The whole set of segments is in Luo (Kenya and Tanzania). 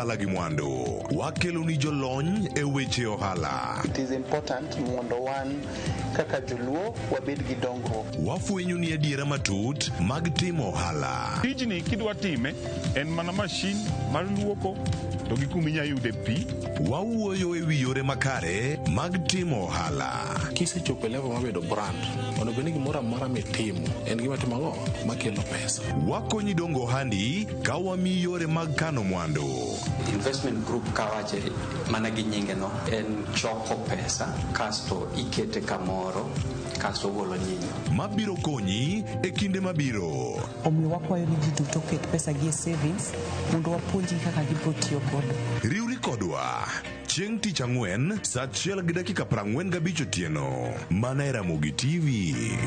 ohala gi mwandu. Wakeloni jolony e weche ohala. It is important mondo wan kaka joluo wabed gi dongruok. Wafwenyo ni adiera matut mag timo ohala. Tijni kidwa time en mana mashin mar luoko to gi kuma inya yude pi. Wawuoyo e wi yore makare mag timo ohala. Kisechopo e level mar bedo brand, onego bed ni gimoro amora mitimo en gima timo ang'o makelo pesa. Wakonyi dongo ohandi ka wamiyi yore mag kano mwandu. Investment group kawache mana gi nyinge no en choko pesa kasto ikete kamoro kasto ogolo nyinyo. Mabiro konyi e kinde mabiro. Omiyo wakwayo ni ji duto oket pesa gi e savings mondo wapuonjgi kaka gibiro tiyo godo. Riwri kodwa chieng' tich ang'wen saa achiel gi dakika 45 otieno mana e Ramogi TV.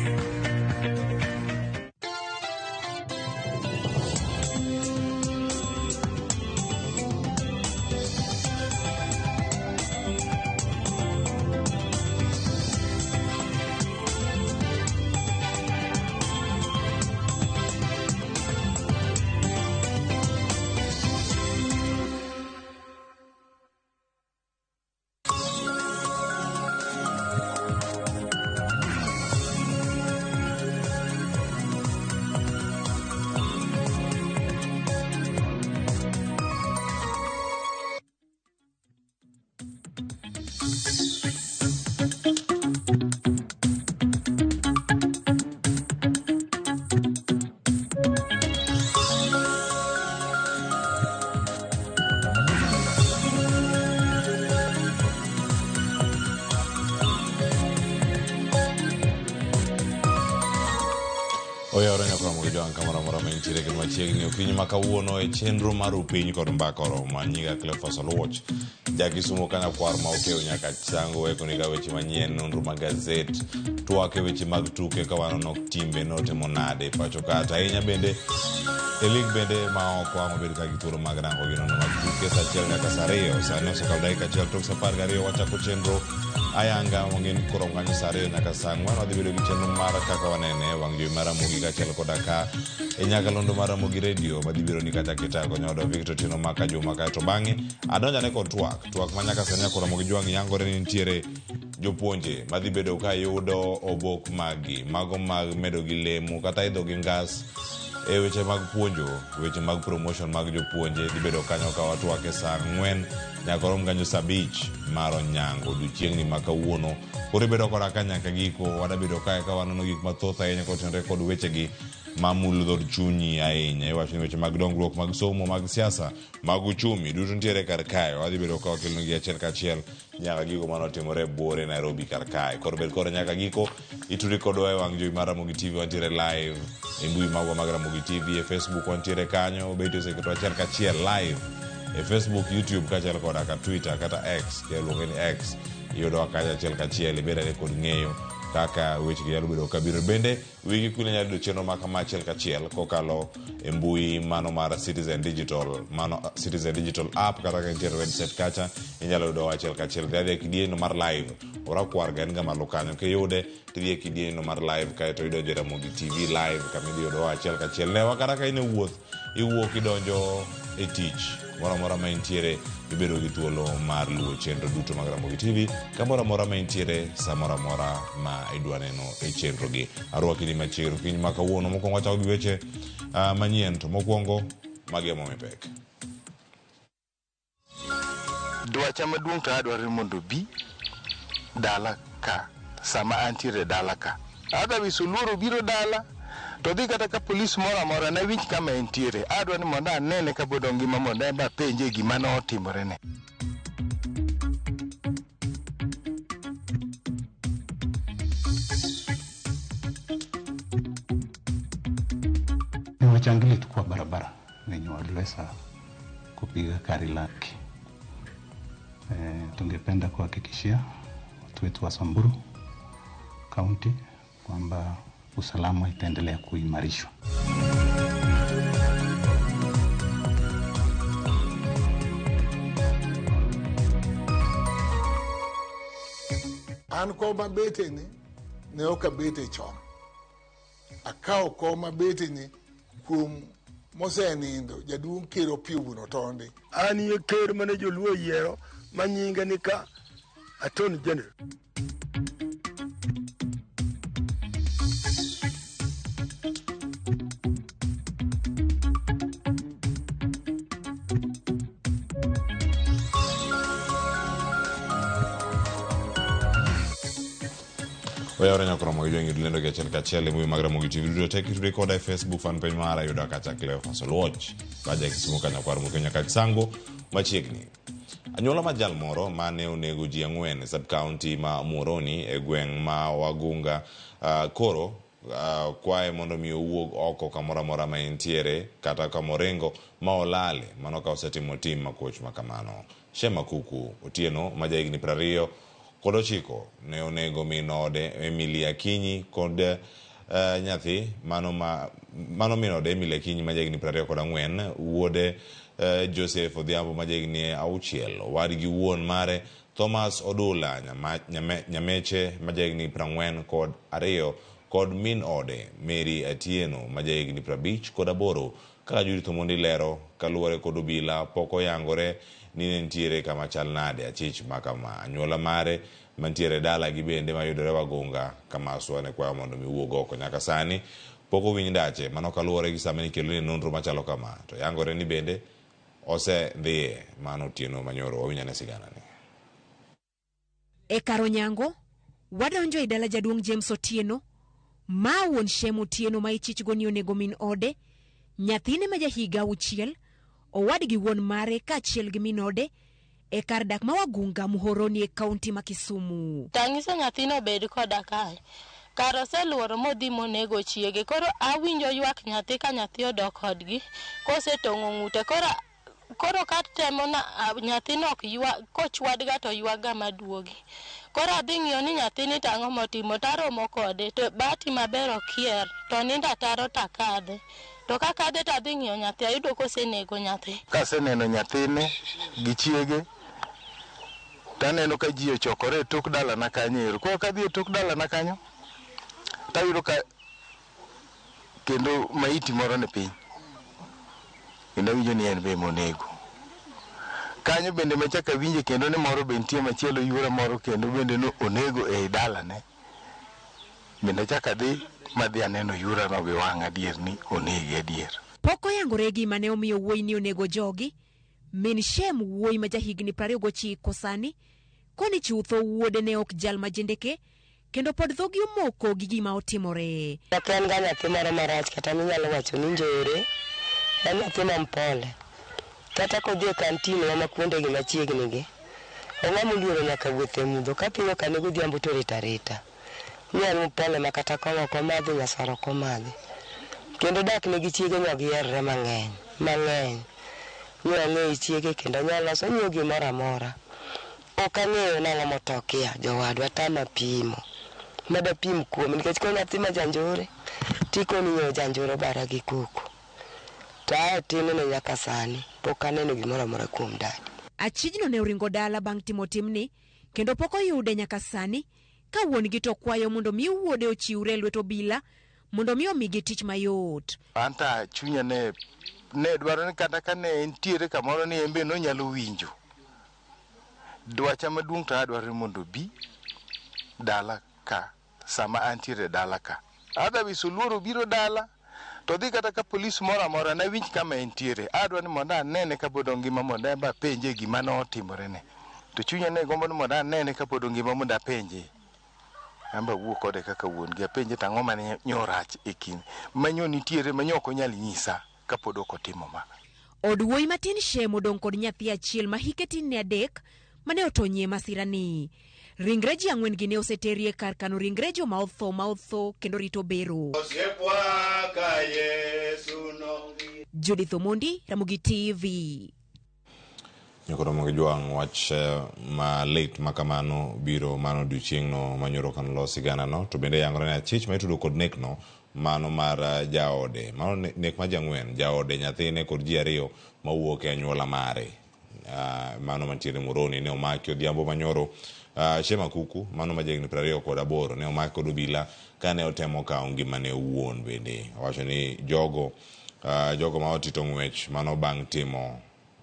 Oyawore nyaka Ramogi Jowang' kamoro amora ma intiere kendo machiegni okinyi ma kawuono e chenro mar upiny kod mbaka oromo. An nyinga Cleophas Oluoch, ja Kisumo ka nyakwar ma okew nyaka chango wekoni ka weche manyien, nonro mag gazet, twak e weche mag tuke ka wanono timbe notimo nade pacho ka to ahinya bende e lig bende ma oko ang' wabed ka gi thuolo mag rango gi nonro mag tuke saa achiel nyaka saa ariyo. Sani osekalo dakika achiel tok saa apar gariyo wachako chenro ayanga wang'e ni koro kanyo saa ariyo nyaka saa ang'wen wadhi bedo gi chenro mar kaka wanene e wang' jowi mar Ramogi kaachiel koda ka e nyakalondo mar Ramogi Radio madhi biro ni kata kitako nyodo Victor Otieno Maka Juma kaeto bang'e adonjane kod twak twak ma nyaka sani nyaka Ramogi Jwang' yangore ni nitiere jopuonje madhi bedo ka yudo obok maggi mago mag medo gi lemo kata idho gi ngas e weche mag puonjo weche mag promotion mag jopuonje dhi bedo kanyo ka watwak e saa ang'wen nyaka orom kanyo saa abich mar onyango odiochieng'ni ma kawuono. Koro ibedo koda ka nyaka giko wadabedo kae ka wanono gik mathoth ahinya kotenore kod wechegi mamulo dhood chunyi ahinya. Iwacho ni weche mag dongruok mag somo, mag siasa, mag uchumi duto nitiere kar kae. Wadhi bedo ka wakelonegi achiel kachiel nyaka gigo mane otimore e buore Nairobi kar kae. Koro bed kode nyaka giko, itudri kodwa e wang' jowi mar Ramogi TV, wantiere live e mbui magwa mag Ramogi TV, e Facebook wantiere kanyo, Betty oseketo achiel kachiel live e Facebook, YouTube kaachiel koda ka Twitter kata X, kiluonge ni X, iyudowa kanyo achiel kachiel, ibed ane kod ng'eyo kaka wechegi nyalo bedo kabiro. Bende wigi kwil inyalo yudo chenro ma kama achiel kachiel kokalo e mbui mano mar Citizen Digital, mano Citizen Digital app kata ka intiere website kacha inyalo yudowa achiel kachiel. Dhi adhiya e kidieny mar live, orakwar ga en ga malo kanyo, kiyude tidhi e kidieny mar live kaeto idonjo e Ramogi TV live kama idhi yudowa achiel kachiel. Newa kata ka in e wuoth, iwuok idonjo e tich kumoro amora ma intiere, ibedo gi thuolo mar luwo chenro duto mag Ramogi TV kamoro amora ma intiere, samoro amora ma idwa neno e chenro gi. Arwaki ni machiegni okinyi ma kawuono. Mokwongo wachako gi weche manyien, to mokwongo magi ema omi pek. Dwacha maduong' to adwaro ni mondo obi dala ka sama antiere dala ka. Otherwise oluoro biro dala to dhi kata ka polis moro amora nawinj kama entiere. Adwa ni mondo anene kapod ongima mondo en be apenje gima notimorene. Ni wachangili tu kwa barabara wenye waliweza kupiga gari lake. Tungependa kuhakikishia watu wetu wa Samburu County kwamba usalama itaendelea kuimarishwa. An kom abete ni ne ok abete chon. Akawo kom abete ni kuom Mosenindo jaduong' ker Opiyo wuon Otondi. An ye ker mane joluo oyiero ma nyinge ni ka Attorney General. Oyawre nyakoro mag jwang' yud lendo gi achiel kachiel e mbui mag Ramogi TV duto te kitudri koda e Facebook fan page mara yuda kacha Cleophas Oluoch Raja Kisumu kanyakwar Mokenya nyaka Kisango machiegni. Anyuola ma jal moro mane onego ji ang'wen e sub county ma Muhoroni e gweng' ma Wagunga koro kwaye mondo mi owuog oko kamoro amora ma entiere kata kamoringo ma olale mano ka osetimo tim makoch ma kamano. Shema Kuku Otieno ma jahigni 29 ne onego min ode Emily Akinyi kod nyathi mano ma mano min ode Emily Akinyi ma jahigni 24, wuode Joseph Odhiambo ma jahigni 6, owadgi wuon mare Thomas Odula Nyameche ma jahigni 42 kod min ode Mary Atieno ma jahigni 58. Kaka Judith Omondi lero, kaluwore kod obila pok oyangore ni ne nitiere kama chal nade achich ma kama. Anyuola mare mantiere dala gi bende mayudore Wagunga Kamaswa ne kwayo mondo mi wuog oko. Nyaka sani pok owinj ndache mano kaluwore gi sama nikelo ni nonro machalo kama. To yangore ni bende osedhiye mano otieno manyoro. Wawinj ane siganani. E kar onyango, wadonjo e dala jaduong' James Otieno, ma wuon Shem Otieno ma ichichgo ni onego min ode, nyathine ma jahiga 6, owadgi wuon mare kaachiel gi min ode e kar dak ma Wagunga Muhoroni e kaunti ma Kisumu. Tang'iso nyathino obed koda kae. Kar oseluoro modhi monego chiege. Koro awinjo ywak nyathi ka nyathi odok kodgi kosetong'o ng'ute. Koro katemo na nyathino ok ywa, kochwadga to ywaga maduogi. Koro adhi ng'iyo ni nyathini to ang'o motimo, taromo kode to bahati maber okier to nindo ataro takadhe. To kakadhe to adhi ng'iyo nyathi ayudo kosenego nyathi. Kaseneno nyathine gi chiege taneno ka ji ochokore e tok dalana kanyo ero. Koro kadhi e tok dalana kanyo tayudo ka kendo maiti moro ni piny. Kendo awinjo ni en be monego. Kanyo bende machako awinje kendo ni moro be nitie machielo yuora moro kendo bende no onego ei dalane. Bende achako adhi madhi aneno yuorano gi wang'a adier ni onege adier. Pok oyangore gima ne omiyo wuoyi ni onego jogi. Min Shem wuoyi ma jahigni 29 sani koni chutho wuode ne ok jal ma jendeke kendo pod dhogi omoko gi gima otimore. Nyathi en ga nyathi moro marach kata minyalo wacho ni njore. En nyathi ma mpole. Kata kodhi e kantin ma kuondegi machiegni gi, ong'ama oluoro nyaka wuoth e mudho. Ka piny okane godhiambo to rito arita. Ni en mpole ma kata kong'o ok omadhi, nyasore ok omadhi. Kendo dak ne gi chiege nyo giherre mang'eny, mang'eny. Ni ong'eyo chiege kendo onyalo loso ong'iyo gimoro amora. Ok ang'eyo nang'o motokia jowadwa tama pimo. Madapim kuome nikech ko nyathi ma janjore tikoni nyo janjore obara gi koko. To ae tinne nyaka sani pok aneno gimoro amora kuom dadi. Achijno ne oringo dala bang' timo timni kendo pok oyude nyaka sani ka wuon-gi to kwayo mondo mi wuode ochiwre e lwet obila mondo mi omigi tich mayot. Anta chunya ne dwaro ni kata ka ne entiere kamoro ni en be nonyalo winjo. Dwacha maduong' to adwaro ni mondo obi dala ka sama antiere dala ka. Otherwise oluoro biro dala to dhi kata ka polis moro amora nawinj kama entiere. Adwa ni mondo anene kapod ongima mondo en be apenje gima notimorene. To chunya ne gombo ni mondo anene kapod ongima mondo apenje. An be awuo kode kaka wuon gi apenje to ang'o mane nyo rach e kind manyo nitiere manyo ok onyal nyisa kapod ok otimo ma. Od wuoyi matin Shem odong' kod nyathi achiel ma hike tin ne 3 mane otonyie masirani. Ringre ji 4 gi ne oseterie kar kano ringre joma otho ma otho kendo rito bero. Judith Omondi, Ramogi TV. Nyakoro mag jwang' wach malit makamano biro mano odiochieng'no manyoro kano los siganano to bende yangore ni achich ma itudo kod nekno mano mar jaode mano nek mar jang'wen jaode nyathine kod ji 2 mawuok e anyuola mare. Mano mantiere Muhoroni ne omaki odhiambo manyoro. Shema Kuku mano ma jahigni 28 ne omaki kod obila kane otemo kawo ngimane owuon. Bende owacho ni jogo Jogo ma otito ng'wech mano bang' timo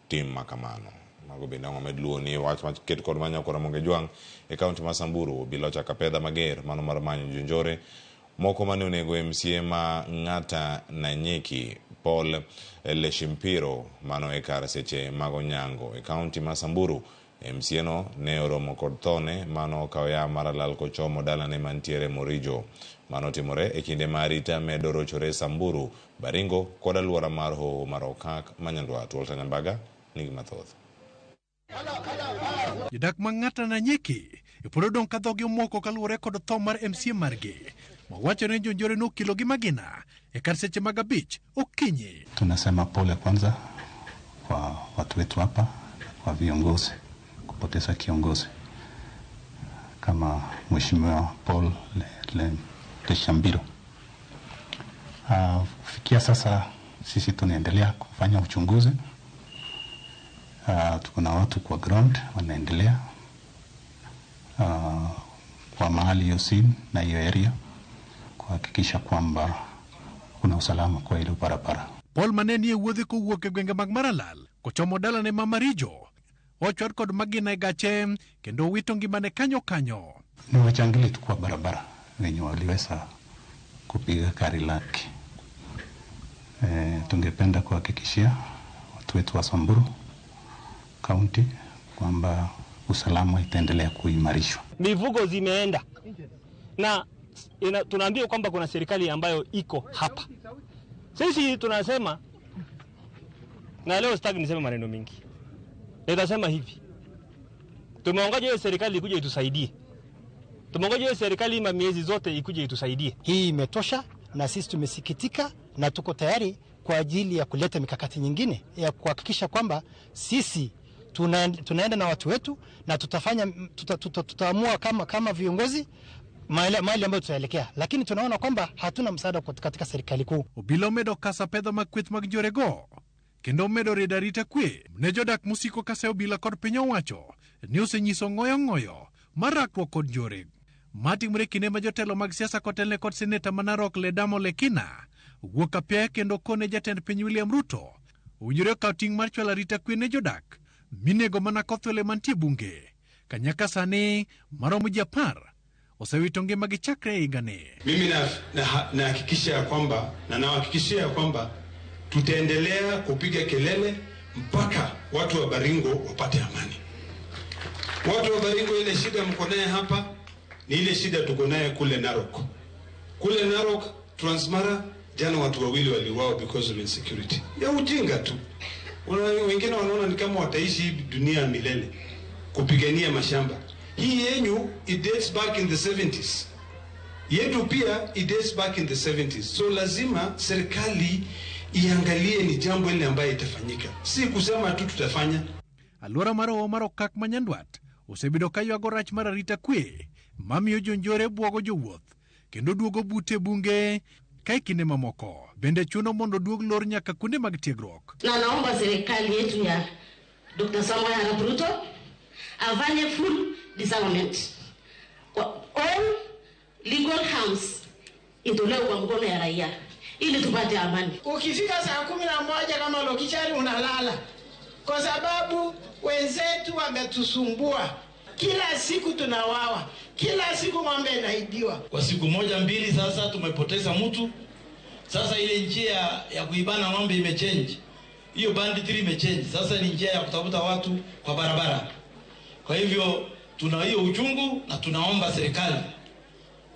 tim ma kamano. Mago bende ang' wamed luwo ni wach maket kod manyako Ramogi Ojwang' e kaunti ma Samburu obila ochako apedha mager mano mar manyo jonjore moko mane onego MCA ma Ng'ata Nanyeki Paul Leshimpiro mano e kar seche mag onyango e kaunti ma Samburu. MCA no ne oromo kod thone mano okawo yawa mar alal kochomo dalane mantiere Morijo. Mano timore e kinde ma arita medo rochore Samburu, Baringo kod aluora mar hoho mar Okak ma Nyandwat. Walter Nyambaga nigi mathoth. Jodak ma Ng'ata Nanyeki pod odong' ka dhogi omoko kaluwore kod tho mar MCA margi mawacho ni jonjore nokelo gi magina e kar seche mag 5 okinyi. Tunasema pole kwanza kwa watu wetu hapa, kwa viongozi kupoteza kiongozi kama Mheshimiwa Paul Leshambiro. Kufikia sasa sisi tunaendelea kufanya uchunguzi. Tuko na watu kwa ground wanaendelea kwa mahali hiyo scene na hiyo area kuhakikisha kwamba kuna usalama kwa ile barabara. Paul mane nie wuodhe kowuok e gwenge mag Maralal kochomo dalane ma Marijo ochwad kod magina e gache kendo owito ngimane kanyo kanyo. Ni wachangili tu kwa barabara wenye waliweza kupiga gari lake. Tungependa kuhakikishia watu wetu wa Samburu County kwamba usalama itaendelea kuimarishwa. Mifugo zimeenda na tunaambiwa kwamba kuna serikali ambayo iko hapa. Sisi tunasema, na leo sitaki niseme maneno mingi, nitasema hivi: tumeongoja hiyo serikali ikuje itusaidie. Tumeongoja hiyo serikali miezi zote ikuje itusaidie. Hii imetosha na sisi tumesikitika na tuko tayari kwa ajili ya kuleta mikakati nyingine ya kuhakikisha kwamba sisi tunaenda na watu wetu na tutafanya tutaamua kama viongozi mahali ambayo tutaelekea, lakini tunaona kwamba hatuna msaada katika serikali kuu. Obila omedo kasa pedho mag kweth mag njorego kendo omedo riedo arita kwe ne jodak mosiko kaseyo obila kod piny owacho ni osenyiso ng'oyo ng'oyo mar rakruok kod njore. Matimore kinde ma jotelo mag siasa kotelne kod seneta ma Narok Ledamo Lekina wuok apiaya kendo kone jatend piny William Ruto owinjore okaw ting' mar chwalo arita kwe ne jodak minego mana kothwele mantie bunge kanyaka sani maromo ji 10 osewito ngimagi chakre higani. Mimi nahakikisha ya kwamba na nawahakikishia ya kwamba tutaendelea kupiga kelele mpaka watu wa Baringo wapate amani. Watu wa Baringo, ile shida mko naye hapa ni ile shida tuko naye kule Narok. Kule Narok, Transmara, jana watu wawili waliuawa because of insecurity. Ya ujinga tu. Wengine wanaona ni kama wataishi dunia milele kupigania mashamba. Hii yenyu it dates back in the 70s. Yetu pia it dates back in the 70s. So lazima serikali iangalie ni jambo ile ambayo itafanyika. Si kusema tu tutafanya. Aluora mar Hoho mar Okak ma Nyandwat osebedo ka ywago rach mar arita kwe mamiyo jonjore bwogo jowuoth kendo duogo bute bunge ka e kinde mamoko bende chuno mondo duog lor nyaka kuonde mag tiegruok. Na naomba serikali yetu ya Dr. Samoei Arap Ruto afanye full disarmament. Kwa all legal arms itolewe kwa mkono ya raia ili tupate amani. Ukifika saa 11 kama Lokichari unalala kwa sababu wenzetu wametusumbua. Kila siku tunawawa, kila siku ng'ombe inaibiwa. Kwa siku moja mbili sasa tumepoteza mtu. Sasa ile njia ya kuibana ng'ombe imechange. Hiyo banditry imechange. Sasa ni njia ya kutafuta watu kwa barabara. Kwa hivyo tuna hiyo uchungu na tunaomba serikali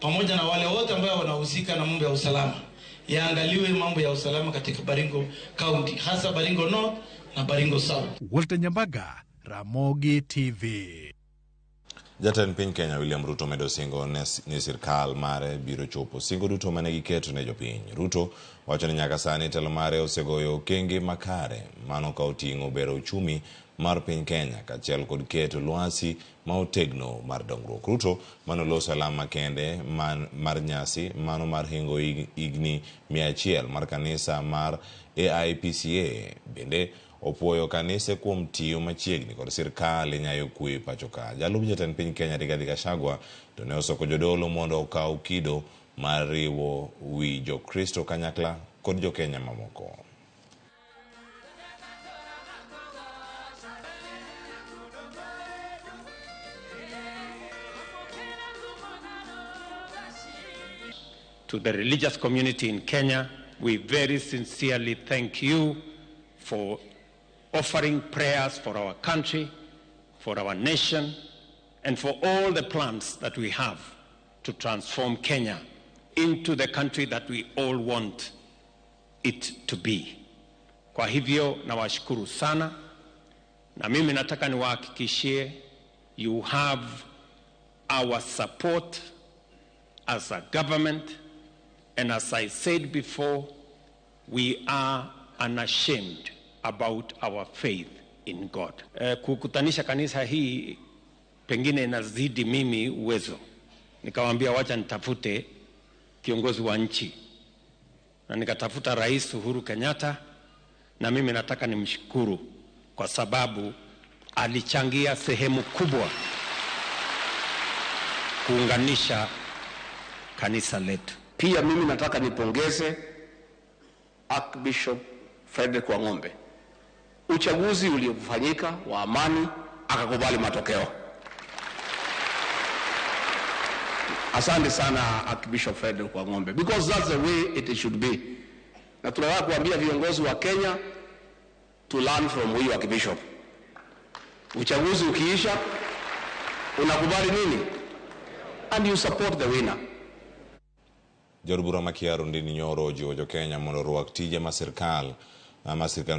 pamoja na wale wote ambao wanahusika na mambo ya usalama yaangaliwe mambo ya usalama katika Baringo County, hasa Baringo North na Baringo South. Walter Nyambaga, Ramogi TV. Jatend piny Kenya William Ruto omedo singo ni sirkal mare biro chopo singo duto mane giketo ne jopiny. Ruto wacho ni nyaka sani telo mare osegoyo okenge makare mano ka oting'o bero uchumi mar piny Kenya kaachiel kod keto lwasi ma otegno mar dongruok. Ruto manoloso alam makende mar nyasi mano mar hingo higni 100 mar kanisa mar AIPCA bende opuoyo kanise kuom tiyo machiegni kod sirkal e nyayo kwe pacho ka. Jalup jatend piny Kenya Rigathi Gachagua to ne osoko jodolo mondo okaw kido mar riwo wi Jokristo kanyakla kod Jokenya mamoko. To the religious community in Kenya, we very sincerely thank you for offering prayers for our country, for our nation, and for all the plans that we have to transform Kenya into the country that we all want it to be. Kwa hivyo nawashukuru sana, na mimi nataka niwahakikishie you have our support as a government, and as I said before, we are unashamed about our faith in God. Kukutanisha kanisa hii pengine inazidi mimi uwezo. Nikamwambia wacha nitafute kiongozi wa nchi, na nikatafuta Rais Uhuru Kenyatta, na mimi nataka nimshukuru kwa sababu alichangia sehemu kubwa kuunganisha kanisa letu. Pia mimi nataka nipongeze Archbishop Frederick Wang'ombe. Uchaguzi uliofanyika wa amani, akakubali matokeo. Asante sana Archbishop Frederick Wang'ombe, because that's the way it should be. Na tunataka kuambia viongozi wa Kenya to learn from huyu Archbishop. Uchaguzi ukiisha, unakubali nini? And you support the winner. Jaod bura ma Kiaru Ndindi Nyoro ojiwo jo-Kenya mondo orwak tije ma sirkal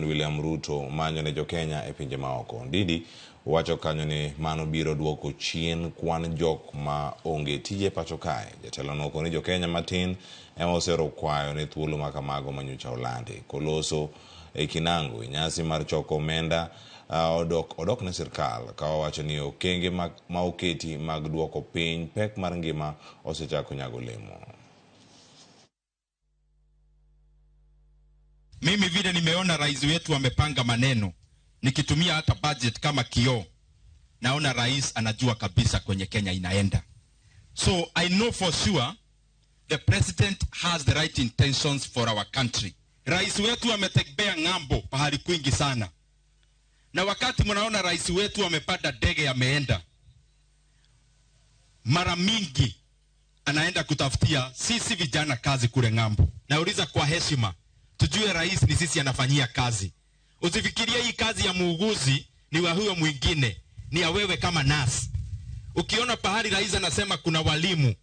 William Ruto manyo ne jo-Kenya e pinje maoko. Ndindi wacho kanyo ni mano biro duoko chien kwan jok ma onge tije pacho kae. Jatelo no okoni jo-Kenya matin ema osero kwayo ne thuolo ma kamago manyocha olandi. Koloso e Kinango e nyasi mar choko omenda odok ne sirkal ka owacho ni okenge ma oketi mag duoko piny pek mar ngima osechako nyago olemo. Mimi vile nimeona rais wetu amepanga maneno, nikitumia hata budget kama kioo, naona rais anajua kabisa kwenye Kenya inaenda. So I know for sure the president has the right intentions for our country. Rais wetu ametembea ng'ambo pahali kwingi sana. Na wakati mnaona rais wetu amepanda ndege ameenda, mara mingi anaenda kutafutia sisi vijana kazi kule ng'ambo. Nauliza kwa heshima, tujue rais ni sisi anafanyia kazi. Usifikirie hii kazi ya muuguzi ni wa huyo mwingine, ni ya wewe kama nurse. Ukiona pahali rais anasema kuna walimu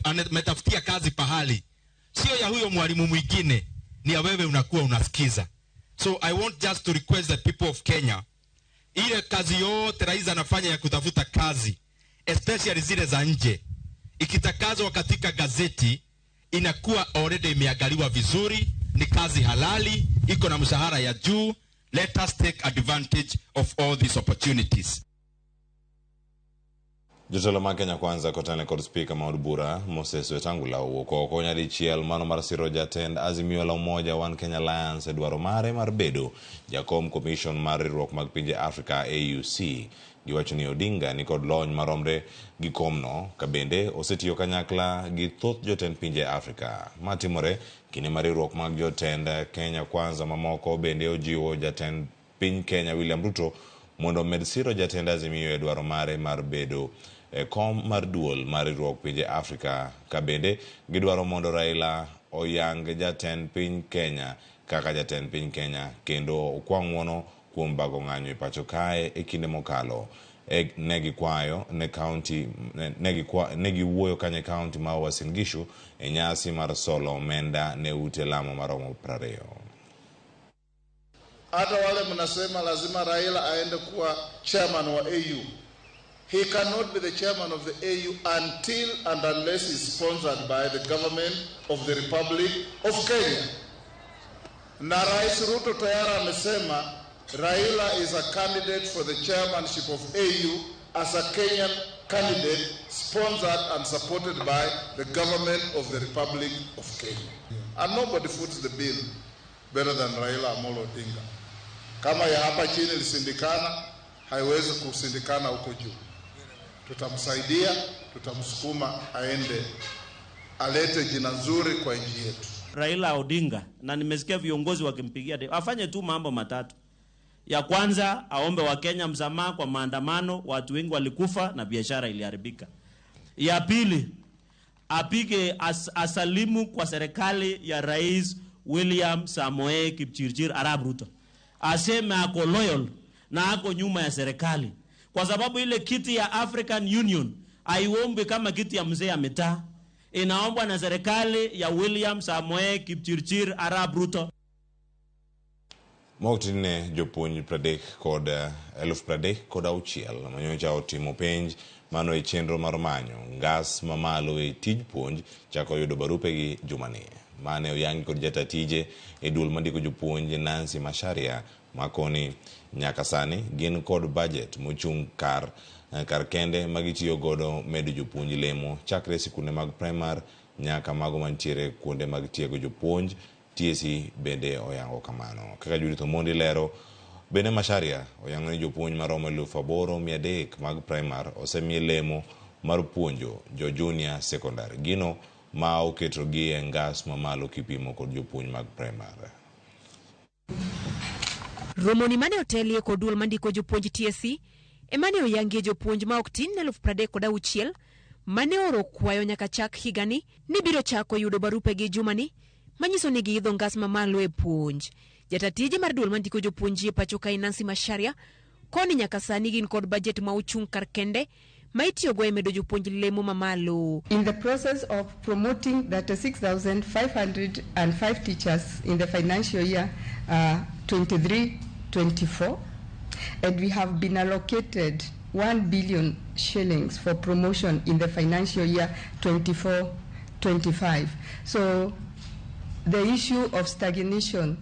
ametafutia kazi pahali, sio ya huyo mwalimu mwingine, ni ya wewe unakuwa unasikiza. So I want just to request the people of Kenya, ile kazi yote rais anafanya ya kutafuta kazi, especially zile za nje, ikitakazwa katika gazeti inakuwa already imeangaliwa vizuri, ni kazi halali, iko na mshahara ya juu. Let us take advantage of all these opportunities. Jotelo mag Kenya Kwanza kotene kod spika ma od bura Moses Wetangula owuok oko nyadichiel mano mar siro jatend Azimio la Umoja One Kenya Alliance e dwaro mare mar bedo jakom commission mar riwruok mag pinje Afrika AUC. Giwacho ni Odinga ni kod lony maromre gi komno ka bende osetiyo kanyakla gi thoth jotend pinje Afrika. Matimore kinde ma riwruok mag jotend Kenya Kwanza mamoko bende ojiwo jatend piny Kenya William Ruto mondo omed siro jatend Azimio e dwaro mare mar bedo e kom mar duol mar riwruok pinje Afrika ka bende gidwaro mondo Raila oyang jatend piny Kenya kaka jatend piny Kenya kendo okwa ng'uono kuom bago ng'anyo e pacho kae e kinde mokalo. Ne gikwayo ne county ne giwuoyo kanyo e county ma Uasin Gishu e nyasi mar solo omenda ne ute lamo maromo 20. Hata wale mnasema lazima Raila aende kuwa chairman wa AU. He cannot be the chairman of the AU until and unless he's sponsored by the government of the Republic of Kenya. Na Rais Ruto tayari amesema Raila is a candidate for the chairmanship of AU as a Kenyan candidate sponsored and supported by the government of the Republic of Kenya. And nobody foots the bill better than Raila Amolo Odinga. Kama ya hapa chini ilisindikana, haiwezi kusindikana huko juu. Tutamsaidia, tutamsukuma aende alete jina nzuri kwa nchi yetu. Raila Odinga, na nimesikia viongozi wakimpigia debe, afanye tu mambo matatu. Ya kwanza, aombe wa Kenya msamaha kwa maandamano, watu wengi walikufa na biashara iliharibika. Ya pili, apige asalimu kwa serikali ya Rais William Samoei Kipchirchir Arap Ruto, aseme ako loyal na ako nyuma ya serikali, kwa sababu ile kiti ya African Union haiombi kama kiti ya mzee ya mitaa, inaombwa na serikali ya William Samoei Kipchirchir Arap Ruto. Mok tin jopuonj 36,006 manyocha otimo penj mano e chenro mar manyo ngas mamalo e tij puonj chako yudo barupegi jumani. Mane oyangi kod jata tije e duol mandiko jopuonj Nancy Macharia makoni nyaka sani gin kod budget mochung' kar kende magitiyo godo medo jopuonj lemo chakre sikunde mag primar nyaka mago mantiere kuonde mag tiego jopuonj. TSC bende oyango kamano. Kaka Judith Omondi lero, bende Macharia oyango ni jopuonj maromo 8,300 mag primar osemiye lemo mar puonjo jo junior secondary, gino ma oketogi e ngas mamalo kipimo kod jopuonj mag primar. Romoni mane otelie kod duol mandiko jopuonj TSC emane oyangie jopuonj ma ok tin 36,000 mane oro kwayo nyaka chak higani ni biro chako yudo barupegi jumani manyiso ni giidho ngas mamalo e puonj. Jatatije mar duol mandiko jopuonj e pacho kae Nancy Macharia koni nyaka sani gin kod budget ma ochung' kar kende ma itiyogo e medo jopuonj lemo mamalo. In the process of promoting 36,505 teachers in the financial year 23-24, and we have been allocated 1 billion shillings for promotion in the financial year 24-25. So the issue of stagnation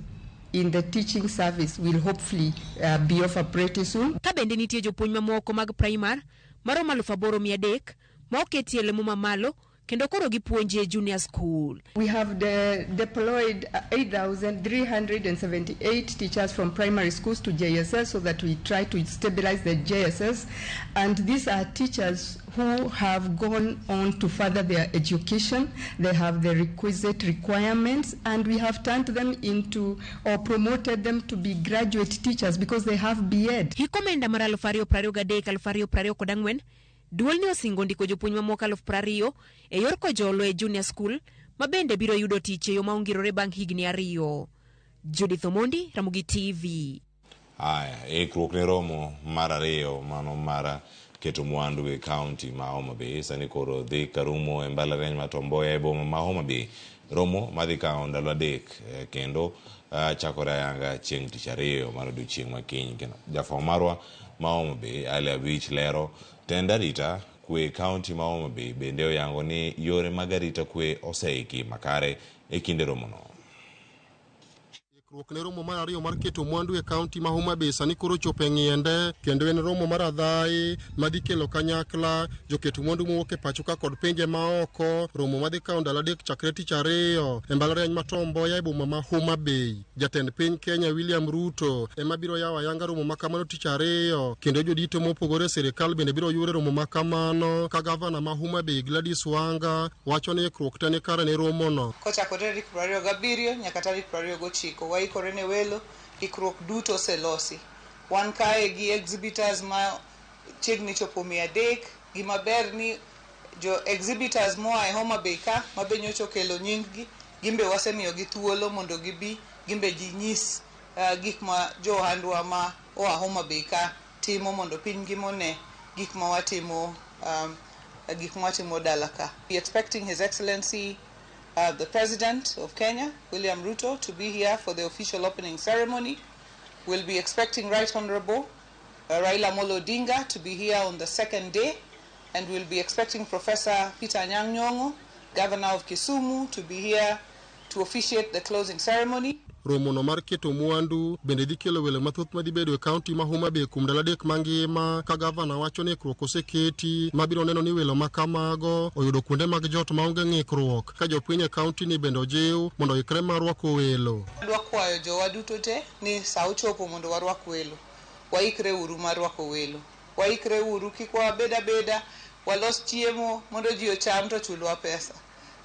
in the teaching service will hopefully be over pretty soon. Ka bende nitie jopuonj mamoko mag primar maromo 8,300 ma oketie lemo mamalo kendo koro gipuonje junior school. We have deployed 8,378 teachers from primary schools to JSS so that we try to stabilize the JSS, and these are teachers who have gone on to further their education. They have the requisite requirements, and we have turned them into or promoted them to be graduate teachers because they have B.Ed. Hikomenda mar 2023-2024 duol ni osingo ndiko jopuonj mamoko 20,000 e yor kojolo e junior school ma bende biro yudo tich e yo ma ongirore bang' higni 2. Judith Omondi, Ramogi TV. Aya, ikruok ne romo mar 2 mano mar keto mwandu e kaunti ma Homa Bay sani koro dhi karumo e mbalariany ma Tom Mboya e boma ma Homa Bay. Romo madhi kawo ndalo 3 kendo chakore ayanga chieng' tich 2 mar odiochieng' ma kiny. Kendo jafwambo marwa ma Homa Bay Ali Abich lero tend arita kwe kaunti ma Homa Bay bende oyango ni yore mag arita kwe oseiki makare e kinde romono. Ikruok ne romo mar 2 mar keto mwandu e kaunti ma Homa Bay sani koro chopo e ng'iende, kendo en romo mar adhayi madhi kelo kanyakla joket mwandu mowuok e pacho ka kod pinje maoko. Romo madhi kawo ndalo 3 chakre tich 2 e mbalariany ma Tom Mboya e boma ma Homa Bay. Jatend piny Kenya William Ruto ema biro yawo ayanga romo ma kamano tich 2, kendo jodito mopogore e sirikal bende biro yure romo ma kamano, ka gavana ma Homa Bay Gladys Wanga wacho ni ikruok te ni kare ne romono. Kochakore tarik 27 nyaka tarik 29 waikore ne welo, ikruok duto oselosi. Wan kae gi exhibitors ma chiegni chopo 300. Gima ber ni jo exhibitors moa e Homa Bay ka mabe nyocha okelo nying-gi, gimbe wasemiyogi thuolo mondo gibi gimbe ginyis gik ma jo ohandwa ma oa Homa Bay ka timo mondo piny ngima one gik ma watimo, gik ma watimo dala ka. We expecting His Excellency the President of Kenya, William Ruto, to be here for the official opening ceremony. We'll be expecting Right Honorable Raila Amolo Odinga to be here on the second day, and we'll be expecting Professor Peter Anyang' Nyong'o, Governor of Kisumu, to be here to officiate the closing ceremony. Romono mar keto mwandu bende dhi kelo welo mathoth madhi bedo e kaunti ma Homa Bay kuom ndalo 3 mangima, ka gavana wacho ni ikruok oseketi mabiro neno ni welo ma kamago oyudo kuonde mag jot maonge ng'ikruok, ka jopiny e kaunti ni bende ojiw mondo oikre mar rwako welo. Adwa kwayo jowa duto te ni sa ochopo mondo warwak welo. Waikre uru mar rwako welo. Waikre uru, kik wabed abeda, walos chiemo mondo ji ocham to chulwa pesa.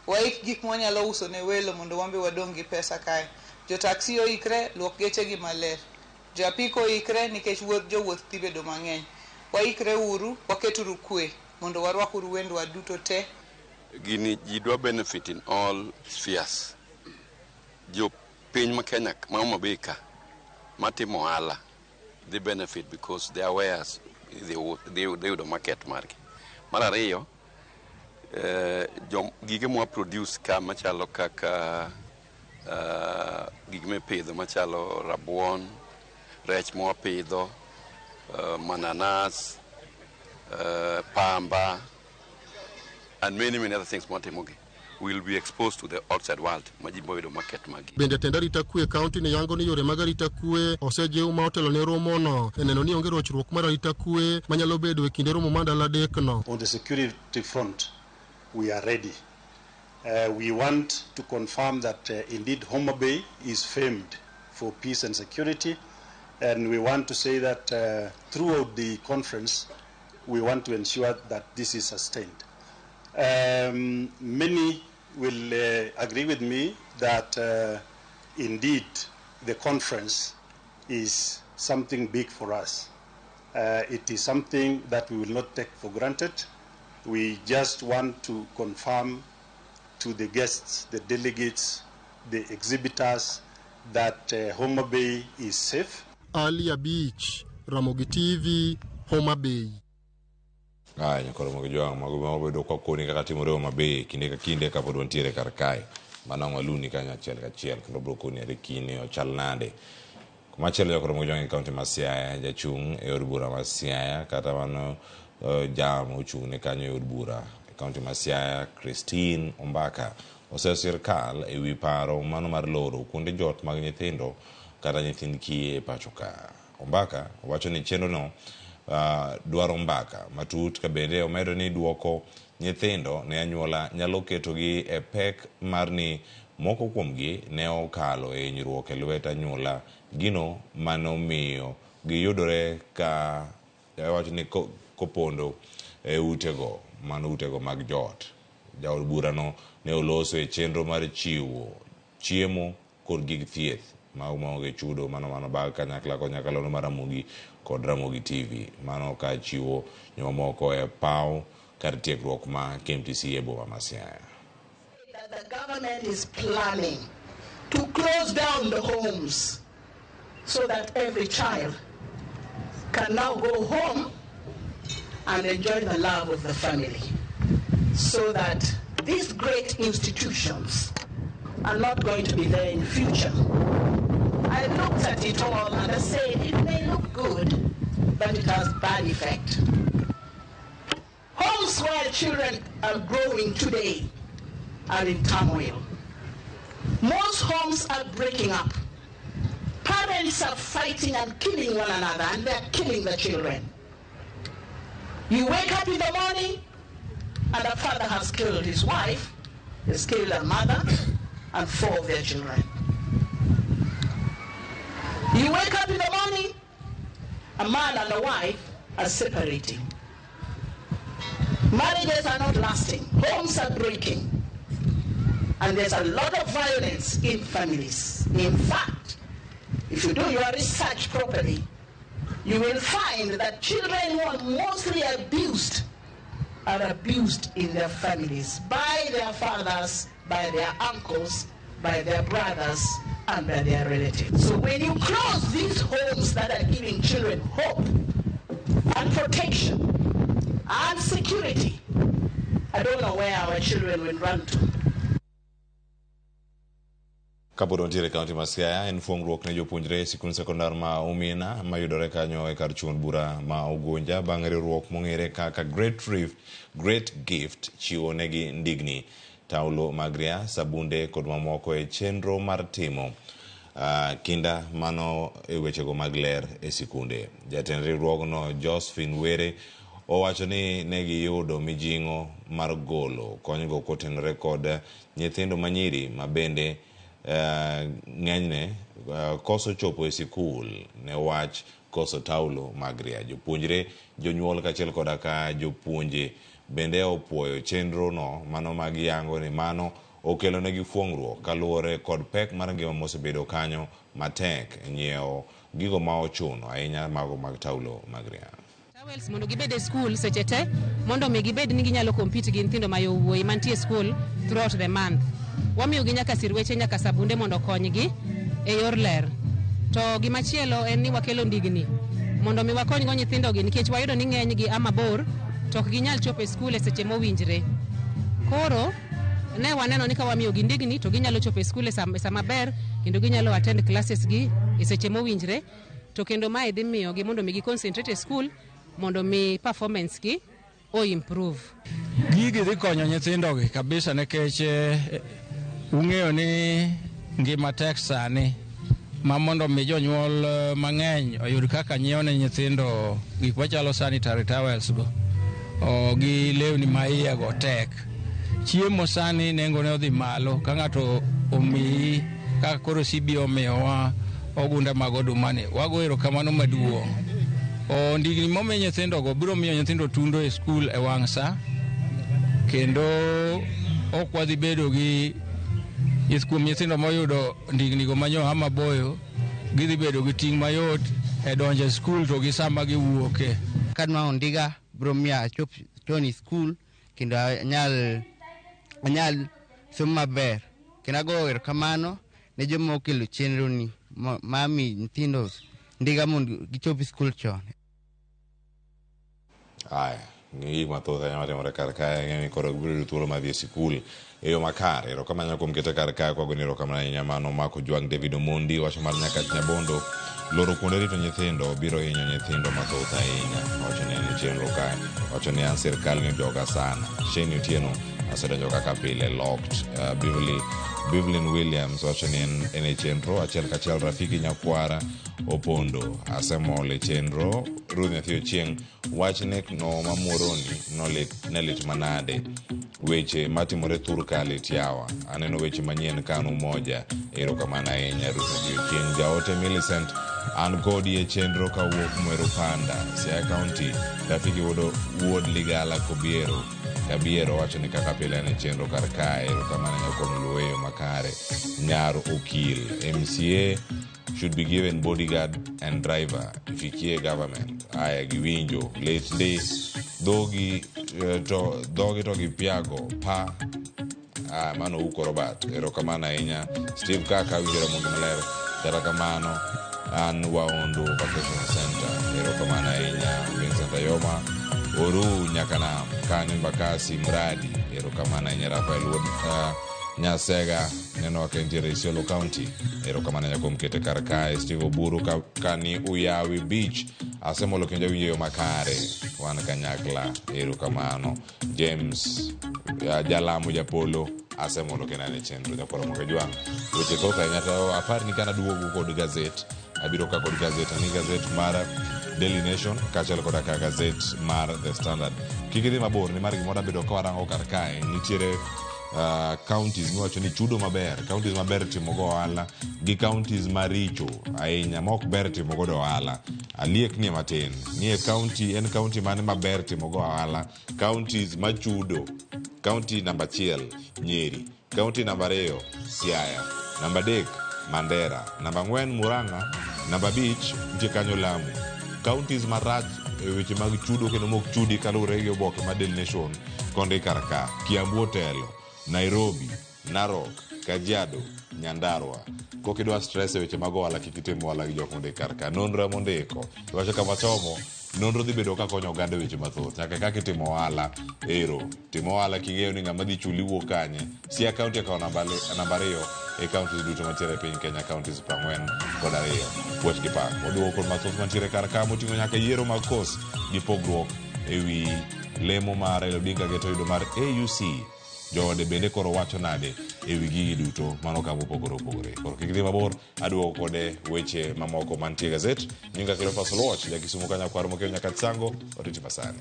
Waik gik mwanyalo uso ne welo mondo wambe wadong' gi pesa kae. Jo taxi oikre, luok gechegi maler. Jo apiko oikre nikech wuoth jowuoth dhi bedo mang'eny. Waikre uru, waketuru kwe mondo warwak uru wendwa duto te. Gini ji dwa benefit in all spheres. Jo piny ma Kenya ma Homa Bay ka matimo ohala dhi benefit because their wares dhi yudo market margi. Mar ariyo, gige mwa produce ka machalo kaka gik mipidho machalo rabuon, rech mwapidho, mananas, pamba, and many, many other things mwatimogi will be exposed to the outside world ma ji boyudo market magi. Bende jatend arita kwe e kaunti ni yango ni yore mag arita kwe osejiw ma otelo ne romono e neno ni onge rochruok mar arita kwe manyalo bedo e kinde romo mar ndalo adek no. On the security front, we are ready. We want to confirm that indeed Homa Bay is famed for peace and security, and we want to say that throughout the conference, we want to ensure that this is sustained. Many will agree with me that indeed the conference is something big for us. It is something that we will not take for granted. We just want to confirm to the guests, the delegates, the exhibitors that Homa Bay is safe. Ali Abich, Ramogi TV, Homa Bay. Aya, nyakoro mag jwang' mago ma wabedo kwa koni kaka timore Homa Bay kinde ka kinde kapod wantiere kar kae. Mano waluni kanyo achiel kachiel kendo bro koni arikini ochal nade. Kumachielo nyakoro mag jwang' e kaunti ma Siaya, jachung' e od bura ma Siaya kata mano jam ochung' ne kanyo e od bura e kaunti ma Siaya, Christine Ombaka oseyo sirkal e wi paro mano mar loro kuonde jot mag nyithindo kata nyithind kiye e pacho ka. Ombaka wacho ni chenro no dwaro mbaka matut ka bende omedo ni duoko nyithindo ne anyuola nyalo ketogi e pek mar ni moko kuomgi ne okalo e hinyruok e lwet anyuola, gino manomiyo giyudore ka wacho ni kopondo e utego, mano utego mag joot. Jaod burano ne oloso e chenro mar chiwo chiemo kod gig thieth ma maonge chudo mano mano bag kanyakla kod nyakalondo mar Ramogi kod Ramogi TV mano ka chiwo jomamoko e paw kar tiegruok ma KMTC e boma ma Siaya. The government is planning to close down the homes so that every child can now go home and enjoy the love of the family, so that these great institutions are not going to be there in future. I looked at it all and I said it may look good, but it has bad effect. Homes where children are growing today are in turmoil. Most homes are breaking up. Parents are fighting and killing one another, and they're killing the children. You wake up in the morning and a father has killed his wife, has killed her mother, and 4 of their children. You wake up in the morning, a man and a wife are separating. Marriages are not lasting, homes are breaking, and there's a lot of violence in families. In fact, if you do your research properly, you will find that children who are mostly abused are abused in their families by their fathers, by their uncles, by their brothers, and by their relatives. So when you close these homes that are giving children hope and protection and security, I don't know where our children will run to. Kapod wantiere e kaunti ma Siaya, en fuong'ruok ne jopuonjre e sikund sekondar ma Umina mayudore kanyo e kar chung' bura ma Ugunja bang' riwruok mong'ere kaka Great Gift chiwo negi ndigni, taulo mag ria, sabunde kod mamoko e chenro mar timo kinda mano e wechego mag ler e sikunde. Jatend riwruogno Josephine Were owacho ni ne giyudo mijing'o mar golo konygo kotenore kod nyithindo manyiri ma bende ng'enyne koso chopo e sikul ne wach koso taulo mag ria. Jopuonjre, jonyuol kaachiel koda ka jopuonje bende opuoyo chenro no mano mag yango ni mano okelo negi fuong'ruok kaluwore kod pek mar ngima mosebedo kanyo matek nyiewo gigo ma ochuno ahinya mago mag taulo mag ria. Towels mondo gibed e skul seche te mondo mi gibed ni ginyalo compete gi nyithindo ma yowuoyi mantie e skul throughout the month. Wamiyogi nyaka sirweche nyaka sabunde mondo okonygi e yor ler. To gimachielo en ni wakelo ndigni mondo mi wakonygo nyithindogi nikech wayudo ni ng'enygi a mabor to ok ginyal chopo e skul e seche mowinjre. Koro ne waneno ni ka wamiyogi ndigni to ginyalo chopo e skul e sa maber kendo ginyalo attend classes gi e seche mowinjre to kendo mae dhi miyogi mondo mi gi concentrate e skul mondo mi performance gi o improve. Gigi dhi konyo nyithindogi kabisa nikech ung'eyo ni ngima tek sani ma mondo mi jonyuol mang'eny oyud kaka nyiewo ne nyithindo gik machalo sanitary towels go gi lewni ma iye go tek. Chiemo sani nengone odhi malo ka ng'ato omiyi kaka koro CBO omiyowa ogunda mag oduma ni wago erokamano maduong'. Ndigni momi nyithindogo biro miyo nyithindo tundo e skul e wang' sa kendo ok wadhi bedo gi kuom nyithindo moyudo ndignigo manyo maboyo gidhi bedo gi ting' mayot e donjo e skul to gi sama giwuoke. Kadwang'o ndiga biro miyo achop chon e skul kendo anyal somo maber. Kendo agoyo erokamano ne joma okelo chenro ni mar miyo nyithindo ndiga mondo gichop e skul chon. Aya, gik mathoth ahinya matimore kar kae ng'e ni koro gibiro yudo thuolo mar dhi e sikul e yo makare. Erokamano kuom kete kar kae kwagoni erokamano ahinya mano Mako Jwang' David Omondi wacho mar Nyakach Nyabondo loro kuonde rito nyithindo biro hinyo nyithindo mathoth ahinya. Wacho ni en e chenro kae, wacho ni an sirkal ni ojoga sana. Shane Otieno asedonjo kaka pile locked. Bevelyn Williams wacho ni en e chenro achiel kachiel. Rafiki Nyakwara Opondo asemol e chenro. Ruth Nyathi Ochieng' wach nek no ma Muhoroni ne lit manade. Weche matimore thurka lit yawa. Aneno weche manyien kan Umoja. Erokamano ahinya Ruth Nyathi Ochieng'. Jaote Millicent an kodi e chenro kawuok Mweru Panda, Siaya County. Rafiki wuod Ligala Kobiero Kabiero wacho ni kaka pile en e chenro kar kae. Erokamano ahinya kuom luwo e yo makare. Nyar Okil MCA should be given bodyguard and driver ifikie government. Aya giwinjo lit ndi dhogi to gipiago pa. Mano Uko Robert. Erokamano ahinya Steve kaka winjo Ramogi maler. Kata kamano an Waondo Vacation Center. Erokamano ahinya Vincent Ayoma Oru Nyakanam Kani Mbakasi Mradi. Erokamano ahinya Rafael Wuod Nyasega neno ka entiere Isiolo County. Erokamano ahinya kuom kete kar kae. Steve Oburu kani Uyawi Beach asemolo kendo awinjo yo makare wan kanyakla. Erokamano James Jalamo Japolo asemolo kendo an e chenro. Nyakwar Ramogi Jwang' weche thoth ahinya to apar ni kana duogo kod gazet abiro ka kod gazet ani gazet mar Daily Nation kaachiel koda ka gazet mar The Standard. Kik idhi mabor nimar gimoro abedo ka warango kar kae nitiere counties miwacho ni chudo maber, counties maber timo go ohala gi counties maricho ahinya ma ok ber timo godo ohala. Aliek nie matin nie county en county mane maber timo go ohala? Counties machudo. County namba 1 Nyeri, county namba 2 Siaya, namba 3 Mandera, namba 4 Murang'a, namba 5 nitie kanyo Lamu. Counties marach e weche mag chudo kendo mok chudi kaluwore gi oboke mar Daily Nation konde kar ka. Kiambu otelo, Nairobi, Narok, Kajiado, Nyandarua. Kokidwa stress e weche mag ohala kik itim ohala gi jok mondik kar ka. Nonro emondiko. Iwacho kama chomo, nonro dhi bedo ka konyo oganda e weche mathoth. Nyaka kaka itimo ohala ero. Timo ohala king'eyo ni ng'ama dhi chuli wuok kanye. Siaya County okawo namba 2 e counties duto mantiere e piny Kenya, counties 42. Puoch gi pak. Waduogo kod mathoth mantiere kar ka moting'o nyaka yiero mag kos gi pogruok ewi lemo mar Raila Odinga geto yudo mar AUC. Joode bende koro wacho nade ewi gigi duto mano kama opogore opogore. Koro kik idhi mabor, aduogo kode weche mamoko mantie e gazet. Nyinga Cleophas Oluoch, ja Kisumu ka nyakwar Mokeo Nyakach Sango, oriti masani.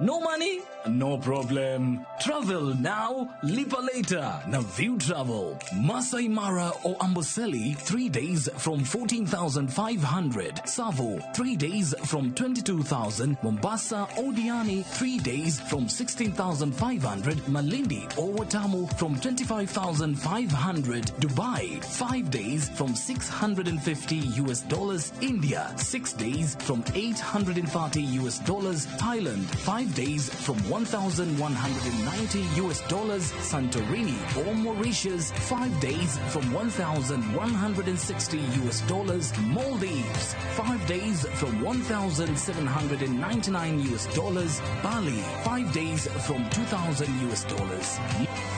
No money? No problem. Travel now, lipa later. Na View Travel. Masai Mara or Amboseli, 3 days from 14,500. Savo, 3 days from 22,000. Mombasa or Diani, 3 days from 16,500. Malindi or Watamu from 25,500. Dubai, 5 days from $650. India, 6 days from $830. Thailand, 5 days from $1,190. Santorini or Mauritius, 5 days from $1,160. Maldives, 5 days from $1,799. Bali, 5 days from $2,000.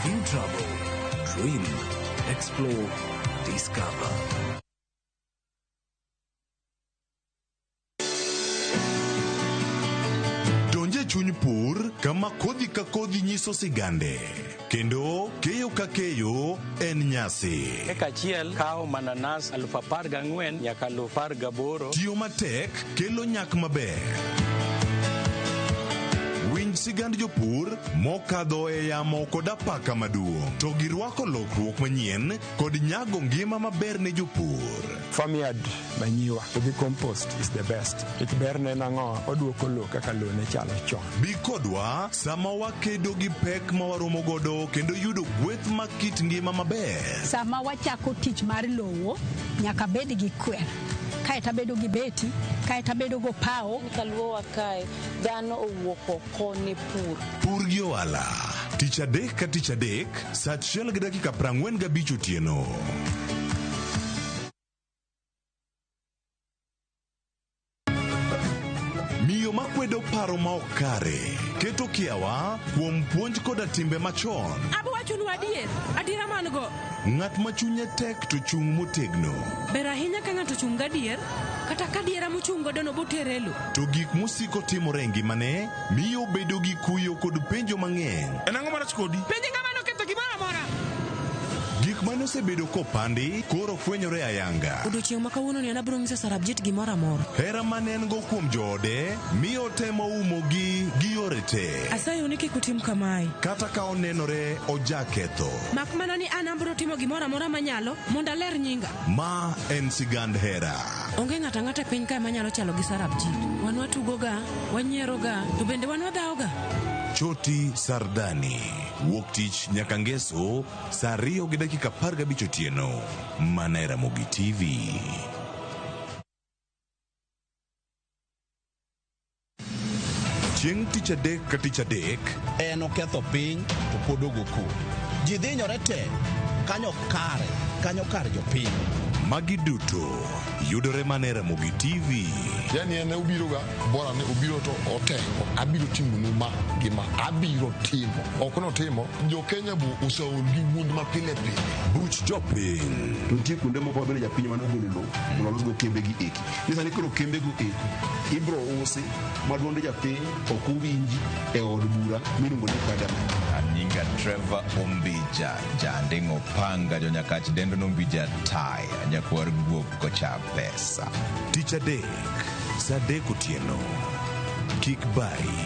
View Travel. Dream, explore, discover. Donje chuny pur kama kodhi ka kodhi nyiso sigande kendo keyo ka keyo en nyasi. Eka achiel kawo mananas 14,000 nyaka 18,000. Tiyo matek kelo nyak maber. Winj sigand jopur mokadho e yamo kod apaka maduong' to girwako lokruok manyien kod nyago ngima maber ne jopur. Farmyard manure to be compost is the best. It ber ne nang'o oduoko lowo kaka lowo ne chalo chon. Bi kodwa sama wakedo gi pek ma waromo godo kendo yudo gweth ma kit ngima maber. Sama wachako tich mar lowo nyaka bed gi kwer. Kaeto abedo gi beti, kaeto abedo go pawo. Kaluowa kae, dhano owuok oko ne pur. Pur gi ohala. Tich adek ka tich adek, saa 1:45 otieno. Miyo makwedo paro ma ok kare, keto kiawa kuom puonj koda timbe machon. Abo wachonu adier, adiera man go. Ng'at ma chunye tek to chung' motegno. Ber ahinya ka ng'ato chung' gadier, kata ka adiera mochung' godo no botere e lo. To gik mosiko timore e ngimane miyo obedo gi kuyo kod penjo mang'eny. En ang'o marach kodi? Penj ng'ama noketho gimoro amora. Gik mane osebedo kopandi koro fwenyore ayanga. Odiochieng' ma kawuono ni an abiro nyiso Sarabjit gimoro amora. Hera mane en go kuom joode miyo otemo umogi gi yore te. Asayo ni kik utim kamae. Kata ka onenore ojaketho. Mak mana ni an abiro timo gimoro amora manyalo mondo aler nyinga. Ma en sigand hera. Onge ng'ato ang'ata e piny kae manyalo chalo gi Sarabjit. Wan watugoga, wanyieroga, to bende wan wadhawoga. Choti Sardani. Wuok tich nyaka ngeso saa 2:15 otieno. Mana e Ramogi TV. Chieng' tich adek ka tich adek en oketho piny to pod ogo koko. Ji dhinyore te kanyo kare, kanyo kar jopiny. Magi duto yudore mana e Ramogi TV. Yani en obiroga bora ni obiro to otengo abiro timonu ma gi ma abiro timo ok notimo jo Kenya bu oseol gi wuond ma pile pile. Buch jopiny. To nitie kuonde moko mabende japiny mane ogolo lowo mondo olosgo kembegi eki. Ni sani koro kembego eki ibro usi ma duond japiny ok owinji e od bura miluongo ni parliament. Anyinga Trevor Ombija, Janding'o Panga, Jonyakach dendo Nombija Tai, nyakwar guok kocha pesa. Tich adek, saa 3 otieno. Kik bari.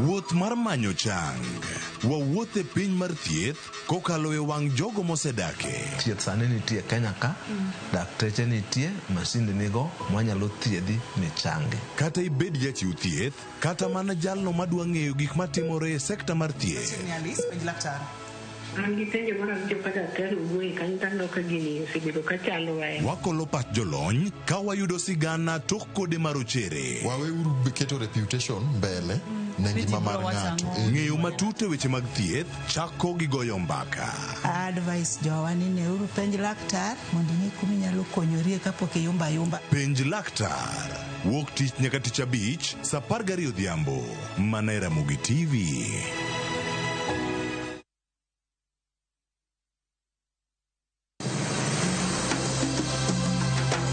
Wuoth mar manyo chang. Wawuoth e piny mar thieth kokalo e wang' jogo mosedake. Thieth sani nitie Kenya ka, dakteche nitie, masinde nigo mwanyalo thiedhi michangi. Kata ibed jachiw thieth, kata mana jalno madwa ng'eyo gik matimore e sekta mar thieth. Alice, penj laktar. An gi penjo mar awinjo ka daktari owuoye kanyo to aneno ka gini osebedo ka chalo ahinya. Wakolo pach jolony ka wayudo sigana tok kode marochere. Waweuru keto reputation mbele ne ngima mar ng'ato. Ng'eyo matut e weche mag thieth chako gi goyo mbaka. Advice jowa ni neuru penj laktar mondo ing'e kuma inyalo konyorie kapok iyumba ayumba. Penj laktar. Wuok tich nyaka tich abich saa 12 odhiambo. Mana e Ramogi TV.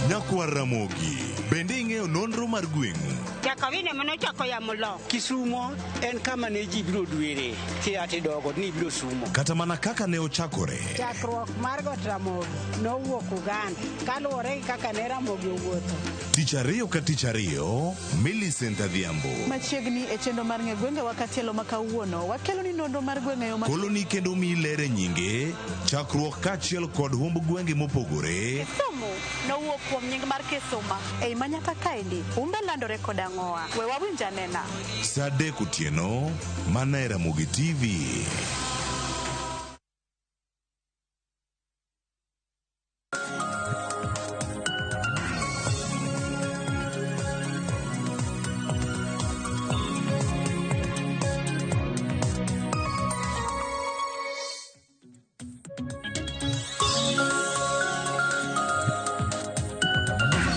Nyakwar Ramogi, bende ing'eyo nonro mar gweng'u? Chakawine manochako yamo loko. Kisumo en kama ne ji biro dwere kia tidogo ni ibiro sumo. Kata mana kaka ne ochakore. Chakruok mar got Ramogi nowuok Uganda kaluwore gi kaka ne Ramogi owuotho. Tich ariyo ka tich ariyo, Millicent Adhiambo. Machiegni e chenro mar ng'e gwengewa katielo ma kawuono, wakelo ni nonro mar gweng' e yo ma Koloni kendo miyi ler e nyinge, chakruok kaachiel kod humb gwenge mopogore. Kisumu nowuok kuom nying mar Kisuma. Ei manyaka kaendi, humbe landore kod ang'owa. We wawinj anena. Saa 3 otieno, mana e Ramogi TV.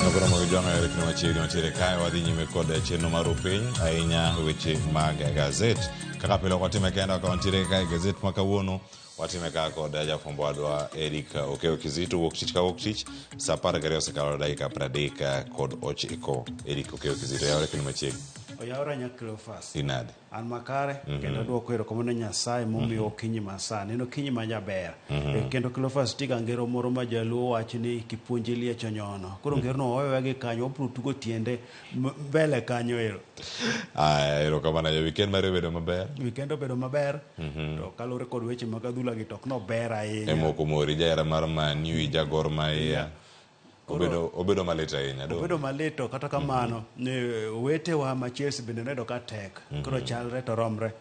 Nokoro mag jwang'o Eric ni machiegni wantiere kae wadhi nyime kod chenro mar upiny ahinya weche mag gazet kaka pile ok watime kenda ka wantiere kae gazet ma kawuono watime ka kod jafwambo wadwa Eric Okeyo Kizito wuok tich ka wuok tich saa 12 osekalo dakika 39. Eric Okeyo Kizito yawre kendo machiegni. Oyawre nya Cleophas. Inade? An makare kendo aduoko erokamano ne Nyasaye momiyo okinyi masani. En okinyi ma jaber. Kendo Cleophas tiga ngero moro ma jaluo wacho ni kipuonji liech onyono. Koro ngerono wawewe gi kanyo wabiro tugo tiende mbele kanyo ero. Aya, erokamano ahinya. Weekend mari obedo maber? Weekend obedo maber. To kaluwore kod weche mag adhula gi to ok nober ahinya. Emoko mori jahera mar Man U ja Gor Mahia. Obedo obedo malit ahinya. do. Obedo malit to kata kamano owetewa ma Chelsea bende noyudo ka tek. Koro chalre to romre.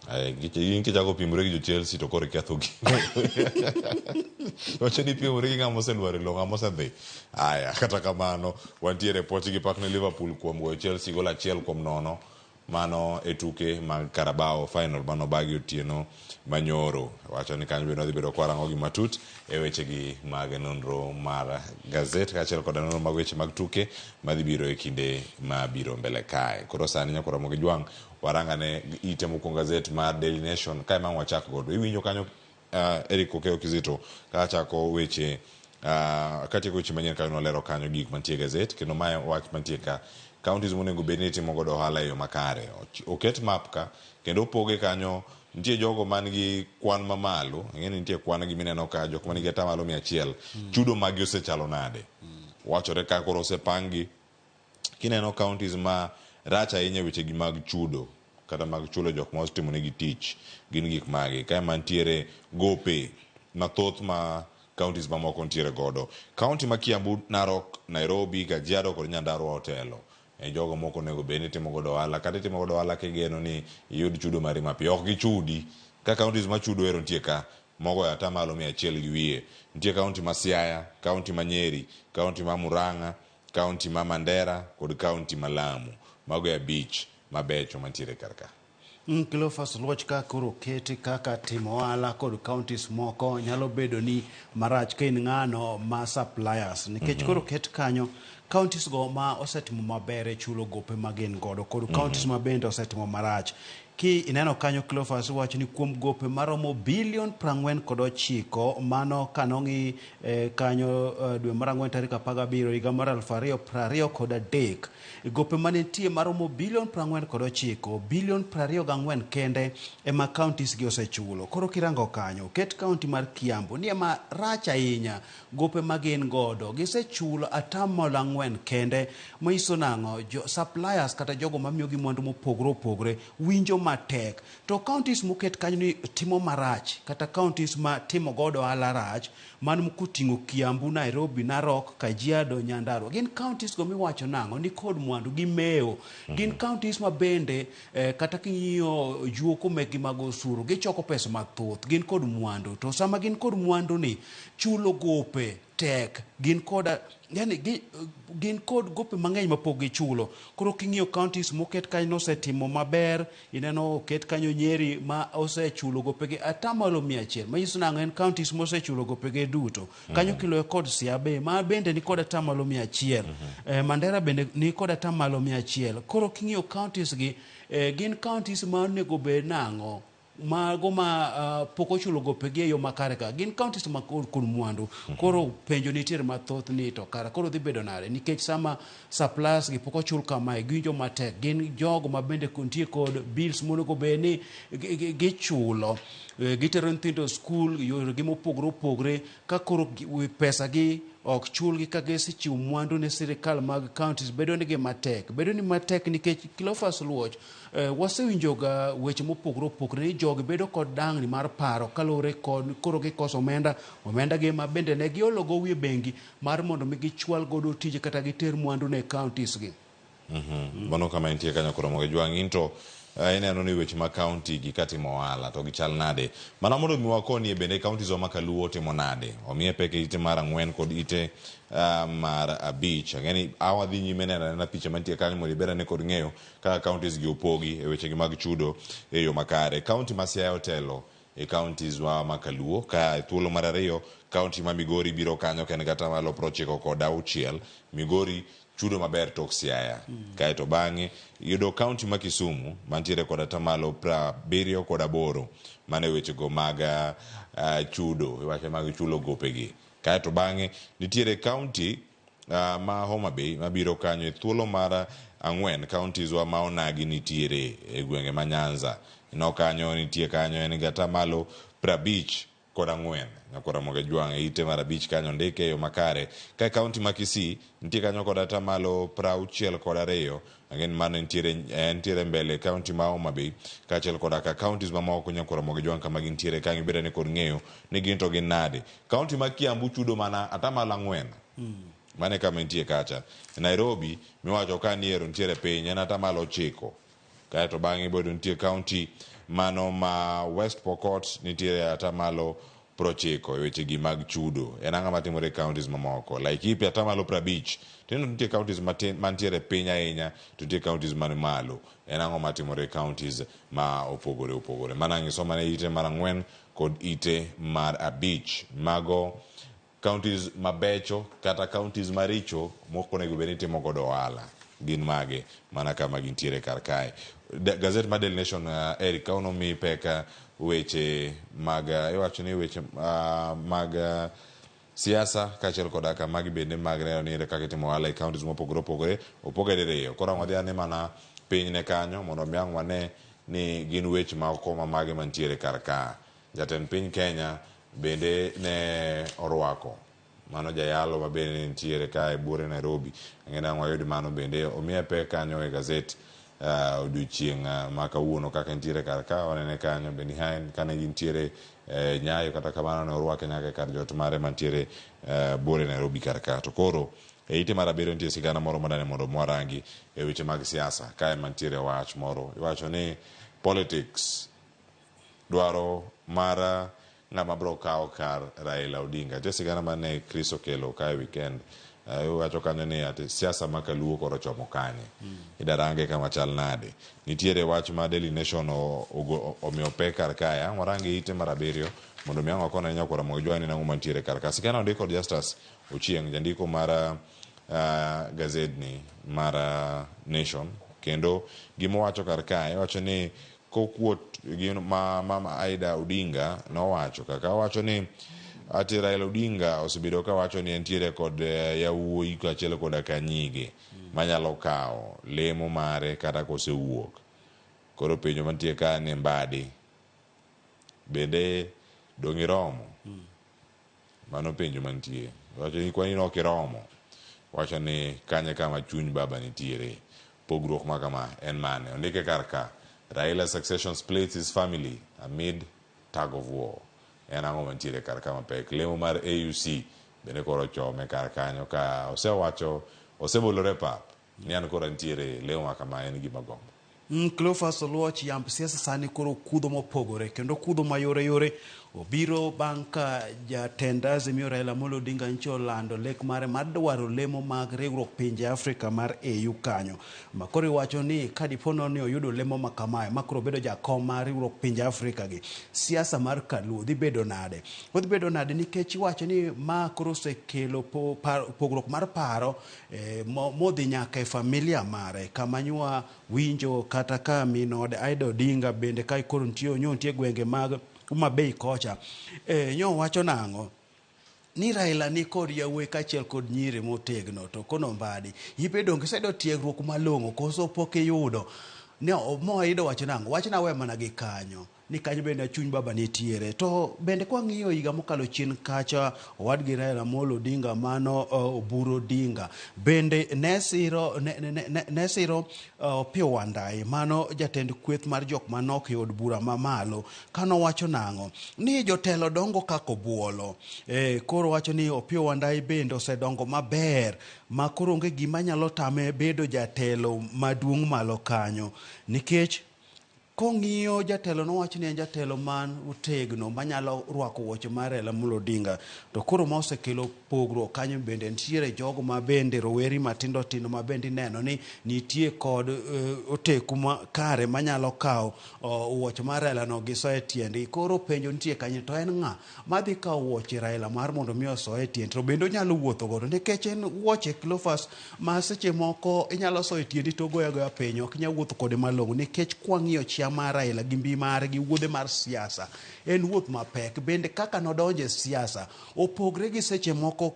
Ay, in kichako pimori gi jo Chelsea to koro iketho gi. Wacho ni pimori gi ng'ama oselwar e lowo, ng'ama osedhi. Aya, kata kamano, wantiere poch gi pak ne Liverpool kuom goyo Chelsea gol 1-0. Mano e tuke mag Carabao final mano obagi otieno manyoro. Wacho ni kanyo bende wadhi bedo kwarango gi matut e wechegi mag nonro mar gazet kaachiel koda nonro mag weche mag tuke madhi biro e kinde mabiro mbele kae. Koro sani nyaka Ramogi Jwang' warangane ite mokwongo gazet mar Daily Nation kae ma wachak godo. Iwinjo kanyo Eric Okeyo Kizito ka chako weche katieko weche manyien kanyo nolero kanyo gik mantie e gazet kendo mae wach mantie ka counties monego bed ni timo godo ohala e yo makare. Oket map ka kendo opoge kanyo nitie jogo man gi kwan mamalo ing'e ni nitie kwan gi mineno ka jok man gi atamalo 100 chudo magi osechalo nade. Wachore ka koro osepang gi kineno counties ma rach ahinya e weche gi mag chudo kata mag chulo jok ma osetimo negi tich gin gik magi. Kae mantiere gope mathoth ma counties mamoko nitiere godo. County ma Kiambu, Narok, Nairobi, Kajiado kod Nyandarua otelo. E jogo moko onego bed ni timo godo ohala kata itimo godo ohala kigeno ni iyud chudo mari mapiyo. Ok gichudi. Ka counties machudo ero nitie ka mogoyo atamalo 100 gi wiye. Nitie county ma Siaya, county ma Nyeri, county ma Murang'a, county ma Mandera kod county ma Lamu. Mago e 5 mabecho mantiere kar ka. Cleophas Luoch ka koro oketi kaka timo ohala kod counties moko nyalo bedo ni marach ka in ng'ano ma suppliers nikech koro ket kanyo counties go ma osetimo maber e chulo gope ma gin godo kod counties ma bende osetimo marach. Ki ineno kanyo Cleophas wacho ni kuom gope maromo bilion 49 mano kanong'i kanyo dwe mar 4 tarik 17 higa mar 2023 gope manitie maromo bilion 49 bilion 24 kende ema counties gi osechulo. Koro kirango kanyo ket county mar Kiambu ni ema rach ahinya gope ma gin godo gisechulo atamalo 4 kende manyiso nang'o jo suppliers kata jogo mamiyogi mwandu mopogore opogore winjo matek. To counties moket kanyo ni timo marach kata counties ma timo godo ohala rach man koting'o Kiambu, Nairobi, Narok, Kajiado, Nyandarua gin counties go miwacho nang'o ni kod mwandu gimewo gin counties ma bende kata king'iyo juoko mekgi mag osuru gichoko pesa mathoth gin kod mwandu to sama gin kod mwandu ni chulo gope tek gin kod yani gin kod gope mang'eny mapok gichulo. Koro king'iyo counties moket kanyo nosetimo maber ineno oket kanyo Nyeri ma osechulo gopegi atamalo 100 manyiso nang'o en counties mosechulo gopege duto kanyo kiloyo kod Siaya be ma bende ni kod atamalo 100 Mandera bende ni kod atamalo 100. Koro king'iyo counties gi gin counties ma onego bed nang'o mago ma pok ochulo gopegi e yo makare ka gin counties ma kod mwandu. Koro penjo nitiere mathoth ni to kara koro dhi bedo nade, nikech sama suppliers gi pok ochul kamae giwinjo matek. Gin jogo ma bende nitie kod bills monego bed ni gichulo, gitero nyithindo skul, yoregi mopogore opogore, ka koro pesa gi ok chulgi ka gisechiwo mwandu ne sirikal mag counties, bedo nigi matek. Bedo ni matek nikech Cleophas Oluoch, wasewinjoga weche mopogore opogore ni jogi bedo kod dangni mar paro kaluwore kod koro gikoso omenda, omenda gi ma bende ne giolo gowi e bengi mar mondo mi gichwal godo tije kata giter mwandu ne counties gi. Mano kama entie kanyo koro mogo jwang' into ineno ni weche ma county gi katimo ohala to gichal nade. Mana mondo mi wakonie bende counties wa ma kaluo timo nade. Omiye pek e ite mar 4 kod ite mar 5. Ang'eni awa dhi nyime neno anena picha mantie kanyo mondo ibed ane kod ng'eyo kaka counties gi opogi e weche gi mag chudo e yo makare. County ma Siaya otelo e counties wa ma kaluo, ka e thuolo mar 2 county ma Migori biro kanyo ka en gi atamalo 96. Migori chudo maber tok Siaya. Kaeto bang'e yudo county ma Kisumu mantiere kod atamalo 78 mane wechego mag chudo, iwacho mag chulo gopegi. Kaeto bang'e nitiere county ma Homa Bay mabiro kanyo e thuolo mar 4. Counties wa ma onagi nitiere e gwenge ma Nyanza. No kanyo nitie kanyo en gi atamalo 54. Nyakwar Ramogi Jwang' e ite mar 5 kanyo ndike e yo makare. Ka county ma Kisii nitie kanyo kod atamalo 62. Ang'e ni mano nitiere mbele county ma Homa Bay kaachiel koda ka counties mamoko Nyakwar Ramogi Jwang' kama gintiere ka gibed ane kod ng'eyo ni gin to gin nade. County ma Kiambu chudo mana atamalo 4. Mano e kama entie kacha. Nairobi miwacho ka ni ero nitiere piny en atamalo 9. Kaeto bang'e bodo nitie county mano ma West Pokot nitiere atamalo 90 e weche gi mag chudo. En ang'o matimore e counties mamoko? Laikipia atamalo 50. Tineno nitie counties mantiere piny ahinya to nitie counties man malo. En ang'o matimore e counties ma opogore opogore? Mana ang' isoma ne ite mar 4 kod ite mar 5. Mago counties mabecho kata counties maricho mok onego bed ni timo godo ohala gin mage mana kama gintiere kar kae. Gazet mar Daily Nation, Eric, ka onomi pek weche mag iwacho ni weche mag siasa kaachiel koda ka magi bende mag neno ni ere kaka itimo ohala e counties mopogore opogore opoge diriyo. Koro ang' wadhi ane mana piny ne kanyo mondo mi ang' wane ni gin weche moko ma mage mantiere kar ka. Jatend piny Kenya bende ne orwako mano jayalo ma bende nitiere ka e buore Nairobi. Ang'e ni ang' wayud mano bende omiye pek kanyo e gazet odiochieng' ma kawuono kaka nitiere kar ka wanene kanyo behind kane gintiere Nyayo, kata kamano ne orwake nyaka e kar jot mare mantiere buore Nairobi kar ka. To koro e ite mar 7 nitie sigana moro madane mondo mwarangi e weche mag siasa kae mantiere wach moro iwacho ni politics dwaro mar ng'ama bro kawo kar Raila Odinga. Nitie sigana mane Chris okelo kae weekend. Iwacho kanyo ni ati siasa ma kaluo koro chomo kanye. Idarange kama chal nade. Nitiere wach ma Daily Nation omiyo pek kar kae. Ang' warange ite mar 7 mondo mi ang' wakone Nyakwar Ramogi Jwang' ni nang'o mantiere kar ka. Sigana ondik kod Justus Ochieng', jandiko mar gazedni mar Nation. Kendo gima owacho kar kae, owacho ni kokuot gi ma mama Aida Odinga nowacho kaka owacho ni ati Raila Odinga osebedo ka wacho ni entiere kod yawuoyi kaachiel koda ka nyige manyalo kawo lemo mare kata kosewuok. Koro penjo mantie ka ni Mbadi bende dong' iromo? Mano penjo mantie. Wacho ni kwani ok iromo. Wacho ni kanye kama chuny baba nitiere. Pogruok ma kama en mane? Ondike kar ka. Raila succession splits his family amid tug of war. En ang'o mantiere kar ka mapek? Lemo mar AUC bende koro chome kar kanyo ka osewacho osebolore pap ni an koro antiere lemo ma kama en gima gombo. Cleophas Oluoch, yamb siasa sani koro kudho mopogore kendo kudho mayore yore. Obiro bang' ka jatend Azimio Raila Amolo Odinga nyocha olando lek mare mar dwaro lemo mag riwruok pinje Afrika mar AU kanyo. Ma koro iwacho ni ka dipo ni oyudo lemo ma kamae ma koro obedo jakom mar riwruok pinje Afrika gi, siasa mar kaluo dhi bedo nade? Odhi bedo nade nikech iwacho ni ma koro osekelo pogruok mar paro modhi nyaka e familia mare kama nywa winjo kata ka min ode Aida Odinga bende ka koro nitie nyo nitie gwenge mag Homa Bay kocha nyo wacho nang'o ni Raila ni kod yawuoyi kaachiel kod nyiri motegno to kono Mbadi ibe donge iseyudo tiegruok malong'o koso pok iyudo ne moido wacho nang'o wachna we mana gi kanyo ni kanyo bende chuny baba nitiere to bende kwang'iyo higa mokalo chien kacha owadgi Raila Amolo Odinga mano Oburu Odinga bende ne siro ne siro Opiyo Wandayi mano jatend kweth mar jok manok e od bura mamalo kanowacho nang'o ni jotelo dongo kaka obuolo. Koro wacho ni Opiyo Wandayi bende osedongo maber ma koro onge gima nyalo tame bedo jatelo maduong' malo kanyo nikech kong'iyo jatelo nowacho ni en jatelo man otegno manyalo rwako wuoche mar Raila Amolo Odinga to koro ma osekelo pogruok kanyo bende nitiere jogo ma bende roweri matindo tindo ma bende ineno ni nitie kod oteku ma kare manyalo kawo wuoche mar Raila no giso e tiendgi. Koro penjo nitie kanyo to en ng'a madhi kawo wuoche Raila mar mondo mi oso e tiende to bende onyalo wuotho godo nikech en wuoche Cleophas ma seche moko inyalo soyo e tiendi to ogoyo agoya piny ok inyal wuotho kode malong'o nikech kwang'iyo chia mar Raila gi mbi mare gi wuodhe mar siasa en wuoth mapek bende kaka nodonjo e siasa opogre gi seche moko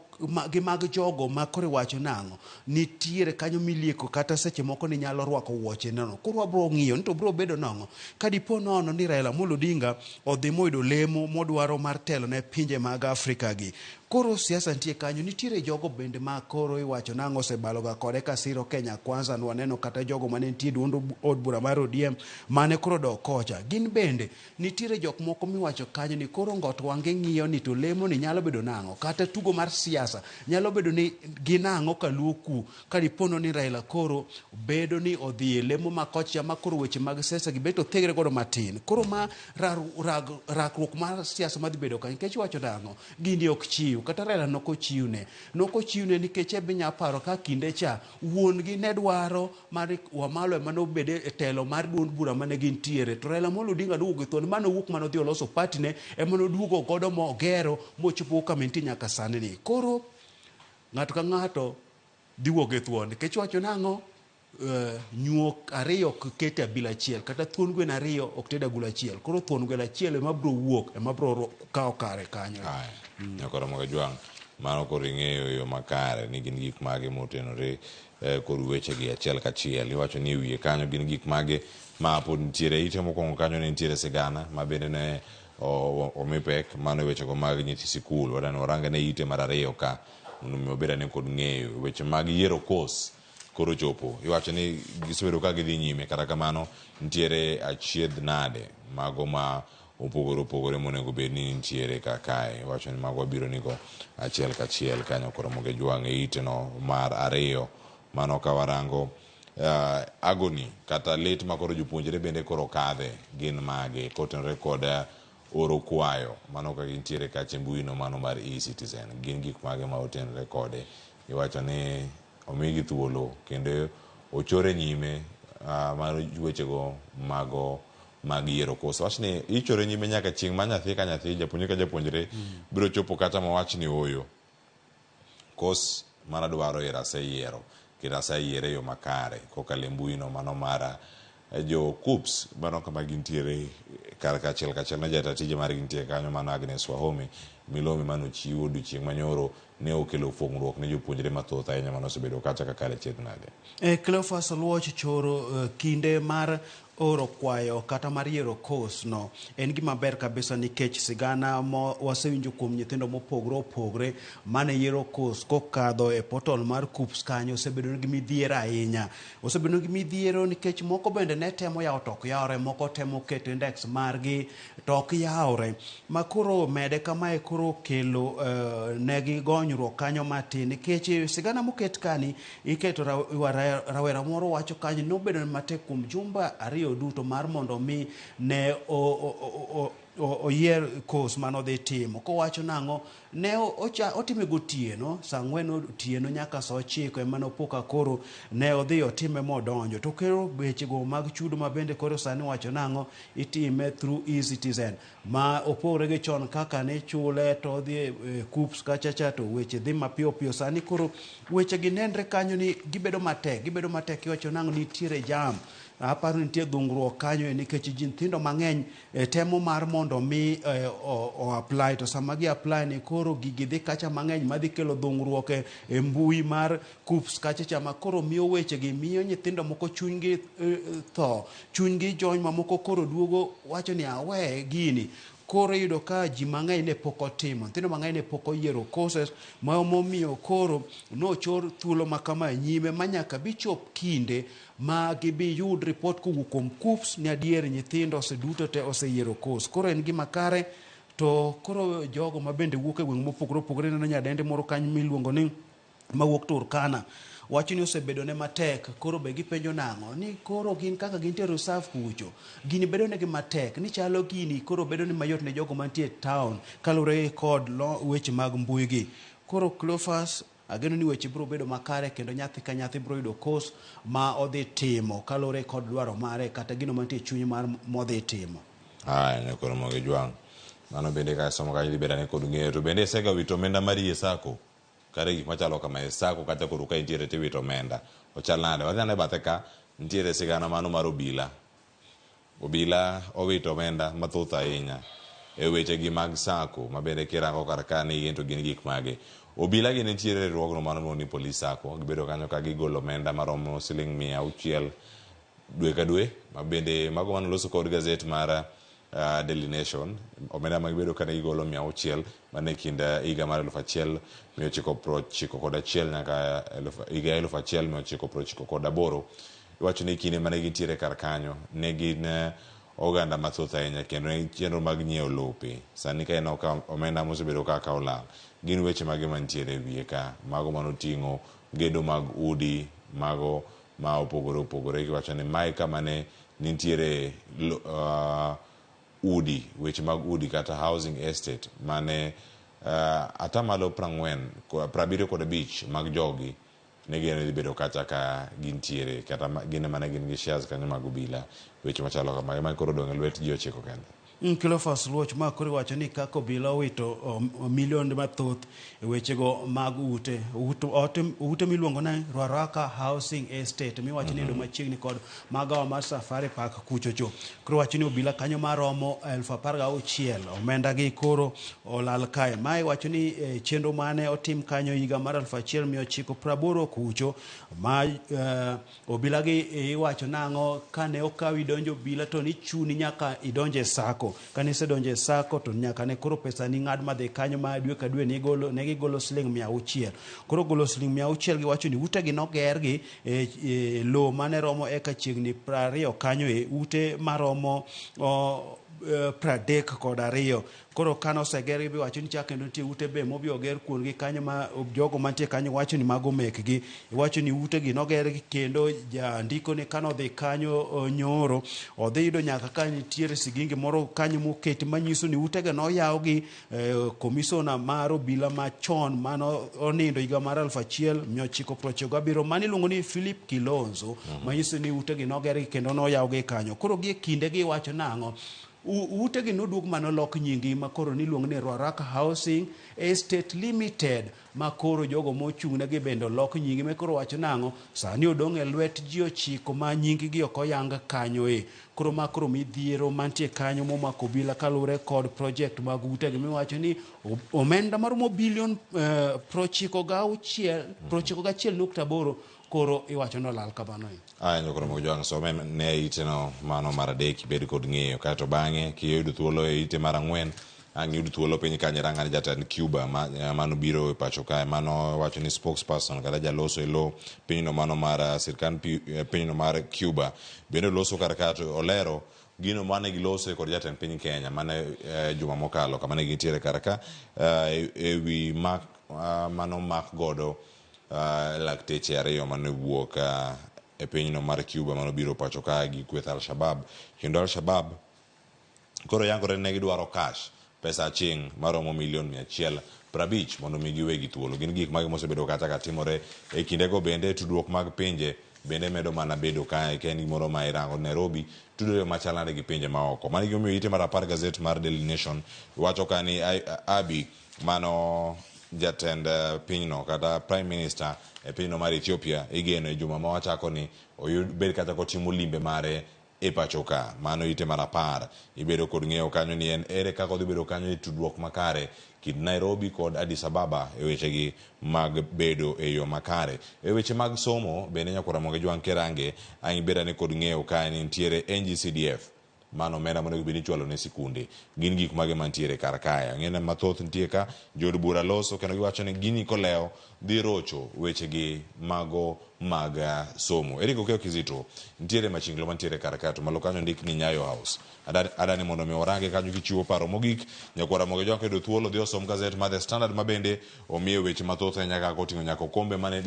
gi mag jogo ma koro iwacho nang'o nitiere kanyo milieko kata seche moko ni nyalo rwako wuoche neno koro wabro ng'iyo ni to bro bedo nang'o ka dipo nono ni Raila Amolo Odinga odhi moyudo lemo modwaro mar telo ne pinje mag Afrika gi. Koro siasa nitie kanyo, nitiere jogo bende ma koro iwacho nang'o osebaloga kode ka siro Kenya Kwanza, nwaneno kata jogo mane nitie duond od bura mar ODM mane koro dok kocha. Gin bende nitiere jok moko miwacho kanyo ni koro ngot wange ng'iyo ni to lemo ni nyalo bedo nang'o, kata tugo mar siasa nyalo bedo ni ginang'o kaluo ku ka dipono ni Raila koro bedo ni odhi e lemo ma kocha ma koro weche mag siasa gi bet othegre godo matin. Koro ma rakruok mar siasa madhi bedo kanyo nikech iwacho nang'o gini ok chiw kata Raila nokochiwne nokochiwne nikech ebe nya paro ka kinde cha wuon gi ne dwaro mar Wamalwa ema nobed e telo mar duond bura mane gintiere to Raila Amolo Odinga nowuok gi thuon mane owuok mane odhi oloso party ne ema noduogo godo mogero mochopo kama entie nyaka sani ni. Koro ng'ato ka ng'ato dhi wuok gi thuon nikech wacho nang'o nyuok ariyo ok ket e abila achiel kata thuon gwen ariyo ok ted agulu achiel. Koro thuon gweno achiel ema bro wuok ema bro kawo kare kanyo. Nyakoro Mogajwang', mano koro ing'eyo e yo makare ni gin gik mage motenore kod wechegi achiel kachiel. Iwacho ni e wiye kanyo gin gik mage ma pod nitiere. Ite mokwongo kanyo ne nitiere sigana ma bende ne omi pek, mano e wechego mag nyithi sikul. Wadani warang ane ite mar ariyo ka mondo mi wabed ane kod ng'eyo weche mag yiero kos koro chopo. Iwacho ni gisebedo ka gidhi nyime, kata kamano nitiere achiedh nade mago ma opogore opogore monego bed ni nitiere ka kae. Iwacho ni mago wabiro nigo achiel kachiel kanyo koro Mogajwang' e ite no mar ariyo. Mano ka warango agony kata lit ma koro jopuonjre bende koro kadhe gin mage kotenore kod oro kwayo mano ka gintiere kacha e mbui no mano mar e-Citizen. Gin gik mage ma otenore kode. Iwacho ni omigi thuolo kendo ochore nyime mar wechego mago mag yiero koso. Wach ni ichore nyime nyaka chieng' ma nyathi ka nyathi, japuonjre ka japuonjre biro chopo kata ma wach ni ooyo. Kos mana dwaro ero aseyiero kendo aseyiere e yo makare kokalo e mbui no mano mara jo KUCCPS mano kama gintiere kar kachiel kachiel ne jata tije margi nitie kanyo mano Agnes Wahome milome mano chiwo odiochieng' manyoro ne okelo fong'ruok ne jopuonjre mathoth ahinya mane osebedo kacha ka kare chiedh nade. Cleophas Oluoch choro kinde mar oro kwayo kata mar yiero kos no en gima ber kabisa nikech sigana mo wasewinjo kuom nyithindo mopogre opogre mane yiero kos kokadho e portal mar KUCCPS kanyo osebedo gi midhiero ahinya. Osebedo gi midhiero nikech moko bende ne temo yawo to ok yawre, moko temo keto index margi to ok yawre. Ma koro mede kamae koro kelo negi gonyruok kanyo matin nikech sigana moket kani iketo rawera moro wacho kanyo nobedo matek kuom jumba ariyo duto mar mondo mi ne oyier course mane odhi timo. Kowacho nang'o, ne otime gotieno, saa 4 otieno nyaka saa 9 ema nopo ka koro ne odhi otime modonjo. To koro wechego mag chudo ma bende koro sani wacho nang'o, itime through eCitizen ma opogore gi chon kaka ne chule to odhi e KUCCPS kachacha to weche dhi mapiyo piyo. Sani koro weche gi nenre kanyo ni gibedo matek, gibedo matek. Iwacho nang'o, nitiere jam, aparo ni nitie dhungruok kanyo nikech ji nyithindo mang'eny temo mar mondo mi o apply, to sama gi apply ni koro gigi dhi kacha mang'eny madhi kelo dhungruok e mbui mar KUCCPS kacha cha, ma koro miyo weche gi miyo nyithindo moko chunygi tho, chunygi jony, mamoko koro duogo wacho ni awe gini. Koro iyudo ka ji mang'eny ne pok otimo, nyithindo mang'eny ne pok oyiero courses, ma momiyo koro nochor thuolo ma kama e nyime ma nyaka bichop kinde ma gibi yud report kowuok kuom KUCCPS ni adier nyithindo oseduto te oseyiero course. Koro en gima kare. To koro jogo ma bende wuok e gweng' mopogore opogore, neno nyadendi moro kanyo miluongo ni mawuok Turkana wacho ni osebedo ne matek. Koro be gipenjo nang'o ni koro gin kaka gintie reserve kucho, gini bedo negi matek ni chalo gini koro bedo ni mayot ne jogo mantie e town kaluwore kod weche mag mbui gi. Koro Cleophas, ageno ni weche biro bedo makare kendo nyathi ka nyathi biro yudo course ma odhi timo kaluwore kod dwaro mare kata gino mantie e chuny mar modhi timo. Aya, nyakoro mogi jwang'. Mano bende ka somo kanyo dhi bedo ane kod ng'eyo. To bende isega wito omenda mari e sacco? Kare gik machalo kama e sacco kata koro ka intiere tiwito omenda. Ochal nade? Wadhi ane bathe ka, nitiere sigana mano mar obila. Obila owito omenda mathoth ahinya e weche gi mag sacco ma bende kirango kar ka ni gin to gin gik mage. Obila gi nitiere riwruogno mano miluongo ni Police Sacco. Gibedo kanyo ka gigolo omenda maromo siling 600 dwe ka dwe, ma bende mago mane oloso kod gazet mar Daily Nation. Omenda ma gibedo ka ne gigolo 600 mane kind higa mar 1991 nyaka higa 1998. Iwacho ni kinde mane gintiere kar kanyo ne gin oganda mathoth ahinya kendo ne chenro mag nyiewo lope. Sani ka ineno ka omenda mosebedo kaka olal, gin weche mage mantiere e wiye ka, mago manoting'o gedo mag udi, mago ma opogore opogore. Giwacho ni mae kama ne nitiere udi, weche mag udi kata housing estate mane atamalo 75 mag jogi ne geno dhi bedo kacha ka gintiere, kata gin ema ne gin gi shares kanyo mag obila. Weche machalo kamagi ma koro odong' e lwet ji 9 kende. Cleophas Luoch, ma koro iwacho ni kaka obila owito milionde mathoth e wechego mag ute ute miluongo ni Ruaraka Housing Estate miwacho ni yudo machiegni kod magawa mar Safari Park kuchocho. Koro wacho ni obila kanyo maromo 16,000 omenda gi koro olal kae. Mae wacho ni chenro mane otim kanyo higa mar 1980 kucho ma obila gi iwacho nang'o kane okawi donjo obila to ni chuni nyaka idonje sacco. Kane isedonjo e sacco to nyaka ne koro pesa ni ng'ad madhi kanyo ma dwe ka dwe ne gigolo siling 600. Koro golo siling 600 giwacho ni ute gi noger gi e lowo mane romo eka chiegni 20 kanyo e ute maromo 32. Koro kane oseger gi wacho ni chak kendo nitie ute be mobi oger kuondgi kanyo ma jogo mantie kanyo wacho ni mago mekgi. Iwacho ni ute gi noger gi kendo jandiko ni kane odhi kanyo nyoro odhi yudo nyaka ka nitiere sigingi moro kanyo moketi manyiso ni ute gi noyaw gi komisona mar obila machon mano onindo higa mar 1997 mane iluongo ni Philip Kilonzo, manyiso ni ute gi noger gi kendo noyaw gi kanyo. Koro gi e kinde gi wacho nang'o, ute gi noduog manolok nyingi ma koro niluongo ni Ruaraka Housing Estate Limited, ma koro jogo mochung' negi bende olok nyingi. Ma koro wacho nang'o, sani odong' e lwet ji 9 ma nying gi ok oyang kanyo e. Koro ma koro midhiero mantie kanyo momako obila kaluwore kod project mag ute gi miwacho ni omenda maromo bilion 96, 91.8 koro iwacho ni olal kamano. Aya, nyokoro Mojwang', some ne ite no mano mar 3 ibed kod ng'eyo. Kaeto bang'e kiyudo thuolo e ite mar 4 ang' iyud thuolo piny kanyo irang'ane jatend Cuba mano biro e pacho kae, mano wacho ni spokesperson kata jaloso e lo pinyno mano mar sirkand pinyno mar Cuba bende oloso kar ka to olero gino mane giloso kod jatend piny Kenya mane juma mokalo kama ne gintiere kar ka e wi mak mano mak godo lakteche 2 mane wuok e pinyno mar Cuba mano biro pacho ka gi kweth Al-Shabaab. Kendo Al-Shabaab Koro yangore ne gidwaro cash, pesa aching' maromo milion 150 mondo mi giwegi thuolo. Gin gik mage mosebedo kata ka timore e kindego bende tudruok mag pinje bende medo mana bedo kae ka en gimoro ma irango Nairobi tudore machal nade gi pinje maoko. Mano e gimomiyo ite mar 10 gazet mar Daily Nation wacho ka ni Abiy mano jatend pinyno kata Prime Minister e pinyno mar Ethiopia igeno e juma ma wachako ni oyud bed kata kotimo limbe mare e pacho ka. Mano ite mar 10. Ibedo kod ng'eyo kanyo ni en ere kaka odhi bedo kanyo e tudruok makare kind Nairobi kod Addis Ababa e wechegi mag bedo e yo makare. E weche mag somo bende nyakwar Ramogi Jwang' Kerange ang' ibed ane kod ng'eyo ka ni nitiere NGCDF. Mano omenda monego bed ni ichwalo ne sikunde. Gin gik mage mantiere kar kae? Ang'e ni mathoth nitie ka, jood bura loso kendo giwacho ni gini kolewo dhi rocho wechegi mago mag somo. Eric Okeyo Kizito, nitiere machinglo mantiere kar kae to malo kanyo ndik ni Nyayo House. Adani mondo mi warange kanyo kichiwo paro mogik. Nyakwar Ramogi Ojwang' koyudo thuolo dhi osom gazet mar The Standard ma bende omiye weche mathoth ahinya kaka oting'o nyaka okombe mane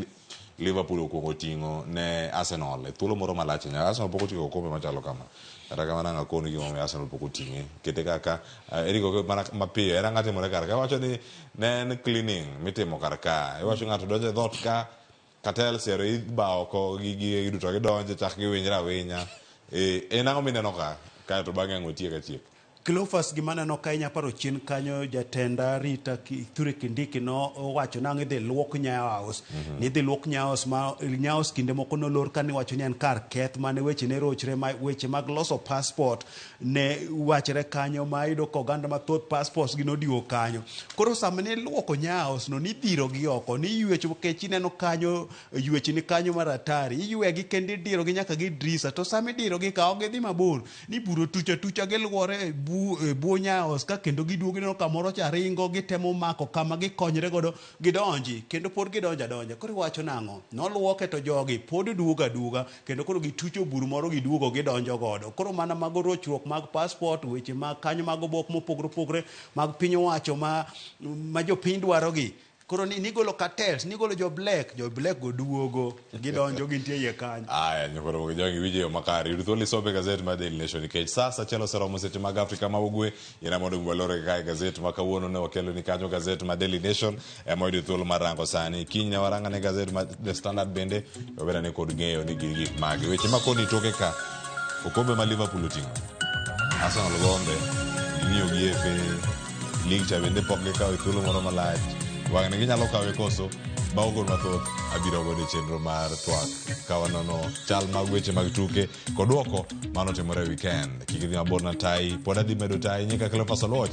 Liverpool okuongo ting'o ne Arsenal e thuolo moro malach ahinya. Arsenal pok oting'o okombe machalo kama. Kata kamano ang' akoni gimomiyo Arsenal pok oting'e. Kete kaka Eric Okeyo mana mapiyo. En ang'o timore kar ka? Iwacho ni ne en cleaning mitimo kar ka. Iwacho ng'ato donjo e dhoot ka katel siero ibawo oko gi gige duto gidonjo chak giwinyre awinya. En ang'o mineno ka? Kaeto bang'e ang' watiek achiek. Cleophas, gima aneno ka inya paro chien kanyo jatenda Rita Kithure Kindiki no owacho nang' idhi luok Nyayo House. Ni idhi luok Nyayo House ma Nyayo House kinde moko nolor ka niwacho ni en kar keth mane weche ne rochre ma weche mag loso passport ne wachre kanyo ma iyudo ka oganda mathoth passports gi nodiwo kanyo. Koro sama ne iluoko Nyayo House no nidhiro gi oko, niywecho nikech ineno kanyo ywech ni kanyo mar hatari. Iywegi kendo idiro gi nyaka gi drisa to sama idiro gi ka ok gidhi mabor. Ni buro tuch atucha giluore e bwo Nyayo House ka kendo giduogo ineno kamoro cha ringo gitemo mako kama gikonyre godo gidonji kendo pod gidonjo adonja. Koro iwacho nang'o? Noluoke to jogi pod duogo aduoga kendo koro gitucho bur moro giduogo gidonjo godo. Koro mana mago rochruok mag passport, weche mag kanyo mag obok mopogore opogore mag piny owacho ma jopiny dwarogi. Koro ni nigolo cartels, nigolo jo black, jo black go duogo, gidonjo gintie iye kanyo. Aya, nyokoro mogi jongi winjo yo makare. Yud thuolo isome gazet mar Daily Nation nikech sa achiel oseromo seche mag Afrika ma Ugwe. Ina mondo walore kae gazet ma kawuono ne wakelo ni kanyo gazet mar Daily Nation ema oyudo thuolo mar rango sani. Kiny ne waranga ne gazet mar The Standard bende wabed ane kod ng'eyo ni gin gik mage. Weche ma koni toke ka okombe ma Liverpool oting'o. Arsenal gombe ging'iyo gi FA League cha bende pok gikawo e thuolo moro malach. Wang'ni ginyalo kawe koso baogo mathoth abiro godo e chenro mar twak ka wanono chal mag weche mag tuke kod duoko mano timore e weekend. Kik idhi mabor na tai, pod adhi medo tai nyika Cleophas Oluoch,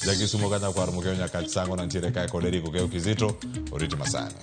jakisumo ka nyakwar Mokeo Nyakach Sango nantiere kae kod Eric Okeyo Kizito, oriti masani.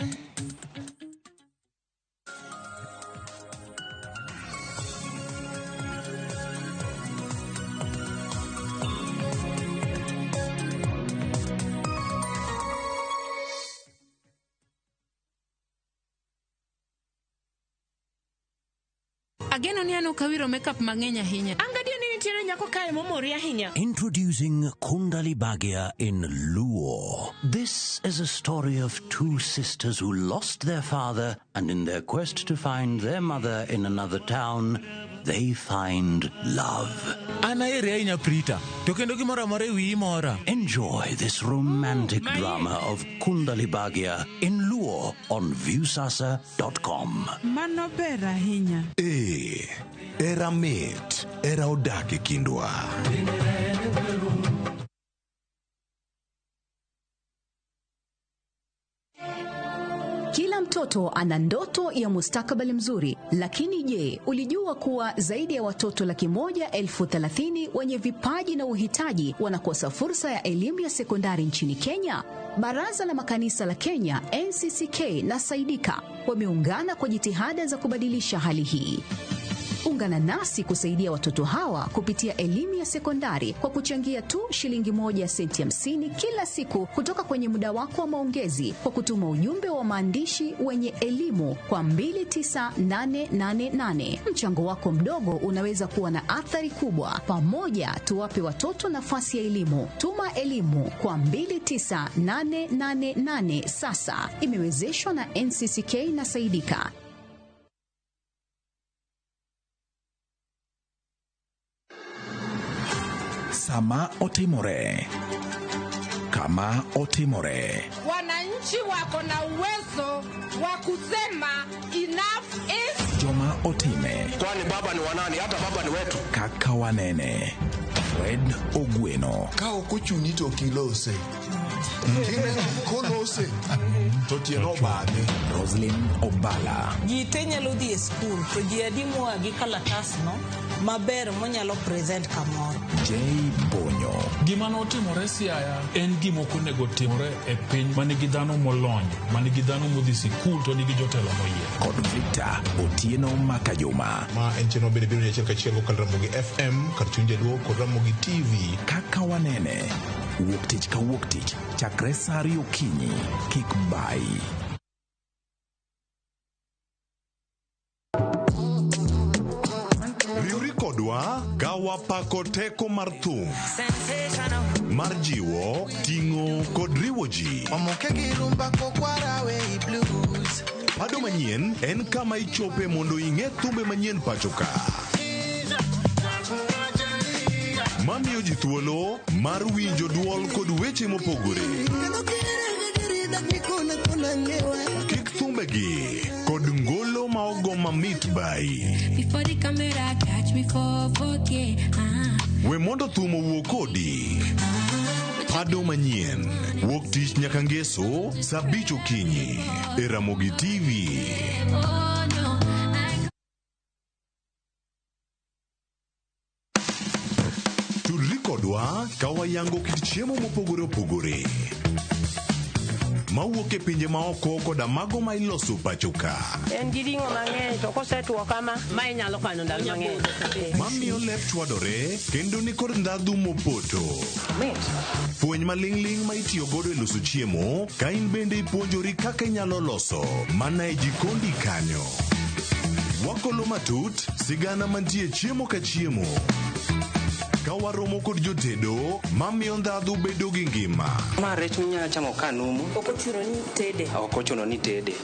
Ageno ni an ok awiro makeup mang'eny ahinya. An gadier ni nitiere nyako kae momori ahinya. Introducing Kundali Bhagya in Luo. This is a story of two sisters who lost their father and in their quest to find their mother in another town, they find love. An aheri ahinya Prita, to kendo gimoro amora e wiyi mora. Enjoy this romantic drama of Kundali Bhagya in Luo on viewsasa.com. Mano ber ahinya. Ee, era mit, era odak e kindwa. Kila mtoto ana ndoto ya mustakabali mzuri, lakini je, ulijua kuwa zaidi ya watoto 130,000 wenye vipaji na uhitaji wanakosa fursa ya elimu ya sekondari nchini Kenya? Baraza la Makanisa la Kenya NCCK na Saidika wameungana kwa jitihada za kubadilisha hali hii. Ungana nasi kusaidia watoto hawa kupitia elimu ya sekondari kwa kuchangia tu shilingi 1.50 kila siku kutoka kwenye muda wako wa maongezi kwa kutuma ujumbe wa maandishi wenye elimu kwa 29888. Mchango wako mdogo unaweza kuwa na athari kubwa. Pamoja tuwape watoto nafasi ya elimu. Tuma elimu kwa 29888 sasa. Imewezeshwa na NCCK na Saidika. Saa Sama otimore. Kama otimore. Wananchi wako na uwezo wa kusema enough is Joma otime. Kwani baba ni wanani? Hata baba ni wetu. Kaka wanene. Fred Ogweno. Ka ok ochuni to ok ilose. Kineno kolose to tiende obadhe. Roslyn Obala. Ji te nyalo dhi e skul to ji adi moa gi kalatasno maber monyalo present kamoro. J Bonyo. Gima notimore Siaya en gima ok onego timore e piny ma nigi dhano molony, ma nigi dhano modhi sikul to nigi jotelo moyier. Kod Victor Otieno Makajuma. Ma en chenro bende biro ni achiel kachiel kokalo Ramogi FM kar chuny jaluo kod Ramogi TV. Kaka wanene. Wuok tich ka wuok tich chakre saa ariyo okinyi. Kik bayi. Riwri kodwa ka wapako teko mar thum mar jiwo, ting'o kod riwo ji. Omoke gi rumba kokwarawe i blues. Pado manyien en kama ichope mondo ing'e thumbe manyien pacho ka. Mamiyo ji thuolo mar winjo duol kod weche mopogore. Kik thumbegi kod ngolo ma ogo mamit bai. Before the camera catch me for 4K. We mondo thum owuo kodi. Pado manyien wuok tich nyaka ngeso saa abich okinyi e Ramogi TV. Oh no, I Tudri kodwa ka wayango kit chiemo mopogore opogore mawuok e pinje maoko koda mago ma iloso pacho ka. En gi ring'o mang'eny to kosetwo kama, ma inyalo kano ndalo mang'eny. Mamiyo lep chwadore kendo nikod ndhadhu mopoto. Fweny maling'ling' ma itiyo godo e loso chiemo ka in bende ipuonjori kaka inyalo loso mana e jikondi kanyo. Wakolo matut sigana mantie chiemo ka chiemo. Ka waromo kod jotedo mamiyo ndhadhu bedo gi ngima. Ma rech minyalo chamo ka numu. Ok ochuno ni tede. Ok ochuno ni tede.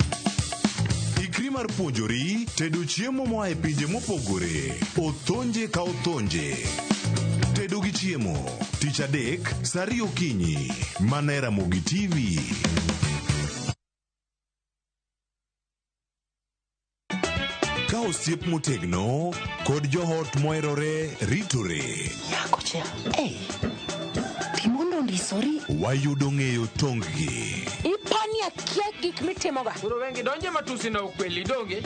Ikri mar puonjori tedo chiemo moa e pinje mopogore. Othonje ka othonje. Tedo gi chiemo. Tich adek, saa ariyo okinyi. Mana e Ramogi TV. Ka osiep motegno kod joot moherore ritore. Nyakocha, ei, pi mondo ondisori. Wayudo ng'eyo tong-gi. Ipani akia gik mitimoga. Koro wengi donje matusi na ukweli donge.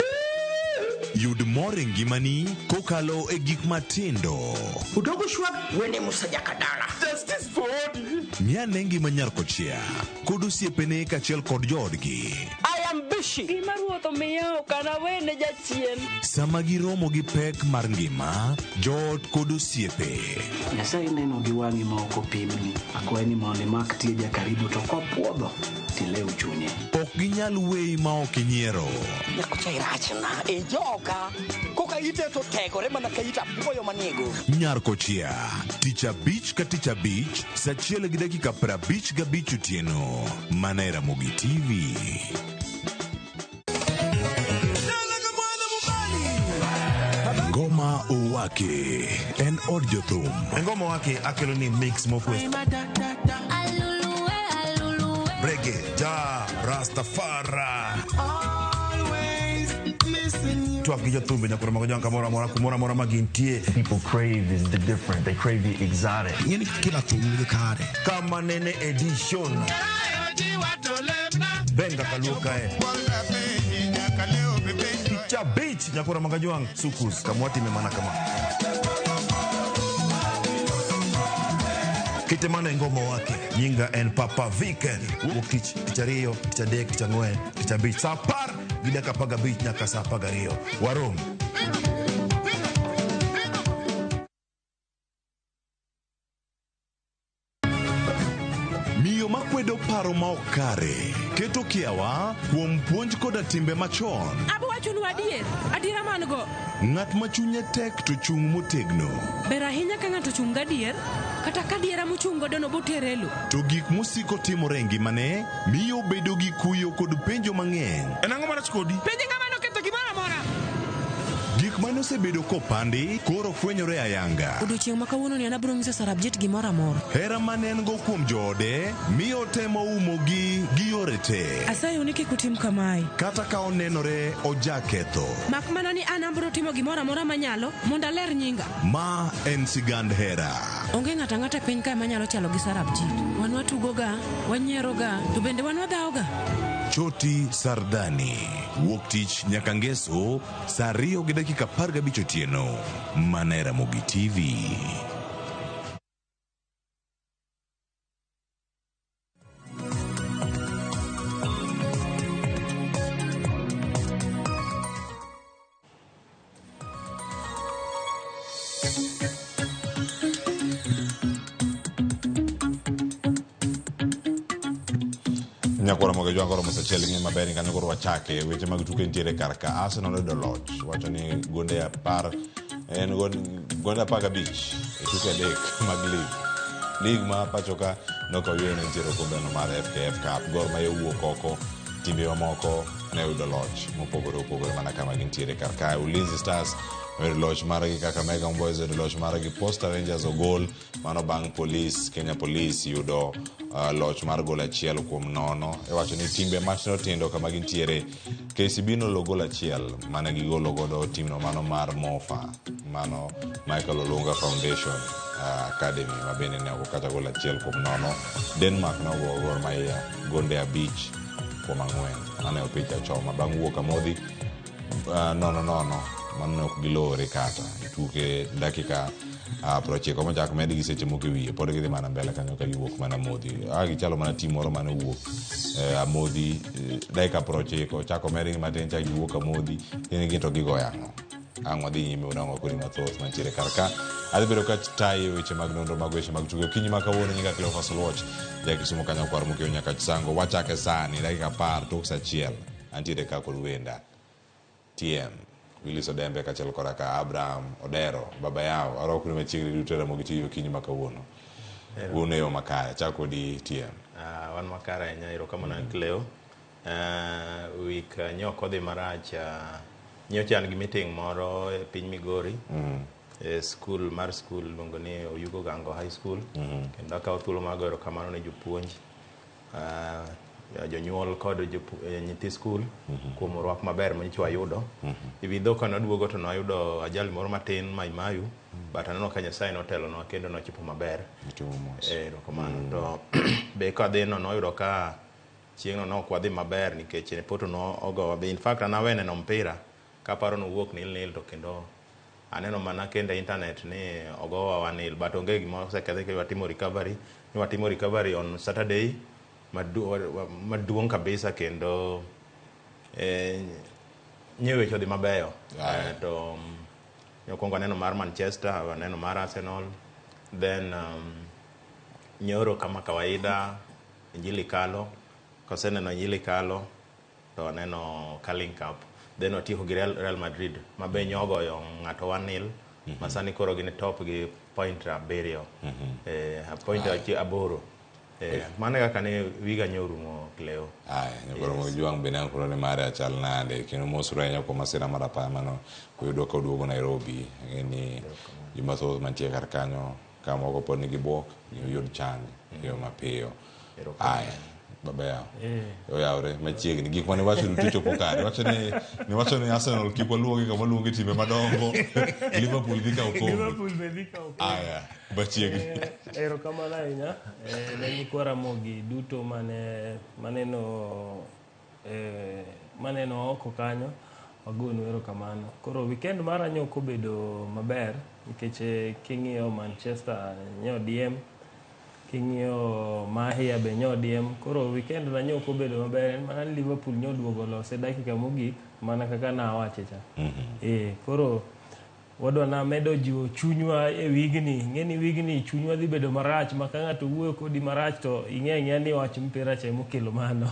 Yud mor e ngimani kokalo e gik matindo. Udogo shwag wene Musa Jakadala. Justice for Odi. Ng'ane ngima nyar kochia kod osiepene kaachiel kod joodgi. I am bushy. Gima ruoth omiya ok anawene jachien. Sama giromo gi pek mar ngima, joot kod osiepe. Nyasaye neno gi wang'i ma ok opimni. Akwayi ni mondo imak tie jakaribu to kopuodho tilew chunye. Ok ginyal weyi ma ok inyiero. Nyakocha irachna e joka. Koka ite to tegore mana ka it apuoyo maniego. Nyar kochia, tich abich ka tich abich, saa achiel gi dakika 55 otieno. Mana e Ramogi TV. Ngoma Owake en od jothum. Ngoma Owake akelo ni mix mokwe. Reggae, ja, Rastafari. Twak gi jothumbe nyaka romo gi kamoro amora kumoro amora ma gintie. People crave is the different. They crave the exotic. Ing'eni kila thum nigi kare. Kama nene edition. Benga kaluo kae. Tich abich nyaka romo gi jwang' sukus kamwatime mana kama. Kite mana e ngoma wake. Nyinga en Papa Viken. Wuok tich, tich ariyo, tich adek, tich ang'wen, tich abich. Saa apar gi dakika apar gabich nyaka saa apar gariyo. Warom. Miyo makwedo paro ma ok kare keto kiawa kuom puonj koda timbe machon. Abo wachonu adier, adiera man go. Ng'at ma chunye tek to chung' motegno. Ber ahinya ka ng'ato ochung' gadier, kata ka adiera mochung' godo no botere e lo. To gik mosiko timore e ngimane miyo obedo gi kuyo kod penjo mang'eny. En ang'o marach kodi? Penj ng'ama noketho gimoro amora. Gik mane osebedo kopandi koro fwenyore ayanga. Odiochieng' ma kawuono ni an abiro nyiso Sarabjit gimoro amora. Hera mane en go kuom joode miyo otemo umogi gi yore te. Asayou ni kik utim kamae. Kata ka onenore ojaketho. Mak mana ni an abiro timo gimoro amora manyalo mondo aler nyinga. Ma en sigand hera. Onge ng'ato ang'ata e piny kae manyalo chalo gi Sarabjit. Wan watugoga, wanyieroga, to bende wan wadhawoga. Choti Sardani. Wuok tich nyaka ngeso saa 2:15 otieno. Mana e Ramogi TV. Nyakwara moge jwang' koro mosechiel ing'e maber ni kanyo koro wachake weche mag tuke nitiere kar ka Arsenal oyudo loch wacho ni gonde apar en gonde 15 e tuke adek mag lig lig ma pacho ka nokawo yueyo ne nitiere okombeno mar FKF Cup Gor Mahia owuok oko timbe mamoko ne oyudo loch mopogore opogore mana kama gintiere kar kae Ulinzi Stars oyudo loch margi Kakamega Homeboyz oyudo loch margi Posta Rangers ogol mano bang' Police Kenya Police yudo loch mar gol 1-0 iwacho ni timbe matindo tindo kama gintiere KCB nolo gol achiel mane gigolo godo timno mano mar Mofa mano Michael Olunga Foundation Academy ma bende ne ogo kata gol 1-0 Denmark ne ogo Gor Mahia gonde 5-4 mane opich achoma bang' wuok amodhi 0-0 mano ne ok gilore kata e tuke dakika 90 mochak medgi seche moko e wiye pod gidhi mana mbele kanyo ka giwuok mana amodhi gichalo mana tim moro mane owuok amodhi dakika 90 chako medgi matin chak giwuok amodhi gin to gigoyo ang'o ang' wadhi nyime unang'o kodi mathoth mantiere kar ka adhi bedo ka tayo weche mag nonro mag weche mag tuke okinyi ma kawuono nyinga Cleophas Oluoch ja Kisumu kanyo kwar mokiewo nyaka Chisango wachake sani dakika 10 tok saa 1 antiere ka kod wenda TM Willis Odembe kaachiel koda ka Abraham Odero baba yao arwako ni machiegni duto Ramogi TV okinyi ma kawuono un e yo makare chak kodi TM wan makare ahinya erokamano Cleo week nyo ok odhi marach nyocha an gi meeting moro e piny Migori e school mar school iluongo ni Oyugo Gango High School kendo akawo thuolo mar goyo erokamano ne jopuonj jonyuol kod nyithi skul kuom rwak maber manyocha wayudo. Ewi dho ka naduogo to nayudo ajali moro matin Mai Mahiu but aneno ka Nyasaye notelonwa kendo nochopo maber. Erokamano. To be kadhi no noyudo ka chieng'no ne ok wadhi maber nikech Porto nogowa. In fact an awe neno mpira kaparo nowuok 0-0 to kendo aneno mana kendo e internet ni ogowa 1-0 but onge gima osekethe kendo watimo recovery ni watimo recovery on Saturday maduong' kabisa kendo nyo weche odhi mabeyo. To mokwongo aneno mar Manchester, aneno mar Arsenal, then nyoro kama kawaida Injili kalo, kaseneno Injili kalo to aneno Carling Cup, then watieko gi Real Madrid ma be nyogoyo ng'ato 1-0 ma sani koro gin top gi point 7 point 8. Mano e kaka ne wiga nyorumo Cleo. Aya, nyakoro yes. Jwang' bende ang' koro ni mare achal nade kendo mosuru ahinya kuom masira mar apaya mano oyudwa ka oduogo Nairobi. Ang'e ni ji mathoth mantie kar kanyo ka moko pod nigi buok ni oyud chang e yo mapiyo. Aya, baba yao. Oyawre machiegni gik mane iwacho duto chopo kare. Iwacho ni Arsenal kik waluongi kama waluongi timbe madongo. Liverpool dhi kawo kombe. Liverpool be dhi kawo kombe. Aya, machiegni. Erokamano ahinya ne nyikwa Ramogi duto mane maneno oko kanyo wagonu erokamano. Koro weekend mara nyo ok obedo maber nikech king'iyo Manchester nyo DM, king'iyo Mahia be nyo DM. Koro weekend na nyo ok obedo maber en mana ni Liverpool nyo oduogo lose dakika mogik mana kaka nawache cha. Koro wadwa na medo jiwo chunywa e wigni. Ing'e ni wigni chunywa dhi bedo marach ma ka ng'ato wuoyo kodi marach to ing'e ang'eya ni wach mpira cha emokelo mano.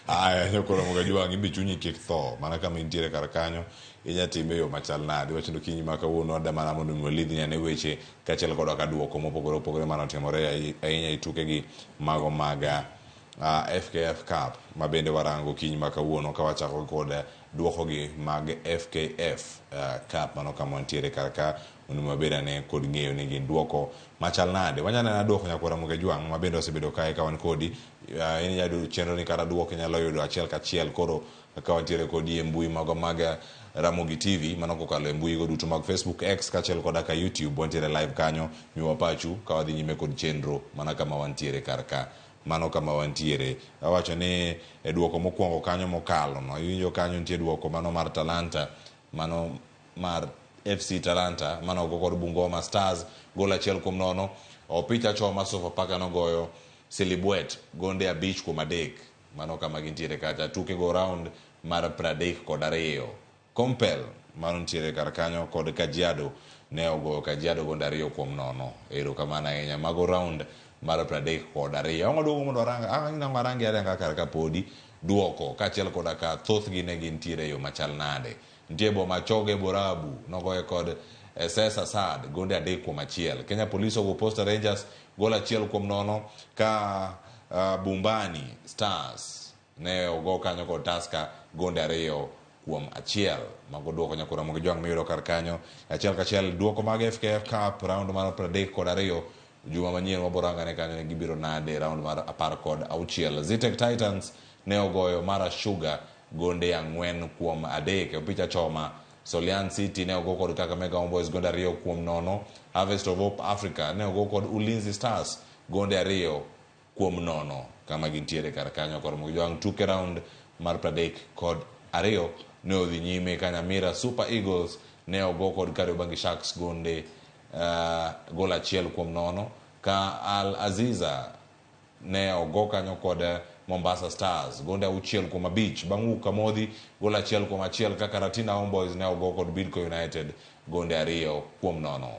Aya, nyakoro moga jwang' imbe chunyi kik tho mana kama intiere kar kanyo inya time e yo machal nade iwacho ni okinyi ma kawuono adwa mana mondo mi walidhni ane weche kaachiel koda ka duoko mopogore opogore mane otimore ahinya e tukegi mago mag FKF Cup ma bende warango kiny ma kawuono ka wachako kod duokogi mag FKF Cup mano kama wantiere kar ka mondo wabed ane kod ng'eyo ni gin duoko machal nade. Wanyalo nena duoko nyakwara Ramogi Ajwang' ma bende osebedo kae ka wan kodi. In inyalo yudo chenro ni kata duoko inyalo yudo achiel kachiel koro ka wantiere kodi e mbui mago mag Ramogi TV mano kokalo e mbui go duto mag Facebook, X kaachiel koda ka YouTube wantiere live kanyo miwa pachu ka wadhi nyime kod chenro mana kama wantiere kar ka. Mano kama wantiere. Awacho ni e duoko mokwongo kanyo mokalo no iwinjo kanyo nitie duoko mano mar Talanta mano mar FC Talanta mano ogo kod Bungoma Stars gol 1-0. Opich achoma Sofapaka nogoyo Silibwet gonde 5-3. Mano kama gintiere kacha tuke go round mar 32. Kompel mano nitiere kar kanyo kod Kajiado ne ogoyo Kajiado gonde 2-0. Erokamano ahinya. Mago round mar 32. Ang'o duogo mondo warang warangi aranga kar ka podi duoko kaachiel koda ka thothgi ne gintiere e yo machal nade. Nitie Bomachoge Borabu nogoye kod SS Asad gonde 3-1. Kenya Police ogo Posta Rangers gol 1-0 ka Bumbani Stars ne ogo kanyo kod Tusker gonde 2-1. Mago duoko nyakwara Ramogi Ajwang' miyudo kar kanyo. Achiel kachiel duoko mag FKF Cup round mar 32. Juma manyien waborangane kanyo ni gibiro nade round mar 16. Zetech Titans ne ogoyo Mara Sugar gonde 4-3. Opich achoma Solian City ne ogo kod Kakamega Homeboys gonde 2-0. Harvest of Hope Africa ne ogo kod Ulinzi Stars gonde 2-0. Kama gintiere kar kanyo kod Ramogi Ajwang' tuke round mar 32 ne odhi nyime ka Nyamira Super Eagles ne ogo kod Kariobangi Sharks gonde gol 1-0 ka Al Aziza ne ogo kanyo kod Mombasa Stars gonde 6-5. Bang' wuok Kamodhi gol 1-1 ka Karatina Homeboys ne ogo kod Bidco United gonde 2-0.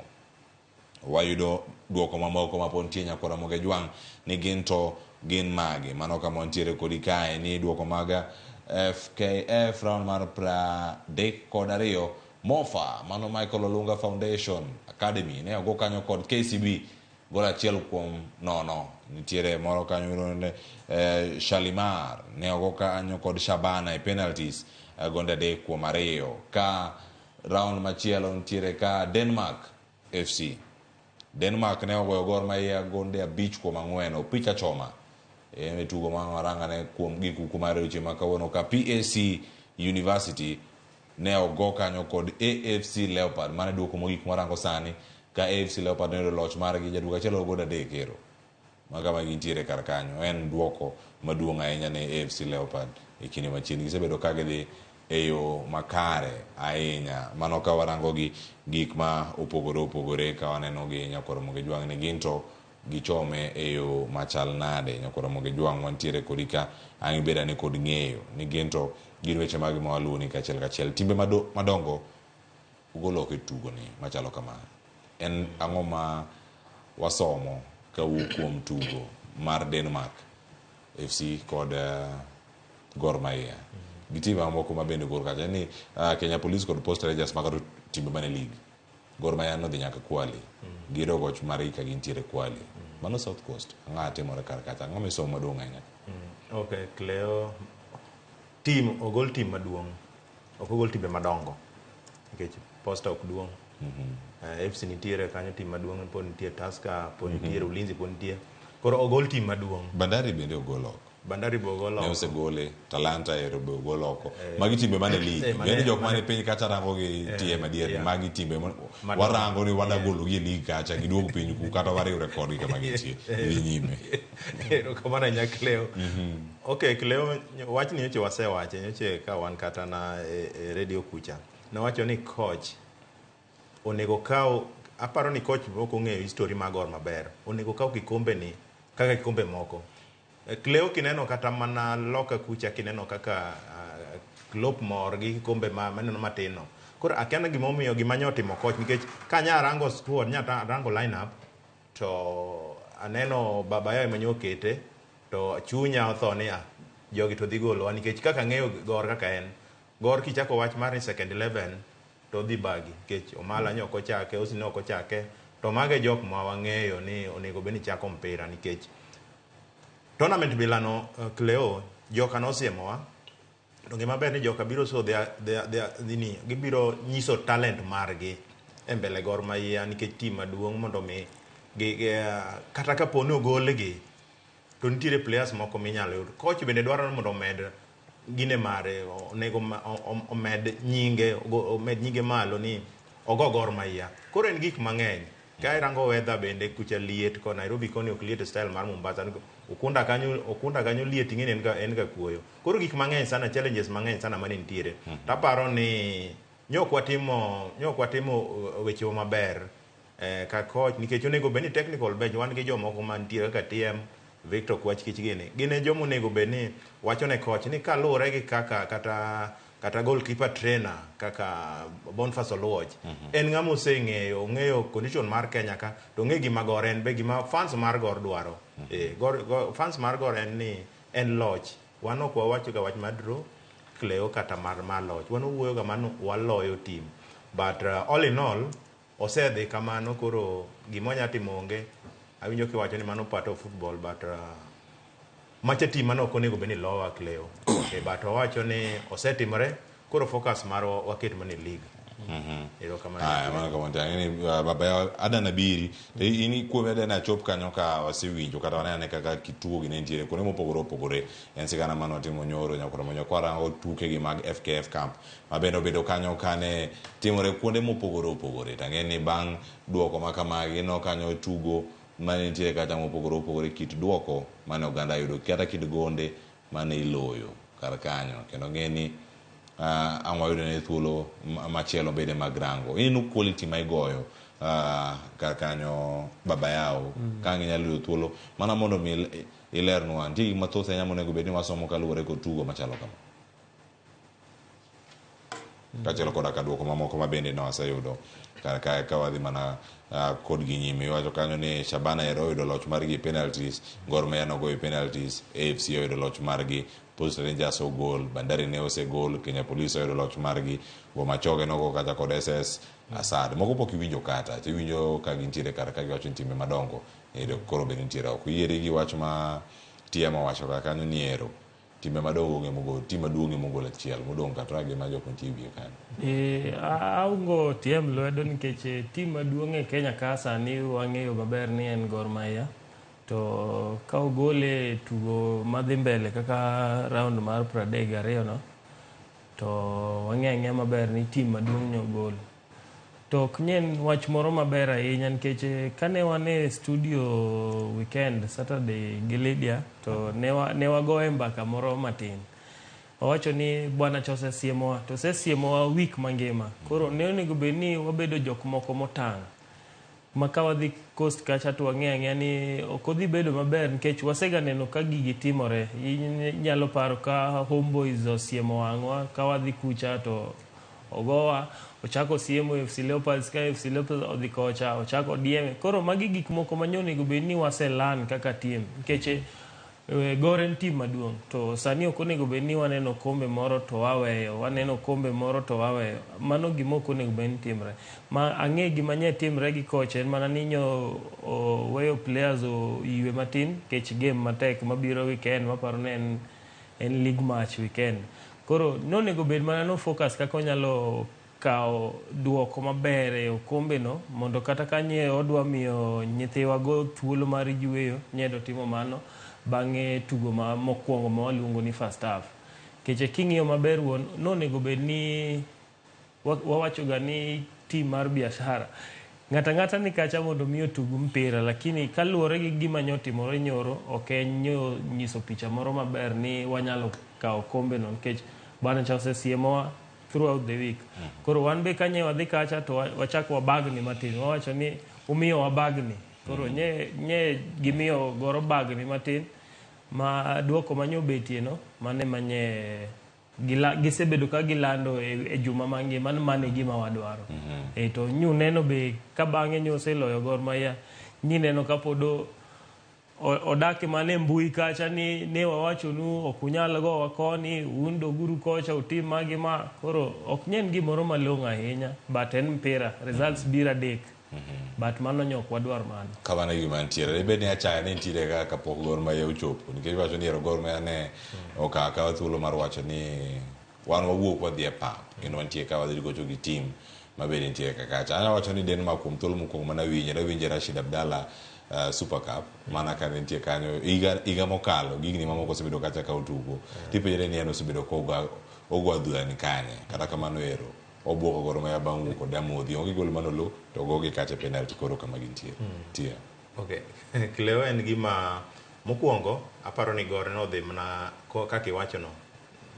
Wayudo duoko mamoko ma pod nitie nyakwara Ramogi Ajwang' ni gin to gin mage. Mano kama wantiere kodi kae ni duoko mag FKF round mar 32. Mofa mano Michael Olunga Foundation Academy ne ogo kanyo kod KCB gol 1-0. Nitiere moro kanyo miluongo ni Shalimar ne ogo kanyo kod Shabana e penalties gonde 3-2. Ka round machielo nitiere ka Denmark FC. Denmark ne ogoyo Gor Mahia gonde 5-4. Opich achoma en e tugo ma warangane kuom gik kuku mar weche ma kawuono ka PAC University ne ogo kanyo kod AFC Leopard. Mano e duoko mogik mwarango sani ka AFC Leopard ne oyudo loch margi jaduoko achiel ogo 3 ero. Ma kama gintiere kar kanyo en duoko maduong' ahinya ne AFC Leopard e kinde machiegni. Gisebedo ka gidhi e yo makare ahinya. Mano ka warango gi gik ma opogore opogore ka waneno gi nyakwar Ramogi Ajwang' ni gin to gichome e yo machal nade. Nyakwar Ramogi Ajwang' wantiere kodi ka ang' ibed ane kod ng'eyo ni gin to gin weche mage ma waluwo ni kachiel kachiel. Timbe madongo ugolo oko e tugo ni machalo kama. En ang'o ma wasomo kawuok kuom tugo mar Denmark FC kod Gor Mahia? Gi timbe mamoko ma bende gor kacha ni Kenya Police kod Posta Rangers mago timbe mane league. Gor Mahia nodhi nyaka Kwale. Giyudo goch mar ka gintiere Kwale. Mano South Coast. Ang'o timore kar kacha? Ang'o misomo maduong' ahinya? Okay, Cleo team ogol team maduong'. Ok ogol timbe madongo. Nikech Posta ok duong'. FC nitiere kanyo team maduong', pod nitie Tusker, pod nitiere Ulinzi, pod nitie. Koro ogol team maduong'. Bandari bende ogol oko. Bandari be ogol oko. Ne osegole, Talanta ero be ogol oko. Magi timbe mane league. Ng'eni jok mane piny kacha rango gi tie madier, magi timbe warango ni wadagolo gi e league kacha giduog piny ku kata wariwre kodgi kama gintie. Dhi nyime. Erokamano ahinya Cleo. Okay, Cleo, wachni nyocha wasewache nyocha ka wan kata na e radio kucha. Nowacho ni coach onego kaw, aparo ni coach ok ong'eyo history mag Gor maber. Onego kaw kikombe ni kaka kikombe moko. Cleo kineno kata mana loka kucha kineno kaka Klopp mor gi kikombe ma maneno matin no. Koro akia gimomiyo gima nyo timo coach nikech kanya rango squad, nya rango lineup to aneno Baba Yao ema nyo okete to chunya otho ni jogi to dhi golowa nikech kaka ang'eyo Gor kaka en. Gor kichako wach mar ni second 11 to dhi bagi nikech Omala nyo ok ochake, Osi ne ok ochake to mage jok ma wang'eyo ni onego bed ni chako mpira nikech Tournament bilano Cleo joka nosiemowa. To gima ber ni joka biro so their nini gibiro nyiso talent margi e mbele Gor Mahia nikech team maduong' mondo mi gi kata kapo ni ogolgi to nitiere players moko minyalo yud. Coach bende dwaro ni mondo omed gine mare onego omed nyinge omed nyinge malo ni ogo Gor Mahia. Koro en gik mang'eny. Ka irango weather bende kucha liet ko Nairobi koni ok liet e style mar Mombasa. Ukunda kanyo liet ing'eni en ga kuoyo. Koro gik mang'eny sana, challenges mang'eny sana mane nitiere. Taparo ni nyok watimo weche maber ka coach nikech onego bed ni technical bench wan gi jomoko mantiere kaka TM Victor Kwach Kich gini. Gin e joma onego bed ni wacho ne coach ni kaluwore gi kaka kata goalkeeper trainer kaka Boniface Oluoch en ng'ama oseng'eyo ong'eyo condition mar Kenya ka to ong'e gima Gor en be gima fans mar Gor dwaro. Fans mar Gor en ni en loch. Wan ok wawacho ga wach mar draw Cleo kata mar loch. Wan owuoyo ga mano waloyo team. But all in all osedhi kamano koro gima wanya timo onge. Awinjo kiwacho ni mano part of football but macha team mano ok onego bed ni lowa Cleo. But wawacho ni osetimore koro focus marwa waket mana e league. Erokamano. Aya mano kamano ni baba Adan Abiri in kuom Adan achop kanyo ka wasewinjo kata wanene kaka kituo gi ne nitiere kuonde mopogore opogore en sigana mane watimo nyoro nyakoro monyo kwarango tuke gi mag FKF Camp ma bende obedo kanyo kane timore kuonde mopogore opogore to ang'e ni bang' duoko ma kamagi no kanyo tugo mane nitiere kata mopogore opogore kit duoko mane oganda yudo kata kit gonde mane iloyo kar kanyo kendo ng'e ni ang' wayudo ne thuolo machielo bende mag rango ineno quality ma igoyo kar kanyo baba yao ka ang' inyalo yudo thuolo mana mondo mi ilernwa nitie gik mathoth ahinya monego bed ni wasomo kaluwore kod tugo machalo kama kaachiel koda ka duoko mamoko ma bende ne waseyudo kar kae ka wadhi mana kodgi nyime. Iwacho kanyo ni Shabana ero oyudo loch margi e penalties, Gor Mahia nogoyo penalties, AFC oyudo loch margi, Posta Rangers ogol, Bandari ne osegol, Kenya Police oyudo loch margi, Bomachoge nogo kata kod SS Asad. Moko pok iwinjo kata, tiwinjo ka gintiere kar ka giwacho ni timbe madongo koro be nitiere oko. Yieri gi wach ma TM owacho kar kanyo ni ero timbe madongo onge mogol, tim maduong' emogol achiel, modong' kata gima jok mantie wiye kanyo. Aungo TM lwedo nikech tim maduong' e Kenya ka sani wang'eyo maber ni en Gor Mahia. To ka ogole tugo madhi mbele kaka round mar 32 no, to wang'eyo ang'eya maber ni tim maduong' nyogol. To ok nyen wach moro maber ahinya nikech kane wan e studio weekend Saturday gi Lydia to ne wagoye mbaka moro matin. Wawacho ni bwana cha osesiemowa to osesiemowa week mangima. Koro ne onego bed ni wabedo jok moko motang'. Ma ka wadhi coast kacha to wang'eyo ang'eya ni ok odhi bedo maber nikech wasega neno ka gigi timore. Inyalo paro ka Homeboys osiemo wang'wa ka wadhi kucha to ogowa ochako siemo FC Leopards ka FC Leopards odhi kocha ochako DM. Koro magi gik moko ma onego bed ni waselan kaka team nikech Gor en team maduong' to sani ok onego bed ni waneno kombe moro to waweyo, waneno kombe moro to waweyo. Mano gima ok onego bed ni timre. Ma ang'e gima nye timre gi coach en mana ni nyo weyo players oywe matin nikech game matek mabiro weekend maparo ni en league match weekend. Koro nonego bed mana no focus kaka onyalo kawo duoko maber e okombe no mondo kata ka nye odwa miyo nyithiwa go thuolo mar yweyo nyedo timo mano bang'e tugo ma mokwongo ma waluongo ni first half. Nikech king'iyo maber wuon nonego bed ni wawacho ga ni team mar biashara ng'ata ng'ata ni kacha mondo mi otug mpira, lakini kaluwore gi gima nyotimore nyoro ok en nyiso picha moro maber ni wanyalo kawo kombe no nikech bana cha osesiemowa throughout the week. Koro wan be kanye wadhi kacha to wachak wabagni matin, wawacho ni umiyo wabagni. Koro nye gimiyo Goro bagni matin ma duoko manyobetie no mane manye gisebedo ka gilando e juma mangima mane gima wadwaro. To nyu neno be ka bang'e nyo oseloyo Gor Mahia nyineno ka pod odak mane mbui kacha ni ne wawachonu ok unyal gowa koni, un doguru kocha utim magi ma. Koro ok nyen gimoro malong'o ahinya, but en mpira, results biro adek. But mano nyok wadwar mano. Kamano e gima nitiere. Dibed ni achaya ne nitiere ka kapok Gor Mahia ochopo. Nikech iwacho ni ero Gor Mahia ne okawo akawa thuolo mar wacho ni wan wawuok wadhi e pap kendo wantie ka wadhi gocho gi team mabende nitiere ka kacha. Anyalo wacho ni Denmark kuom thuolo mokwongo mane awinje, nawinje Rashid Abdalla Super Cup mana ka ne nitie kanyo higa, higa mokalo gi higni mamoko osebedo kacha ka otugo. Tipenjore ni en osebedo kogo ogo adhula ni kanye. Kata kamano ero obuogo Gor Mahia bang' wuok kod amodhi. Onge gol manolo to ogogi kacha e penalty koro kama gintie. Tiyo. Okay. Cleo en gima mokwongo aparo ni Gor nodhi mana kaka iwacho no.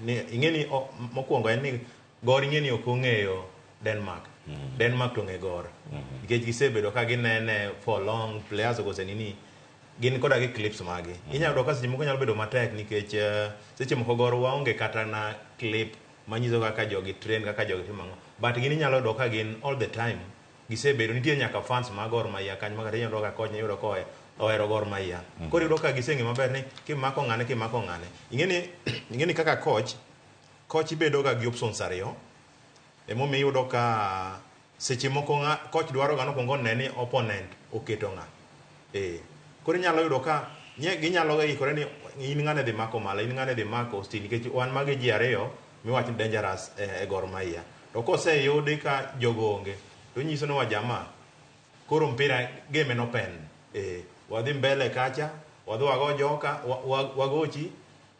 Ni ing'e ni mokwongo en ni Gor ing'e ni ok ong'eyo Denmark. Denmark to ong'e Gor. Nikech gisebedo ka ginene for long players ogose nini gin koda gi clips magi. Inyalo yudo ka seche moko nyalo bedo matek nikech seche moko Gor waonge kata na clip manyiso kaka jogi train kaka jogi timo ang'o. But gin inyalo yudo ka gin all the time gisebedo nitie nyaka fans mag Gor Mahia kanyo makata inyalo yudo ka coach iyudo ka ohero Gor Mahia. Koro iyudo ka giseng'e maber ni kimako ng'ane kimako ng'ane. Ing'e ni kaka coach coach ibedo ga gi options ariyo. Emomiyo iyudo ka seche moko coach dwaro ga nokwongo one ni opponent oketo ng'a. Koro inyalo yudo ka ginyalo ga ikore ni in ng'ane dhi mako Mala, in ng'ane dhi mako Austin nikech wan magi ji ariyo miwach ni dangerous e Gor Mahia. To koseyudi ka jogo onge to nyiso ni wajamaa koro mpira game en open. Wadhi mbele kacha, wadhi wago joka, wagochi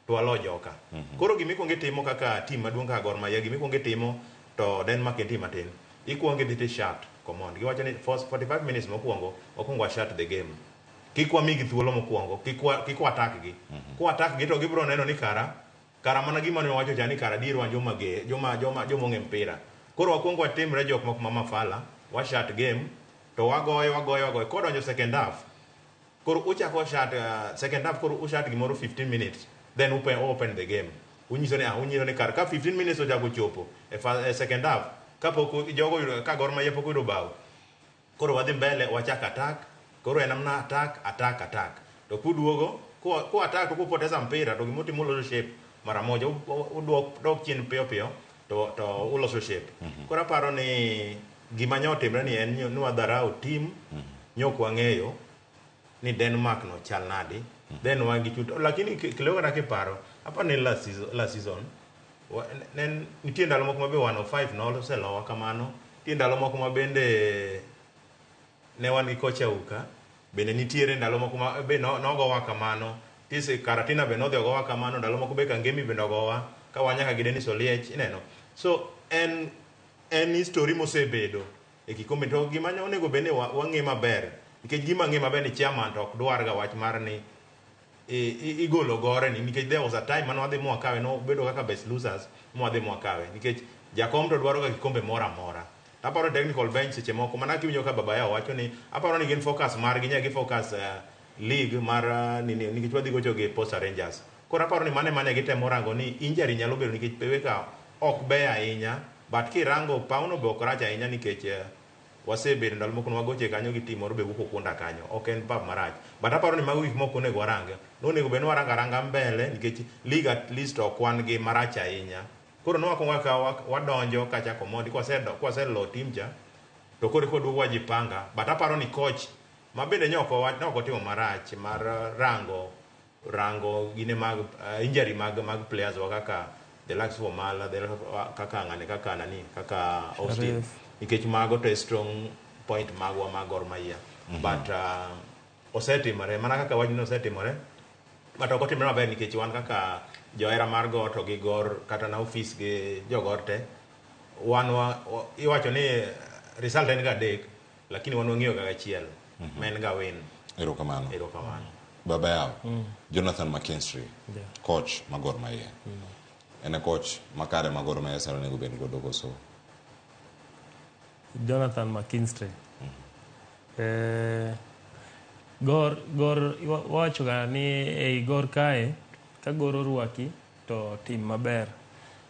to walo joka. Koro gima ikuongo itimo kaka team maduong' kaka Gor Mahia, gima ikuongo itimo to Denmark en team matin. Ikuongo idhi ti shut command. Giwacho ni first 45 minutes mokwongo, wakuongo wa shut the game. Kik wamigi thuolo mokwongo, kik wa attack gi. Kwa attack gi to gibiro neno ni kara mana gima ne wawacho cha ni kara dier wan joma ge, joma joma joma ong'e mpira. Koro wakuongo watimre jok moko ma mafala, wa shut game to wagoyo wagoyo wagoyo. Kodonjo second half, koro uchako shut second half koro ushut gimoro 15 minutes then open the game. Unyiso ni unyiso ni kar ka 15 minutes ochako chopo e second half kapok jogo yudo ka Gor Mahia pok oyudo bao. Koro wadhi mbele wachak attack, koro en amna attack attack attack. To kuduogo ku attack to kupoteza mpira to gimotimo uloso shape mara moja uduok dok chien piyo piyo to uloso shape. Koro aparo ni gima nyo otimre ni en ni wadharau team nyok wang'eyo ni Denmark no chal nadi. Then wangi chuto lakini Cleo kata kiparo aparo ni last season nitie ndalo moko mabe 105 no oselowa kamano. Nitie ndalo moko ma bende ne wan gi kocha Uka bende nitiere ndalo moko ma be nogowa kamano. Tise Karatina be nodhi ogowa kamano, ndalo moko be Kangemi bende ogowa ka wan nyaka gi Dennis Oliech ineno. So en history mosebedo e kikombe to gima onego bed ni wang'e maber nikech gima ng'e maber ni chairman to ok dwar ga wach mar ni igolo gore ni nikech there was a time mane wadhi mwakawe no bedo kaka best losers mwadhi mwakawe nikech jakom to dwaro ga kikombe moro amora. Aparo technical bench seche moko mana kiwinjo ka baba yao wacho ni aparo ni gin focus margi nyaka gi focus league mar nini nikech wadhi gocho gi Posta Rangers. Koro aparo ni mane gitemo rango ni injury nyalo bedo nikech pewe ka ok beyo ahinya but kirango pawno be ok rach ahinya nikech wasebedo ndalo moko nwagoche kanyo gi team moro be wuok Okunda kanyo ok en pap marach but aparo ni mago gik moko onego warang nonego bed ni warango aranga mbele nikech league at least ok wan gi marach ahinya. Koro nwakwongo ka wadonjo kacha komondi kwaselo team cha to koro kwaduogo wajipanga but aparo ni coach ma bende ne ok otimo marach mar rango gine mag injury mag players wa kaka the likes of Omala, the kaka ng'ane kaka nani kaka Austin nikech mago to strong point magwa mag Gor Mahia. But osetimore mana kaka wachno osetimore but ok otimore maber nikech wan kaka johera mar Gor to gi Gor kata na office gi jogor te wan iwacho ni result en ga 3 lakini wan wang'iyo ga achiel ma en ga win. Erokamano. Erokamano. Baba yao Jonathan McKinstry coach ma Gor Mahia. En e coach makare ma Gor Mahia sani onego bed godo koso? Jonathan McKinstry. Gor wacho ga ni ei Gor kae ka Gor orwaki to tim maber.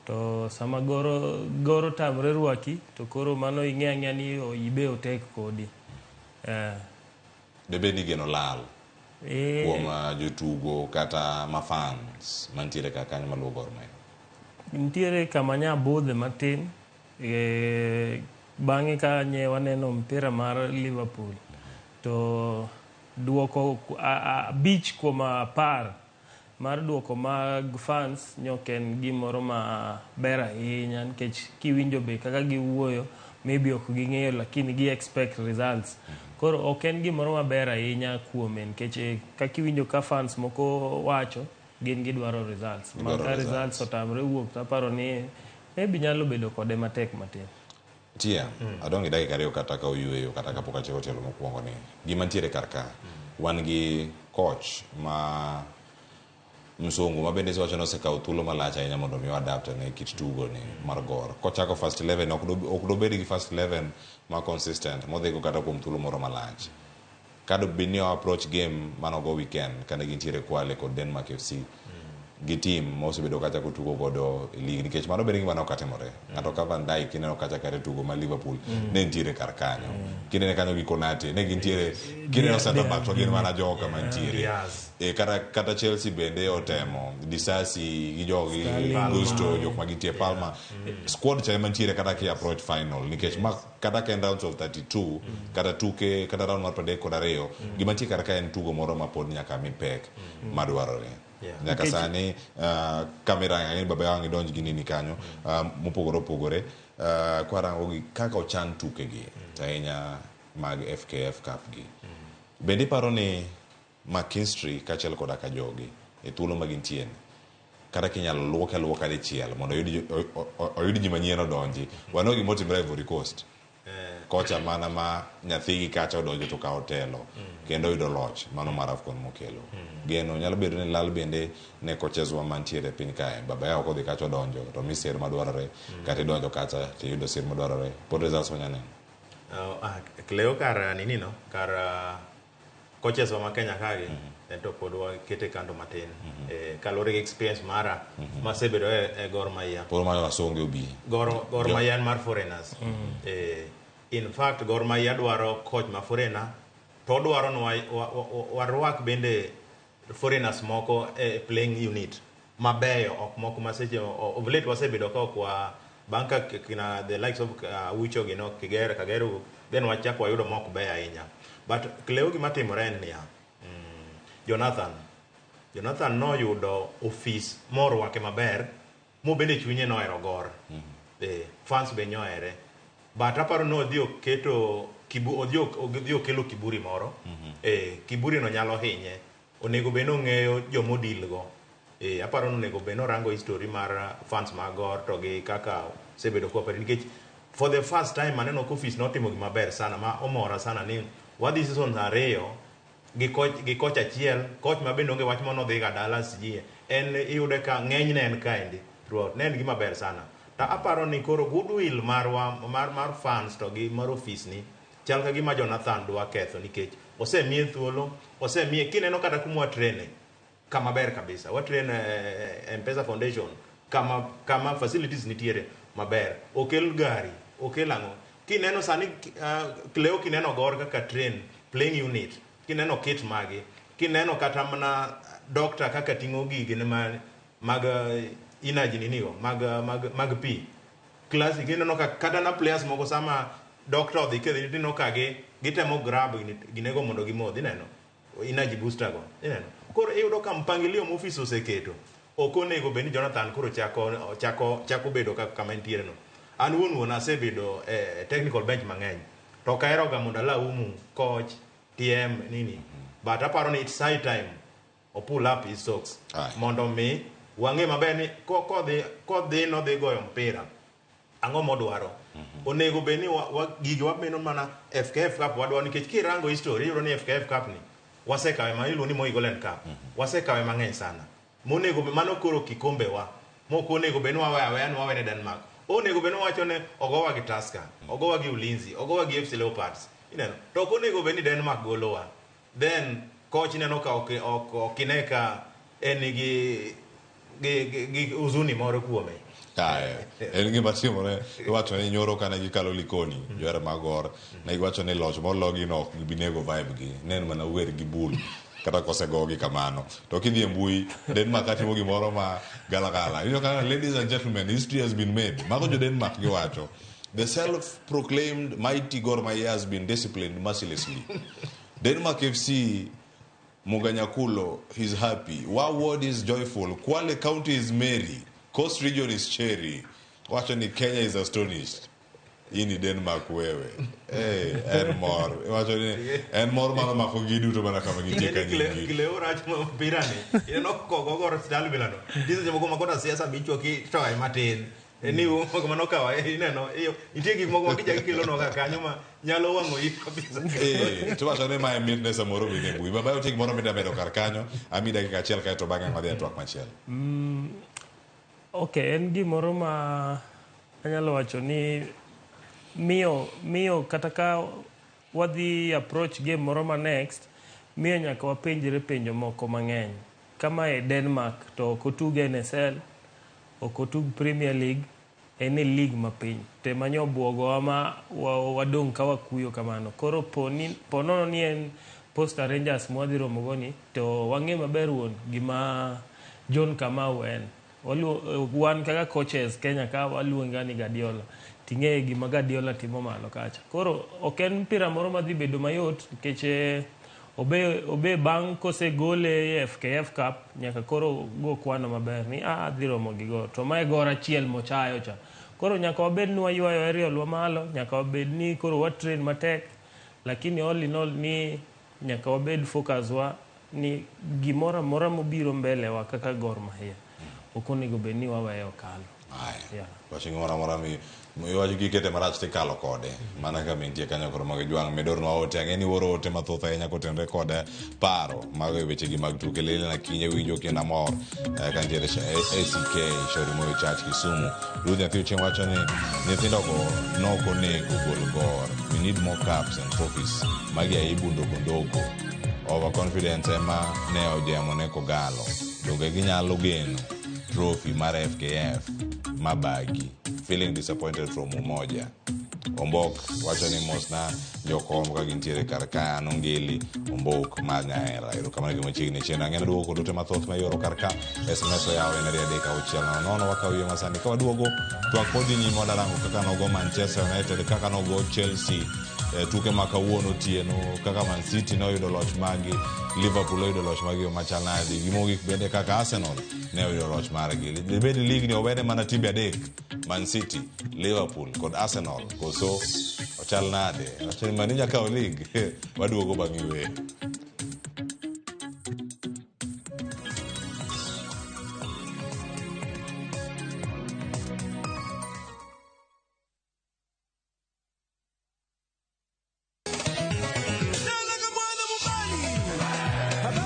To sama Gor otamre rwaki to koro mano ing'e ang'eya ni ibe otek kodi. Debed ni geno lal kuom jotugo kata ma fans mantiere ka kanyo maluwo Gor Mahia. Nitiere kama nya budhe matin Bang'e ka nye waneno mpira mar Liverpool to duoko 5 kuom 10 mar duoko mag fans nyok en gimoro ma ber ahinya nikech kiwinjo be kaka giwuoyo maybe ok ging'eyo lakini gi expect results. Koro ok en gimoro maber ahinya kuome nikech kaka iwinjo ka fans moko wacho gin gidwaro results. Ma ka results otamre wuok to aparo ni maybe nyalo bedo kode matek matin. Tia, adong' gi dakika 2 kata ka oyueyo kata kapok achako tielo mokwongo ni gima ntiere kar ka wan gi coach ma msungu ma bende iwacho ni osekawo thuolo malach ahinya mondo mi adapt ne kit tugo ni mar Gor. Kochako first 11 ok dobed gi first 11 ma consistent modhigo kata kuom thuolo moro malach. Kado bed ni o approach game manogo weekend kane gintiere Kwale kod Denmark FC gi team mosebedo kacha kotugo godo e league nikech mano bende gima ne ok atimore. Ng'ato ka Van Dijk ineno kacha kare tugo ma Liverpool ne nitiere kar kanyo. Kinene kanyo gi Konate ne gintiere kineno center back to gin mana joka mantiere. Kata Chelsea bende otemo Disasi gi jogi Gusto jok ma gintie Palmer. Squad cha ema nitiere kata ki approach final nikech ma kata ka en rounds of 32 kata tuke kata round mar 32 gima nitie kar ka en tugo moro ma pod nyaka mi pek madwarore. Nyaka sani kamera ng'eny baba yang idonj gi nini kanyo mopogore opogore kwarango gi kaka ochan tuke gi to ahinya mag FKF Cup gi. Bende iparo ni McKinstry kaachiel koda ka jogi e thuolo ma gintie ni kata kinyalo luoke aluoka dichiel mondo oyud ji manyien odonji. Waneno gima otimore Ivory Coast. Kocha mana ma nyathigi kacha odonjo to kawo telo kendo oyudo loch mano mar AFCON mokelo. Geno nyalo bedo ni lal bende ne coaches wa mantiere e piny kae. Baba yao kodhi kacha odonjo to mi sir madwarore kata idonjo kacha to iyudo sir madwarore. Pod results wanya neno. Cleo kar nini no kar coaches wa ma Kenya kagi to pod wakete kando matin. Kaluwore gi experience mara masebedo e Gor Mahia. Pod mar wasonge obi. Gor Mahia en mar foreigners. In fact Gor Mahia dwaro coach ma foreigner to odwaro ni warwak bende foreigners moko e playing unit mabeyo ok moko ma seche of late wasebedo ka ok wa bang' ka kina the likes of Ucho gi no Kigera Kageru then wachako wayudo mok beyo ahinya. But Cleo gima timore en niya, Jonathan noyudo ofis morwake maber mobende chunye nohero Gor. Fans be nyohere. But aparo ni odhi oketo odhi okelo kiburi moro. Kiburi no nyalo hinye. Onego bed ni ong'eyo jomodil go. Aparo ni onego bed ni orango history mar fans mag Gor to gi kaka osebedo cooperate nikech for the first time aneno ka ofis notimo gima ber sana ma omora sana ni wadhi season 2 gi coach achiel, coach ma bende onge wach mano odhi ga dala sijie. En iyude ka ng'enyne en kaendi throughout. Ne en gima ber sana. Ta aparo ni koro goodwill marwa mar fans to gi mar ofis ni chal ka gima Jonathan dwa ketho nikech osemiye thuolo, osemiye kineno kata kuma watrene kama ber kabisa. Watrain M-Pesa Foundation kama facilities nitiere maber. Okel gari, okel ang'o. Kineno sani Cleo kineno Gor kaka train playing unit, kineno kit magi, kineno kata mana doctor kaka ting'o gige ne mag energy ninigo mag pi. Classic ineno ka kata na players moko sama doctor odhi kedhi tineno ka gitemo grab ginego mondo gimodh ineno energy booster go ineno. Koro iyudo ka mpangilio ma ofis oseketo ok onego bed ni Jonathan koro chako bedo kama entiere no. An wuon asebedo e technical bench mang'eny to ok ahero ga mondo alaumu coach TM nini but aparo ni it's high time o pull up his socks mondo mi wang'e maber ni kodhi nodhi goyo mpira ang'o modwaro. Onego bed ni gigi wameno mana FKF Cup wadwaro nikech kirango history iyudo ni FKF Cup ni wasekawe ma iluongo ni Moi Golden Cup wasekawe mang'eny sana monego mano koro kikombe wa mok onego bed ni waweyo aweya ni wawene Denmark. Onego bed ni wawacho ni ogowa gi Tusker, ogowa gi Ulinzi, ogowa gi FC Leopards ineno. To ok onego bed ni Denmark golowa. Then coach ineno ka ok ine ka en gi huzuni moro kuome. En gima timore iwacho ni nyoro kane gikalo Likoni johera mag Gor ne giwacho ni loch mologi no ok gibi nego vibe gi ne en mana wer gi bul kata kosegogi kamano. To kidhi e mbui Denmark atimo gimoro ma galagala. Iyudo ka ladies and gentlemen, history has been made. Mago jo Denmark giwacho. The self-proclaimed mighty Gor Mahia has been disciplined mercilessly. Denmark FC Muganyakulo is happy. Wa ward is joyful. Kwale County is merry. Coast region is cherry. Wacho ni Kenya is astonished. Hii ni Denmark wewe. Hey, en mor. Wacho ni en mor mano mako gi duto mana kama gintie ka nyingi. Kileo rach ma mpira ni. Ineno kogo gor sdal bilano. Dizo jomoko ma kota siasa michwa ki toa matin. Ni mano kawa ineno nitie gik moko ma kichako ikelonwa ka kanyo ma nyalo wang'o yi kabisa. To wacho ni mae mitne samoro bende e mbui. Baba nitie gimoro midwa medo kar kanyo. Ami dakika achiel kaeto bang'e wadhi e twak machielo. Ok, en gimoro ma anyalo wacho ni miyo kata ka wadhi approach game moro ma next, miyo nyaka wapenjre penjo moko mang'eny. Kama e Denmark to ok otug NSL, ok otug Premier League, en e league mapiny. To ema nyo obwogowa ma wadong' ka wakuyo kamano. Koro po nono ni en Posta Rangers mwadhi romogo ni, to wang'e maber wuon gima John Kamau en. Wan kaka coaches Kenya ka waluonge ni Guardiola. Ting'e gima Guardiola timo malo kacha. Koro ok en mpira moro madhi bedo mayot nikech obe bang' kosegole e FKF Cup nyaka koro go kwano maber ni adhi romo gi Gor. To mae Gor achiel mochayo cha. Koro nyaka wabed ni waywayo aerial wa malo, nyaka wabed ni koro wa train matek, lakini all in all ni nyaka wabed focus wa ni gimoro amora mobiro mbele wa kaka Gor Mahia ok onego bed ni waweyo kalo. Aya. Wacho gimoro amora mi iwacho kikete marach tikalo kode. Mana kama intie kanyo koro mag jwang' medornwa ote. Ang'e ni uoro ote mathoth ahinya kotenore kod paro mago e wechegi mag tuke. Lele na kinye winjo kendo amor ka nitiere ACK Shauri Moyo Church Kisumu. Ruth Nyathi Ochieng' wacho ni nyithindogo nok onego gol Gor. We need more cups and trophies. Magi aibu ndogo ndogo. Overconfidence ema ne ojemo ne Kogalo. Donge ginyalo geno trophy mar FKF mabagi. Feeling disappointed from Umoja. Ombok wacho ni mosna jokom ka gintiere kar ka an Ongeli Ombok mar Nyahera. Erokamano gi machiegni chien. Ang'e duogo kod ote mathoth ma ioro kar ka. SMS oyaw en 23600 wakawo yie masani. Ka waduogo twak pod dhi nyime wadarango kaka nogo Manchester United, kaka nogo Chelsea tuke ma kawuono otieno, kaka Man City noyudo loch margi, Liverpool oyudo loch margi machal nade, gi mogik bende kaka Arsenal ne oyudo loch margi. Dibed ni league ni owene mana timbe adek, Man City, Liverpool kod Arsenal, koso ochal nade? Wacho ni Manu nyaka kaw league. Waduogo bang' yweyo.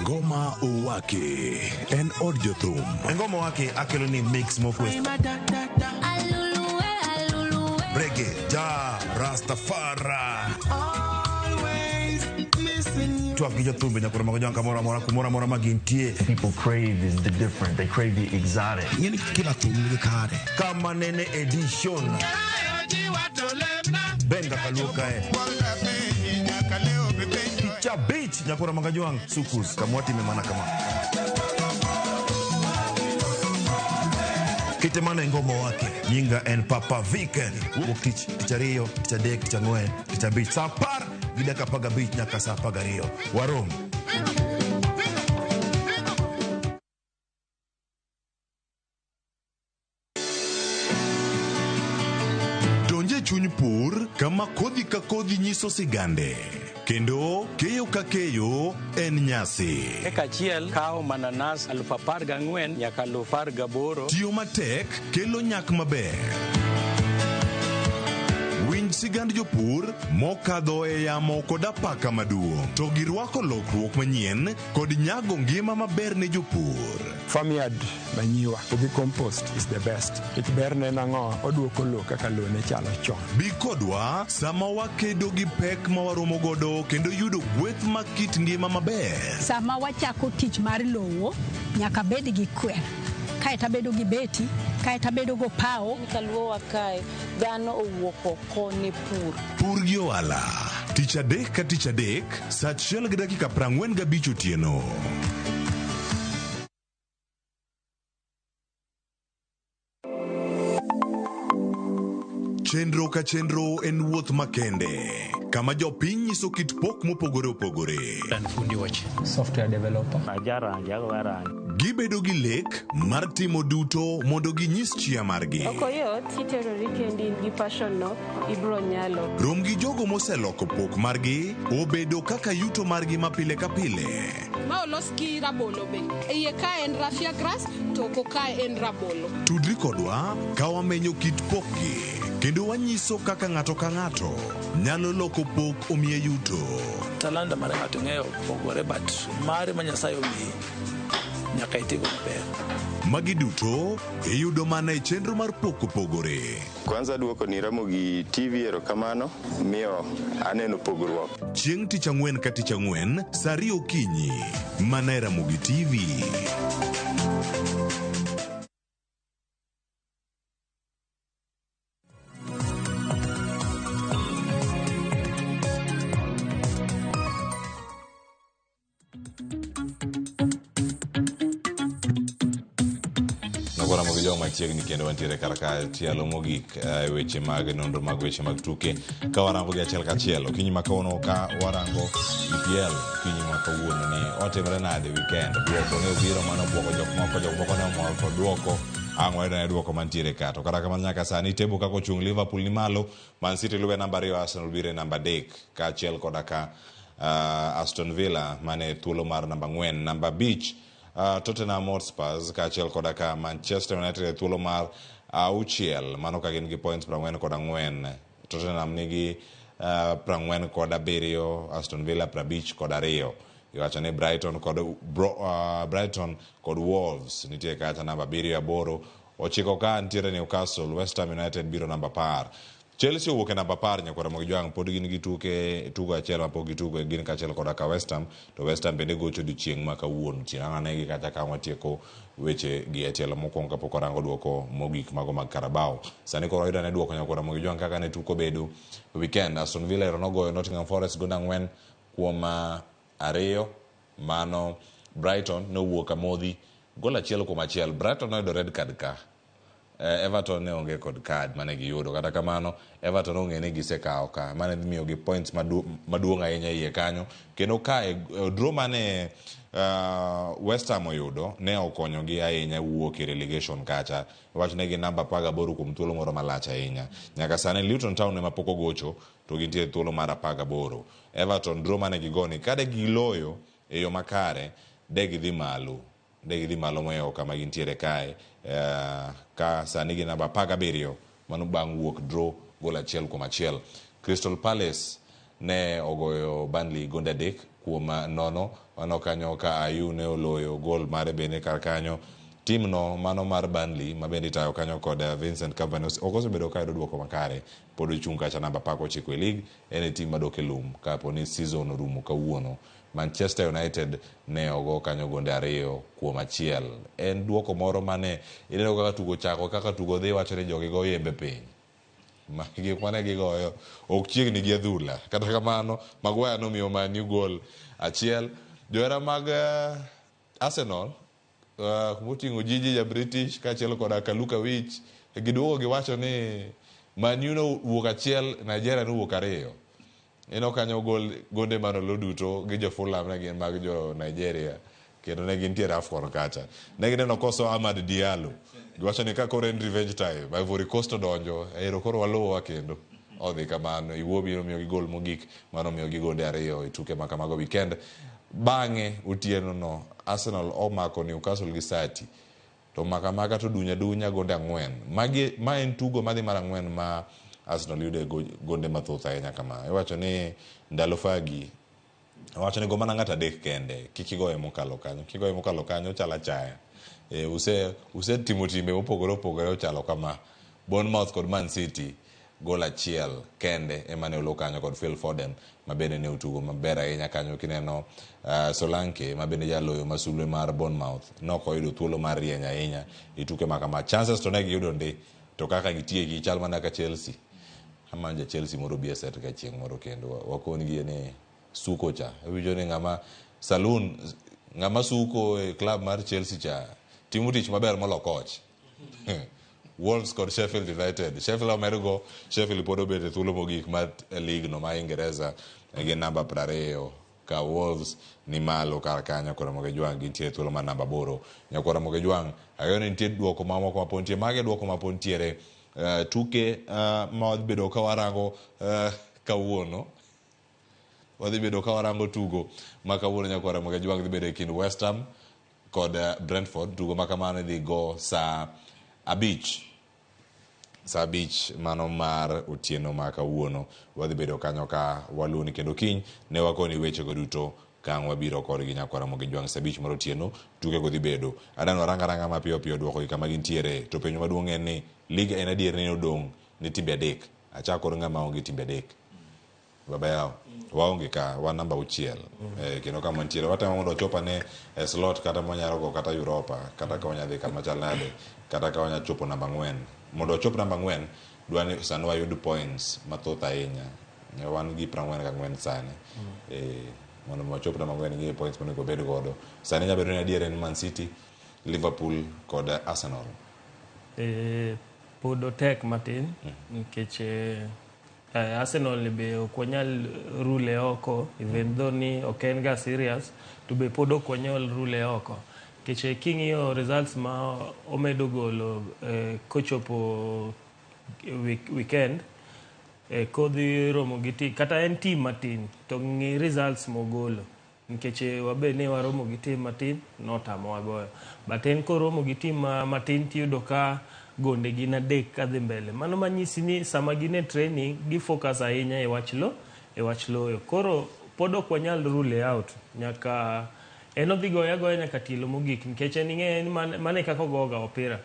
Ngoma Owake en od jothum. Ngoma Owake akelo ni mix mokwe. Reggae, ja, Rastafari. Twak gi jothumbe nyakoro mago jwang' kamoro amora kumoro amora ma gintie. People crave is the different. They crave the exotic. Ing'eni kila thum nigi kare. Kama nene edition. Benga kaluo kae. Picha beach nyakoro mago jwang' sukus kamwatime mana kama. Kite mana e Ngoma Owake. Nyinga en Papa Viken. Wuok tich, tich ariyo, tich adek, tich ang'wen, tich abich. Sa 10:15 nyaka sa 12. Warom. Donje chuny pur kama kodhi ka kodhi nyiso sigande kendo keyo ka keyo en nyasi. Eka achiel kawo mananas 14,000 nyaka 18,000. Tiyo matek kelo nyak maber. Winj sigand jopur mokadho e yamo kod apaka maduong' to girwako lokruok manyien kod nyago ngima maber ne jopur. Farmyard manure to gi compost is the best. Nikech berne en ang'o? Oduoko lowo kaka lowo ne chalo chon. Bi kodwa sama wakedo gi pek ma waromo godo kendo yudo gweth ma kit ngima maber. Sama wachako tich mar lowo, nyaka bed gi kwer. Kaeto abedo gi beti, kaeto abedo go pawo. Kaluowa kae, dhano owuok oko ne pur. Pur gi ohala. Tich adek ka tich adek, sa 1:45 otieno. Chenro ka chenro en wuoth makende, kama jopiny nyiso kit pok mopogore opogore. An fundi wach. Software developer. Ajarangi, agoyo rangi. Gibedo gi lek mar timo duto mondo ginyis chia margi. Ok oyot kiterori kendi in gi passion no ibro nyalo. Rom gi jogo moseloko pok margi obedo kaka yuto margi ma pile ka pile. Ma olos gi rabolo be. Iye ka en raffia grass to oko ka en rabolo. Tudri kodwa ka wamenyo kit pokgi kendo wanyiso kaka ng'ato ka ng'ato nyalo loko pok omiye yuto. Talanta mar ng'ato ing'eyo pogore but mari ma Nyasaye omiyi nyaka itigo maber. Magi duto iyudo mana e chenro mar pok opogore. Kwanza duoko ni Ramogi TV erokamano miyo aneno pogruok. Chieng' tich ang'wen ka tich ang'wen sa 2 okinyi mana e Ramogi TV. Nokora mogi joma machiegni kendo wantiere kar ka tielo mogik e weche mag nonro mag weche mag tuke ka warango gi achiel kachiel okinyi ma kawuono ka warango EPL okinyi ma kawuono ni otimre nade weekend duoko ne obiro mano buogo jok moko jok moko ne omor kod duoko ang' wayudo ne duoko mantiere ka to kata kamano nyaka sani table kaka ochung' Liverpool ni malo Man City luwe namba 2 Arsenal biro e namba 3 kaachiel koda ka Aston Villa mane thuolo mar namba 4 namba 5 Tottenham Hotspurs kaachiel koda ka Manchester United e thuolo mar 6 mano ka gin gi points 44. Tottenham nigi 47, Aston Villa 52. Iwacho ni Brighton kod Wolves nitie kacha namba 7 8 9 ka nitiere Newcastle, West Ham United biro namba 10. Chelsea owuok e namba 10 nyakwara mogi jwang' pod gin gi tuke tugo achiel ma pok gitugo gin kaachiel koda ka West Ham to West Ham bende gocho odiochieng' ma kawuono chieng' ang' anegi kacha ka watieko weche gi e tielo mokwongo kapok warango duoko mogik mago mag Carabao. Sani koro wayudo ane duoko nyakwara mogi jwang' kaka ne tuko bedo weekend. Aston Villa ero nogoyo Nottingham Forest gonde 4 kuom 2 mano Brighton nowuok amodhi gol 1 kuom 1. Brighton noyudo red card ka Everton ne onge kod card mane giyudo kata kamano Everton ong'e ni gisekawo ka mane dhi miyogi points maduong' ahinya iye kanyo kendo ka draw mane West Ham oyudo ne okonyogi ahinya wuok e relegation kacha wach ne gi namba 18 kuom thuolo moro malach ahinya nyaka sani Luton Town ema pok ogocho to gintie thuolo mar 18. Everton draw mane gigoni kade giloyo e yo makare de gidhi malo de gidhi malo mohewo kama gintiere kae ka sani gi namba 17 mano bang' wuok draw gol 1 kuom 1. Crystal Palace ne ogoyo Burnley gonde 3 kuom 0 mano kanyo ka Ayew ne oloyo gol mare bende kar kanyo. Tim no mano mar Burnley ma bende itayo kanyo kod Vincent Kompany ok osebedo ka yudo duoko makare pod ochung' kacha namba 19 e league en e tim madok e lum kapo ni season orumo kawuono. Manchester United ne ogo kanyo gonde 2 kuom 1. En duoko moro mane ineno kaka tugo chako kaka tugo dhi wacho ni jogi goyo yembe piny. Gik mane gigoyo ok chiegni gi adhula. Kata kamano Maguire nomiyo Man U gol 1. Johera mag Arsenal moting'o Gigi ja British kaachiel koda Kaluka Wich giduogo giwacho ni Man U nowuok 1 Nigeria nowuok 2. Ineno kanyo gol gonde manolo duto gi jo Fulham ne gin mag jo Nigeria kendo ne gintiere AFCON kacha. Ne gineno koso Amad Diallo. Giwacho ni ka koro en revenge time Ivory Coast odonjo ero koro waluwa kendo. Odhi kamano Iwobi nomiyo gi gol mogik mano omiyo gi gonde 2 e tuke ma kamago weekend. Bang'e otieno no Arsenal omako Newcastle gi Sati to maka maka to dunya dunya gonde 4. Magi ma en tugo madhi mar 4 ma Arsenal yude gonde mathoth ahinya kama. Iwacho ni ndalo Fergie owacho ni go mana ng'ato 3 kende kik igoye mokalo kanyo kigoye mokalo kanyo ochalo achaya. Use timo timbe mopogore opogore ochalo kama. Bournemouth kod Man City gol 1 kende ema ne olo kanyo kod Phil Foden ma bende ne otugo maber ahinya kanyo kineno Solanke ma bende jaloyo masulwe mar Bournemouth nok oyudo thuolo mar rieny ahinya e tuke ma kama. Chances to ne giyudo ndi to kaka gitieki chal mana ka Chelsea. Amanyo ja Chelsea moro bi e set ka chieng' moro kendo wakon gi ni suko cha. Iwinjo ni ng'ama saloon ng'ama suko e club mar Chelsea cha timo tich maber molo coach. Wolves kod Sheffield United. Sheffield omergo, Sheffield pod obet e thuolo mogik mar league no ma Ingereza gi namba 20 ka Wolves ni malo kar kanyo koro Ramogi Jwang' gintie e thuolo mar namba 8. Nyakwar Ramogi Jwang' ang'eyo ni nitie duoko mamoko ma pod nitie. Mage duoko ma pod nitiere tuke ma wadhi bedo ka warango kawuono. Wadhi bedo ka warango tugo ma kawuono nyakwar Ramogi Jwang' dhi bedo e kind West Ham kod Brentford. Tugo ma kamano idhi go saa 5. Saa 5 mano mar otieno ma kawuono. Wadhi bedo kanyo ka waluoni kendo kiny ne wakoni wechego duto kang' wabiro kodgi nyakwar Ramogi Jwang' saa 5 mar otieno tuke go dhi bedo. Adani warang aranga mapiyo piyo duoko gi kama gintiere to penjo maduong' en ni lig en adier ni odong' ne timbe 3. Achak kod ng'ama onge timbe 3. Baba yao waonge ka wan namba 6 kendo kama wantiere watemo mondo wachop ane e slot kata mwanyalo go kata Europa kata ka wanyadhi kama chal nade kata ka wanyalo chopo namba 4 mondo wachop namba 4 dwani sani wayud points mathoth ahinya. Wan gi 44 sani. Mondo wachop namba 4 gi points monego wabed godo. Sani nyalo bedo ni adier en Man City, Liverpool kod Arsenal. Pod otek matin nikech Arsenal be ok wanyal rule oko even though ni ok en ga serious to be pod ok wanyal rule oko nikech king'iyo results ma omedo golo kochopo weekend kodhi romo gi team kata en team matin to ng'i results mogolo nikech wabe ne waromo gi team matin notamowa goyo but en koromo gi team matin tiyudo ka gonde gin 3 kadhi mbele. Mano manyisi ni sama gin e training gi focus ahinya e wach loyo. Koro pod ok wanyal rule out nyaka en odhi goyo agoya nyaka tielo mogik nikech en ing'e ni mane kaka ogoga opira.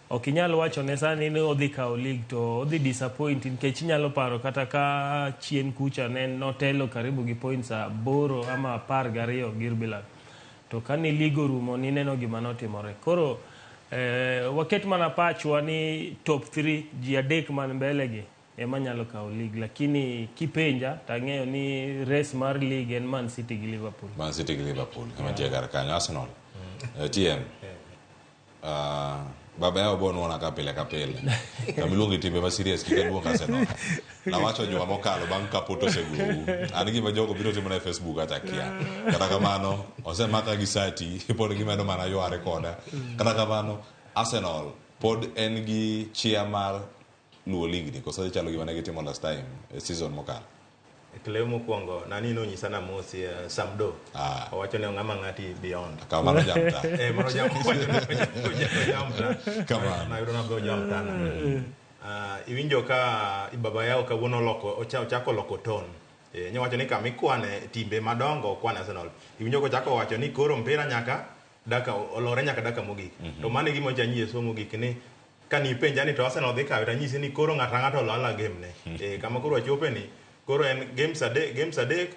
Ok inyal wacho ne sani ni odhi kawo league to odhi disappoint nikech inyalo paro kata ka chien kucha ne notelo karibu gi points 8 ama 12 gi Milan. To kane league orumo nineno gima notimore. Koro waket mana pachwa ni top 3 ji 3 man mbele gi ema nyalo kawo league, lakini kipenja tang'eyo ni race mar league en Man City gi Liverpool. Man City gi Liverpool ema nitie kar kanyo. Arsenal TM baba yao bo nuona ka pile ka pile. Kama iluongo timbe ma serious kik iluong Arsenal. Nawacho juma mokalo bang' ka Porto osegou. An gima jogo biro timo na e Facebook kata kia. Kata kamano osemaka gi sati pod gimedo mana yware koda. Kata kamano Arsenal pod en gi chia mar luwo league ni koso chalo gima ne gitimo last time e season mokalo. Kleo mokwongo nani nonyisa na mosi Samdo. Owacho ni ng'ama ng'ati beyond. Kamano jamta. Mano jamta. Kamano. Na yudo na go jamta na. Iwinjo ka baba yao kawuono loko ochako loko ton. Nyowacho ni kama ikwane timbe madongo kwane Arsenal. Iwinjo kochako wacho ni koro mpira nyaka daka olore nyaka daka mogik. To mano e gima ocha somo mogik ni kani ipenja ni to Arsenal dhi kawe tanyisi ni koro ng'ato ang'ato olo ala game ne. Kama koro wachope ni koro en games adek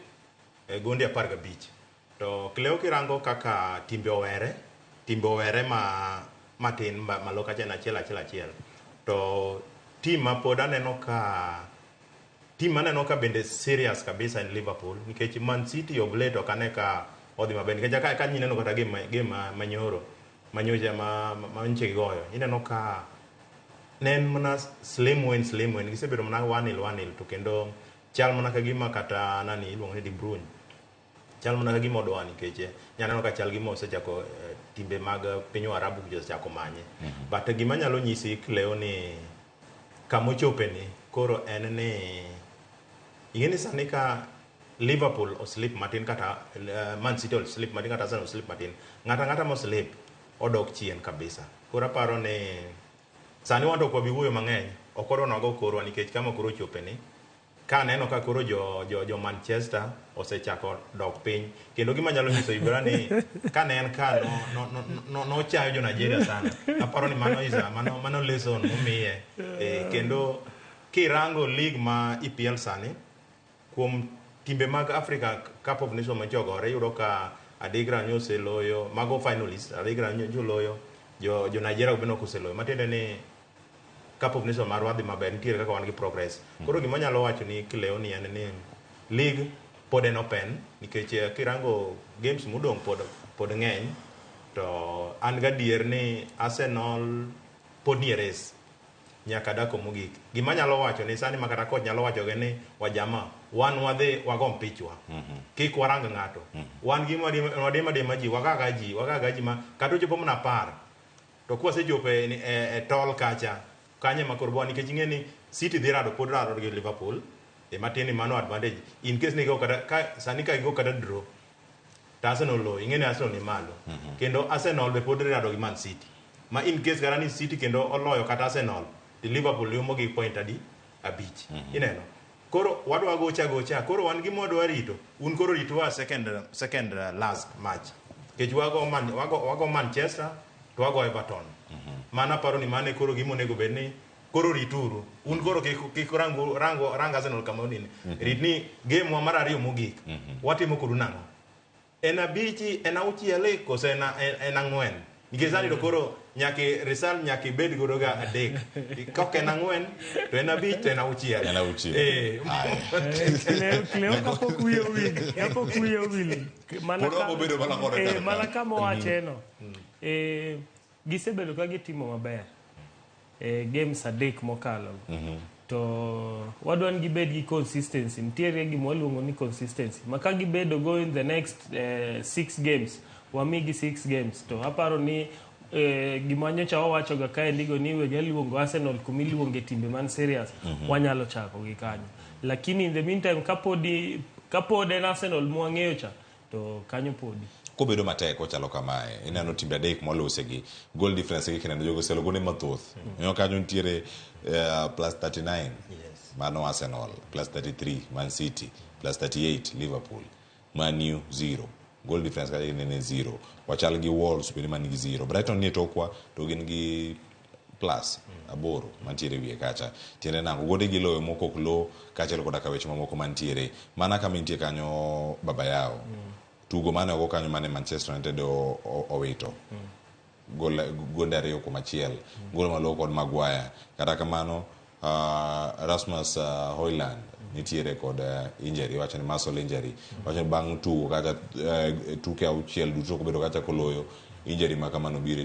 gonde 15. To Kleo kirango kaka timbe owere ma matin malo kacha en achiel achiel achiel. To team ma pod aneno ka bende serious kabisa en Liverpool nikech Man City of late ok ane ka odhi maber nikech ka ineno kata game manyoro manyocha ma nche gigoyo ineno ka ne en mana slim win gisebedo mana 1-0 1-0 to kendo chal mana ka gima kata nani iluongo ni De Bruyne chal mana ka gima odwa nikech nyaneno ka chal gima osechako timbe mag piny Waarabu osechako manye. But gima nyalo nyisi Kleo ni kamochope ni koro en ni ing'e ni sani ka Liverpool oslip matin kata Man City oslip matin kata Arsenal oslip matin ng'ata ng'ata moslip odok chien kabisa. Koro aparo ni sani wan to ok wabi wuoyo mang'eny ok wadwa nago korwa nikech kama koro ochope ni ka aneno ka koro jo Manchester osechako dok piny kendo gima nyalo nyiso Ibra ni kane en ka nochayo jo Nigeria sana. Aparo ni mano isa mano lesson momiye. Kendo kirango league ma EPL sani kuom timbe mag Africa Cup of Nations manchogore iyudo ka Adigra nyoseloyo mago finalist Adigra nyoseloyo jo Nigeria bende ok oseloyo matiende ni Cup of Nations marwa dhi maber nitiere kaka wan gi progress. Koro gima anyalo wacho ni Kleo ni en ni league pod en open nikech kirango games modong' pod ng'eny to an gadier ni Arsenal pod nie race. nyaka dako mogik. Gima anyalo wacho ni sani ma kata coach nyalo wacho gi ni wajama wan wadhi wago mpichwa. Kik warang ng'ato. Wan gima wadima dima ji wagaga ji wagaga ji ma kata ochopo mana 10 to kwasechopo e tol kacha kanye ma koro nikech ing'e ni City dhi rado pod rado gi Liverpool e matin ni mano advantage in case ni go kata ka sani ka gigo kata draw to Arsenal loyo ing'e ni Arsenal ni malo. Kendo Arsenal be pod rado gi Man City ma in case kata ni City kendo oloyo kata Arsenal to Liverpool yumo gi point adi 5. Ineno koro wadwa gocha gocha koro wan gima wadwa rito un koro ritwa second last match nikech wago Manchester to wago Everton. Mano aparo ni mano e koro gima onego bed ni koro rituru un koro kik rang Arsenal kama onine. Rit ni game wa mar 2 mogik watimo kodu nang'o en 5 en 6 kose en 4 nikech sani to koro nyaka result nyaka ibed godo ga 3 kok en 4 to en 5 to en 6 en 6. Cleo kapok wiye owil mana kama owacheno gisebedo ka gitimo maber games 3 mokalo to wadwa ni gibed gi consistency. Nitiere gima waluongo ni consistency ma ka gibedo go in the next 6 games wamigi 6 games to aparo ni gima nyocha wawacho ga kaendigo ni wege luongo Arsenal kumiluonge timbe man serious wanyalo chako gi kanyo, lakini in the meantime kapod en Arsenal mwang'eyo cha to kanyo podi kobedo matek ochalo kamae. Ineno timbe 3 molosegi goal difference gi kineno jogo selo gonde mathoth. Ineno kanyo nitiere plus 39 mano Arsenal, plus 33 Man City, plus 38 Liverpool, Man U 0 goal difference kaje nene 0 wachal gi Wolves bende man gi 0. Brighton nie tokwa to gin gi plus 8 mantiere wiye kacha. Tiende nango gonde gi loyo moko ok lo kaachiel koda ka weche mamoko mantiere mana kama intie kanyo baba yao. Tugo mane ogo kanyo mane Manchester United owito gonde 2-1 gol malo kod Maguire. Kata kamano Rasmus Højlund nitiere kod injury, wacho ni muscle injury, wacho ni bang' tugo kata tuke 6 duto kobedo kacha koloyo injury ma kamano biro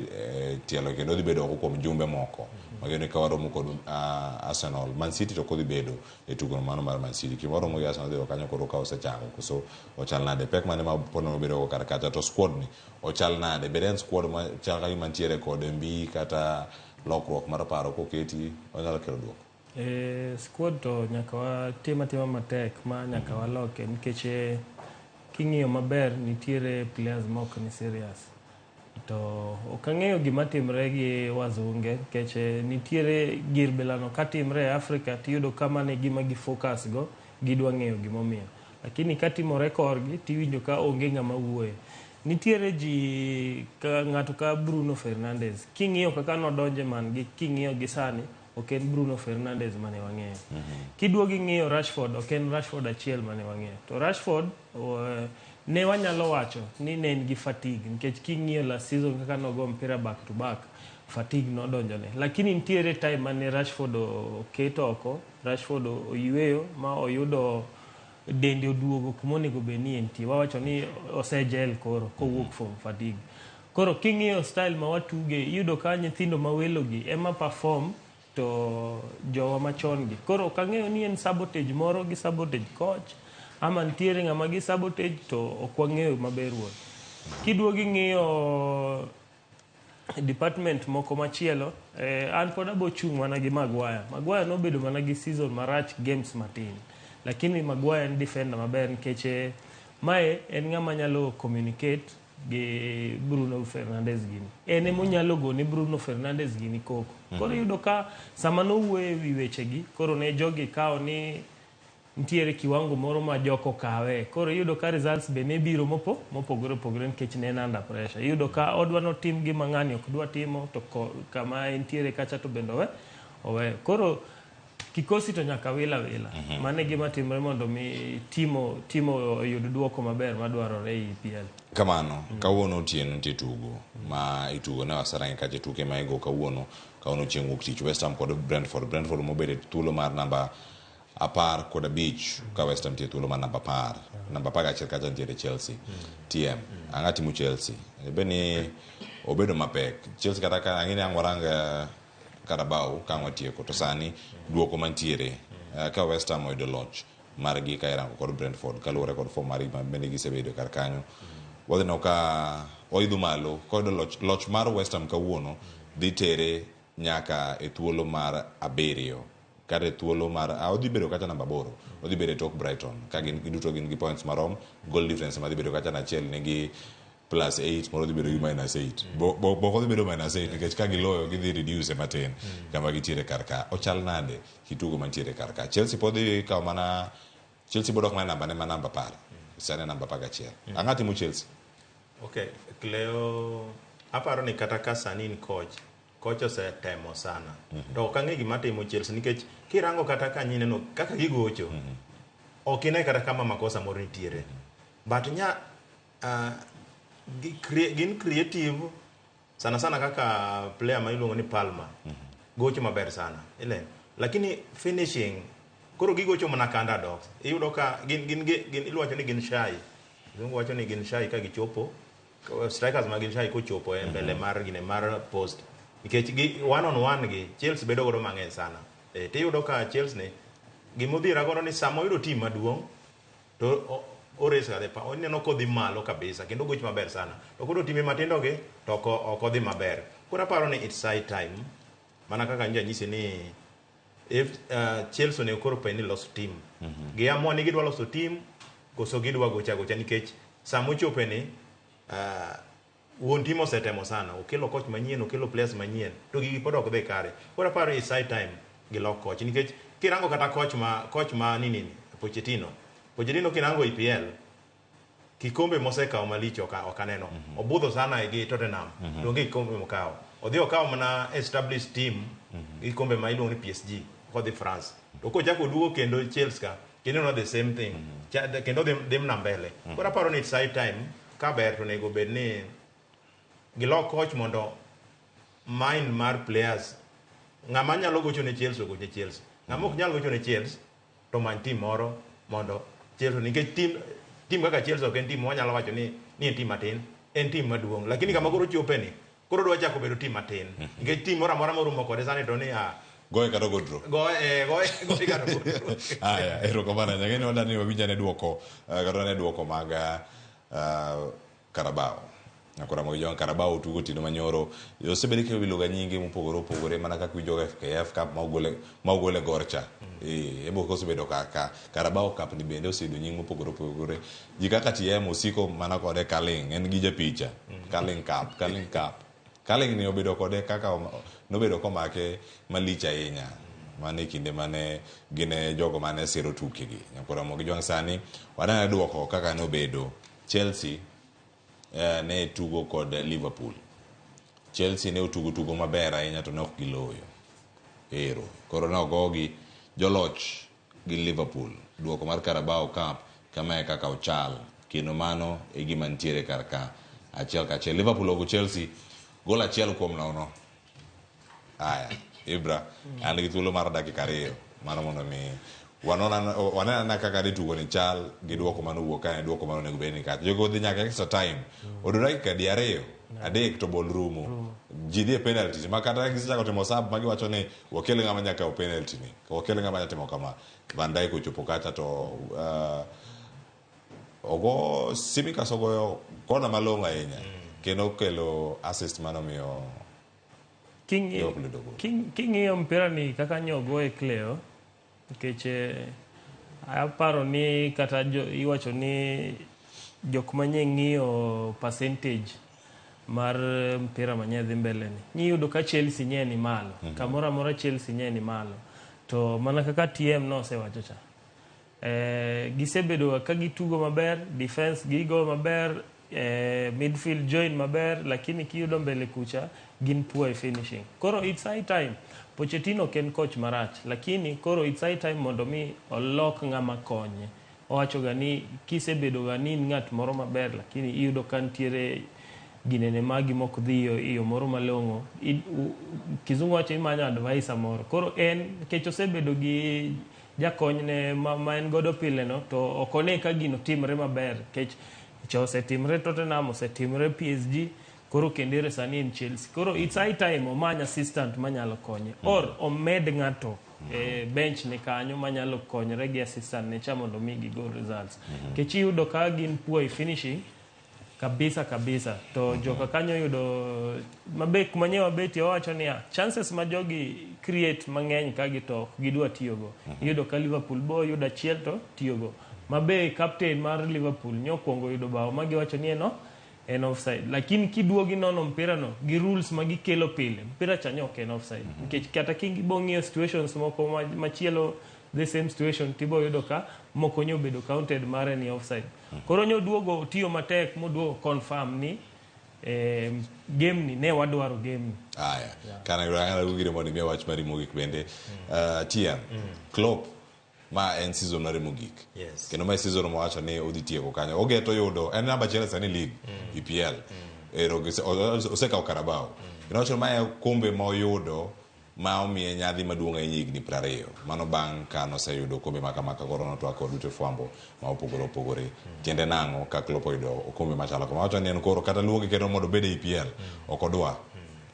tielo kendo dhi bedo oko kuom jumbe moko mageno ka waromo kod Arsenal. Man City to kodhi bedo e tugo mano mar Man City kendo waromo gi Arsenal dhi kanyo koro ka osechango koso ochal nade pek mane ma pod nobedo kar kacha to squad ni ochal nade bed en squad ma chal ka gima nitiere kod mbi kata lokruok mar paro koketi onyalo kelo duoko. Squad to nyaka watim atima matek ma nyaka waloke nikech king'iyo maber nitiere players mok ni serious to ok ang'eyo gima timre gi wazunge nikech nitiere gir bilano katimre e Afrika tiyudo ka mano e gima gi focus go gidwa ng'eyo gimomiyo, lakini katimore korgi tiwinjo ka onge ng'ama wuoye. Nitiere ji ka ng'ato ka Bruno Fernandes king'iyo kaka nodonje man gi king'iyo gi sani ok en Bruno Fernandes mane wang'eyo. Kiduogo ing'iyo Rashford ok en Rashford achiel mane wang'eyo. To Rashford ne wanyalo wacho ni ne en gi fatigue nikech king'iyo last season kaka nogo mpira back to back fatigue nodonjone, lakini nitiere time mane Rashford oketo oko, Rashford oyweyo ma oyudo dende oduogo kuma onego bed ni entie. Wawacho ni osegel koro kowuok from fatigue. Koro king'iyo style ma watuge iyudo ka nyithindo ma welo gi ema perform to jowa machon gi. Koro ok ang'eyo ni en sabotage moro gi sabotage coach ama nitiere ng'ama gi sabotage to ok wang'eyo maber wuon. Kiduogo ing'iyo department moko machielo, an pod abo chung' mana gi Maguire. Maguire nobedo mana gi season marach games matin, lakini Maguire en defender maber nikech mae en ng'ama nyalo communicate gi Bruno Fernandes gini. En emonyalo gone Bruno Fernandes gini koko. Koro iyudo ka sama nowuoyo ewi wechegi, koro ne jogi kawo ni nitiere kiwango moro ma joko kawe. Koro iyudo ka results be ne biro mopogore opogore nikech ne en under pressure. Iyudo ka odwa notim gima ng'ani ok dwa timo to kama entiere kacha to bende owe. Koro kikosi to nyaka wila wila. Mano e gima timre mondo mi timo oyud duoko maber madwarore e EPL. Kamano, kawuono otieno nitie tugo ma itugo ne wasarange kacha tuke ma igo kawuono chieng' wuok tich West Ham kod Brentford. Brentford mobedo e thuolo mar namba 15 ka West Ham nitie thuolo mar namba 10. Namba 11 kacha nitiere Chelsea. TM, ang'a timo Chelsea? Be ni obedo mapek. Chelsea kata ka ang'e ni ang' warang Carabao ka ang' watieko to sani duoko mantiere ka West Ham oyudo loch margi ka irango kod Brentford kaluwore kod form margi ma bende gisebedo kar kanyo. Wadhi neno ka oidho malo koyudo loch, loch mar West Ham kawuono dhi tere nyaka e thuolo mar abiriyo kata e thuolo mar odhi bedo kacha namba 8, odhi bedo e tok Brighton ka gin giduto gin gi points marom. Goal difference madhi bedo kacha achiel nigi plus 8, moro dhi bedo gi minus 8. Bo odhi bedo minus 8 nikech ka giloyo gidhi reduce matin kama gitiere kar ka. Ochal nade kitugo mantiere kar ka? Chelsea pod dhi kawo mana Chelsea bodok mana namba ne ma namba 10, sani namba 11. Ang'o timo Chelsea? Okay, Cleo, aparo ni kata ka sani in coach, coach osetemo sana. To ok ang'e gima timo Chelsea nikech kirango kata ka nyineno kaka gigocho, ok ine kata kama makosa moro nitiere. But nya gin creative sana sana kaka player ma iluongo ni Palmer. Gocho maber sana. Ile. Lakini finishing koro gigocho mana ka underdogs. Iyudo ka gin iluwacho ni gin shy. Kizungu wacho ni gin shy ka gichopo strikers ma gin shy kochopo e mbele mar gine mar post. Nikech gi one on one gi Chelsea bedo godo mang'eny sana. Tiyudo ka Chelsea ni gimodhiera godo ni sama oyudo team maduong' to ores ga pa oneno kodhi malo kabisa kendo gocho maber sana. To koro time matindo gi to ok odhi maber. Koro aparo ni it's high time mana kaka nja nyisi ni if Chelsea onego koro peni loso team. Giamua ni gidwa loso team koso gidwa gocha gocha nikech sama ochope ni wuon team osetemo sana, okelo coach manyien, okelo players manyien, to gigi pod ok dhi kare. Koro aparo it's high time gilok coach nikech kirango kata coach ma nini Pochettino. Pochettino kirango EPL kikombe mosekawo malich ok aneno. Obudho sana gi Tottenham. To onge kikombe mokawo. Odhi okawo mana established team gi kikombe ma iluongo ni PSG kodhi France. To kochako oduogo kendo Chelsea ka kendo no the same thing. Kendo dhi mana mbele. Koro aparo ni it's high time ka ber to onego bed ni gilok coach mondo mind mar players ng'ama nyalo gocho ne Chelsea ogoch ne Chelsea. Ng'ama ok nyal gocho ne Chelsea to many team moro mondo Chelsea nikech team kaka Chelsea ok en team wanyalo wacho ni en team matin, en team maduong'. Lakini kama koro chope ni koro dwa chako bedo team matin. Nikech team moro amora moromo kode sani to ni goye kata ogo draw. Goye kata ogo draw. Aya, erokamano. Nyaka ni wadani wawinj ane duoko kata ane duoko mag Carabao. Nyakora mag jowang' Carabao tugo otieno manyoro. Osebedo ka iwiloga nyinge mopogore opogore mana kaka iwinjoga FKF Cup ma ogole Gorcha. Ebo kosebedo kaka Carabao Cup ni bende oseyudo nying mopogore opogore. Ji kaka TM osiko mana kode Carling, en gi japicha. Carling Cup, Carling Cup. Carling ni obedo kode kaka nobedo komake malich ahinya. Mane kinde mane gine jogo mane siro tukegi. Nyakora mogi jwang' sani waneno duoko kaka nobedo. Chelsea ne tugo kod Liverpool. Chelsea ne otugo tugo maber ahinya to ne ok giloyo. Ero. Koro ne ogogi joloch gi Liverpool. Duoko mar Carabao Cup kama e kaka ochal. Kendo mano e gima nitiere kar ka. Achiel kachiel. Liverpool ogo Chelsea gol 1-0. Aya, Ibra, an gi thuolo mar dakika 2 mar mondo mi wanena kaka ne tugo ni chal gi duoko mane owuok ka ne duoko mane onego bed ni kacha. Jogo dhi nyaka extra time. Odo dakika 2, 3 to bol rumo. Ji dhi e penalties ma kata gisechako timo sub ma giwacho ni wakel ng'ama nyaka kaw penalty ni. Wakel ng'ama nyaka timo kama. Van Dijk ochopo kacha to ogo Tsimikas ogoyo kona malong'o ahinya. Kendo okelo assist manomiyo King'iyo mpira ni kaka nyogo e Cleo nikech aparo ni kata iwacho ni jok manye ng'iyo percentage mar mpira manye dhi mbele ni iyudo ka Chelsea nye ni malo. Kamoro amora Chelsea nye ni malo. To mana kaka TM nosewacho cha. Gisebedo ka gitugo maber, defense gigo maber, midfield join maber, lakini kiyudo mbele kucha gin poor e finishing. Koro it's high time. Pochettino ok en coach marach, lakini koro it's high time mondo mi olok ng'ama konye. Owacho ga ni kisebedo ga ni in ng'at moro maber, lakini iyudo ka nitiere ginene magi mok dhi e yo moro malong'o. Kizungu wacho imanyo advisor moro. Koro en nikech osebedo gi jakonyne ma en godo pile no, to ok one ka gino timre maber nikech cha osetimre Tottenham, osetimre PSG. Koro kendo ere sani en Chelsea. Koro it's high time omany assistant manyalo konye. Or omed ng'ato e bench ne kanyo manyalo konyore gi assistant ne cha mondo mi gigo results. Nikech iyudo ka gin poor e finishing kabisa kabisa to joka kanyo yudo mabe kuma nye wabetie wawacho niya chances ma jogi create mang'eny ka gi to ok gidwa tiyogo. Iyudo ka Liverpool bo yudo achiel to tiyogo. Mabe captain mar Liverpool nyokwongo yudo bao ma giwacho ni en en offside. Lakini kiduogo inono mpira no gi rules ma gikelo pile, mpira cha ne ok en offside. Nikech kata kibo ng'iyo situations moko machielo the same situation tibo yudo ka moko nyobedo counted mare ni offside. Koro nyoduogo otiyo matek moduogo confirm ni game ni ne wadwaro game ni. Aya. Kana yudo gire mondo imiya wach mari mogik bende. TM. Klopp ma en season mare mogik. Yes. Kendo ma e season mowacho ni odhi tieko kanyo. Ogeto yudo en namba achiel sani league EPL. Ero osekawo Carabao. Kendo owacho ni ma e okombe ma oyudo ma omiye nyadhi maduong' ahinya higni 20. Mano bang' ka noseyudo okombe ma kama ka koro notwak kod ute fwambo ma opogore opogore. Tiende nang'o ka Klopp oyudo okombe machalo kama? Owacho ni en koro kata luonge kendo mondo obed e EPL ok odwa.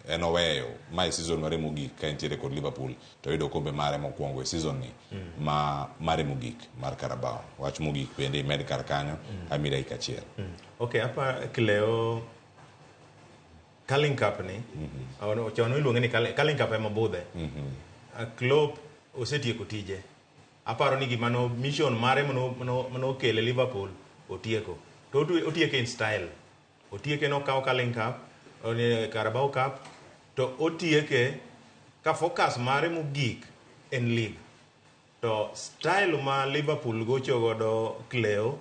En oweyo. Ma e season mare mogik ka entiere kod Liverpool to oyudo okombe mare mokwongo e season ni ma mare mogik mar Carabao. Wach mogik bende imed kar kanyo amiyi dakika achiel. Okay, apa Cleo Carling Cup ni chon iluonge ni Carling Cup ema budhe. Klopp osetieko tije. Aparo ni gima no mission mare mano okele Liverpool otieko. To otieke in style. Otieke nokawo Carling Cup, Carabao Cup, to otieke ka focus mare mogik en league. To style ma Liverpool gocho godo Cleo,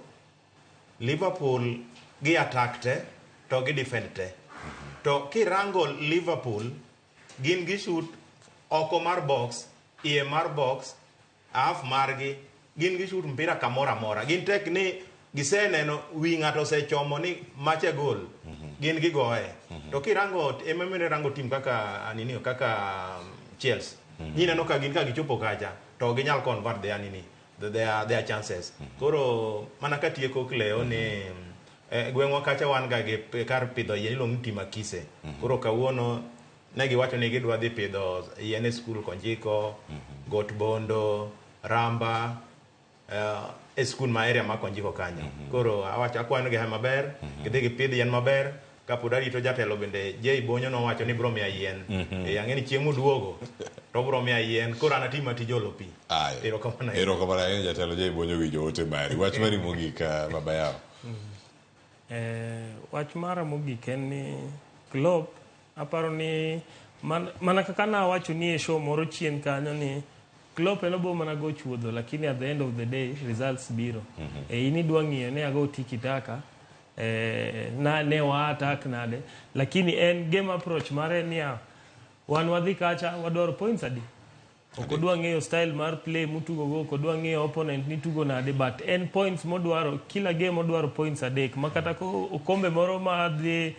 Liverpool gi attack te to gi defend te. To kirango Liverpool gin gi shoot oko mar box, iye mar box, half margi, gin gi shoot mpira kamoro amora. Gin tek ni giseneno wi ng'ato osechomo ni macha goal, gin gigoye. To kirango ema rango team kaka nini kaka Chelsea, ineno ka gin ka gichopo kacha to ginyal convert their nini their chances. Koro mana katieko Cleo ni gweng'wa kacha wan ga gi kar pidho yien iluongo ni Timakise. Koro kawuono ne giwacho ni gidwa dhi pidho yien e skul Konjiko, Got Bondo, Ramba, e skul ma area ma Konjiko kanyo. Koro awacho akwayo gi maber, gidhi gipidh yien maber. Kapod arito jatelo bende Jay Bonyo nowacho ni bro miya yien. Ang'e ni chieng' moduogo to bro miya yien. Koro an atim matij olo pi. Erokamano. Erokamano ahinya jatelo Jay Bonyo gi joote mari. Wach mari mogik baba yao. Wach mara mogik en ni Klopp aparo ni mana kaka nawacho ni e show moro chien kanyo ni Klopp en obo mana go chuodho lakini at the end of the day results biro. In idwa ng'iyo ni ago tiki taka na ne wa attack nade lakini en game approach mare niya wan wadhi kacha wadwaro points adi. Ok odwa ng'eyo style mar play mutugo go, ok odwa ng'eyo opponent ni tugo nade, but en points modwaro, kila game odwaro points adek ma kata ko okombe moro ma dhi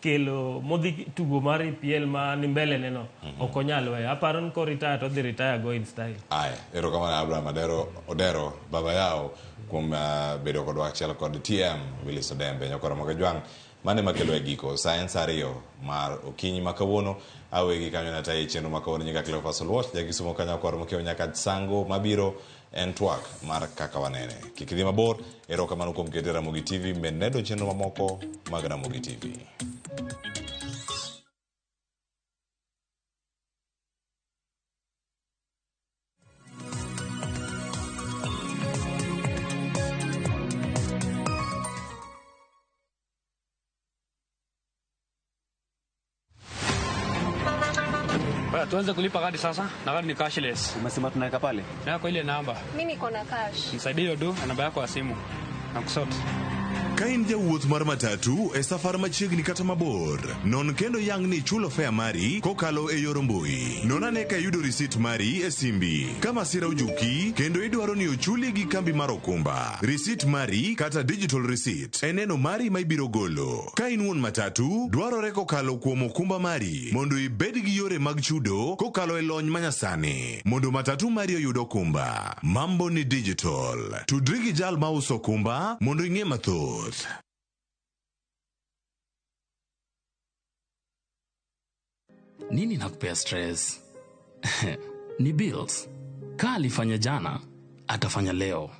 kelo modhi tugo mar EPL ma ni mbele neno ok onyal weyo. Aparo ni ko retire to odhi retire go in style. Aya, erokamano Abraham Odero baba yao kuom bedo kodwa achiel kod TM Willis Odembe nyakoro Mogajwang'. Mane makelo e giko Science 2 mar okinyi ma kawuono. Awegi kanyo natayi chenro ma kawuono nyaka Cleophas Oluoch jakisumo kanyo kor mokiewo nyaka Sango mabiro en twak mar kaka wanene. Kik idhi mabor, erokamano kuom kete Ramogi TV med nedo chenro mamoko mag Ramogi TV. Tuanze kulipa kadi sasa na kadi ni cashless. Umesema tunaweka pale? Na kwa ile namba. Mimi niko na cash. Nisaidie hiyo do na namba yako ya simu. Na kusort. Ka in jawuoth mar matatu e safar machiegni kata mabor, non kendo yang ni ichulo fare mari kokalo e yor mbui. Non ane ka iyudo risit mari e simbi. Ka masira ojuki kendo idwaro ni ochuli gi kambi mar okumba, risit mari kata digital receipt en neno mari ma ibiro golo. Ka in wuon matatu, dwarore kokalo kuom okumba mari mondo ibed gi yore mag chudo kokalo e lony manyasani mondo matatu mari oyud okumba. Mambo ni digital. Tudri gi jal mauso okumba mondo ing'e mathoth. Nini nakupea stress? Ni bills. Kaa alifanya jana, atafanya leo.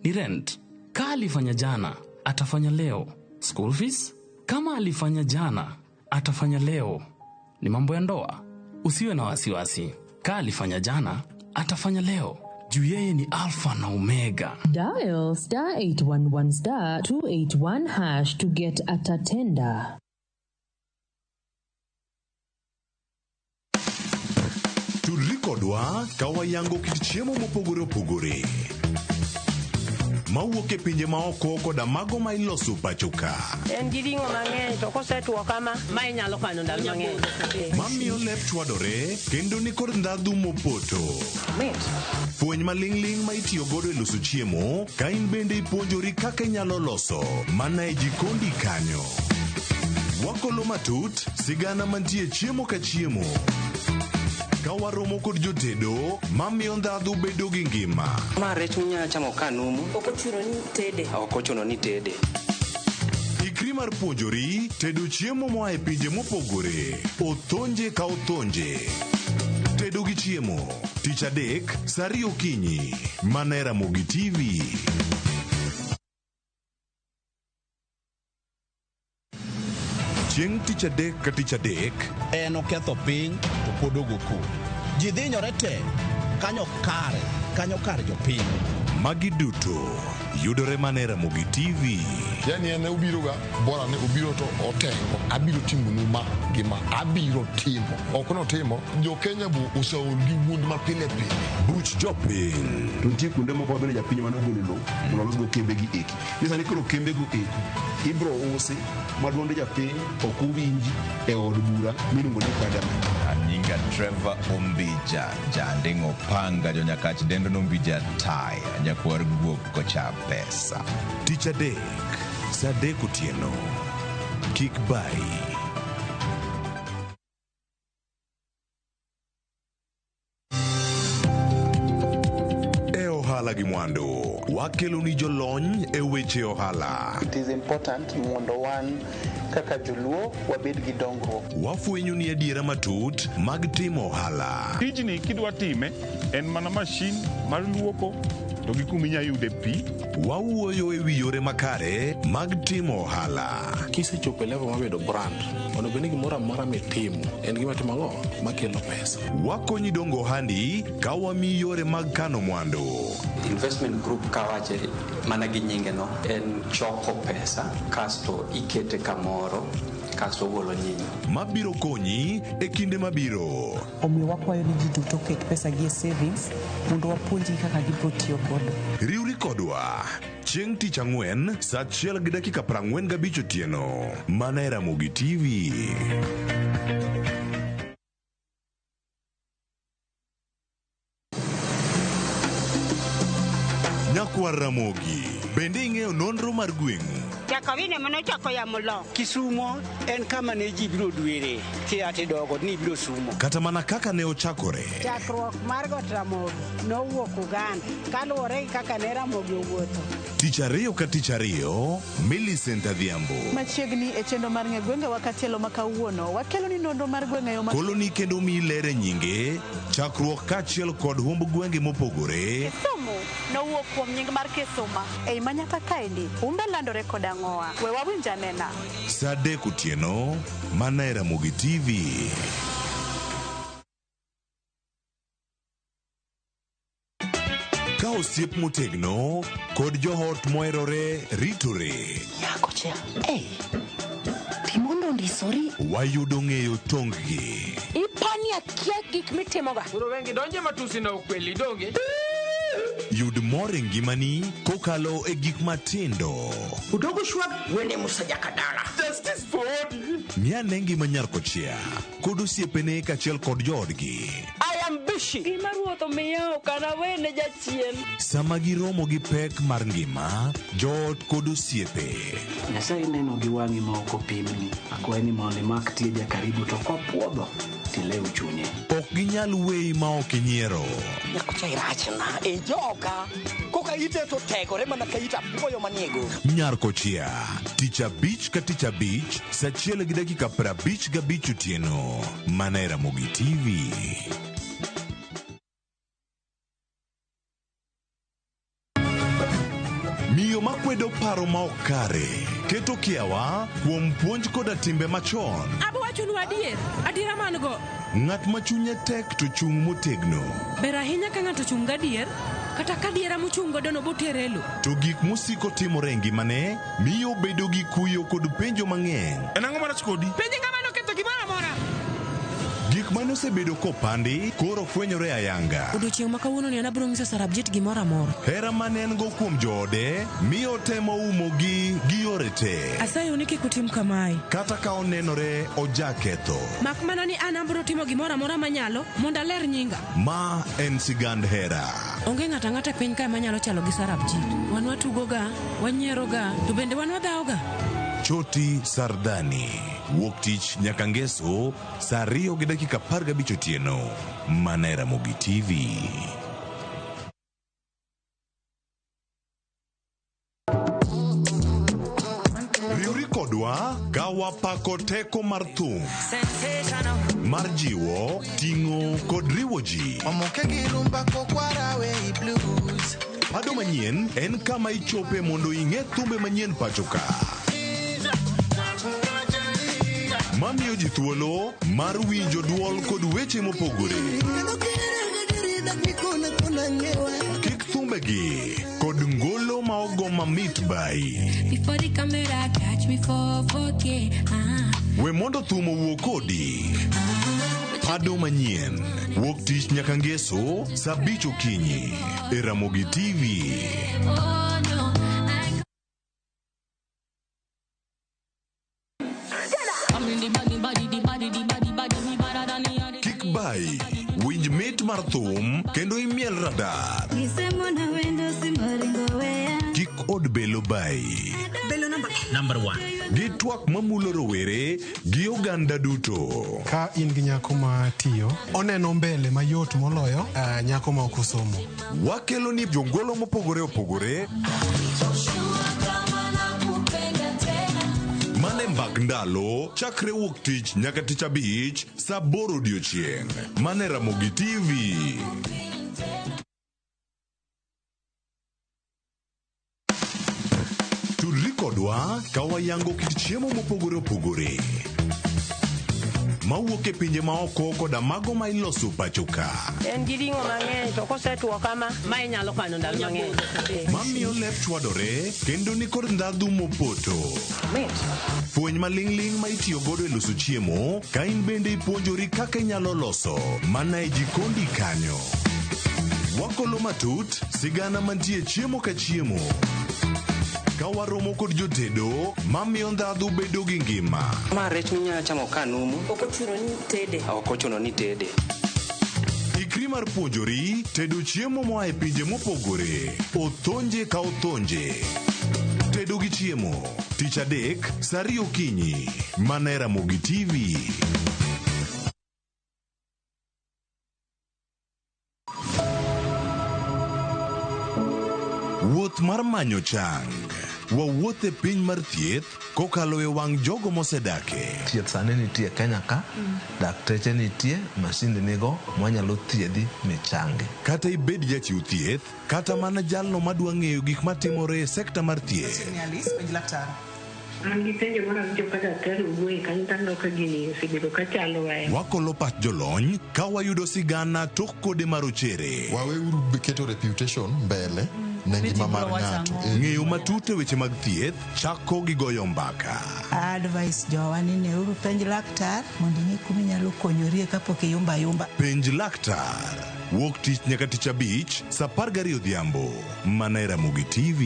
Ni rent. Kaa alifanya jana, atafanya leo. School fees? Kama alifanya jana, atafanya leo. Ni mambo ya ndoa. Usiwe na wasiwasi. Kaa alifanya jana, atafanya leo. Juu yeye ni Alpha na Omega. Dial star 811 star 281 hash to get a tatenda. Tudri kodwa ka wayango kit chiemo mopogore opogore mawuok e pinje maoko koda mago ma iloso pacho ka. En gi ring'o mang'eny to kosetwo kama, ma inyalo kano ndalo mang'eny. Mamiyo lep chwadore kendo nikod ndhadhu mopoto. Fweny maling'ling' ma itiyo godo e loso chiemo ka in bende ipuonjori kaka inyalo loso mana e jikondi kanyo. Wakolo matut sigana mantie chiemo ka chiemo. Ka waromo kod jotedo mamiyo ndhadhu bedo gi ngima. Ma rech minyalo chamo ka numu. Ok ochuno ni tede. Ok ochuno ni tede. Ikri mar puonjori tedo chiemo moa e pinje mopogore. Othonje ka othonje. Tedo gi chiemo. Tich adek, saa ariyo okinyi. Mana e Ramogi TV. Chieng' tich adek ka tich adek. En oketho piny to pod ogo koko. Ji dhinyore te kanyo kare, kanyo kar jopiny. Magi duto yudore mana e Ramogi TV. Yani en obiro ga bora ni obiro to otengo. Abiro timonu ma gi ma. Abiro timo. Ok notimo. Jo Kenya bu oseol gi wuond ma pile pile. Buch jopiny. To nitie kuonde moko mabende japiny mane ogolo lowo mondo olosgo kembe gi eki. Ni sani koro kembe go eki ibro usi ma duond japiny ok owinji e od bura miluongo ni parliament. Anyinga Trevor Ombija, Janding'o Panga, Jonyakach dendo Nombija Taya, nyakwar guok kocha pesa. Tich adek, saa adek otieno. Kik bayi. E ohala gi mwandu, wakelo ni jolony e weche ohala. It is important mondo wan kaka joluo wabed gi dongruok. Wafwenyo ni adiera matut mag timo ohala. Tijni kidwa time en mana mashin mar luoko to gi kuma inya yude pi. Wawuoyo e wi yore makare mag timo ohala. Kisechopo e level mar bedo brand, onego bed ni gimoro amora mitimo en gima timo ang'o makelo pesa. Wakonyi dongo ohandi ka wamiyi yore mag kano mwandu. Investment group kawache mana gi nyinge no en choko pesa kasto ikete kamoro kasto ogolo nyinyo. Mabiro konyi e kinde mabiro. Omiyo wakwayo ni ji duto oket pesa gi e savings mondo wapuonjgi kaka gibiro tiyo godo. Riwri kodwa chieng' tich ang'wen saa 1:45 otieno mana e Ramogi TV. Nyakwar Ramogi, bende ing'eyo nonro mar gweng'u? Jakawine manochako yamo lo. Kisumo en kama ne ji biro dwere kia tidogo ni biro sumo. Kata mana kaka ne ochakore. Chakruok mar Got Ramogi nowuok Uganda kaluwore gi kaka ne Ramogi owuotho. Tich ariyo ka tich ariyo, Millicent Adhiambo. Machiegni e chenro mar ng'e gwengewa katielo ma kawuono, wakelo ni nonro mar gwenge yo ma Koloni kendo miyi ler e nyinge, chakruok kaachiel kod humb gwenge mopogore. Kisumu nowuok kuom nying mar Kisuma. Ei manyaka kaendi, humbe landore kod ang'owa. We wawinj anena. Saa adek otieno, mana e Ramogi TV. Ka osiep motegno kod joot moherore ritore. Nyako cha, ei, timondo ndisori. Wayudo ng'eyo tong-gi. Ipani akia gik mitimoga. Koro wengi donje matusi na ukweli donge. Yud mor e ngimani kokalo e gik matindo. Udogo shwag wene Musa Jakadala. Justice for Odi. Ng'i ane ngima nyar kochia kod osiepene kaachiel kod joodgi. I am Sushi. Gima ruoth omiya ok anawene jachien. Sama giromo gi pek mar ngima, joot kod osiepe. Nyasaye neno gi wang'i ma ok opimni. Akwayi ni mondo imak tieja karibu to kopuodho tilew chunye. Ok ginyal weyi ma ok inyiero. Nyakocha irachna ijoga koka ite to tegore mana ka it apuoyo manie go. Nyar Kochia, tich abich ka tich abich, saa 1:55 otieno, mana e Ramogi TV. Miyo makwedo paro ma ok kare, keto kiawa kuom puonj koda timbe machon. Abo wachonu adier, adiera man go. Ng'at ma chunye tek to chung' motegno. Ber ahinya ka ng'ato chung' gadier, kata ka diera mochung' godo no botere e lo. To gik mosiko timore e ngimane miyo obedo gi kuyo kod penjo mang'eny. En ang'o marach kodi? Penj ng'ama noketho gimoro amora. Gik mane osebedo kopandi koro fwenyore ayanga. Odiochieng' ma kawuono ni an abiro nyiso Sarabjit gimoro amora. Hera mane en go kuom joode miyo otemo umogi gi yore te. Asayou ni kik utim kamae. Kata ka onenore ojaketho. Mak mana ni an abiro timo gimoro amora manyalo mondo aler nyinga. Ma en sigand hera. Onge ng'ato ang'ata e piny kae manyalo chalo gi Sarabjit. Wan watugoga, wanyieroga, to bende wan wadhawoga. Choti Sardani. Wuok tich nyaka ngeso saa 2:15 otieno. Mana e Ramogi TV. Riwri kodwa ka wapako teko mar thum mar jiwo, ting'o kod riwo ji. Pado manyien en kama ichope mondo ing'e thumbe manyien pacho ka. Mamiyo ji thuolo mar winjo duol kod weche mopogore. Kik thumbegi kod ngolo ma ogo mamit bai. Before the camera catch me for 4K. We mondo thum owuo kodi. Pado manyien wuok tich nyaka ngeso saa 5 okinyi e Ramogi TV. Oh no, I Kik bai, winj mit mar thum kendo imiel radar. Kik od belo bai. Number 1. Gi twak mamulo rowere gi oganda duto. Ka in gi nyako ma tiyo, oneno mbele mayot moloyo nyako ma ok osomo. Wakelo ni jongolo mopogore opogore mane mbak ndalo chakre wuok tich nyaka tich abich saa 8 odiochieng' mane Ramogi TV. Tudri kodwa ka wayango kit chiemo mopogore opogore mawuok e pinje maoko koda mago ma iloso pacho ka. En gi ring'o mang'eny to kosetuo kama, ma inyalo kano ndalo mang'eny. Mamiyo lep chwadore kendo nikod ndhadhu mopoto. Fweny maling'ling' ma itiyo godo e loso chiemo ka in bende ipuonjori kaka inyalo loso mana e jikondi kanyo. Wakolo matut sigana mantie chiemo ka chiemo. Ka waromo kod jotedo mamiyo ndhadhu bedo gi ngima. Ma rech minyalo chamo ka numu. Ok ochuno ni tede. Ok ochuno ni tede. Ikri mar puonjori tedo chiemo moa e pinje mopogore. Othonje ka othonje. Tedo gi chiemo. Tich adek, saa 2 okinyi. Mana e Ramogi TV. Wuoth mar manyo chang. Wawuoth e piny mar thieth kokalo e wang' jogo mosedake. Thieth sani nitie Kenya ka, dakteche nitie, masinde nigo mwanyalo thiedhi michangi. Kata ibed jachiw thieth, kata mana jalno madwa ng'eyo gik matimore e sekta mar thieth. An gi penjo moro awinjo ka daktari owuoye kanyo to aneno ka gini osebedo ka chando wa. Wakolo pach jolony ka wayudo sigana tok kode marochere. Waweuru keto reputation mbele ne ngima mar ng'ato. Ng'eyo matut e weche mag thieth chako gi goyo mbaka. Advice jowa ni neuru penj laktar mondo ing'e kuma inyalo konyorie kapok iyumba ayumba. Penj laktar. Wuok tich nyaka tich abich saa 12 odhiambo. Mana e Ramogi TV.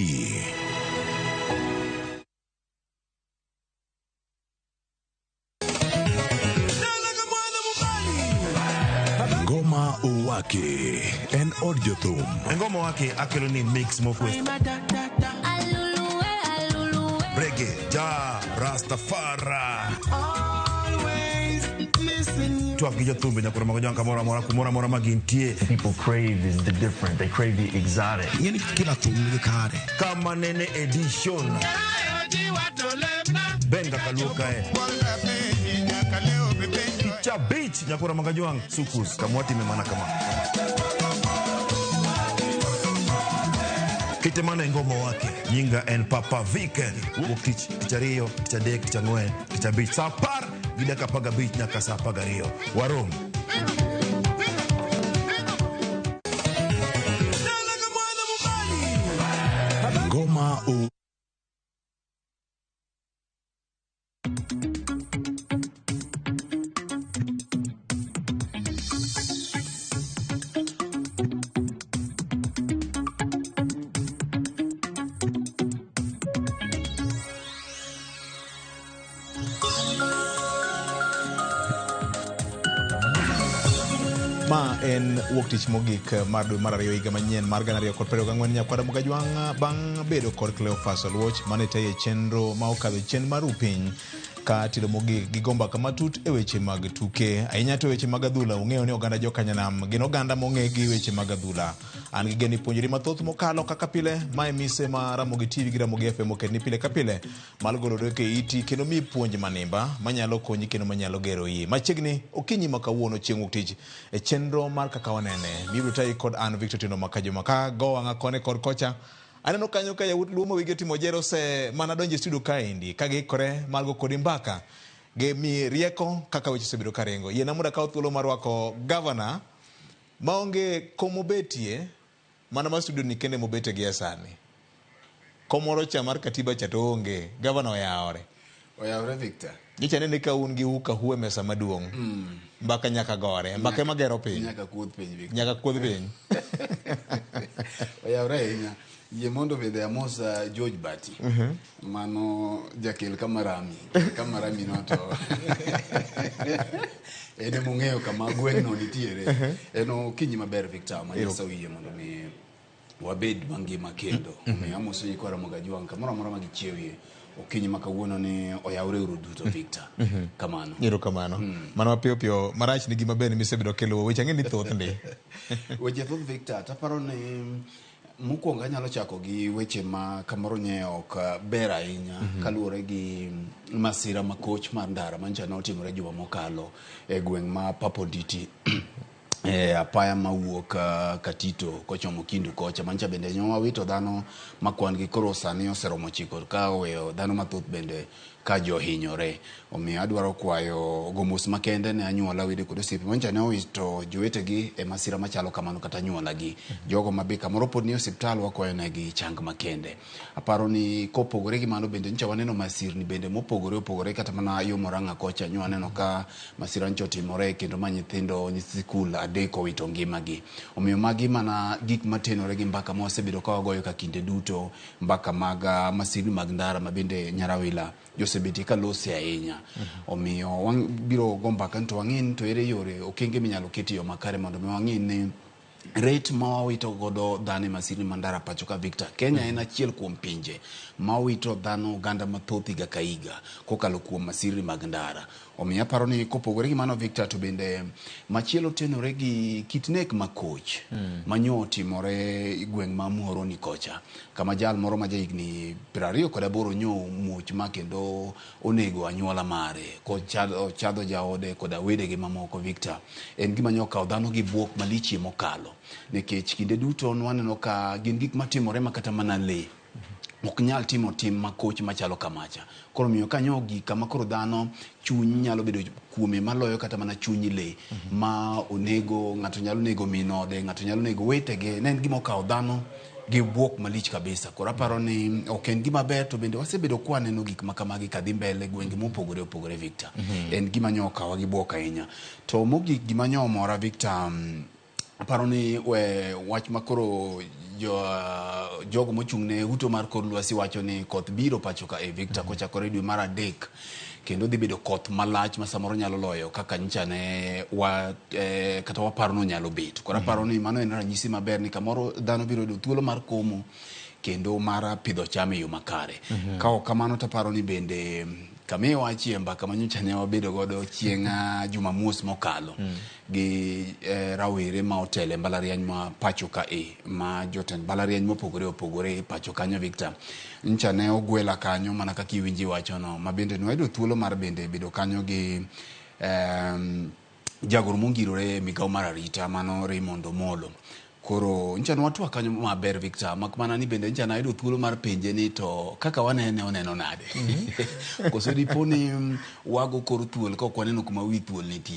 Ngoma Owak. Wake en od jothum. Ngoma wake akelo ni mix mokwe. Reggae, ja, Rastafari. Twak gi jothumbe nyaka romo gi kamoro amora kumoro amora ma gintie. People crave is the different. They crave the exotic. Ng'eni kila thum nigi kare. Kama nene edition. Ben kaka kae. Cha beach nyakura magajwang sukus kamwati memana kama. Kitemana ngoma wake nyinga en Papa Vic wuok tich tich ariyo tich adek tich ang'wen tich abich saa apar gi dakika apar gabich nyaka saa apar gariyo warom. Ngoma u Ma en wuok tich mogik mar dwe mar ariyo higa manyien mar 2024 nyakwara Mugajwang' bang' bedo kod Cleophas Oluoch mane tayo e chenro ma okadho chien mar upiny ka tilo mogik gi go mbaka matut e weche mag tuke ahinya to weche mag adhula. Ung'eyo ni oganda jokanyanam gin oganda mong'e gi weche mag adhula. An gi geno puonjri mathoth mokalo kaka pile. Mae mise ma Ramogi TV gi Ramogi FM oketni pile ka pile mar golo dweke iti kendo miyi puonj manimba manyalo konyi kendo manyalo gero iyi. Machiegni okinyi ma kawuono chieng' wuok tich e chenro mar kaka wanene mibiro tayi kod an Victor Tindo Makajuma ka go wang'a kone kod kocha. Aneno kanyo ka yawuot Luo ma wigi otimo jero ose mana donjo e studio kaendi ka giikore mar go kodi mbaka gi mi rieko kaka weche osebedo ka ringo. Yiena mondo akaw thuolo mar rwako gavana maonge komobetie mana ma studio ni kende mobete gi e sani. Komoro cha mar katiba cha to onge. Gavana oyawore. Oyawore Victor. Nyocha anene ka un gi uka hu e mesa maduong'. Mbaka nyaka gore. Mbaka ema gero piny. Nyaka kuodh piny Victor. Nyaka kuodh piny. Oyawore ahinya. Yie mondo bende amos George Bati. Mano jakel kamarami. Kamarami no to en emong'eyo kama gweng'no nitiere. En okinyi maber Victor ma Nyasaye oyie mondo mi wabed mangima kendo. Omiyo amoso nyikwa Ramogi Ajwang' kamoro amora ma gichiewie. Okinyi ma kawuono ni oyawre uru duto Victor. Kamano. Erokamano. Mano mapiyo piyo marach ni gima ber ni misebedo kiluwo weche ang'e ni thoth ndi. Weche thoth Victor, taparo ni mokwongo anyalo chako gi weche ma kamoro nye ok ber ahinya kaluwore gi masira ma koch mar ndara manyocha notimore juma mokalo e gweng' ma Paponditi e apaya mawuok Katito kochomo Kindu kocha manyocha bende nyo wawito dhano ma kwan gi koro sani oseromo 9 ka oweyo dhano mathoth bende ka johinyore. Omiyo adwaro kwayo go mos makende ne anyuola wede kod osiepe manyocha ne owito jowetegi e masira machalo kamano kata anyuolagi. Jogo ma be kamoro pod ni osiptal wakwayo negi chang makende. Aparo ni kopogore gi mano bende nyocha waneno masirni bende mopogore opogore kata mana yo Murang'a kocha nyo waneno ka masira nyocha otimore kendo ma nyithindo nyithi sikul 3 owito ngimagi. Omiyo magi mana gik matenore gi mbaka ma wasebedo ka wagoyo ka kinde duto, mbaka mag masirni mag ndara ma bende Nyarawila josebetie ka lose ahinya. Omiyo wabiro go mbaka to wang'e ni to ere yore okenge minyalo ket e yo makare mondo mi wang'e ni rate ma wawito godo dhano e masirni mar ndara pacho ka Victor. Kenya en achiel kuom pinje ma wito dhano oganda mathoth higa ka higa kokalo kuom masirni mag ndara. Omiyo aparo ni kopogore gi mano Victor to bende machielo tenore gi kit nek ma koch manyo otimore e gweng' ma Muhoroni kocha kama jal moro ma jahigni 28 nyo muoch ma kendo onego anyuola mare kochadho jaode koda wedegi mamoko Victor. En gima nyo okawo dhano gi buok malichie mokalo nikech kinde duto nwaneno ka gin gik matimore ma kata mana lee ok nyal timo tim makoch machalo kamacha. Koro miyo kanyo ogik kama koro dhano chuny nyalo bedo kuome maloyo kata mana chuny lee ma onego ng'ato nyalo nego min ode, ng'ato nyalo nego wetege. Ne en gima okawo dhano gi buok malich kabisa. Koro aparo ni ok en gima ber to bende wasebedo kwa neno gik ma kamagi kadhi mbele gwenge mopogore opogore Victor. En gima nyo okawa gi buok ahinya. To mogik gima nyo omora Victor, aparo ni wach ma koro jogo mochung' ne uto mar kor lwasi wacho ni koth biro pacho ka e Victor kochakore dwe mar 3 Kendo dhi bedo koth malach ma samoro nyalo loyo kaka nyicha ne wa, kata waparo ni onyalo bet. Koro aparo ni mano en ranyisi maber ni kamoro dhano biro yudo thuolo mar komo kendo mar pidho cham e yo makare. Ka ok kamano to aparo ni bende kama iwachie mbaka ma nyocha ne wabedo godo chieng' Jumamos mokalo gi rawere ma otelo e mbalariany ma pacho ka e ma jotend mbalariany mopogore opogore pacho kanyo Victor. Nyocha ne ogwela kanyo mana kaka iwinji wachono ma bende ne wayudo thuolo mar bende bedo kanyo gi jagoro mongirore e migawo mar arita mano Raymond Omolo. Koro nyocha ne watwak kanyo maber Victor, mak mana ni bende nyocha nayudo thuolo mar penje ni to kaka wanene oneno nade. Koso dipo ni wago kor thuol ka ok waneno kuma wi thuol nitie.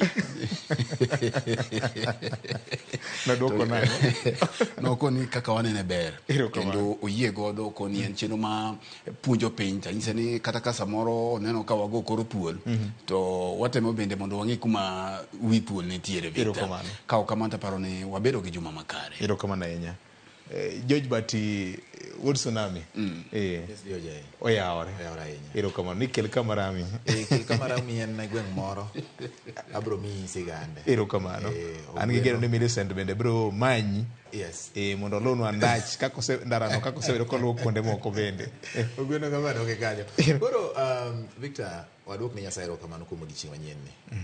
Nodwoko nang'o? Nokoni kaka wanene ber. Erokamano. Kendo oyie godo koni en chenro ma puonjo piny to anyise ni kata ka samoro oneno ka wago kor thuol to watemo bende mondo wang'e kuma wi thuol nitiere Victor. Erokamano. Ka ok kamano to aparo ni wabedo gi juma makare. Erokamano ahinya. George Bati, wuod Tsunami. Yes, George, eh. Oyawore. Oyawore ahinya. Erokamano. Ni kel kama rami. Kel kama rami en e gweng' moro. Abro miyi sigande. Erokamano. An gi geno ni Millicent bende biro manyi. Yes. Mondo olonwa ndach kaka ose ndarano kaka osebedo koluwo kuonde moko bende. Ogweno kamano onge kanyo. Koro Victor, waduok ne Nyasaye erokamano kuom odiochieng' manyien ni.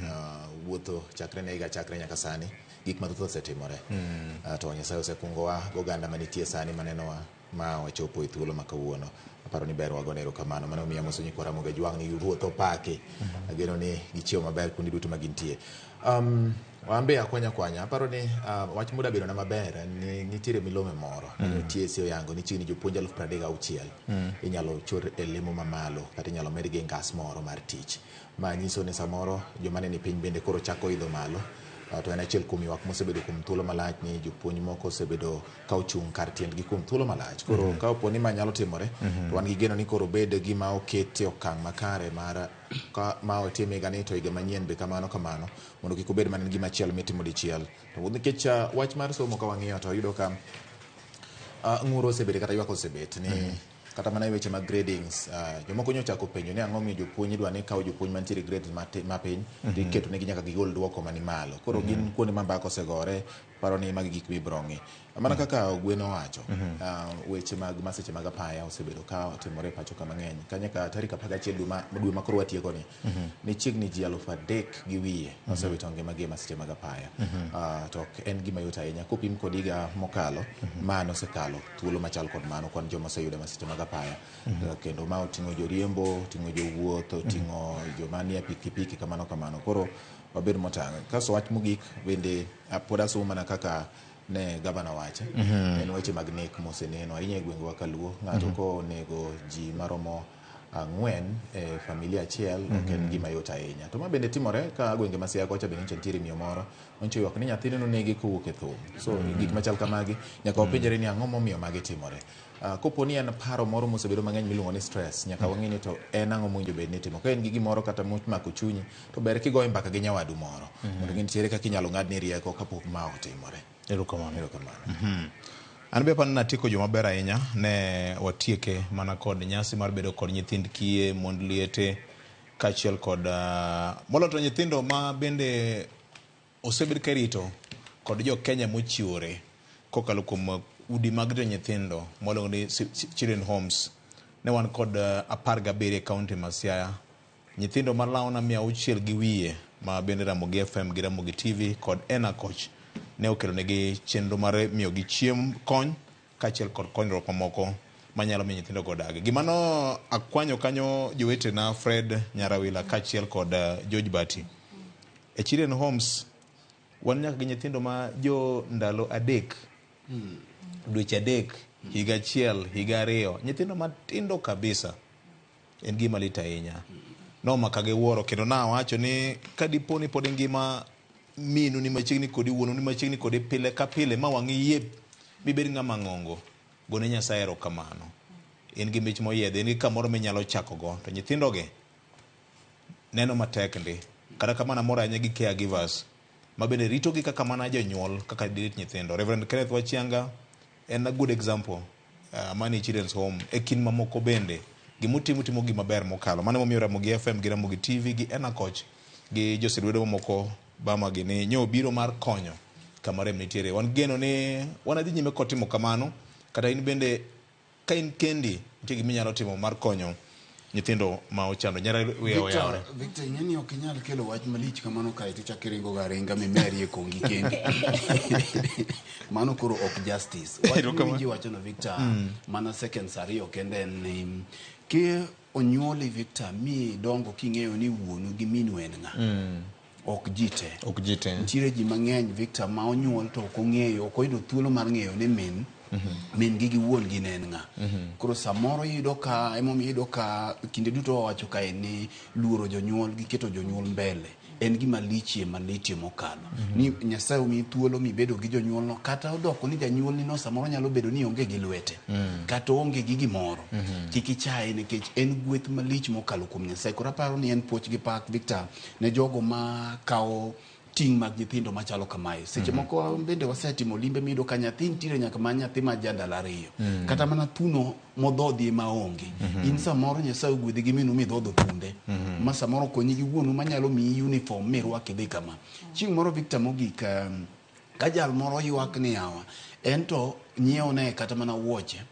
Wuotho chakre ne higa chakre nyaka sani, gik mathoth osetimore. To Nyasaye osekungowa goganda manitie sani manenowa ma wachopo e thuolo ma kawuono. Aparo ni ber wagone erokamano. Mano omiyo amoso nyikwa Ramogi Ajwang' ni Ruoth opaki. Ageno ni gichiewo maber kuonde duto ma gintie. Wan be akwanya kwanya. Aparo ni wach muda bedo na maber en ni nitiere milome moro. TSC oyango ni chiegni jopuonj 36,000 inyalo chor e lemo mamalo kata inyalo medgi e ngas moro mar tich. Ma nyiso ni samoro joma ne ni piny bende koro chako idho malo. To en achiel kuom ywak mosebedo kuom thuolo malach ni jopuonj moko osebedo ka ochung' kar tiendgi kuom thuolo malach. Koro ka opo ni ma nyalo timore, to wan gi geno ni koro obed gima oket e okang' makare mar ka ma otim higani to higa manyien be kamano kamano, mondo kik obed mana gima chielo mitimo dichiel. To nikech wach mar somo ka wang'iyo to wayudo ka ng'ur osebet kata ywak osebet ni kata mana e weche mag gradings, jomoko nyocha ochako penjo ni ang'o miyo jopuonj idwa ni kawo jopuonj mantiere grades mapiny to iketo negi nyaka gigol duoko mani malo. Koro gin kuonde ma mbaka osegore, paro ni magi gik mibiro ng'i. Mana kaka Ogweno owacho, weche mag masiche mag apaya osebedo ka timore e pacho ka mang'eny. Ka nyaka tarik 11 dwe ma koro watieko ni, ni chiegni ji 3,200 osewito ngimagi e masiche mag apaya. To ok en gima yot ahinya kopim kod higa mokalo, ma nosekalo thuolo machal kod mano kwan joma oseyudo masiche mag apaya. Kendo ma oting'o joriembo, oting'o jowuoth, oting'o joma nie pikipiki kamano kamano. Koro wabed motang'. Kasto wach mogik bende pod asomo mana kaka ne gavana wache. En weche mag nek moseneno ahinya e gwengewa kaluo. Ng'ato konego ji maromo 4 e familia achiel ok en gima yot ahinya. To ma bende timore ka gwenge ma Siaya kocha bende nitiere miyo moro manyicho ywak ni nyathine nonegi kowuok e thum. So gik machal kamagi nyaka wapenjre ni ang'o momiyo magi timore. Kopo ni en paro moro mosebedo mang'eny miluongo ni stress, nyaka wang'e ni to en ang'o mowinjo bed ni itimo. Ka en gi gimoro kata mako chunyi, to ber kigoye mbaka gi nyawadu moro. Mondo ng'e nitiere kaka inyalo ng'adni rieko kapok ma otimore. Erokamano. Erokamano. An be aparo ni natieko juma maber ahinya, ne watieke mana kod nyasi mar bedo kod nyithind kiye, mond liete, kaachiel kod moloyo to nyithindo ma bende osebed ka irito kod jo Kenya mochiwore kokalo kuom udi mag rito nyithindo mwaluongo ni Children Homes. Ne wan kod 17 e kaunti ma Siaya. Nyithindo malawna 600 gi wiye ma bende Ramogi FM gi Ramogi TV kod Enacoch ne okelo negi chenro mar miyogi chiemo, kony kaachiel kod konyruok mamoko manyalo miyo nyithindo go odagi. Gima no akwanyo kanyo jowetena Fred Nyarawila kaachiel kod George Bati. E Children Homes wan nyaka gi nyithindo ma jo ndalo 3, dweche 3, higa 1, higa 2, nyithindo matindo kabisa. En gima lit ahinya. Nomaka gi wuoro kendo nawacho ni ka dipo ni pod ingima minu ni machiegni kodi, wuonu ni machiegni kodi pile ka pile ma wang'i yie mibed ng'ama ng'ongo, gone Nyasaye erokamano. In gi mich moyiedhi, in gi kamoro minyalo chako go. To nyithindogi neno matek ndi. Kata kamano amor ahinya gi caregivers ma bende ritogi kaka mana jonyuol kaka dirit nyithindo. Reverend Kenneth Wachianga en a good example mani Children's Home e kind mamoko bende. Gimutimo timo gima ber mokalo. Mano emomiyo Ramogi FM gi Ramogi TV gi Enacoch gi josilwedo mamoko Bama gini nyo biro mar konyo kama rem nitiere. Wan geno ni wanadhi nyime kod timo kamano, kata in bende ka in kendi nitie gima inyalo timo mar konyo nyithindo ma ochando. Nyara wiye oyawore. Victor, ing'e ni ok inyal kelo wach malich kamano kae to ichak iringo ga aringa mimerie kongi kendi. Mano koro ok justice. Wach Erokamano. miwinji wachono Victor, mana seconds ariyo kende en ni ki onyuoli Victor mi idongo king'eyo ni wuonu gi minu en ng'a. Ok ji te. Ok ji te. Nitiere ji mang'eny Victor ma onyuol to ok ong'eyo, ok oyudo thuolo mar ng'eyo ni min min gi gi wuon gi ne en ng'a. Koro samoro iyudo ka emomiyo iyudo ka kinde duto wawacho kae ni luoro jonyuol gi keto jonyuol mbele en gima lichie malitie mokalo. Ni Nyasaye omiyi thuolo mibedo gi jonyuol no kata odoko ni janyuolni no samoro nyalo bedo ni onge gi lwete kata onge gi gimoro. Kik ichaye nikech en gweth malich mokalo kuom Nyasaye. Koro aparo ni en puoch gi pak Victor ne jogo ma kawo ting' mag nyithindo machalo kamae. Seche moko bende wasetimo limbe miyudo ka nyathi nitiere nyaka ma nyathi ma ja ndalo ariyo. Kata mana thuno modhodhi ema onge. In samoro Nyasaye ogwedhi gi minu midhodho thunde. Ma samoro okonyi gi wuonu manyalo miyi uniform mirwak idhi kama. Chieng' moro Victor mogik ka jal moro ywak ni yawa, en to nyiewne kata mana wuoche.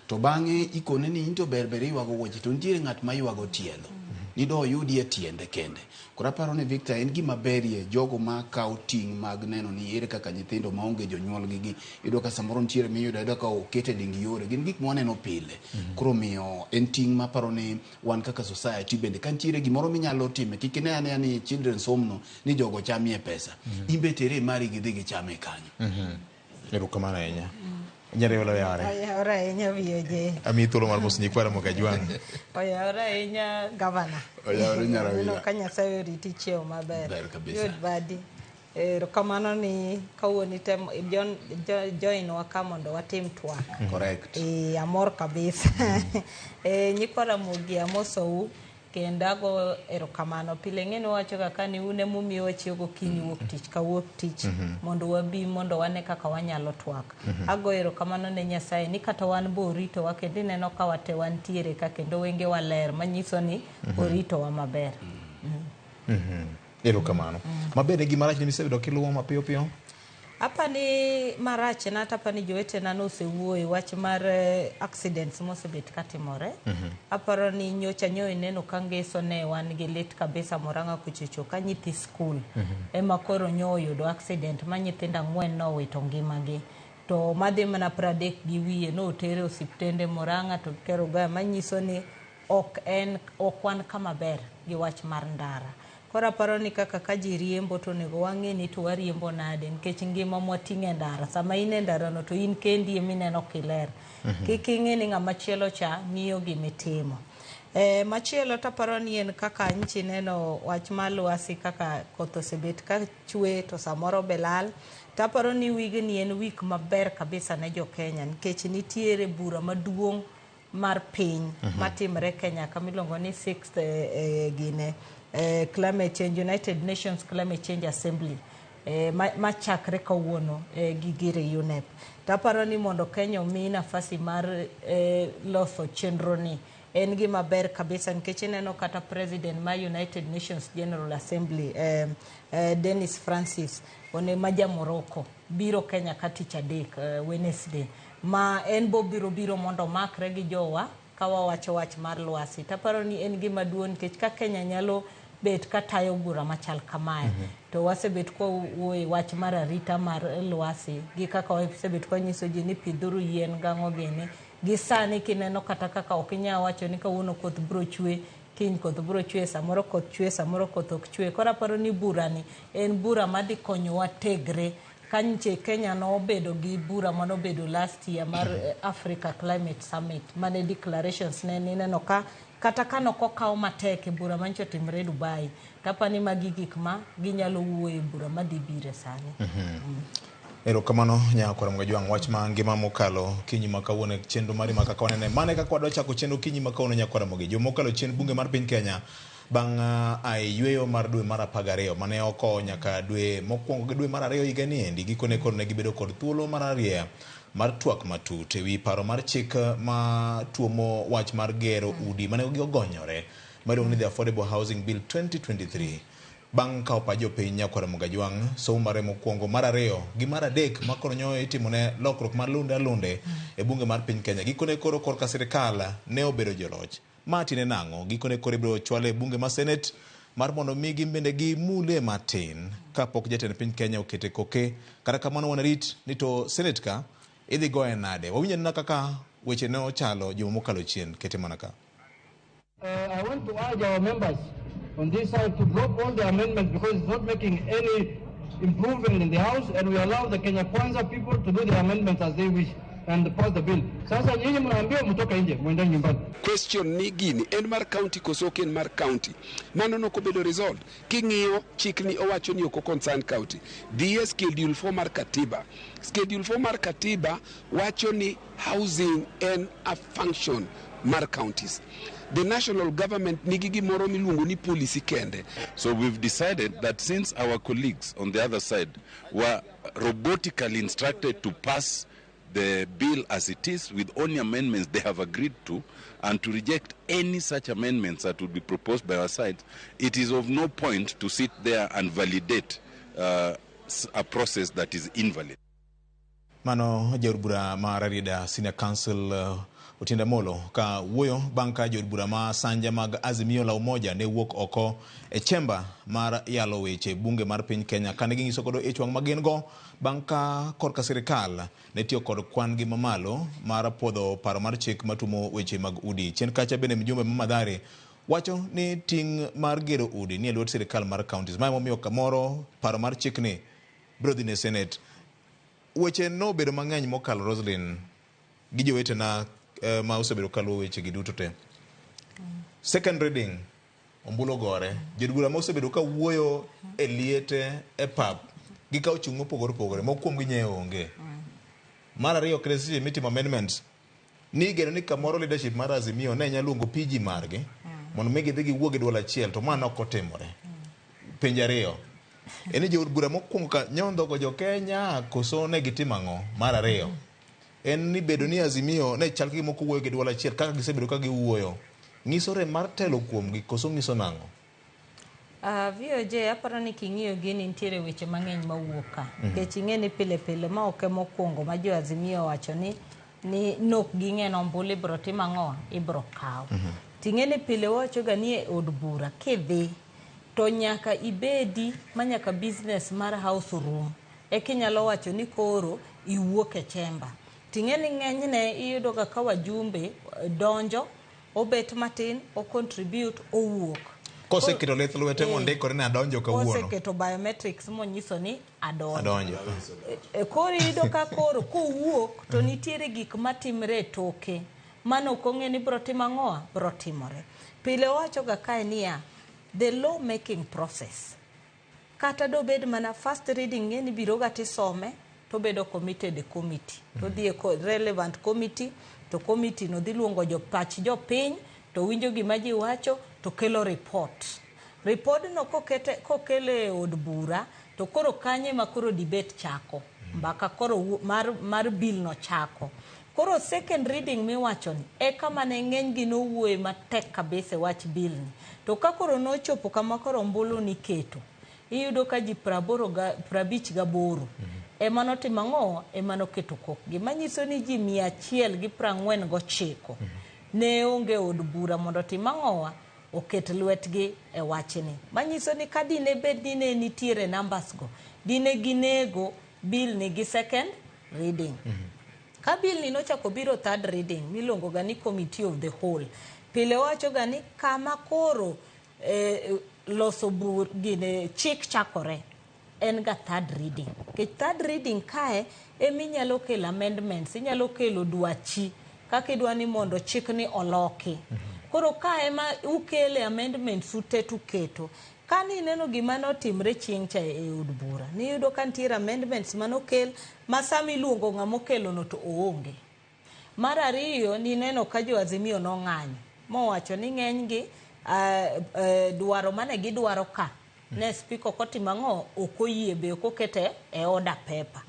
To bang'e ikone ni in to ber ber iywago wuoche to nitiere ng'at ma ywago tielo. Ni do oyudie tiende kende. Koro aparo ni Victor en gima berie jogo ma kawo ting' mag neno ni ere kaka nyithindo maonge jonyuolgi gi iyudo ka samoro nitiere miyudo ayuda ka okete ding yore gin gik mwaneno pile. Koro omiyo en ting' maparo ni wan kaka society bende ka nitiere gimoro minyalo time kik ine anea ni children's home no ni jogo chamie pesa. In be tere mari gidhi gichame kanyo. Erokamano ahinya. Nyarewelo yawore. Oyawore ahinya VOJ. Amiyi thuolo mar moso nyikwa Ramogi Ajwang'. Oyawore ahinya gavana. Oyawore Nyarawila. Aneno ka Nyasaye oriti chiewo maber. Ber kabisa. Yud badi. Erokamano ni kawuono itemo join wa ka mondo watim twak. Correct. Amor kabisa. Nyikwa Ramogi amosou kendo ago erokamano. Pile ng'eni wawacho ga ka ni un emomiyo wachiewo gokinyi wuok tich ka wuok tich mondo wabi mondo wane kaka wanyalo twak. Ago erokamano ne Nyasaye ni kata wan bo oritowa kendo ineno ka wate wantiere ka kendo wengewa ler manyiso ni oritowa maber. Erokamano. Maber e gima rach ni misebedo kiluwo mapiyo piyo? Apani marach na tapani jowetena nosewuoyo wach mar accidents mosebet katimore. Aparo ni nyocha nyo ineno ka ngeso ne wan gi lit kabisa Murang'a kuchocho ka nyithi skul ema koro nyo oyudo accident ma nyithindo 4 nowito ngimagi. To madhi mana 30 gi wiye notere osiptende Murang'a to Kerugoya manyiso ni ok wan kama ber gi wach mar ndara. Koro aparo ni kaka ka ji riembo to onego wang'e ni to wariembo nade nikech ngima mwating'o e ndara. Sama in e ndara no to in kendi emineno kiler. Kik ing'e ni ng'ama chielo cha ng'iyo gimitimo. Machielo taparo ni en kaka nchi neno wach mar lwasi kaka koth osebet ka chwe to samoro be lal. Taparo ni wigni en wik maber kabisa ne jo Kenya nikech nitiere bura maduong' mar piny matimre Kenya kama iluongo ni 6th gine Climate Change United Nations Climate Change Assembly machakre kawuono gi gire UNEP. Taparo ni mondo Kenya omi nafasi mar loso chenro ni en gima ber kabisa nikech ineno kata president mar United Nations General Assembly Dennis Francis one ma ja Morocco biro Kenya ka tich adek Wednesday ma en bo biro mondo omakre gi jowa ka wawacho wach mar lwasi. Taparo ni en gima duong' nikech ka Kenya nyalo bet katayo bura machal kamae to wasebet kwa wuoye wach mar arita mar lwasi gi kaka wasebet kwa nyiso ji ni pidhuru yien gang'o gini gi sani kineno kata kaka ok inyal wacho ni kawuono koth biro chwe kiny koth biro chwe samoro koth chwe samoro koth ok chwe. Koro aparo ni bura ni en bura madhi konyowa tegre. Kanche Kenya nobedo gi bura manobedo last year mar Africa Climate Summit mane declarations ne nineno ka kata ka nokokaw matek e bura mancho timre Dubai tapani magi gik ma ginyalo wuoyo e bura madhi bire sani. Erokamano Nyakwar Ramogi wach ma ngima mokalo kinyi ma kawuono chenro mari ma kaka wanene mane kaka wadwa chako chenro kinyi ma kawuono Nyakwar Ramogi. Jomokalo chien bunge mar piny Kenya bang' ae yweyo mar dwe mar 12 mane okowo nyaka dwe mokwongo gi dwe mar 2 higa ni endi gikone koro ne gibedo kod thuolo mar arieya mar twak matut ewi paro mar chik ma tuomo wach mar gero udi mane ogonyore ma iluongo ni The Affordable Housing Bill 2023. Bang' kawo pach jopiny nyakwar Mugajwang', somo mare mokwongo, mar ariyo gi mar adek ma koro nyo itimone lokruok mar lunde alunde e bunge mar piny Kenya. Gikone koro korka sirikal ne obedo joloch. Ma tiende nang'o? Gikone koro ibiro chwale e bunge ma Senate mar mondo mi gin bende gimule matin kapok jatend piny Kenya okete koke. Kata kamano wanarit ni to Senate ka idhi goye nade. Wawinj anena kaka weche ne ochalo juma mokalo chien. Kete mana ka. I want to urge our members on this side to drop all the amendments because it's not making any improvement in the House, and we allow the Kenya Kwanza people to do the amendments as they wish and pass the bill. Sasa nyinyi mnaambiwa mtoke nje, mwende nyumbani. Question ni gini en mar county koso ok en mar county. Mano nokobedo resolved. King'iyo chikni owacho ni ok concern county. Dhi e schedule 4 mar katiba. Schedule 4 mar katiba wacho ni housing en a function mar counties. The national government nigi gimoro miluongo ni policy kende. So we've decided that since our colleagues on the other side were robotically instructed to pass the bill as it is with only amendments they have agreed to, and to reject any such amendments that would be proposed by our side, it is of no point to sit there and validate a process that is invalid. Mano jaod bura ma Rarieda Senior Council Otiende Amollo ka wuoyo bang' ka jood bura ma sanja mag Azimio la Umoja ne wuok oko e chemba mar yalo weche bunge mar piny Kenya kane ginyiso godo ich wang' ma gin go bang' ka korka sirikal ne tiyo kod kwan gi mamalo mar puodho paro mar chik matumo weche mag udi. Chien kacha bende mjumbe ma Mathare wacho ni ting' mar gero udi ni e lwet sirikal mar counties. Ma emomiyo kamoro paro mar chikni biro dhi ne Senate. Weche nobedo mang'eny mokalo Roslyn gi jowetena ma osebedo kaluwo weche gi duto te. Second reading ombulu ogore. Jood bura ma osebedo ka wuoyo e liete e pap gikawo chung' mopogore opogore. Moko kuomgi nye onge. Mar ariyo kata seche mitimo amendments ni igeno ni kamoro leadership mar Azimio ne nyalo luongo PG margi mondo mi gidhi giwuo gi duol achiel to ma ne ok otimore. Penjo ariyo. En ni jood bura mokwongo ka nyondhogo jo Kenya koso ne gitimo ang'o? Mar ariyo. En ni bedo ni Azimio ne chal ka gima ok owuoyo gi duol achiel kaka gisebedo ka giwuoyo. Nyiso rem mar telo kuomgi koso nyiso nang'o? VOJ aparo ni king'iyo gini nitiere weche mang'eny mawuok ka. Nikech ing'e ni pile pile ma ok ema okwongo ma jo Azimio owacho ni nok ging'e ni ombulu ibiro tim ang'o, ibiro kaw. Ting'e ni pile wawacho ga ni e od bura kidhi to nyaka ibedi ma nyaka business mar house rum eka inyalo wacho ni koro iwuok e chamber. Ting'e ni ng'enyne iyudo ga ka wajumbe donjo, obet matin, o contribute, owuok. Koseketo lith lwete mondikore ni adonjo kawuono. Koseketo biometrics monyiso ni adonjo. Adonjo. Koro iyudo ka koro kowuok to nitiere gik matimre e toke. Mano ok ong'e ni biro timo ang'o, biro timore. Pile wawacho ga kae niya, the law making process. Kata dobed mana first reading ng'e ni biro ga tisome to bedo committed e committee. To dhi e relevant committee, to committee no dhi luongo jopach jopiny, to winjo gima ji wacho, to kelo report. Report no kokele e od bura, to koro kanye ma koro debate chako. Mbaka koro mar bill no chako. Koro second reading miwacho ni, eka mane ng'eny gi nowuoye matek kabisa e wach bill ni. To ka koro nochopo kama koro ombulu niketo, iyudo ka ji 58 ema notimo ang'o, ema noketo kokgi. Manyiso ni ji 149 ne onge od bura mondo otim ang'owa, oket lwetgi e wachni. Manyiso ni ka dine bed ni ne nitiere numbers go, dine ginego bill ni gi second reading. Ka bill ni nochako biro third reading, miluongo ga ni committee of the whole, pile wacho ga ni kama koro loso bur gine chik chakore en ga third reading. Nikech third reading kae eminyalo kelo amendments, inyalo kelo dwachi kaka idwa ni mondo chik ni oloki. Koro kae ema ukele amendments ute tuketo. Kane ineno gima notimre chieng' cha e od bura, niyudo ka nitiere amendments manokel ma sama iluongo ng'ama okelono to oonge. Mar ariyo nineno ka jo Azimio nong'anyo mowacho ni ng'enygi dwaro mane gidwaro ka ne speaker ok otimo ang'o, ok oyie be ok okete e order paper.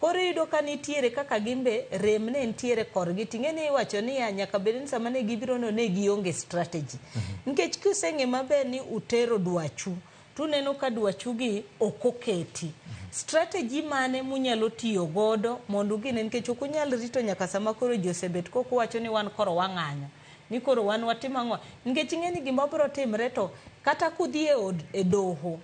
Koro iyudo ka nitiere kaka gimbe rem ne nitiere korgi ting'e ni iwacho niya nyaka bed ni sama ne gibiro no ne gionge strategy. Nikech kiseng'e maber ni utero dwachu tuneno ka dwachu gi ok oketi. Strategy mane munyalo tiyo godo mondo ugine nikech ok unyal rito nyaka sama koro ji osebet kokuwacho ni wan koro wang'anyo. Ni koro wan watimo ang'o? Nikech ing'e ni gima biro timre to kata kudhi e od e doho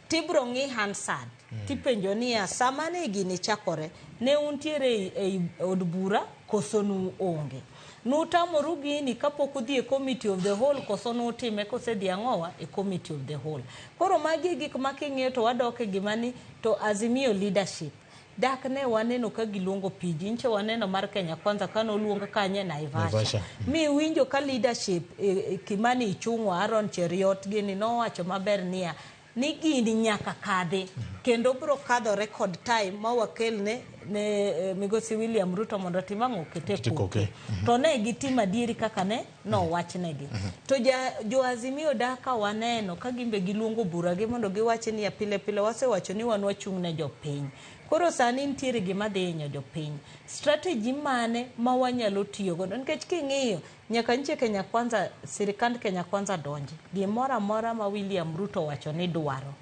tibro ng'i Hansard tipenjo niya sama ne gini chakore ne untiere ei od bura koso nu onge. Nutamoru gini kapok udhi e committee of the whole koso nutime kosedhi ang'owa e committee of the whole. Koro magi e gik ma king'iyo to wadok e gima ni to Azimio leadership dak ne waneno ka giluongo PG nche waneno mar Kenya Kwanza kane oluong kanye Naivasha. Naivasha. Mi winjo ka leadership Kimani Ichung'wa, Aaron Cheruiyot gini nowacho maber niya ni gini nyaka kadhi kendo bro kadho record time ma wakel ne migosi William Ruto mondo otim ang'o okete Okete koke. koke. To ne gitimo adieri kaka ne nowachnegi. To jo Azimio dak ka waneno ka gimbe giluongo bura gi mondo giwach niya pile pile wasewacho ni wan wachung' ne jopiny. Koro sani nitiere gima dhi hinyo jopiny. Strategy mane ma wanyalo tiyo godo nikech king'iyo nyaka nche Kenya Kwanza sirikand Kenya Kwanza donji gimoro amora ma William Ruto owacho ni dwaro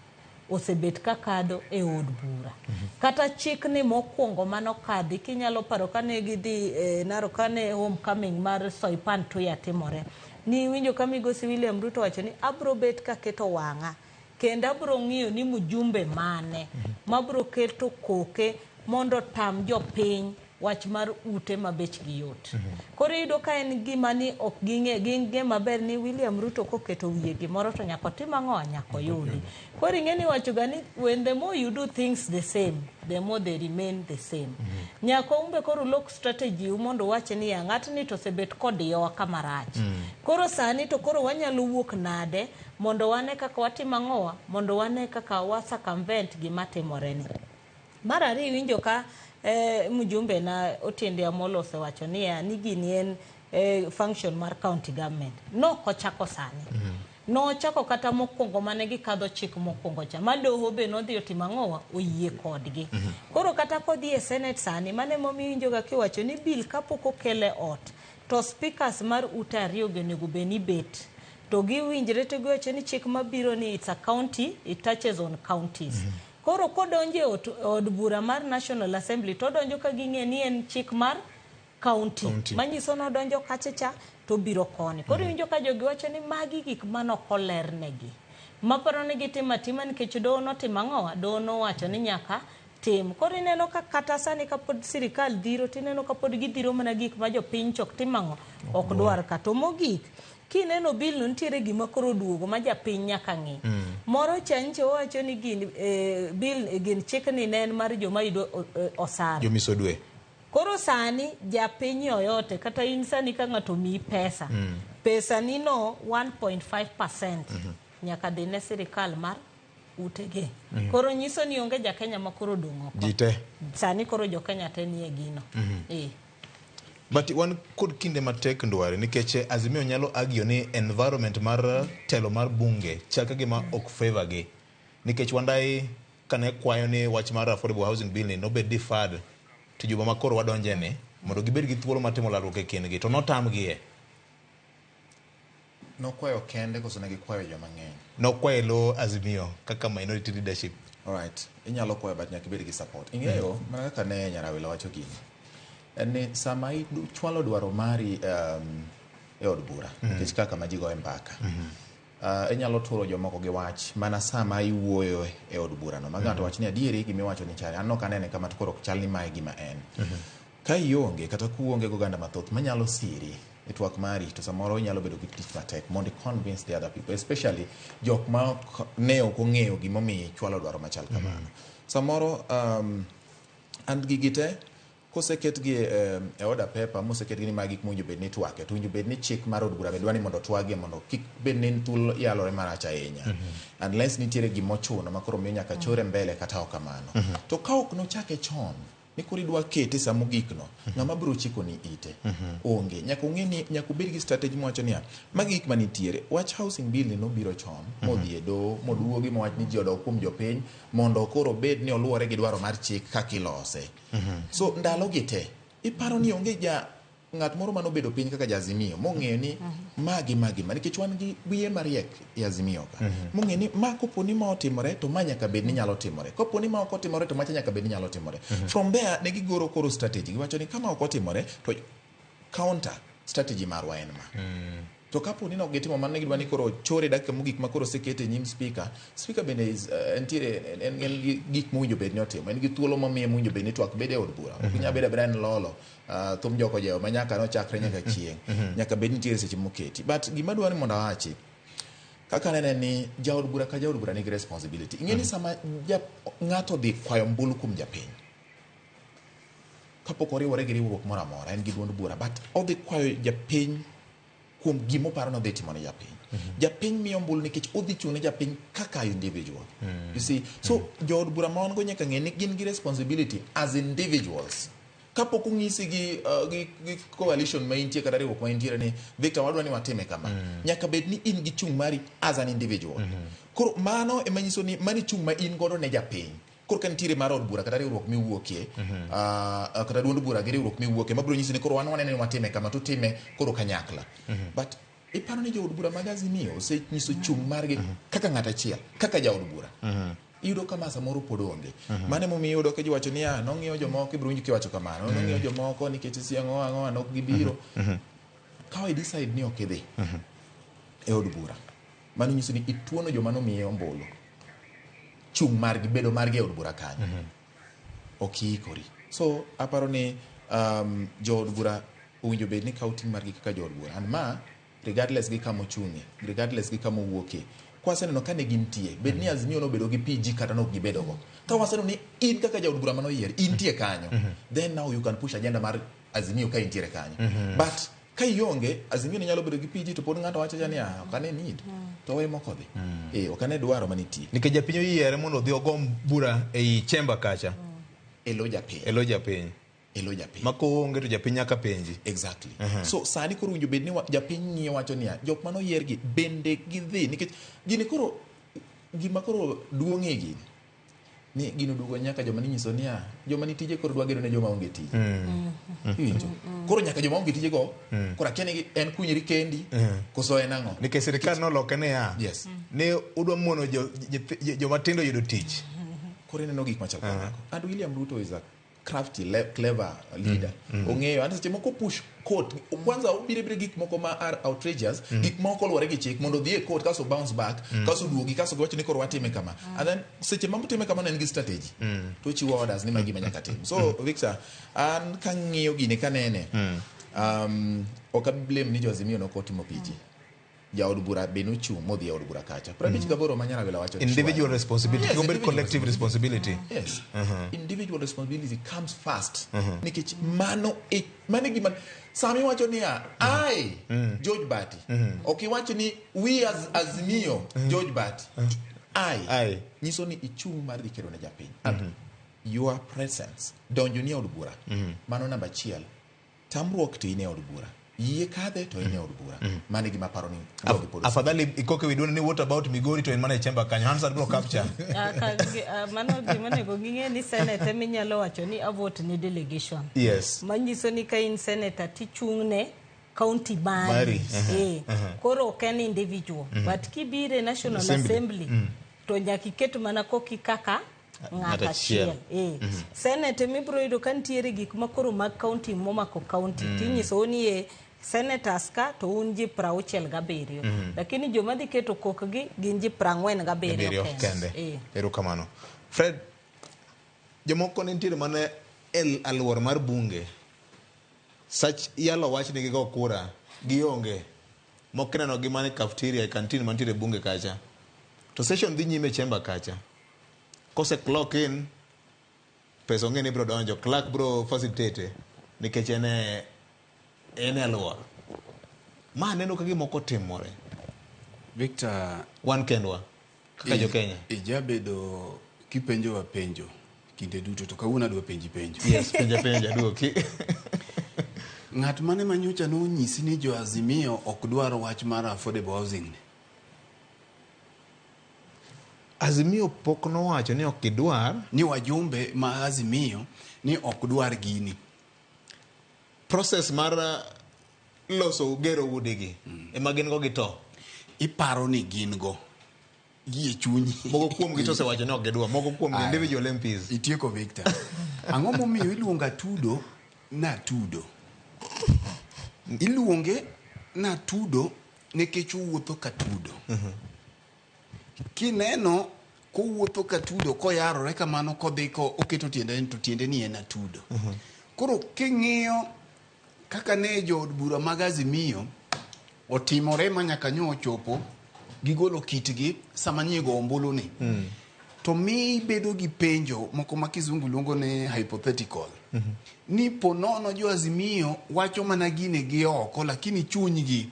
osebet ka kadho e od bura. Kata chikni mokwongo manokadhi kinyalo paro kane gidhi Narok kane homecoming mar Soipan Tuya timore niwinjo ka migosi William Ruto wacho ni abro bet kaketo wang'a kendo abro ng'iyo ni mjumbe mane mabro keto koke mondo tam jopiny wach mar ute ma bechgi yot. Koro iyudo ka en gima ni ok ging'e ging'e maber ni William Ruto koketo wiye gimoro to nyaka otim ang'o nyaka oyudi. Koro ing'e ni iwacho ga ni when the more you do things the same the more they remain the same. Nyaka umbe koro ulok strategy u mondo uwach niya ng'atni to osebet kodiyowa kama rach. Koro sani to koro wanyalo wuok nade mondo wane kaka watimo ang'owa mondo wane kaka wa circumvent gima timore ni. Mar ariyo iwinjo ka mjumbe na Otiende Amollo osewacho niya ni gini en function mar county government. Nok ochako sani. Nochako kata mokwongo mane gikadho chik mokwongo cha ma doho be nodhi otimo ang'owa oyie kodgi. Koro kata kodhi e senate sani mano emomiyo iwinjo ga kiwacho ni bill kapok okel e ot to speakers mar ute ariyo gi onego bed ni bet to giwinjre to giwacho ni chik mabiro ni it's a county it touches on counties. Koro kodonjo e od bura mar National Assembly to odonjo ka ging'e ni en chik mar county. County. Manyiso ni odonjo kacha cha to obiro koni. Koro iwinjo ka jogi wacho ni magi gik manok olernegi. Maparo ni gitimo atima nikech doho notimo ang'owa? Doho nowacho ni nyaka tim. Koro ineno ka kata sani kapod sirikal dhiro tineno kapod gidhiro mana gik ma jopiny chok timo ang'o? Ok dwar ka. To mogik, kineno bill no nitiere gima koro oduogo ma japiny nyaka ng'i. Moro cha nyicha wawacho ni gin bill gin chikni ne en mar joma yudo osara. Jomiso dwe. Koro sani japiny yoyote kata in sani ka ng'ato omiyi pesa, pesa ni no 1.5% nyaka dhi ne sirikal mar utegi. Koro nyiso ni onge ja Kenya ma koro odong' oko. Ji te. Sani koro jo Kenya te nie gino. But wan kod kinde matek Ndwari nikech Azimio nyalo argue ni environment mar telo mar bunge chal ka gima ok favor gi. Nikech Wandai kane kwayo ni wach mar affordable housing bill ni nobed deferred to juma ma koro wadonje ni mondo gibed gi thuolo mar timo lalruok e kindgi to notamgie. Nokwayo kende koso ne gikwayo joma ng'eny? Nokwayo e lo Azimio kaka minority leadership. Alright, inyalo kwayo but nyaka ibed gi support. Ing'eyo, mana kaka ne Nyarawila wacho gini, en ni sama ichwalo dwaro mari e od bura, nikech kaka ma ji goye mbaka, inyalo turo jomoko gi wach mana sama iwuoyo e od burano ma ng'ato wach ni adieri gimiwacho ni chal an ok anene kama to koro ok chal ni mae gima en. Ka ionge kata kuonge goganda mathoth manyalo siri e twak mari to samoro inyalo bedo gi tich matek mondo i convince the other people, especially jok ma ok, ne ok ong'eyo gimomiyo ichwalo dwaro machal kamano. Samoro and gigi te koseketgi e order paper moseketgi ni magi gik mowinjo bed ni itwake to owinjo bed ni chik mar od bura be dwa ni mondo otwagie mondo kik bed ni en thuolo yalore marach ahinya unless nitiere gimochuno ma koro miyo nyaka chore mbele kata ok kamano. To ka ok nochake chon Ni koro idwa kete sama ogik no, ng'ama biro chiko ni ite onge. Nyaka ung'e ni nyaka ubed gi strategy mowacho niya, magi gik manitiere. Wach housing bill ni nobiro chon, modhi e doho, moduogi mowach ni ji odok kuom jopiny mondo koro obed ni oluwore gi dwaro mar chik kaka ilose. So ndalo gi te, iparo ni onge ja ng'at moro manobedo piny kaka ja Azimio mong'eyo ni magi magi ma nikech wan gi wiye mariek e Azimio ka mong'eyo ni ma kopo ni ma otimore to ma nyaka bed ni nyalo timore, kopo ni ma ok otimore to macha nyaka bed ni nyalo timore. From there ne gigoro koro strategy, giwacho ni kama ok otimore to counter strategy marwa en ma. To kapo ni nok gitimo mano, ne gidwa ni koro chore dakika mogik ma koro osekete e nyim speaker. Speaker bende is, entiere en gi gik mowinjo bed ni otimo, en gi thuolo momiye mowinjo bed ni twak bede e od bura. Ok nyal bedo abeda en lolo thum joko jewo ma nyaka nochakre nyaka chieng'. Nyaka bed nitiere seche moketi. But gima dwaro ni mondo awachi kaka anene ni jaod bura ka jaod bura nigi responsibility. Ing'e ni sama ng'ato dhi kwayo ombulu kuom japiny kapok oriwore gi riwruok moro amora, en gi duond bura, but odhi kwayo japiny kuom gimoparo ni odhi timo ne japiny. Japiny miyo ombulu nikech odhi chung' ne japiny kaka individual. You see, so jood bura ma wan go nyaka ng'e ni gin gi responsibility as individuals. Kapok ong'isi gi coalition ma intie kata riwruok ma intiere ni Victor wadwa ni watime kama, nyaka bed ni in gi chung' mari as an individual. Koro mano ema nyiso ni mano e chung' ma in godo ne japiny. Koro ka nitiere mar od bura kata riwruok miwuokie, kata duond bura gi riwruok miwuokie mabiro nyisi ni koro wan waneno ni watime kama to utime koro kanyakla. But iparo ni jood bura mag Azimio osenyiso chung' margi kaka ng'at achiel, kaka jaod bura. Iyudo ka samoro pod onge. Mano emomiyo iyudo ka ji wacho niya, nong'iyo jomoko, ibiro winjo kiwacho kamano, nong'iyo jomoko nikech si ang'o ang'o nok gibiro. Ka i decide ni ok idhi e od bura, mano nyiso ni ituono joma nomiyi ombulu chung' margi, bedo margi e od bura kanyo. Ok iikori. So aparo ni jood bura owinjo bed ni kawo ting' margi kaka jood bura. And ma regardless gi kama ochung'e, regardless gi kama owuokie. Kwaseneno ka ne gintie, bed ni Azimio nobedo gi PG kata nok gibedo go. Ka waseneno ni in kaka jaod bura manoyier, intie kanyo, then now you can push agenda mar Azimio ka intiere kanyo. But ka ionge, Azimio ne nyalo bedo gi PG to pod ng'ato wacho cha ni, "Ah, ok ane need." To we moko dhi. Ok ane dwaro manitie. Nikech japiny oyiere mondo odhi ogo bura ei chamber kacha. E lo japiny. E lo japiny. E lo japiny. Ma koonge to japiny nyaka penji. Exactly. So sani koro winjo bed ni japiny ng'iyo wacho niya, jok manoyier gi bende gidhi nikech gini koro gima koro duong' e gini ni gino duogo nyaka joma ninyiso niya, joma ni tije koro dwa gedo ne joma onge tije. Iwinjo? Koro nyaka joma onge tije go koro akia ni en kunyri kendi koso en ang'o. Nikech sirikal noloke niya. Ni udwa mono joma tindo yudo tich. Koro ineno gik machal kamago. And William Ruto is a crafty, clever leader. Ong'eyo, and seche moko push court. Kwanza obiro biro gik moko ma are outrageous, gik moko oluwore gi chik mondo odhi e court kaso bounce back, kaso duogi, kaso giwacho ni koro watime kama. And then seche ma otime kamano en gi strategy. To ochiwo orders ni ma gima nyaka tim. So Victor, an kang'iyo gini kanene, ok abi blame ni jo Azimio nok otimo PG. Jaod bura be nochung' modhi e od bura kacha. 58 ma Nyarawila wacho ni Individual sure. responsibility. Yes, Kik obed individual collective responsibility. Yes. Individual responsibility comes first. Nikech mano e mano e gima sama iwacho niya, I George Bati. Ok iwacho ni we as Azimio George Bati. I nyiso ni ichung' mar dhi kedo ne japiny. And your presence donjo ni e od bura. Mano namba achiel. Tamruok to in e od bura. Yie kadhe to in e od bura. Mano e gima aparo ni jogi pod Afadhali ikoke wi duond ni what about Migori to en mana e chamber kanyo. Hansard bro capture. Ah, mano gima onego ging'e ni senate eminyalo wacho ni avote ne delegation. Manyiso ni ka in senator tichung' ne county mari. Mari, Koro ok en individual. But kibiro e National Assembly. Assembly, to nyaka iket mana koki kaka ng'at Ng'at achiel. achiel. Senate mibiro yudo ka nitiere gik makoro mag county momako county. Tinyisou ni e senators ka to un ji 67. Lakini joma dhi keto kokgi gin ji 47 Abiriyo kende. kende. Erokamano. Fred, jomoko ne nitiere mana e alwora mar bunge. Sach yalo wach ni gigo kura, gionge. Moko ineno gi mana e cafeteria, e canteen mantiere e bunge kacha. To session dhi nyime e chamber kacha. Kose clock in, pesa ong'e ni biro donjo, clerk biro facilitate nikech en e alwora. Ma neno ka gimoko timore. Victor, Wan kendwa kaka jo Kenya. Ijabedo kipenjowa penjo Kinde duto to kawuono adwa penji penjo. Yes, penja penja duoki. Ng'at mane ma nyocha nonyisi ni jo Azimio ok dwar wach mar affordable housing ni? Azimio pok nowacho ni ok gidwar. Ni wajumbe ma Azimio ni ok dwar gini. Process mar loso gero udigi ema gin go gi to. Iparo ni gin go. Gi e chunyi. Moko kuom gi to osewacho ni ok gidwar, moko kuom gi Aya. individual MPs. Itieko Victor. Ang'o momiyo iluongo atudo na atudo? Iluonge na atudo nikech owuotho ka tudo. Kineno kowuotho ka tudo koyarore kamano kodhi ko oketo tiende to tiende ni en atudo. Koro king'iyo kaka ne jood bura mag Azimio otimore ma nyaka nyo ochopo gigolo kitgi sama nyiego ombulu ni. To mi bedo gi penjo moko ma kizungu luongo ni hypothetical. Ni po nono jo Azimio wacho mana gini gi oko lakini chunygi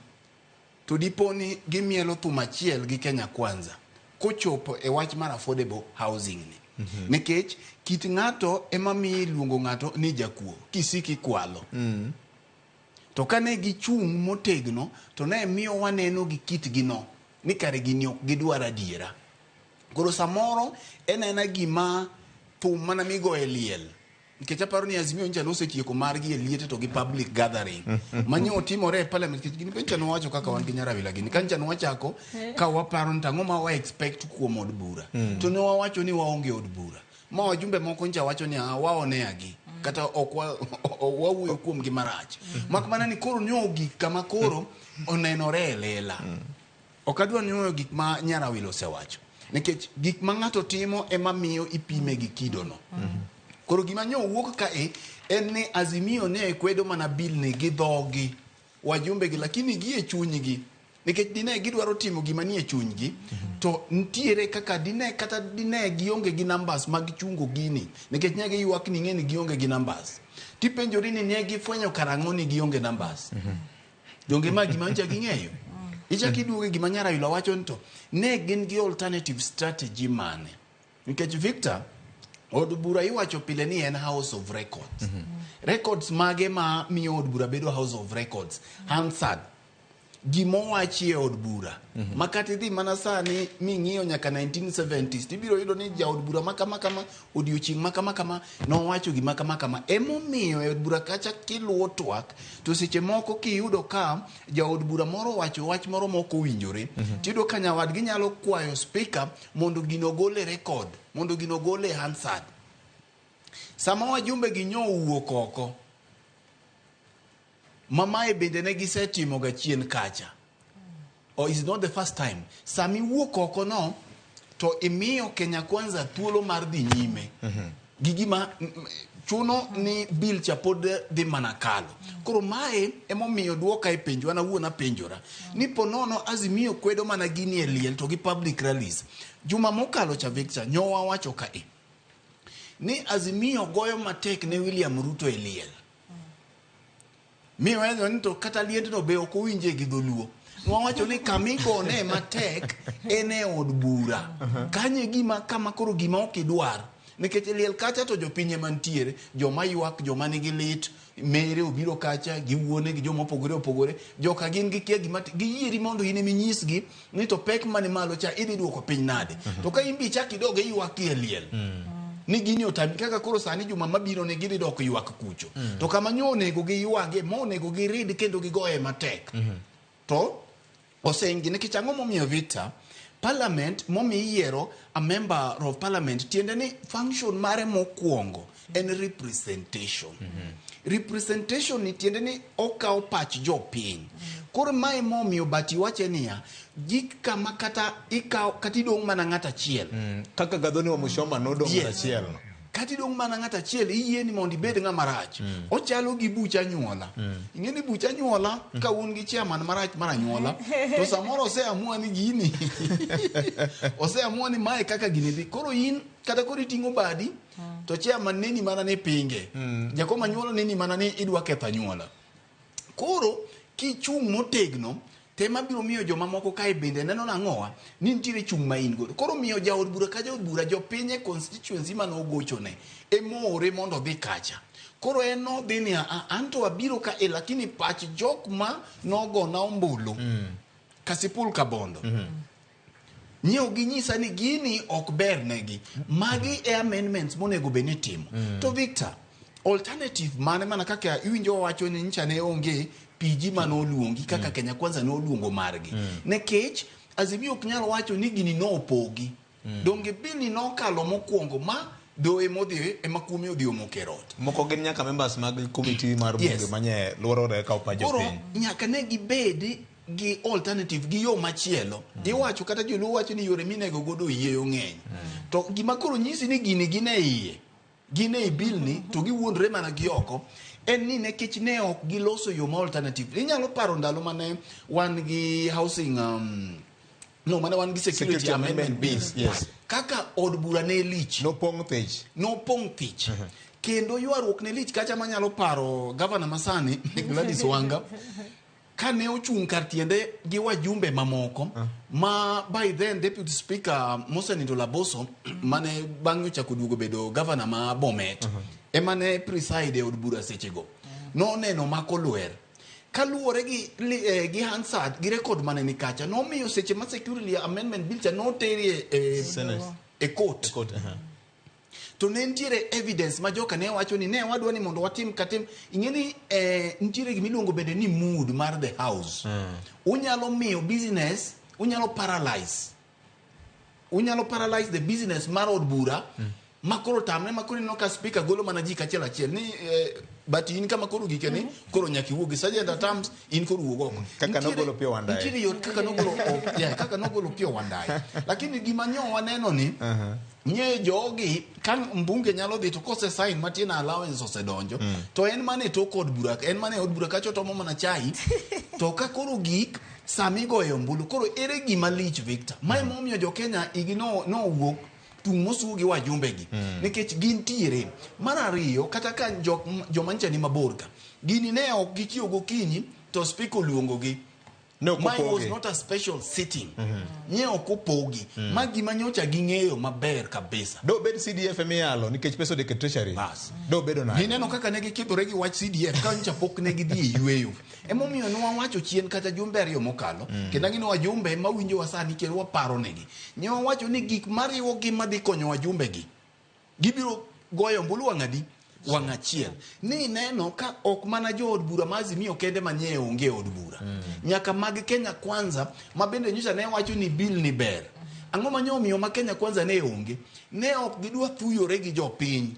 to dipo ni gimielo thum achiel gi Kenya Kwanza kochopo e wach mar affordable housing ni. Nikech kit ng'ato ema miyo iluongo ng'ato ni jakuo kisiki kwalo. To kane gichung' motegno to ne miyo waneno gi kitgi no ni kare gini ok gidwar adiera. Koro samoro en aena gima thum mana migoyo e liel. Nikech aparo ni Azimio nyocha nosetieko margi e liete to gi public gathering. Manyo otimore e parliament nikech gini be nyocha nowacho kaka wan gi Nyarawila gini. Ka nyocha nwachako ka waparo ni tang'o ma wa expect kuom od bura. To ne wawacho ni waonge od bura. Ma wajumbe moko nyocha wacho ni ah, waonea gi. Kata ok wawuoyo kuom gi marach. Mak mana ni koro nyo ogik kama koro onenore e lela. Ok adwa nwoyo gik ma Nyarawila osewacho. Nikech gik ma ng'ato timo ema miyo ipime gi kidono. Koro gima nyo wuok kae en ni Azimio ne kwedo mana bill ni gi dhogi wajumbe gi lakini gi e chunygi nikech dine gidwaro timo gima nie chunygi to nitiere kaka dine kata dine gionge gi numbers mag chungo gini nikech ne giywak ni ing'e ni gionge gi numbers tipenjori ni ne gifwenyo karang'o ni gionge numbers. Donge ma gima nyocha ging'eyo? Ichak iduoge gima Nyarawila wacho ni to ne gin gi alternative strategy mane? Nikech Victor, od bura iwacho pile ni en house of records. Records mage ma miyo od bura bedo house of records? Hansard. Gimowachi e od bura. Ma kata idhi mana sani ming'iyo nyaka 1970s tibiro yudo ni jaod bura ma kama kama odiochieng' ma kama kama nowacho gima kama kama. Emomiyo e od bura kacha kiluwo twak to seche moko kiyudo ka jaod bura moro owacho wach moro mok owinjore tiyudo ka nyawadgi nyalo kwayo speaker mondo gino ogol e record, mondo gino ogol e Hansard. Sama wajumbe gi nyo owuok oko, ma mae bende ne gisetimo ga chien kacha. Or is not the first time. Sami wuok oko no, to imiyo Kenya Kwanza thuolo mar dhi nyime. Gi gima chuno ni bill cha pod dhi mana kalo. Koro mae emomiyo duoka e penjo, an awuon apenjora. Ni po nono Azimio kwedo mana gini e liel to gi public rallies. Juma mokalo cha Victor, nyo wawacho kae. Ni Azimio goyo matek ne William Ruto e liel. Mi wacho ni to kata liendno be ok owinje gi dholuo. Wawacho ni kamigone matek en e od bura. Kanyo e gima kama koro gima ok idwar. Nikech e liel kacha to jopiny ema nitiere, joma ywak, joma nigi lit, mere obiro kacha, gi wuone gi joma opogore opogore. Joka gin gikia gima giyieri mondo in ema inyisgi ni to pek mani malo cha idhi duoko piny nade. To ka in be ichak idog iywak e liel. Ni gini otami kaka koro sani juma mabiro ni gidhi dok ywak kucho. To kama nyo onego giywage, ma onego girid kendo gigoye matek. To osengi nikech ang'o momiyo Victor, parliament momi yiero a member of parliament tiende ni function mare mokwongo en representation. Representation ni tiende ni okawo pach jopiny. Koro mae momiyo Bati wache niya, gik kama kata ikawo kata idong' mana ng'at achiel. Kaka Gathoni wa Muchoma nodong' ng'at achiel. Kata idong' mana ng'at achiel iyie ni mondo ibed ng'ama rach. Ochalo gi buch anyuola. Ing'e ni buch anyuola ka un gi chairman marach mar anyuola to samoro oseamua ni gini oseamua ni mae kaka gini dhi. Koro in kata koro iting'o badi to chairman neni mana ni pinge. Jakom anyuola neni mana ni idwa ketho anyuola. Koro kichung' motegno Tema biro miyo jomamoko kae bende neno nang'owa ni nitiere chung' ma in godo. Koro miyo jaod bura ka jaod bura jopiny e constituency mane ogochone emoore mondo odhi kacha. Koro en nodhi ni "Ah, an to abiro ka e lakini pach jok ma nogona ombulu Kasipul Kabondo nyiew ginyisa ni gini ok ber negi. Magi e amendments monego bed ni itimo. To Victor, alternative mane mana kaka iwinjo wacho ni nyicha ne onge PG mane oluongi kaka Kenya Kwanza ne oluongo margi. Nikech Azimio ok nyal wacho ni gini nopogi. Donge bill ni nokalo mokwongo ma doe modhi ema kume odhi omoko e rot. Moko gin nyaka members mag committee mar bunge Yes. manye luorore kawo pach Koro jopiny. nyaka ne gibed gi alternative gi yo machielo. Iwacho kata joluo wacho ni yore minego godo yieyo ng'eny. To gima koro nyisi ni gini gin e iye, gin ei bill ni to giwuondre mana gi oko en ni nikech ne ok giloso yo ma alternative. Inyalo paro ndalo mane wan gi housing no mane wan gi security, Security amendment Amendment bill. Bill, yes. Kaka od bura ne lich. Nopong' thich. Nopong' thich. Kendo ywaruok ne lich kacha manyalo paro gavana masani Gladys Wanga kane ochung' kar tiende gi wajumbe mamoko ma by then deputy speaker Mosenindo Laboso mane bang'e ochako duogo bedo gavana ma Bomet ema ne preside e od bura sechego noneno mako lwer kaluwore gi, gi Hansard gi record mane ni kacha nomiyo seche ma security amendment bill cha noteri e, Senate. e court to ne nitiere evidence ma joka ne wacho ni ne wadwa ni mondo watim katim ing'e ni nitiere gimiluongo bende ni mood mar the house unyalo miyo business unyalo paralyze the business mar od bura ma koro tamre ma koro ineno ka speaker golo mana ji kachiel achiel ni but in kama koro gike ni koro nyaka iwuog gi sergeant at arms in koro wuog oko Kaka nogolo Opiyo Wandayi. nitiere yor kaka nogolo yeah, kaka nogolo Opiyo Wandayi lakini gima nyo waneno ni nye jogi ka mbunge nyalo dhi to kose sign matin allowance osedonjo to en mana e tok od bura en mana e od bura kacha otomo mana chai to ka koro gik sami goyo ombulu koro ere gima lich Victor mae momiyo jo Kenya igi no nowuok tung' mosuo gi wajumbe gi nikech gintiere mar ariyo kata ka joma ncha ni mabor ka gini ne ok gichiew gokinyi to speaker oluongo gi Ne ok Mine was opogi. not a special sitting. Nye ok opogi. Ma gima nyocha ging'eyo maber kabisa. Do bed CDF emiyalo nikech pesa odek e treasury. Bas. Do bedo nade? Gineno kaka ne gikidhore gi wach CDF ka nyocha pok ne gidhi e yweyo. Emomiyo ne wawacho chien kata jumbe ariyo mokalo. Kendo ang'e ni wajumbe mawinjowa sani kendo waparo negi. Ne wawacho ni gik mariwo gi madhi konyo wajumbe gi. Gibiro goyo ombulu wang' adi? Wang' achiel. Ni neno ka ok mana jood bura ma Azimio kende manye onge e od bura. Nyaka mag Kenya Kwanza ma bende nyocha ne wacho ni bill ni ber. Ang'o ma nyomiyo ma Kenya Kwanza ne onge? Ne ok gidwa thuyore gi jopiny.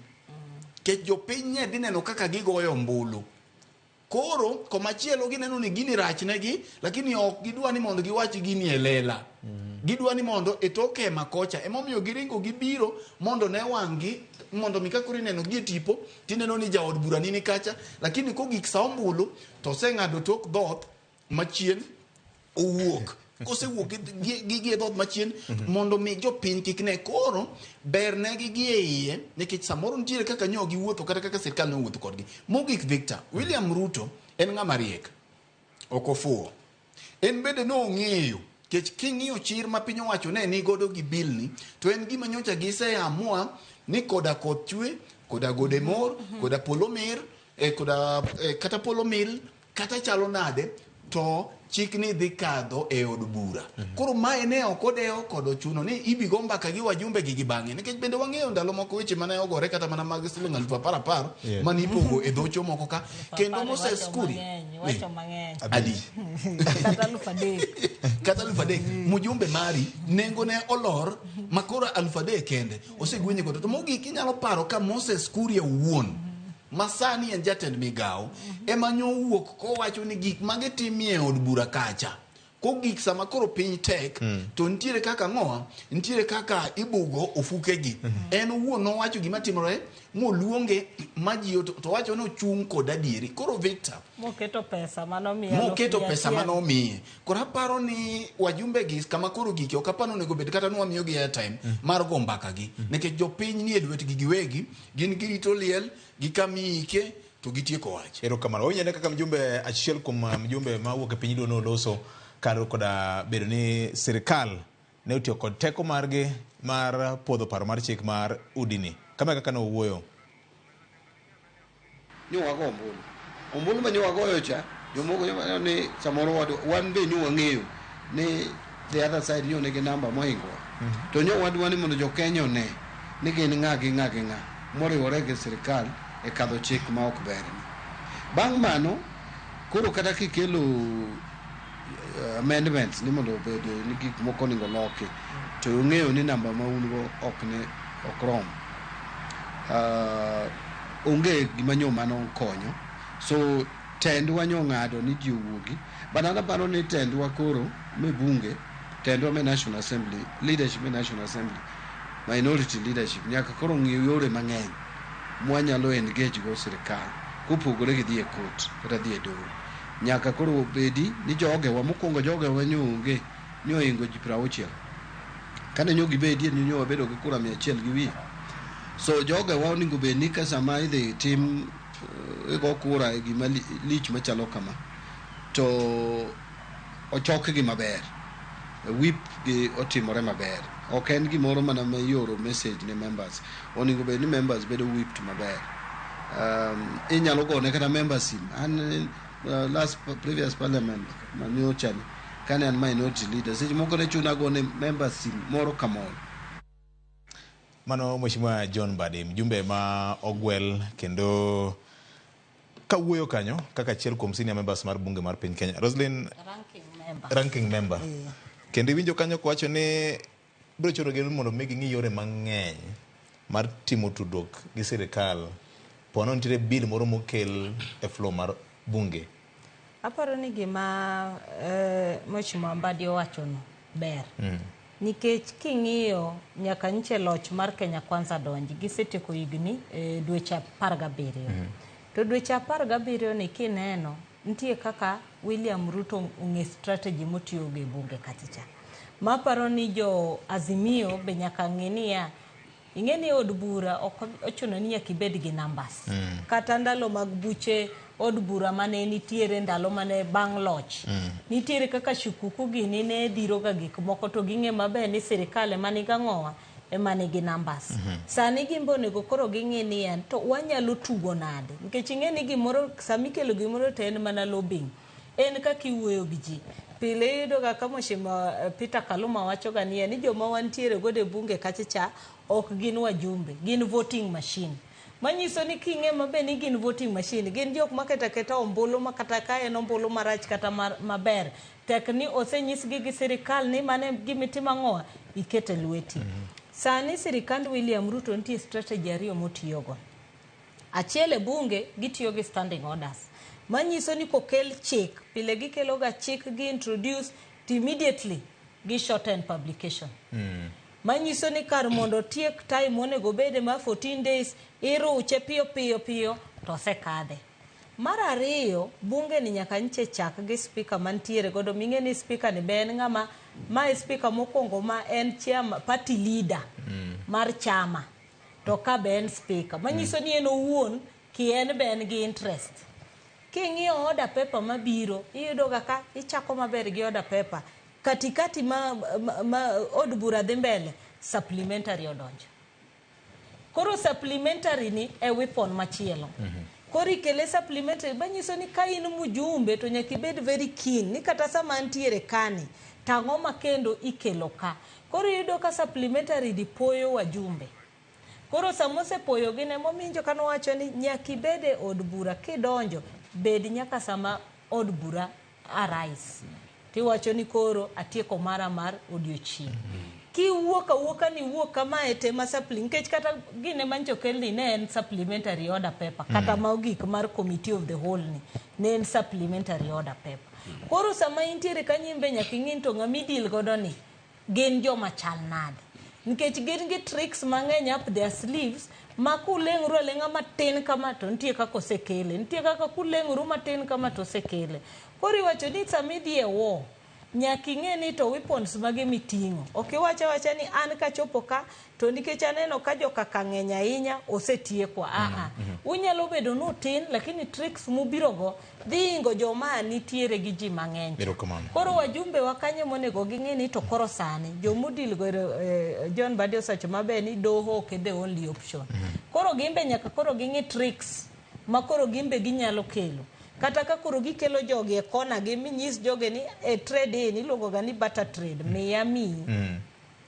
Nikech jopiny ne dhi neno kaka gigoyo ombulu. Koro komachielo gineno ni gini rach negi lakini ok gidwa ni mondo giwach gini e lela. Gidwa ni mondo e tok hema kocha emomiyo giringo gibiro mondo ne wang'gi mondo mi ka koro ineno gi e tipo tineno ni jaod bura nini kacha lakini kogik sa ombulu to oseng'ado tok dhoth machien owuok kosewuok gi e dhoth machien mondo mi jopiny kik ne koro ber negi gi e iye nikech samoro nitiere kaka nyo giwuotho kata kaka sirkal ne owuotho kodgi mogik Victor William Ruto en ng'ama riek ok ofuwo en bende nong'eyo nikech king'iyo chir ma piny owacho ne ni godo gi bill ni to en gima nyocha giseamua ni koda koth chwe koda gode mor koda polo mir koda kata polo mil kata chalo nade to chik ni dhi kadho e od bura. Koro mae ne ok odewo kod ochuno ni ibi go mbaka gi wajumbe gi bang'e nikech bende wang'eyo ndalo moko weche mane ogore kata mana mag siling 10,000 mane ipogo e dhocho moko ka kendo Moses Kuria wacho mang'eny adi kata 3,000 kata 3,000 mjumbe mari nengo ne olor makoro 3,000 kende osegwenye kodo to mogik inyalo paro ka Moses Kuria owuon masani en jatend migawo ema nyowuok kowacho ni gik magitimie e od bura kacha kogik sama koro piny tek to nitiere kaka ng'owa nitiere kaka ibugo ofukegi en owuon nowacho gima timore moluonge ma ji to wacho ni ochung' kod adieri koro Victor moketo pesa manomiye moketo pesa manomiye koro aparo ni wajumbe gi kama koro gike ok aparo onego bed kata ni wamiyogi airtime mar go mbaka gi nikech jopiny nie lwetgi giwegi gin girito liel gi kamiike to gitieko wach. Erokamano. Wawinjo ane kaka mjumbe achiel kuom mjumbe mawuok e piny Luo noloso Kaluwore koda bedo ni sirikal ne otiyo kod teko margi mar puodho paro mar chik mar udini. Kama e kaka ne owuoyo. Nyo wago ombulu. Ombulu ma nyo wagoyo cha, jomoko nyo ni samoro wan be nyo wang'eyo ni the other side nyo nigi namba mohingowa. To nyo wadwa ni mondo jo Kenya one ni gin ng'a gi ng'a gi ng'a moriwore gi sirikal e kadho chik ma ok ber ni. Bang' mano, koro kata kikelo amendments ni mondo obed ni gik moko onego loki, to ung'eyo ni namba ma un go ok ne ok rom. Onge gima nyo mano konyo. So tendwa nyo ng'ado ni ji owuogi. But an aparo ni tendwa koro me bunge, tendwa me National Assembly, leadership me National Assembly, minority leadership, nyaka koro ng'i yore mang'eny mwanyalo engage go sirikal kopogore gi dhi e court kata dhi e doho. Nyaka koro bedi ni jogewa, mokwongo jogewa nyo onge, nyo ohingo ji 60. Kane nyo gibedie ni nyo wabedo gi kura 100 gi wiye. So jogewa onego bed ni ka sama idhi tim igo kura e gima lich machalo kama, to ochokgi maber, whip gi otimore maber. Ok en gimoro mana ma ioro message ne members. Onego bed ni members bedo whipped maber. Inyalo gone kata members sim. An last previous parliament manyocha ni, kane an minority leader, seche moko ne chuna gone members sim moro ka moro. Mano Mheshimiwa John Mbadi, mjumbe ma ogwel kendo kawuoyo kanyo kaka achiel kuom senior members mar bunge mar piny Kenya. Roslyn, ranking member. Ranking member. Kendo iwinjo kanyo kowacho ni biro chuno gi mondo mi ging'i yore mang'eny mar timo tudruok gi sirikal pono nitiere bill moro mokel e floor mar bunge. Aparo ni gima Mheshimiwa Mbadi owachono ber. Nikech king'iyo nyaka nche loch mar Kenya Kwanza donji, gisetieko higni dweche 17. To dweche 17 ni kineno, nitie kaka William Ruto ong'e strategy motiyogo e bunge kachacha. Maparo ni jo Azimio be nyaka ng'e niya, ing'e ni od bura ok ochuno ni nyaka ibed gi numbers. Kata ndalo mag buche od bura mane nitiere ndalo mane bang' loch. Nitiere kaka shukuku gini ne dhiroga gik moko to ging'e maber ni sirikal ema nigi ang'owa, ema nigi numbers. Sani gimbe onego koro ging'e niya, to wanyalo tugo nade? Nikech ing'e ni gimoro, sama ikelo gimoro to en mana lobbying. En kaka iwuoyo gi ji. Pile iyudo ga ka Mheshimiwa Peter Kaluma wacho ga niya ni joma wantiere godo e bunge kacha cha ok gin wajumbe, gin voting machine. Manyiso ni king'e maber ni gin voting machine, gin jok maketa aketa ombulu ma kata ka en ombulu marach kata maber, tek ni osenyisgi gi sirikal ni mano e gima itimo ang'owa, ikete lweti. Sani sirikand William Ruto nitie strategy ariyo motiyogo. Achiel e bunge gitiyo gi standing orders. Manyiso ni kokel chik, pile gikelo ga chik gi introduce to immediately gi shorten publication. Manyiso ni kar mondo tiek time monego obede mar 14 days, iruche piyo piyo piyo to osekadhe. Mar ariyo, bunge ni nyaka nche chak gi speaker mantiere godo. Ming'e ni speaker ni be en ng'ama, ma e speaker mokwongo ma en chairman, party leader mar chama. To ka be en speaker. Manyiso ni en owuon ki en be en gi interest. King'iyo order paper mabiro, iyudo ga ka ichako maber gi order paper. Katikati ma od bura dhi mbele, supplementary odonjo. Koro supplementary ni e weapon machielo. Koro ikele supplementary manyiso ni ka in mjumbe to nyaka ibed very keen ni kata sama antiere kani, to ang'o ma kendo ikelo ka. Koro iyudo ka supplementary di poyo wajumbe. Koro sama osepoyo gin emomiyo kane owacho ni nyaka ibed e od bura kidonjo, bed nyaka sama od bura arise. Tiwacho ni koro atieko mara mar odiochieng'. Kiwuok awuoka ni wuok kamae te ma supplement, nikech kata gine mancho okelni ne en supplementary order paper, kata ma ogik mar committee of the whole ni ne en supplementary order paper. Koro sama intiere kanyo in be nyaka ing'i ni to ng'ama idil godo ni gin joma chal nade. Nikech gin gi tricks mang'eny up their sleeves ma kuleng'uru aleng'a matin kama to nitie kaka osekele, nitie kaka kuleng'uru matin kama to osekele. Koro iwacho ni sama idhi e war, Nyaka ing'e ni to weapons mage miting'o. Ok iwach awacha ni an kachopo ka to nikech aneno ka jokaka ng'eny ahinya osetiekwa. Aa, unyalo bedo ni utin lakini tricks mubirogo dhi ingo joma nitiere gi ji mang'eny. Erokamano. Koro wajumbe wa kanye monego ging'e ni to koro sani jomodil go John Mbadi osewacho maber ni doho ok e the only option. Koro gimbe nyaka koro ging'i tricks ma koro gimbe ginyalo kelo. Kata ka koro gikelo jogi e kona gi minyis jogi ni e trade in iluongo ga ni barter trade miya miyi.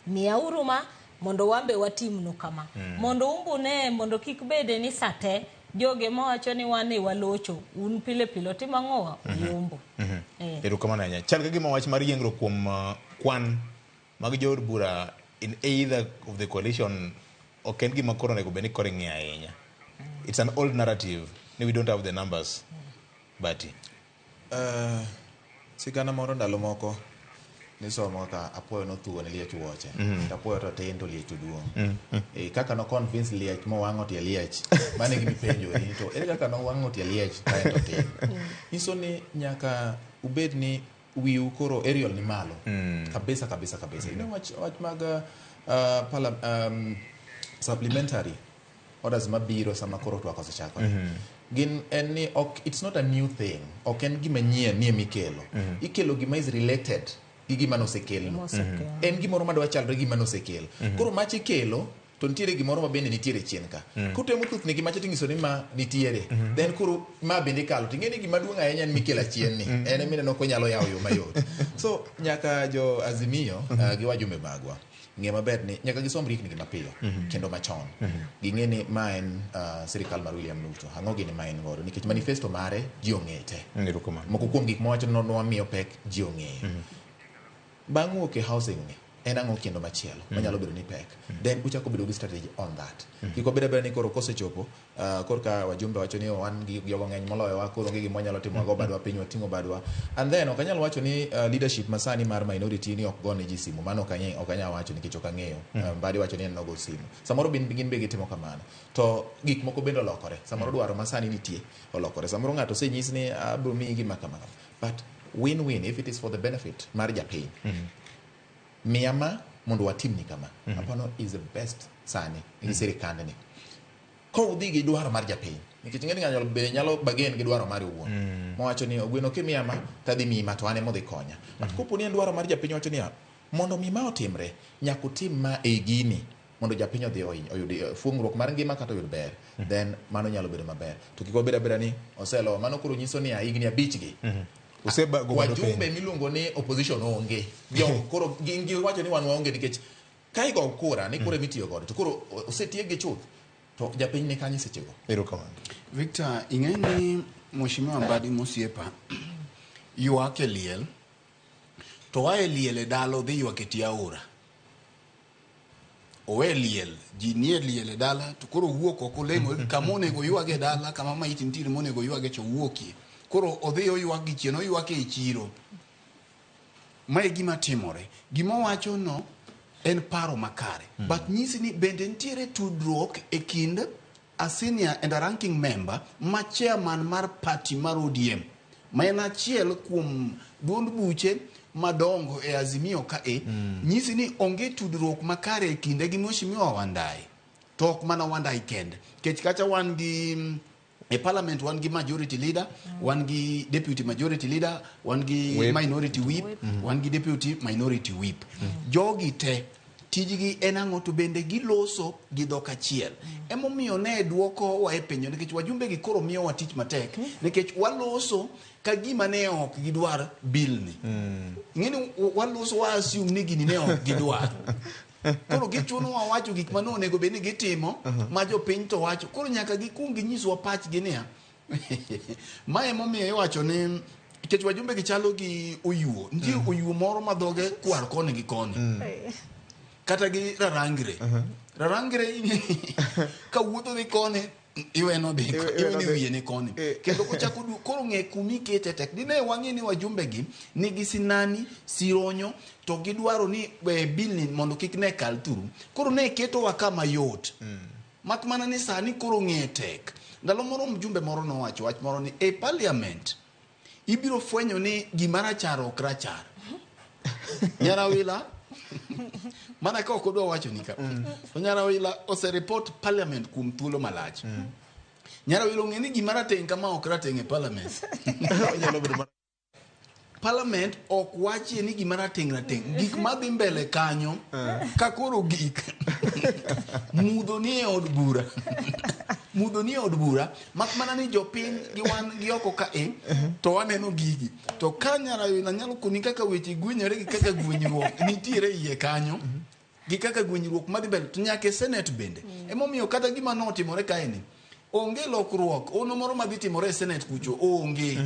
Miya uru ma mondo wambe watimnu kama. Mondo umbu ne mondo kik bede ni sate joge mawacho ni wan e walocho un pile pile otimo ang'owa uyombo. Erokamano ahinya. Chal ka gima wach mar yiengro kuom kwan mag jood bura in either of the coalition ok en gima koro onego bed ni koro ing'iyo ahinya. It's an old narrative ni we don't have the numbers. Bati. Sigana moro ndalo moko nisomo kaka apuoyo nothugo ne liech wuoche. To apuoyo to tin to liech to duong'. Kaka no convince liech mowang'o tie liech. Mano e gima ipenjori to ere kaka nowang'o tie liech ka en to tin. Nyiso ni nyaka ubed ni wiu koro aerial ni malo. Kabisa kabisa kabisa. You know wach mag supplementary orders mabiro sama koro twak osechakore. Gin en ni ok, it's not a new thing. Ok en gima nyien ni emikelo. Ikelo gima is related gi gima nosekelno. Mosekel. En gimoro madwa chalre gi gima nosekel. Koro mach ikelo to nitiere gimoro ma bende nitiere chien ka. Kutemo thuthni gi macha tinyiso ni ma nitiere. Then koro ma bende ikalo. Ting'e ni gima duong' ahinya en mikelo achien ni. En emineno konyalo yawo yo mayot. So nyaka jo Azimio gi wajumbe magwa ng'e maber ni nyaka gisom riekni gi mapiyo kendo machon. Ging'e ni ma en sirikal mar William Ruto. Ang'o gini ma en godo? Nikech manifesto mare ji ong'e te. Moko kuom gik mowacho ni nwamiyo pek ji ong'eyo. Bang' wuok e housing ni, en ang'o kendo machielo manyalo bedo ni pek. Then uchako bedo gi strategy on that. Kik wabed abeda ni koro kosechopo, korka wajumbe wacho ni wan gi jogo ng'eny moloyowa, koro onge gima wanyalo timo, wago badwa piny, wating'o badwa. And then ok anyal wacho ni leadership masani mar minority ni ok gone ji simu. Mano ok anyal wacho nikech ok ang'eyo. Mbadi wacho ni en nogo simu. Samoro gin be gitimo kamano. To gik moko bende olokore. Samoro dwaro masani nitie olokore. Samoro ng'ato osenyis ni abiro miyi gima kama kama. But win-win if it is for the benefit mar japiny. Miya ma mondo watimni kama. Apano is the best sani gi sirikandni. Ka udhi gi dwaro mar japiny, nikech ing'e ni ng'ato bende nyalo bargain gi dwaro mare owuon. Mowacho ni ogweno kimiya ma tadhi miyi ma to an ema odhi konya. But kopo ni en dwaro mar japiny wacho niya, mondo mi ma otimre, nyaka utim ma ei gini mondo japiny odhi oyud fuong'ruok mar ngima kata oyud ber. Then mano nyalo bedo maber. To kik wabed abeda ni oselo, mano koro nyiso ni higni 5 gi. Wajumbe miluongo ni opposition onge. Jo koro gin giwacho ni wan waonge nikech ka igo kura ni kura mitiyo godo to koro osetiek gi chuth to japiny ni kanye sechego. Erokamano. Victor, ing'e ni Mheshimiwa Mbadi mosiepa ywak e liel to oa e liel e dala odhi ywak e tie aora. Owe liel, ji nie liel e dala to koro owuok oko olemo kama onego oywag e dala, kama maiti nitiere monego oywage cha owuokie. Koro odhi oywak gi chien, oywak ei chiro. Ma e gima timore. Gima owacho no en paro makare. But nyisi ni bende nitiere tudruok e kind a senior and a ranking member ma chairman mar party mar ODM ma en achiel kuom duond buche madongo e Azimio ka e. Nyisi ni onge tudruok makare e kinde gi Mheshimiwa Wandayi. To ok mana Wandayi kende. Nikech kacha wan gi e parliament wan gi majority leader, wan gi deputy majority leader, wan gi Whip. minority whip, wan gi deputy minority whip. Jogi te tijgi en ang'o to bende giloso gi dhok achiel. Emomiyo ne duoko wa e penjo nikech wajumbe gi koro miyowa tich matek nikech waloso ka gima ne ok gidwar bill ni. Ing'eni waloso wa assume ni gini ne ok gidwar. Koro gichunowa wacho gik mane onego bed ni gitimo ma jopiny to wacho. Koro nyaka gikuong ginyiswa pachgi niya. Ma emomiyo iwacho ni nikech wajumbe gi chalo gi oyuo. Nitie oyuo moro ma dhoge kwar koni gi koni. Kata gi rarangre. Rarangre ka wuotho dhi koni iweno dhi iweno wiye ni koni. Kendo kochako koro ng'e kumikete tek. Dine wang'e ni wajumbe gi nigi sinani, sironyo to gidwaro ni bill ni mondo kik ne kal through. Koro ne ketowa kama yot. Mak mana ni sani koro ng'e tek. Ndalo moro mjumbe moro nowacho wach moro ni e parliament ibiro fwenyo ni gima rachar ok rachar. Nyarawila mana ka ok odwa wacho ni ka. To Nyarawila osereport parliament kuom thuolo malach. Nyarawila ong'e ni gima rateng' kama ok rateng' e parliament. Parliament ok wachie ni gima rateng' rateng'. Gik madhi mbele kanyo ka koro gik mudho ni e od bura. Mudho ni e od bura mak mana ni jopiny gi wan gi oko ka e to waneno gigi. To ka Nyarawila nyalo koni kaka weche gwenyore gi kaka gwenyruok nitiere iye kanyo. Gi kaka gwenyruok madhi mbele to nyaka e senate bende. Emomiyo kata gima notimore kae ni onge lokruok ono moro madhi timore e senate kucho onge.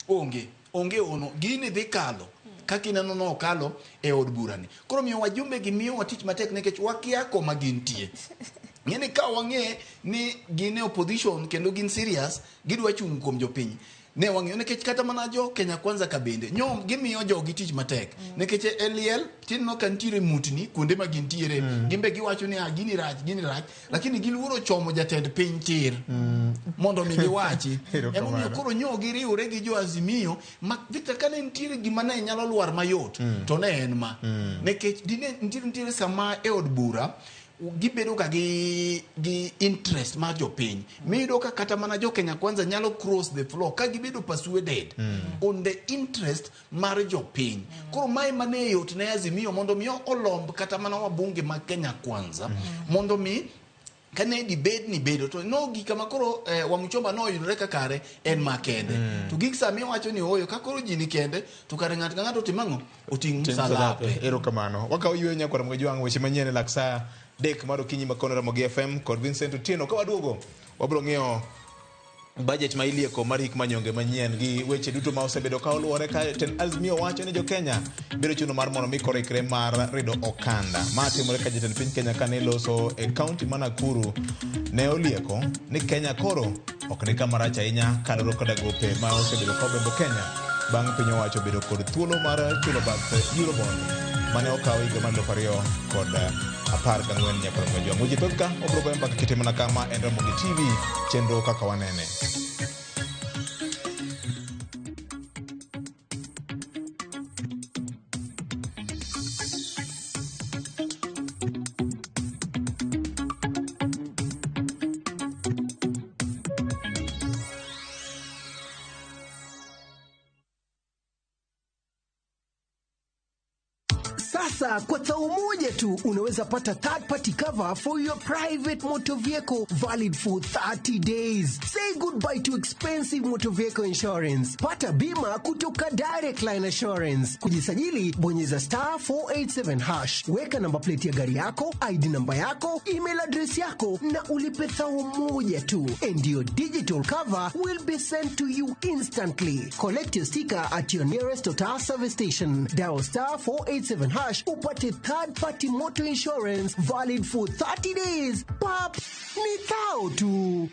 Onge onge ono gini dhi kalo kaka ineno nokalo e od burani. Koro miyo wajumbe gi miyowa tich matek nikech wakia koma gintie. Ng'eni ka wang'e ni gin e opposition kendo gin serious, gidwa chung' kuom jopiny. Ne wang'eyo nikech kata mana jo Kenya Kwanza ka bende nyo gimiyo jogi tich matek nikech e liel tineno ka nitiere mutni kuonde ma gintiere. Gin be giwacho ni ah, gini rach gini rach, lakini giluoro chomo jatend piny tir mondo mi giwachi. Emomiyo koro nyo giriwre gi jo Azimio ma Victor kane nitiere gima ne nyalo lwar mayot to ne en ma. Nikech dine nitiere sama e od bura gibedo ga gi interest mar jopiny. Miyudo ka kata mana jo Kenya Kwanza nyalo cross the floor ka gibedo persuaded on the interest mar jopiny. Koro mae mane yot ne Azimio mondo mi olomb kata mana wabunge mag Kenya Kwanza mondo mi kane dibed ni bedo to no gik kama koro Wamuchomba noyudore ka kare en makende. To gik sami wacho ni oyo ka koro ji ni kende to kare ng'ato ka ng'ato otim ang'o? Oting' msalape. Erokamano. Wakawo yweyo nyakwar Mgajwang' weche manyien e lak sa 3 mar okinyi ma kono Ramogi FM kod Vincent Otieno. Ka waduogo wabiro ng'iyo budget ma ilieko mar hik manyonge manyien gi weche duto ma osebedo ka oluwore ka jatend Azimio wacho ni jo-Kenya biro chuno mar mondo mi koro ikre mar rido okanda. Ma timore ka jatend piny Kenya kane loso e kaunti ma Nakuru ne olieko ni Kenya koro ok ni kama rach ahinya kaluwore koda gope ma osebedo ka obembo Kenya bang' piny owacho bedo kod thuolo mar chulo bath Eurobond mane okaw higa mar 2014 nyaka Mgajwang'. Weche thoth ka wabiro goyo mbaka kite mana kama en Ramogi TV chenro kaka wanene. Sasa kwa thao moja tu unaweza pata third party cover for your private motor vehicle valid for 30 days. Say goodbye to expensive motor vehicle insurance. Pata bima kutoka Direct Line Assurance. Kujisajili, bonyeza star 487 hash. Weka namba plate ya gari yako, ID namba yako, email address yako na ulipe thao moja tu. And your digital cover will be sent to you instantly. Collect your sticker at your nearest Total service station. Dial star 487 hash upate third party motor insurance valid for 30 days. Pap, ni thao tu.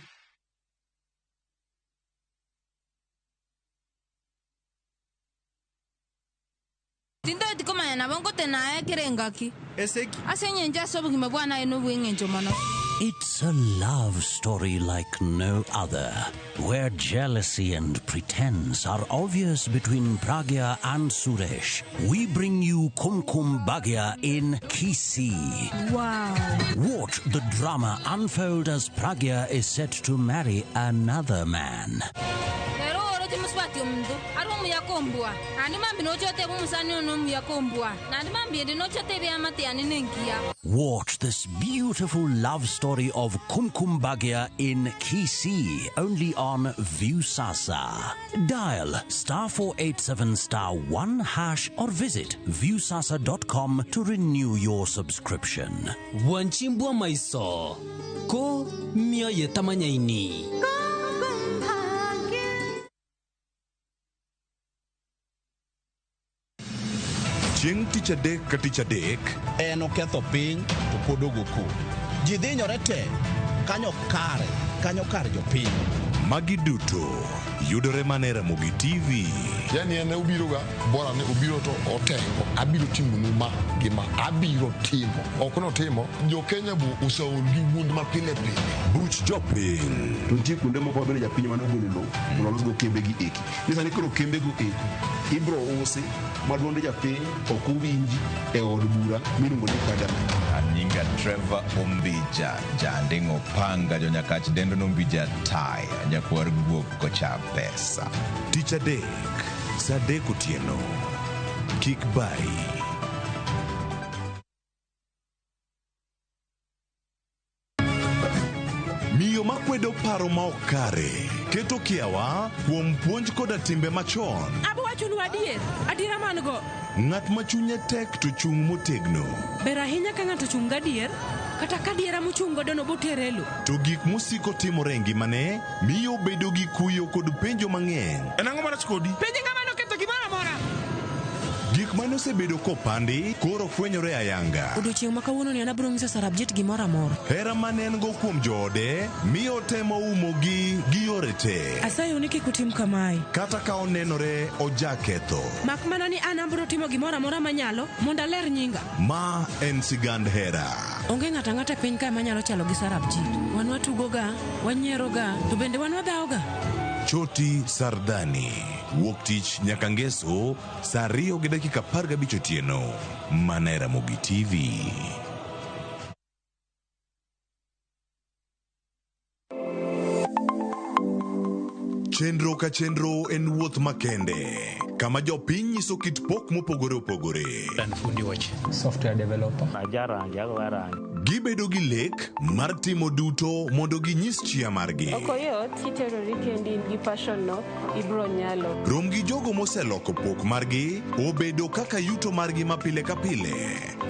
Tindoti komanya nabo ngotenaye kerengaki Eseki. Ase nyenje ase obogima bwana eno bweng'encho mono. It's a love story like no other, where jealousy and pretense are obvious between Pragya and Suresh. We bring you Kumkum Bhagya in Kisii. Wow. Watch the drama unfold as Pragya is set to marry another man. Lero oroche muswati omuntu ari omuyaka ombwa nandi mambi nochote omusani ono omuyaka ombwa nandi mambi endi nochote ebiamate yane nenkiya. Watch this beautiful love story of Kumkum Bhagya in Kisii, only on Viusasa. Dial star 487 star 1 hash or visit viusasa.com to renew your subscription. Wanchimbwa maiso ko mioyo tamanyaini. Chieng' tich adek ka tich adek en oketho piny to pod ogo koko. Ji dhinyore te kanyo kare, kanyo kar jopiny. Magi duto Yudore mana e Ramogi TV. Yani en obiro ga bora ni obiro to otengo abiro timonu ma gi ma abiro timo ok notimo jo Kenya bu oseol gi wuond ma pile pile Buch jopiny. To nitie kuonde moko ma bende japiny mane ogolo lowo mondo olosgo kembe gi eki. Ni sani koro kembego eko ibro usi ma duond japiny ok owinji e od bura miluongo ni parliament. Anyinga Trevor Ombija, janding'o panga jonyakach dendo nombija taya, nyakwar guok kocha pesa. Tich adek, saa adek otieno. Kik bayi. Miyo makwedo paro ma ok kare keto kiawa kuom puonj koda timbe machon. Abo wachonu adier, adiera man go. Ng'at ma chunye tek to chung' motegno. Ber ahinya ka ng'ato chung' gadier, kata ka adiera mochung' godo no botere e lo. To gik mosiko timore e ngimane miyo obedo gi kuyo kod penjo mang'eny. En ang'o marach kodi? Penj ng'ama noketho gimoro amora. Gik mane osebedo kopandi koro fwenyore ayanga. Odiochieng' ma kawuono ni an abiro nyiso Sarabjit gimoro amora. Hera mane en go kuom joode miyo otemo umogi gi yore te. Asayou ni kik utim kamae. Kata ka onenore ojaketho. Mak mana ni an abiro timo gimoro amora manyalo mondo aler nyinga. Ma en sigand hera. Onge ng'ato ang'ata e piny kae manyalo chalo gi Sarabjit. Wan watugoga, wanyieroga, to bende wan wadhawoga. Choti Sardani. Wuok tich nyaka ngeso saa 2:15 otieno. Mana e Ramogi TV. Chenro ka chenro en wuoth makende kama jopiny nyiso kit pok mopogore opogore. An fundi weche. Software developer. Ajarangi, agoyo rangi. Gibedo gi lek mar timo duto mondo ginyis chia margi. Ok oyot kiterori kendi in gi passion no ibro nyalo. Rom gi jogo moseloko pok margi obedo kaka yuto margi ma pile ka pile.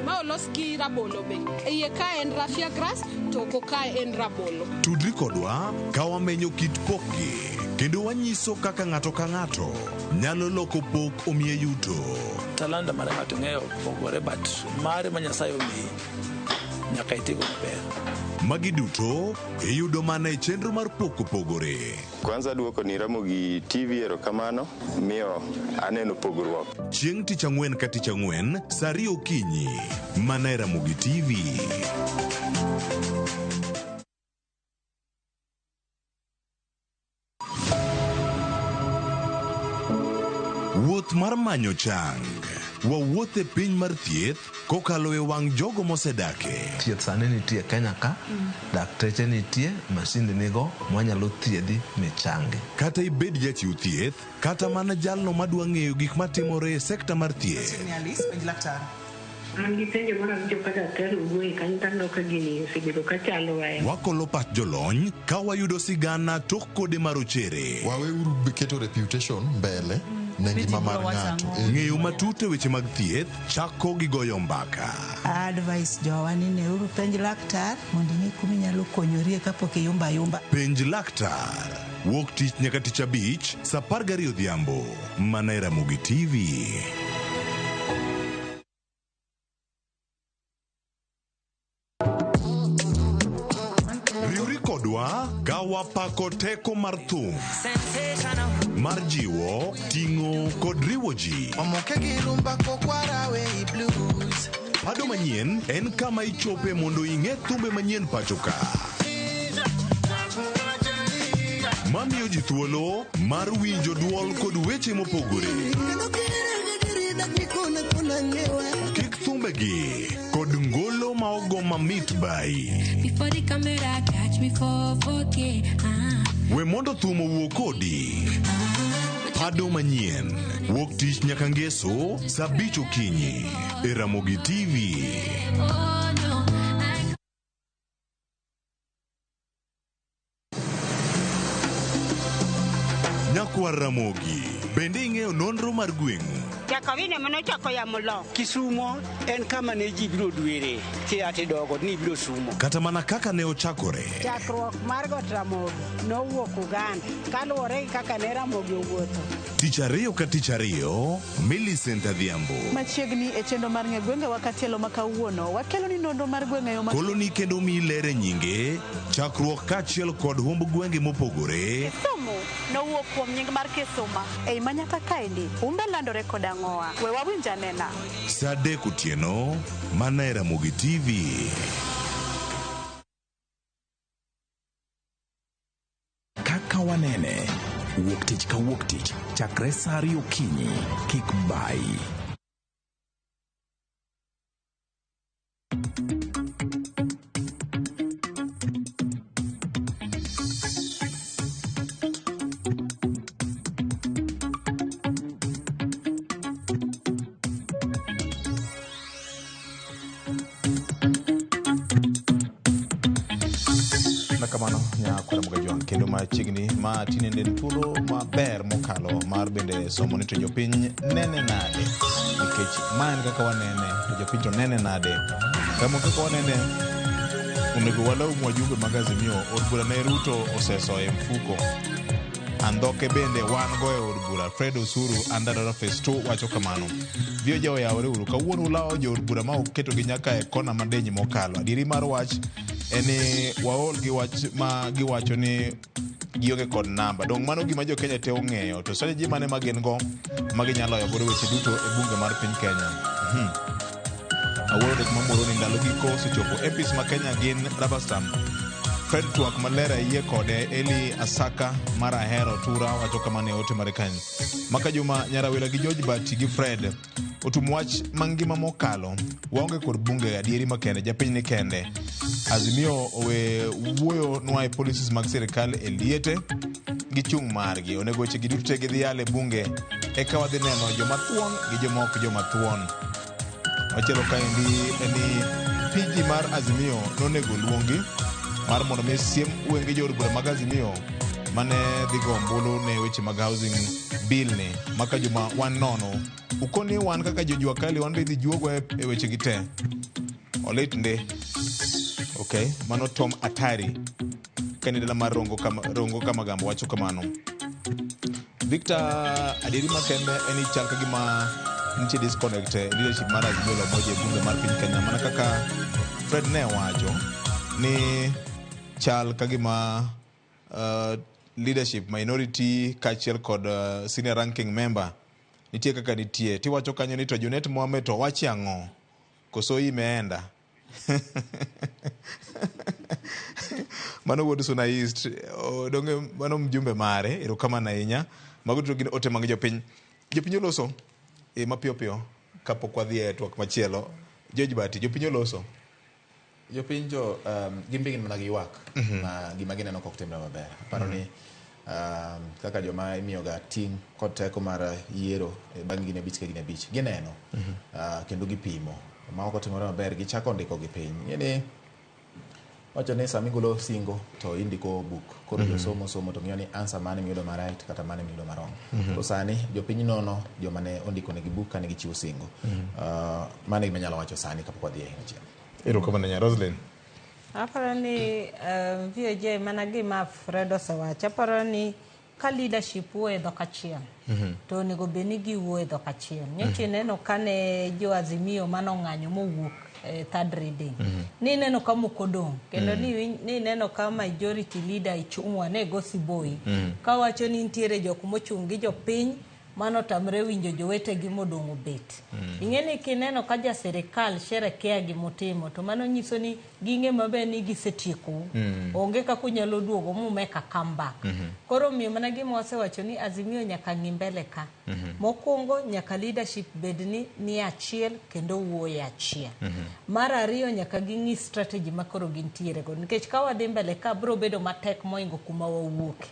Ma olos gi rabolo be. E iye ka en raffia grass to oko ka en rabolo. Tudri kodwa ka wamenyo kit pokgi kendo wanyiso kaka ng'ato ka ng'ato nyalo loko pok omiye yuto. Talanta mar ng'ato ng'eyo pogore but mare ma Nyasaye omiyi nyaka itigo maber. Magi duto iyudo mana e chenro mar pok opogore. Kwanza duoko ni Ramogi TV erokamano miyo aneno pogruok. Chieng' tich ang'wen ka tich ang'wen saa 2 okinyi mana e Ramogi TV. Wuoth mar manyo chang. Wawuoth e piny mar thieth kokalo e wang' jogo mosedake. Thieth sani nitie Kenya ka, dakteche nitie, masinde nigo mwanyalo thiedhi michangi. Kata ibed jachiw thieth, kata mana jalno madwa ng'eyo gik matimore e sekta mar thieth. An gi penjo moro awinjo ka daktari owuoye kanyo to aneno ka gini osebedo ka chandowa ahinya. Wakolo pach jolony ka wayudo sigana tok kode marochere. Waweuru keto reputation mbele ne ngima mar ng'ato. Ng'eyo matut e weche mag thieth chako gi goyo mbaka. Advice jowa ni neuru penj laktar mondo ing'e kuma inyalo konyorie kapok iyumba ayumba. Penj laktar. Wuok tich nyaka tich abich saa 12 odhiambo mana e Ramogi TV. Riwri kodwa ka wapako teko mar thum mar jiwo, ting'o kod riwo ji. Pado manyien en kama ichope mondo ing'e thumbe manyien pacho ka. Mamiyo ji thuolo mar winjo duol kod weche mopogore. Kik thumbegi kod ngolo ma ogo mamit bai. Before the camera catch me for 4K. We mondo thum owuo kodi. Pado manyien wuok tich nyaka ngeso saa 5 okinyi e Ramogi TV. Oh no. I Nyakwar Ramogi, bende ing'eyo nonro mar gweng'u? Jakawine manochako yamo lo. Kisumo en kama ne ji biro dwere kia tidogo ni biro sumo. Kata mana kaka ne ochakore. Chakruok mar Got Ramogi nowuok Uganda kaluwore gi kaka ne Ramogi owuotho. Tich ariyo ka tich ariyo, Millicent Adhiambo. Machiegni e chenro mar ng'e gwengewa katielo ma kawuono, wakelo ni nonro mar gwenge yo ma Koloni kendo miyi ler e nyinge, chakruok kaachiel kod humb gwenge mopogore. Kisumu nowuok kuom nying mar Kisuma. Ei manyaka kaendi, humbe landore kod ang'owa. We wawinj anena. Saa 3 otieno, mana e Ramogi TV. Kaka wanene, wuok tich ka wuok tich, chakre saa 2 okinyi, kik bayi. Na kamano nyakwara Mugajwang' kendo machiegni ma tinende en thuolo maber mokalo mar bende somo ni to jopiny nene nade, nikech ma en kaka wanene to jopiny to nene nade. Kama kaka wanene onego walaum wajumbe mag Azimio. Od bura ne Ruto oseso e mfuko, andhoke bende wan go e od bura. Fred Osuru Andadara Phase 2 wacho kamano. VOJ oyawore uru kawuono, ulawo jood bura ma oketogi nyaka e kona madeny mokalo. Adieri mar wach en ni waol gi wach ma giwacho ni gionge kod namba. Dong' mano gima jo Kenya te ong'eyo. To strategy mane ma gin go ma ginyalo loyo godo weche duto e bunge mar piny Kenya? Awuoro dek mamoro ni ndalo giko osechopo. MPs ma Kenya gin rubber stamp. Fred twak maler ayie kode. Eli Asaka mar Ahero Tura wacho kamano e ote mare kanyo. Maka Juma Nyarawila gi George Bati gi Fred otum wach mangima mokalo. Waonge kod bunge adieri makende, japiny ni kende. Azimio owe wuoyo nwa e policies mag sirikal e liete gi chung' margi. Onego weche gi duto te gidhi yale bunge eka wadhi neno joma thuon gi joma ok joma thuon. Machielo kaendi en ni PG mar Azimio nonego luongi mar mondo mi siem wenge jood bura mag Azimio mane dhi go ombulu ne weche mag housing bill ni maka juma wan nono. Ukoni wan kaka jojua kali wan be idhi juogwa e weche gi te. Olit ndi. Okay, mano Tom Atari kani dala mar Rongo kama, Rongo Kamagambo wacho kamano. Victor, adieri makende en ni chal ka gima nitie disconnect e leadership mar Azimio la Umoja e bunge mar piny Kenya, mana kaka Fred ne wacho ni chal ka gima leadership minority kaachiel kod senior ranking member nitie kaka nitie. Tiwacho kanyo ni to Junet Mohamed to wachi ang'o? Koso imeenda? Mano wuod Suna East, donge mano mjumbe mare, erokamano ahinya. Mago duto gin ote mag jopiny. Jopiny oloso e mapiyo piyo kapok wadhi e twak machielo. George Bati, jopiny oloso. Jopiny jo gin be gin mana gi ywak ma gima gineno kok timre maber. Aparo ni kaka joma imiyoga ting' kod teko mar yiero bang' higni 5 ka higni 5 gineno kendo gipimo ma ok otimore maber, gichako ndiko gi piny. Ing'e wacho ni sama igolo singo to indiko buk koro josomo somo to ng'iyo ni answer mane miyudo ma right kata mane miyudo ma wrong. To sani jopiny nono joma ne ondiko negi buk kane gichiwo singo. Mano e gima anyalo wacho sani kapok wadhi e machielo. Erokamano ahinya. Roslyn. Aparo ni VOJ mana gima Fred osewacho. Aparo ni ka leadership wuoyo e dhok achiel, to onego bed ni giwuoyo e dhok achiel. Nyocha ineno kane jo Azimio manong'anyo mowuok e third reading. Ni ineno ka moko dong'. Kendo ni ineno ka majority leader Ichung'wa ne go siboi. Kawacho ni nitiere jok mochung' gi jopiny manotamre winjo jowetegi modong' obet. Ing'e ni kineno ka ja sirikal sherekea gimotimo, to mano nyiso ni ging'e maber ni gisetiekou. Onge kaka unyalo duogo mumeka comeback. Koro omiyo mana gima wasewacho ni Azimio nyaka ng'i mbele ka. Mokwongo nyaka leadership bed ni achiel kendo wuoyo achiel. Mar ariyo nyaka ging'i strategy ma koro gintiere go. Nikech ka wadhi mbele ka biro bedo matek moingo kuma wawuoke.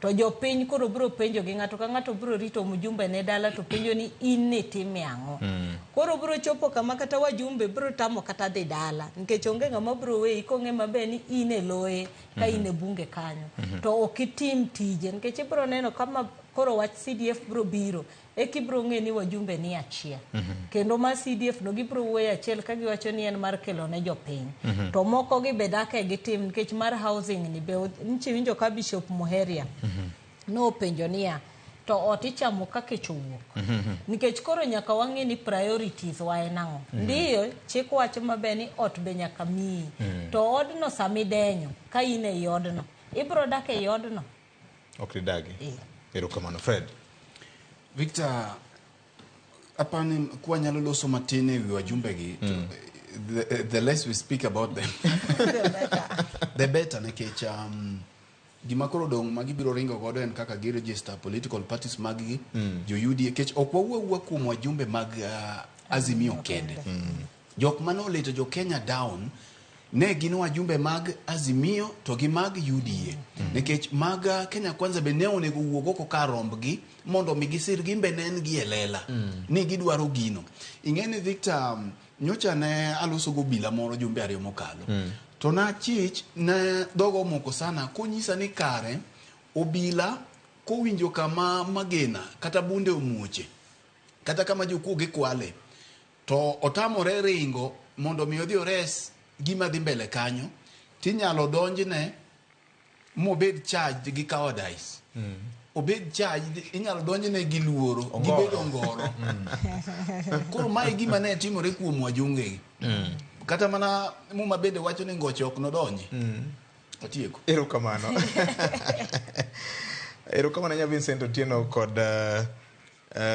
To jopiny koro biro penjo gi ng'ato ka ng'ato biro rito mjumbe ne dala to penjo ni in ni time ang'o. Koro biro chopo kama kata wajumbe biro tamo kata dhi dala. Nikech onge ng'ama biro weyi kong'e maber ni in e loye ka in e bunge kanyo. To ok itim tije. Nikech ibiro neno kama koro wach CDF biro biro. Eka ibiro ng'e ni wajumbe ni achiel. Kendo ma CDF no gibiro wuoyo achiel ka giwacho ni en mar kelo ne jopiny. To moko gi be dak e gitim nikech mar housing ni be nchi winjo ka Bishop Muheria nopenjo niya, To ot ichamo ka kech owuok. Nikech koro nyaka wang'e ni priorities wa en ang'o. Ndiyo, chik wacho maber ni ot be nyaka miyi. To odno sama idenyo, ka in ei odno, ibro dak ei odno. Ok didagi. Erokamano Fred. Victor, apani kwanyalo loso matin e wi wajumbe gi, the less we speak about them, the better, nikech gima koro dong' ma gibiro ringo godo en kaka gi register political parties mag gi jo UDA, nikech ok wawuo awuoa kuom wajumbe mag Azimio kende. Jok mane olito jo Kenya down ne gin wajumbe mag Azimio to gi mag UDA. Nikech mag Kenya Kwanza be ne onego wuog oko kar rombgi mondo mi gisir gin be ne en gi e lela ni gidwaro gino. Ing'e ni Victor, nyocha ne aloso gobila moro jumbe 2 mokalo. To nachich ne dhoga omoko sana konyisa ni kare obila kowinjo kama magena kata bunde omuoche kata kama jokuoge kwale to otamore ringo mondo mi odhi ores gima dhi mbele kanyo, tinyalo donjne mobed charged gi cowardice. Obed charged, inyalo donjne gi luoro, gibedo ngoro. Koro mae gima ne timore kuom wajumbe gi. Kata mana Muma bende wacho ni ngoche ok nodonji. Otieko. Erokamano. Erokamano nya Vincent Otieno kod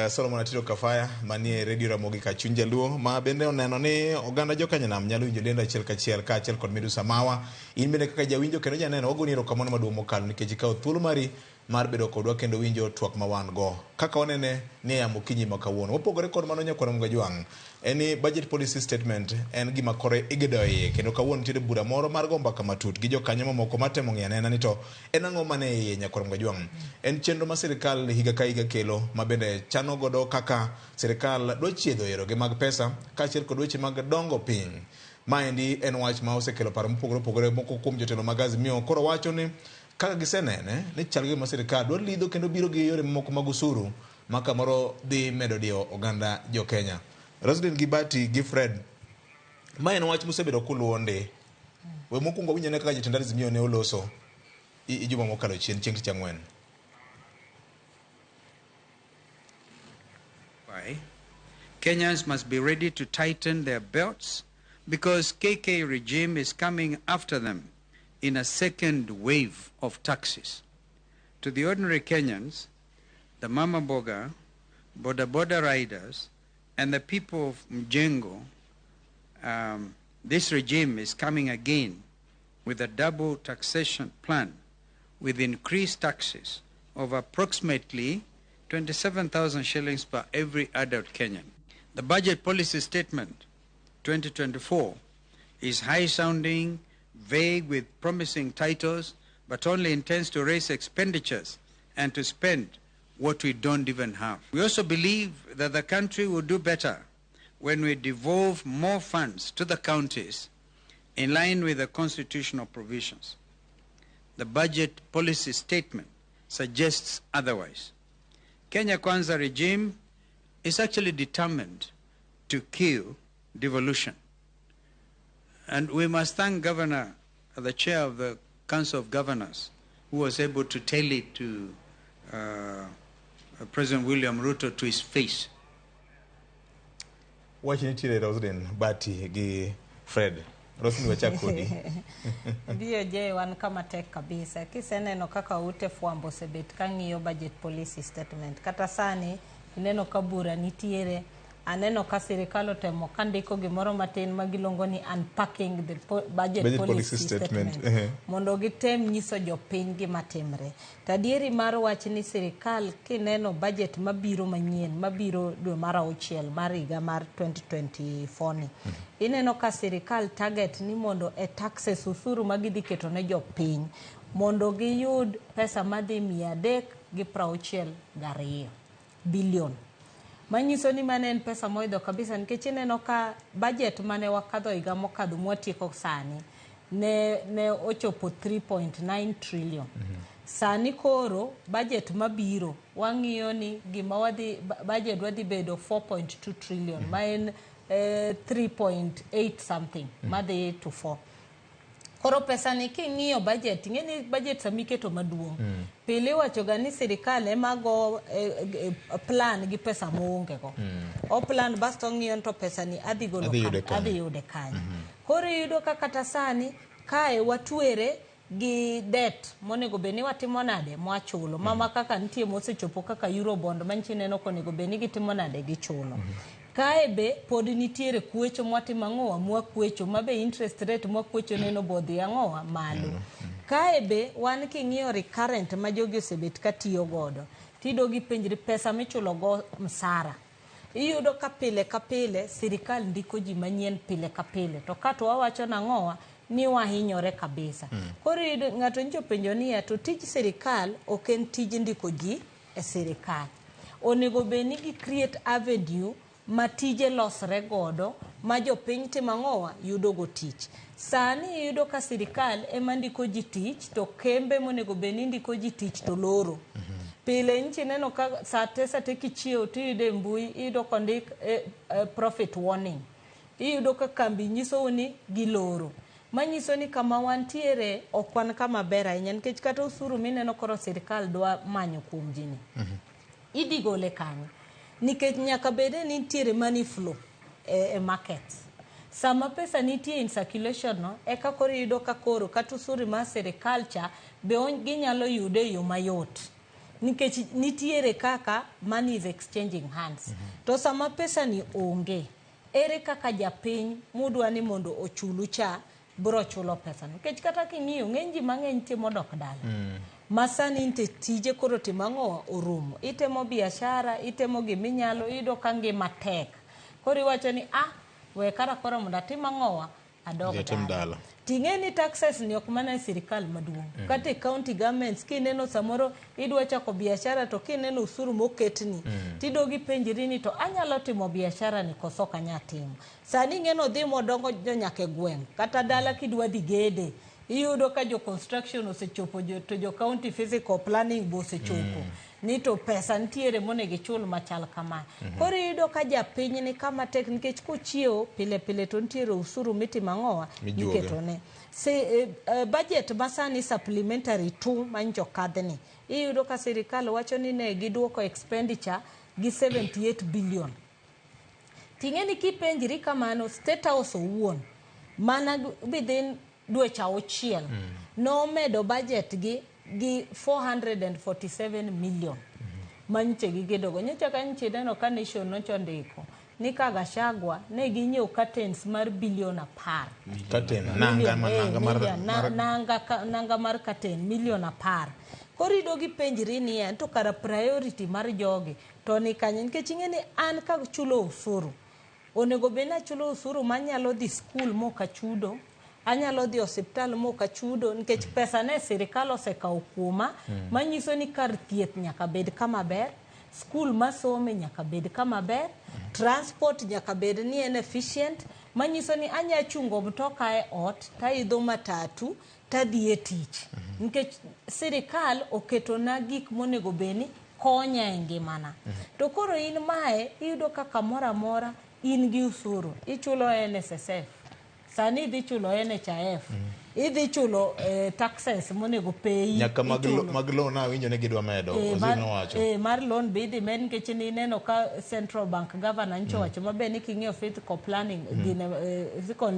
Solomon Atiro Kafaya manie Radio Ramogi ka chuny jaluo ma bende oneno ni oganda jokanyanam nyalo winjo lendo achiel kachiel kaachiel kod Midusa Mawa. In bende kaka jawinjo kendo janeno wagoni erokamano maduong' mokalo nikech ikawo thuolo mari mar bedo kodwa kendo winjo twak ma wan go kaka wanene ni e yamo okinyi ma kawuono. Mopogore kod mano, nyakwar Mgajwang', en ni budget policy statement en gima koro igedo iye kendo kawuono nitiere bura moro mar go mbaka matut gi jokanyo mamoko matemo ng'iyo anena ni to en ang'o mane iye. Nyakwar Mgajwang', en chenro ma sirikal higa ka higa kelo ma bende chano godo kaka sirikal dwa chiedho yoroge mag pesa kaachiel kod weche mag dongo piny. Maendi en wach ma osekelo paro mopogore opogore. Moko kuom jotelo mag Azimio koro wacho ni kaka gisenene ni chal gima sirikal dwa lidho kendo biro gi yore mamoko mag osuru ma kamoro dhi medo diyo oganda jo Kenya. Roslyn gi Bati gi Fred, ma en wach mosebedo kuluwo ndi. We mokwongo winjo ne kaka jotend Azimio ne oloso i juma mokalo chien, chieng' tich ang'wen. Why? Kenyans must be ready to tighten their belts because KK regime is coming after them in a second wave of taxes. To the ordinary Kenyans, the mama boga, boda boda riders, and the people of Mjengo, this regime is coming again with a double taxation plan with increased taxes of approximately 27,000 shillings per every adult Kenyan. The budget policy statement 2024 is high sounding, vague with promising titles, but only intends to raise expenditures and to spend what we don't even have. We also believe that the country will do better when we devolve more funds to the counties in line with the constitutional provisions. The budget policy statement suggests otherwise. Kenya Kwanza regime is actually determined to kill devolution. And we must thank Governor, the chair of the Council of Governors, who was able to tell it to President William Ruto to his face. Wach nitiere, Roslyn, Bati gi Fred. Roslyn, wachak kodi. BOJ wan kama tek kabisa. Kiseneno kaka ute fwambo osebet ka ng'iyo budget policy statement. Kata sani ineno ka bura nitiere. Aneno ka sirikal otemo ka ndiko gimoro matin ma giluongo ni unpacking the budget, budget policy policy statement. statement. Mondo gitem nyiso jopiny gima timre. To adieri mar wach ni sirikal kineno budget mabiro manyien mabiro dwe mar auchiel mar higa mar 2024 ni. Ineno ka sirikal target ni mondo e taxes, usuru ma gidhi keto ne jopiny, mondo giyud pesa madhi 362 billion. Manyiso ni mano en pesa moidho kabisa, nikech ineno ka budget mane wakadho higa mokadho mwatieko sani ne ochopo 3.9 trillion. Sani koro budget mabiro wang'iyo ni gima wadhi budget wadhi bedo 4.2 trillion, ma en 3.8 something madhi to 4. Koro pesa ni king'iyo budget, ing'e ni budget sama iketo maduong'. Pile iwacho ga ni sirikal ema go plan gi pesa moonge go. O plan basto ong'iyo ni to pesa ni adhi golo Adhi yude kanye, adhi yude kanye. Koro iyudo ka kata sani kae watwere gi debt monego bed ni watimo nade mwachulo. Mama kaka nitie mosechopo kaka Eurobond manchi neno konego bed ni gitimo nade gichulo. Kae be pod nitiere kwecho mwatimo ang'owa mwakwecho mabe interest rate mwakwecho neno bodhi ang'owa malo. Kae be wan king'iyo recurrent ma jogi osebet ka tiyo godo tiyudo gipenjri pesa michulo go msara. Iyudo ka pile ka pile sirikal ndiko ji manyien pile ka pile to ka to wawacho nang'owa ni wahinyore kabisa. Koro iyudo ng'ato nyicho penjo niya to tij sirikal ok en tij ndiko ji e sirikal. Onego bed ni gi create avenue ma tije losre godo ma jopiny timo ang'owa yudo go tich. Sani iyudo ka sirikal ema ndiko ji tich to kembe monego bed ni ndiko ji tich to loro. Pile nchi neno ka sate kichiewo tiyudo e mbui iyudo kondik profit warning. Iyudo ka kambi nyisou ni giloro. Manyiso ni kama wantiere ok wan kama ber ahinya nikech kata osuru mineno koro sirikal dwa manyo kuom ji ni. Idhi gole kanyo. Nikech nyaka bede ni nitiere money flow e market. Sama pesa nitie in circulation no, eka koro iyudo ka koro kata osuru mar sirikal cha be ginyalo yude e yo mayot. Nikech nitiere kaka money is exchanging hands. To sama pesa ni onge, ere kaka japiny mudwa ni mondo ochulu cha bro chulo pesa no. Nikech kata king'iyo ng'eny ji mang'eny timo dok dala. Masani nte tije koro timo ang'o orumo. Itemo biashara, itemo giminyalo, iyudo ka ngima tek. Koro iwacho ni we kara koro mondo atim ang'owa adog dala. Ting'e ni taxes ni ok mana e sirikal maduong'. Kata e county governments kineno samoro idwa chako biashara to kineno osuru moketni tidogi penjri ni to anyalo timo biashara ni koso ok anyal timo. Sani ing'eno dhi modongo nyaka e gweng'. Kata dala kidwa dhi gede iyudo ka jo construction osechopo to jo county physical planning bo osechopo. Ni to pesa nitiere monego ichul machal kama. Koro iyudo ka japiny ni kama tek nikech kochiewo pile pile to nitiere osuru mitimo ang'owa miketone. Budget masani supplementary 2 manjo kadhni iyudo ka sirikal wacho ni ne giduoko expenditure gi 78 billion. Ting'e ni kipenjri kamano State House owuon mana within dweche auchiel nomedo budget gi 447 million manyiche gigedogo. Nyocha ka nyiche neno ka Nation nocho ndiko ni ka Gachagua ne ginyiewo curtains mar bilion 10. Curtain, nanga mar curtain milion 10. Koro iyudo gipenjri niya to kara priority mar jogi to ni kanye nikech ing'e ni an ka chulo osuru onego bed ni achulo osuru manyalo dhi skul mok achudo. Anyalo dhi osiptal mok achudo nikech pesa ne sirikal osekawo kuoma manyiso ni kar thieth nyaka bed kama ber, skul masome nyaka bed kama ber, transport nyaka bed ni en efficient, manyiso ni anya chungo mtoka e ot taidho matatu tadhi e tich. Nikech sirikal oketona gik monego bed ni konya e ngimana. To koro in mae iyudo ka kamoro amora in gi osuru, ichulo NSSF. Sani idhi chulo NHIF, idhi chulo taxes monego peyi. Nyaka mag loan awinjo ni gidwa medo, waziri nowacho. Mar loan be idhi med nikech nineno ka Central Bank governor nyicho wacho maber ni king'iyo fiscal planning gine fiscal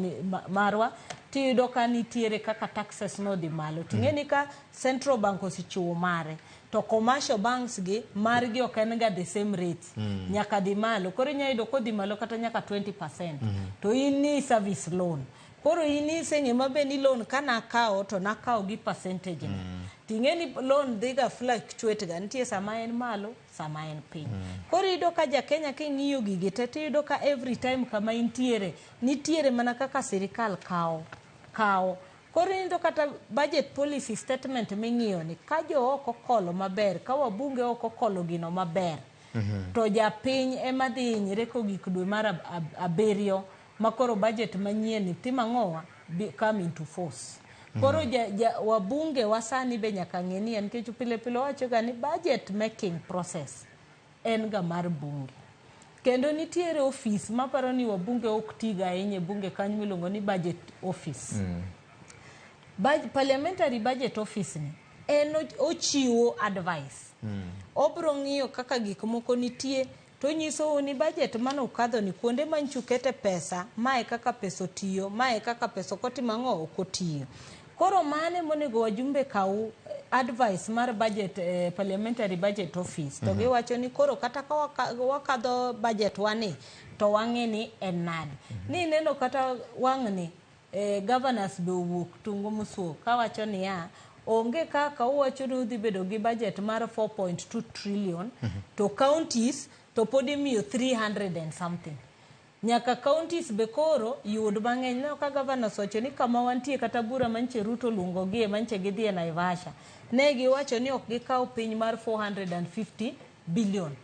marwa tiyudo ka nitiere kaka taxes nodhi malo. Ting'e ni ka Central Bank osechiwo mare to commercial banks gi margi ok en ga the same rates. Nyaka dhi malo. Koro inyalo yudo kodhi malo kata nyaka 20%. To in ni service loan. Koro in iseng'e maber ni loan ka nakawo to nakawo gi percentage ni. Ting'e ni loan dhi ga fluctuate ga nitie sama en malo sama en piny. Koro iyudo ka ja Kenya king'iyo gigi te tiyudo ka every time kama intiere nitiere mana kaka sirikal kawo. Koro iyudo kata budget policy statement ming'iyo ni ka jo oko kolo maber, ka wabunge oko kolo gino maber, to japiny ema dhi hinyre kogik dwe mar abiriyo ma koro budget manyien ni timo ang'owa come into force. Koro wabunge wasani be nyaka ng'e ni nikech pile pile wacho ga ni budget making process en ga mar bunge. Kendo nitiere office maparo ni wabunge ok tiga ahinya e bunge kanyo miluongo ni budget office. Parliamentary Budget Office ni en ochiwo advice. Obro ng'iyo kaka gik moko nitie to nyisou ni budget mane ukadho ni kuonde manyicha ukete pesa, mae kaka pesa otiyo, mae kaka pesa ok otimo ang'o, ok otiyo. Koro mane monego wajumbe kaw advice mar budget, Parliamentary Budget Office to giwacho ni koro kata ka wakadho budget wani to wang'e ni en nade. Ni ineno kata wang'ni governors be owuok tungo mosuo kawacho niya onge kaka uwacho ni udhi bedo gi budget mar 4.2 trillion to counties to pod imiyo 300 and something. Nyaka counties be koro yud mang'eny. Neno ka governors owacho ni kama wantie kata bura manche Ruto oluongogie manche gidhi e Naivasha. Ne giwacho ni ok gikaw piny mar 450 billion.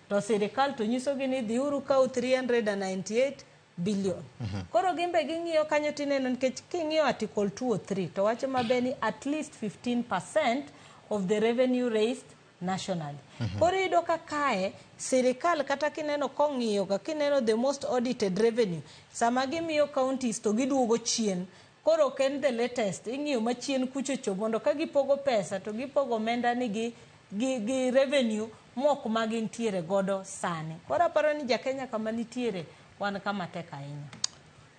To sirikal to nyisogi ni dhiuru kaw 398 billion. Koro gimbe ging'iyo kanyo tineno nikech king'iyo article 203 to wacho maber ni at least 15% of the revenue raised nationally. Koro iyudo ka kae sirikal kata kineno kong'iyo ga kineno the most audited revenue sama gimiyo counties to giduogo chien. Koro ok en the latest, ing'iyo machien kuchocho mondo ka gipogo pesa to gipogo omenda ni gi revenue mok ma gintiere godo sani. Koro aparo ni jakenya kama nitiere wan kama tek ahinya.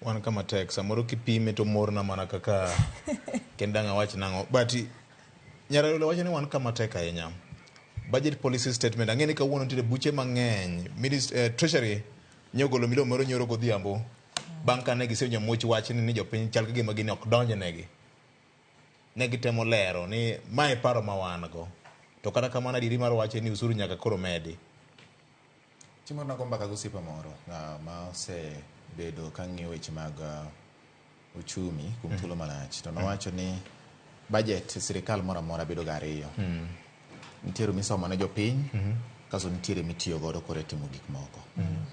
Wan kama tek, samoro kipime to morna mana kaka kendo ang' awach nang'o. But Nyarayolo wacho ni wan kama tek ahinya. Budget policy statement, ang'e ni kawuono nitiere buche mang'eny. Treasury nyogolo milome moro nyoro godhiambo. Bang' ka ne gisewinjo much wach ni jopiny chal ka gima gini ok donjnegi. Ne gitemo lero ni mae paro ma wan go. To kata kamano adieri mar wach en ni osuru nyaka koro medi. Chieng' moro nago mbaka gi osiepa moro ma osebedo ka ng'iyo weche mag uchumi kuom thuolo malach to nowacho ni budget e sirikal moro amora bedo ga ariyo. Nitiere misomo ne jopiny kasto nitiere mitiyo godo koro e timo gik moko.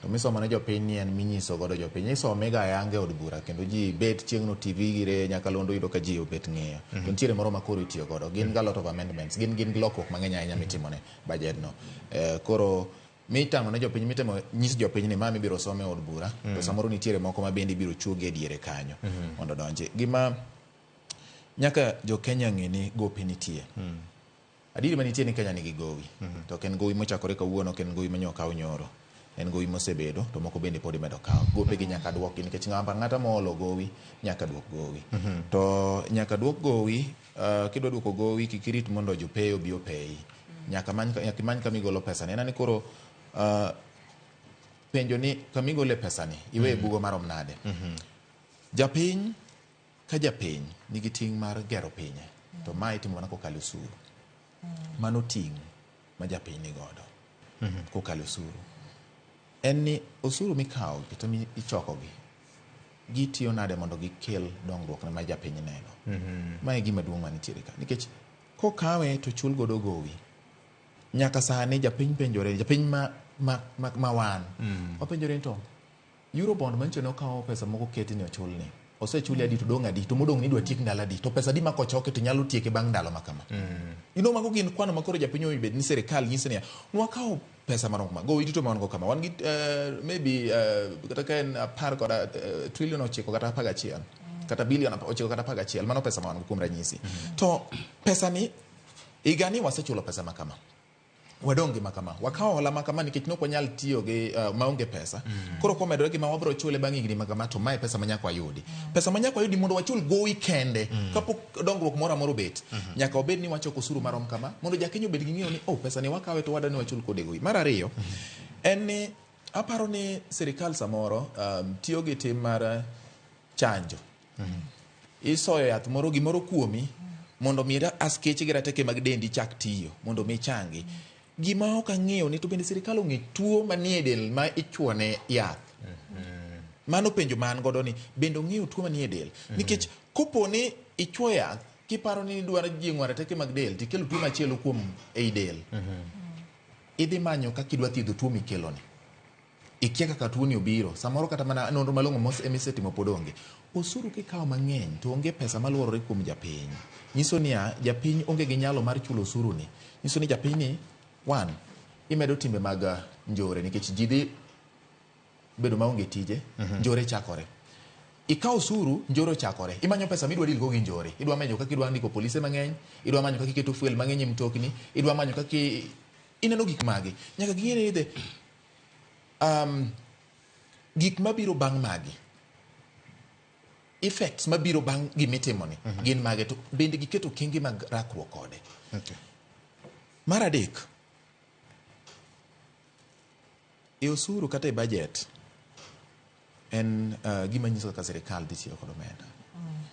To misomo ne jopiny ni en minyiso godo jopiny. Isome ga ayanga e od bura kendo ji bet chieng'no TV gire nyakalondo yudo ka ji obet ng'iyo. To nitiere moro ma koro itiyo godo. Gin ga lot of amendments. Gin gin lokruok mang'eny ahinya mitimone budget no. Koro mitang'o ne jopiny mitemo nyis jopiny ni ma mibiro som e od bura to samoro nitiere moko ma bende ibiro chuogi e diere kanyo mondo odonji. Gima nyaka jo Kenya ng'e ni gope nitie. Adieri manitie ni Kenya nigi gowi. To ok en gowi mochakore kawuono, ok en gowi manyo okaw nyoro. En gowi mosebedo to moko bende pod imedo kawo. Gope gi nyaka duoki nikech ng'ama ng'ata moolo gowi nyaka duok gowi. To nyaka duok gowi, kidwa duoko gowi kik irit mondo jopeyo obi opeyi. Nyaka many nyaka imany kama igolo pesa ni. En ni koro penjo ni kama igole pesa ni iwe bugo marom nade. Japiny ka japiny nigi ting' mar gero pinye. To mae itimo mana kokalo osuru. Mano ting' ma japiny ni godo kokalo osuru. En ni osuru mikawo kata michoko gi gitiyo nade mondo gikel dongruok ma japiny neno. Ma e gima duong' manitiere ka. Nikech kokawe to chul godo gowi. Nyaka sani japiny penjore, japiny ma wan. Wapenjore ni to Eurobond manyicho ne okawo pesa moko keti ni ochulni. Osechuli adi to dong' adi to modong' ni idwa tiek ndalo adi to pesa adi ma kochoki to nyalo tieke bang' ndalo ma kama. Mago gin kwano ma koro japiny owinjo bed ni sirikal nyise niya, nwakawo pesa marom kama, gowi duto ma wan go kama. Wan gi maybe kata ka en 10 kod trillion 9 kata 11 kata billion 9 kata 11 mano pesa ma wan go kuom ranyisi. To pesa ni higani wasechulo pesa ma kama. Wadong' gi makama wakawo hola makama nikech nok wanyal tiyo gi maonge pesa. Koro komedore gi ma wabiro chule bang' higni makama to mae pesa ma nyaka wayudi. Pesa ma nyaka wayudi mondo wachul gowi kende kapok dongruok moro amora obet. Nyaka wabed ni wachoko osuru marom kama mondo jakenya obed gi ng'eyo ni oh pesa ni wakawe to wadwa ni wachul kode gowi. Mar ariyo en ni aparo ni sirikal samoro tiyo gi tim mar chanjo. Isoyo yath moro gimoro kuomi mondo mi askeche gi rateke mag dendi chak tiyo mondo mi changi. Gima ok ang'eyo ni to bende sirikal ong'e tuo manie del ma ichuone yath. Mano penjo ma an godo ni bende ong'eyo tuo manie del. Nikech kopo ni ichuo yath kiparo ni idwaro jing'o rateke mag del tikelo tuo machielo kuom ei del. Idhi manyo kaka idwa thiedho tuo mikeloni. Ikia kaka tuo ni obiro. Samoro kata mana nonro malong'o misetimo pod onge. Osuru kikawo mang'eny to onge pesa maluorore kuom japiny. Nyiso niya, japiny onge gi nyalo mar chulo osuru ni. Nyiso ni japiny ni, one, imedo timbe mag njore nikech ji dhi bedo maonge tije, njore chakore. Ikawo osuru, njore ochakore. Imanyo pesa midwa deal go gi njore. Idwa manyo kaka idwa ndiko polise mang'eny, idwa manyo kaka iketo fuel mang'eny e mtokni, idwa manyo kaka ineno gik magi. Nyaka ging'e ni the gik mabiro bang' magi, effects mabiro bang' gimitimoni gin mage, to bende giketo okenge mag rakruok kode. Mar adek, e osuru kata e budget en gima nyiso kaka sirikal dhi tiyo kod omenda.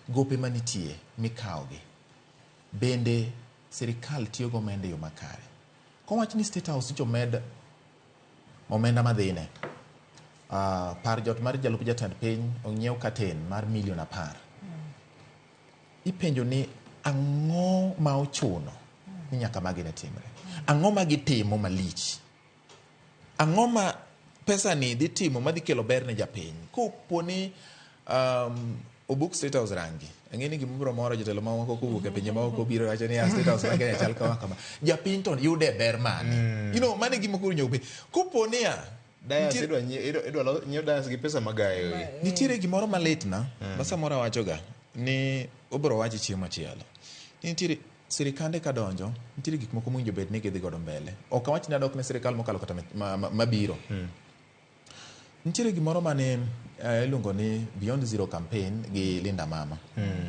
Gope manitie mikawogi, bende sirikal tiyo gi omenda e yo makare. Kowach ni State House nyocha omed omenda madhine, par jot mar jalup jatend piny onyiew curtain mar milion 10. Ipenjo ni ang'o ma ochuno ni nyaka magi ne timre? Ang'o ma gitimo malich? Ang'o ma pesa ni dhi timo madhi kelo ber ne japiny? Kopo ni obuk State House rangi, ang'e ni gimoro moro jotelo mamoko kowuok e pinje maoko biro wacho ni State House ma Kenya chal kama kama. Japiny to yude ber mane? You know, mano e gima koro onego bed. Kopo niya, Dayas idwa nyiew dayas gi pesa magayo gi. Nitiere gimoro malitna ma samoro awachoga ni obiro wachi chieng' machielo. Nitiere sirikande kadonjo, nitiere gik moko mowinjo bed ni gidhi godo mbele. Ok awach ni adok ne sirikal mokalo kata mabiro. Nitiere gimoro mane iluongo ni Beyond Zero campaign gi Linda Mama.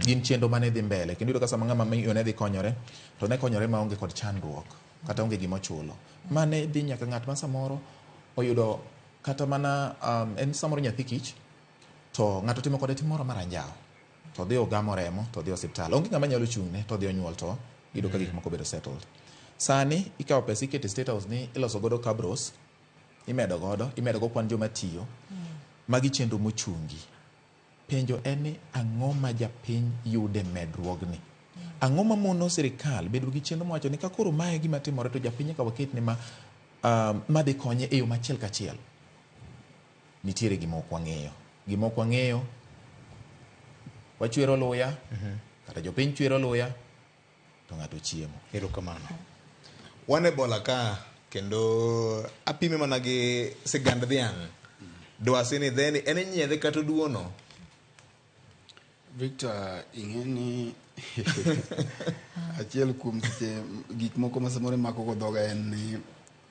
Gin chenro mane dhi mbele kendo iyudo ka sama ng'ama miyo ne dhi konyore to ne konyore maonge kod chandruok kata onge gima ochulo. Mane dhi nyaka ng'at ma samoro oyudo kata mana en samoro nyathi kich to ng'ato timo kode tim moro mar anjawo to odhi ogamo remo to odhi osiptal. Onge ng'ama nyalo chung'ne to odhi onyuol to iyudo ka gik moko obedo settled. Sani ikawo pesa iketo e State House ni iloso godo cabros, imedo godo, imedo go kwan joma tiyo. Magi chenro mochungi. Penjo en ni ang'o ma japiny yude medruogni? Ang'o ma mono sirikal bedo gi chenro mowacho ni ka koro mae gima timore to japiny nyaka waketne ma madhi konye e yo machiel kachiel. Nitiere gima ok wang'eyo. Gima ok wang'eyo, wachwero luya, kata jopiny chwero luya, to ng'ato chiemo. Erokamano. Wan e bola ka kendo apime mana gi sigand dhiang'. Dwasi ni dheni en nyiedhe kata oduono? Victor, ing'e ni achiel kuom seche gik moko ma samoro imako go dhoga en ni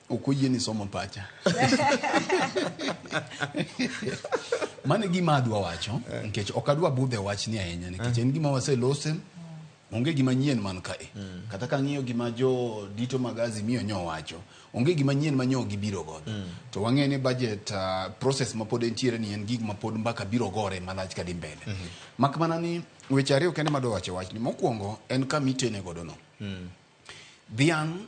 ok oyieni somo pacha. Mano e gima adwa wacho nikech ok adwa budho e wachni ahinya nikech en gima waselose, onge gima nyien man kae. Kata ka ang'iyo gima jo dito mag Azimio nyo wacho, onge gima nyien ma nyo gibiro godo. To wang'eyo ni budget process ma pod entiere ni en gik ma pod mbaka biro gore malach kadhi mbele. Mak mana ni weche ariyo kende madwa wacho e wachni. Mokwongo en kama itene godo no. Dhiang'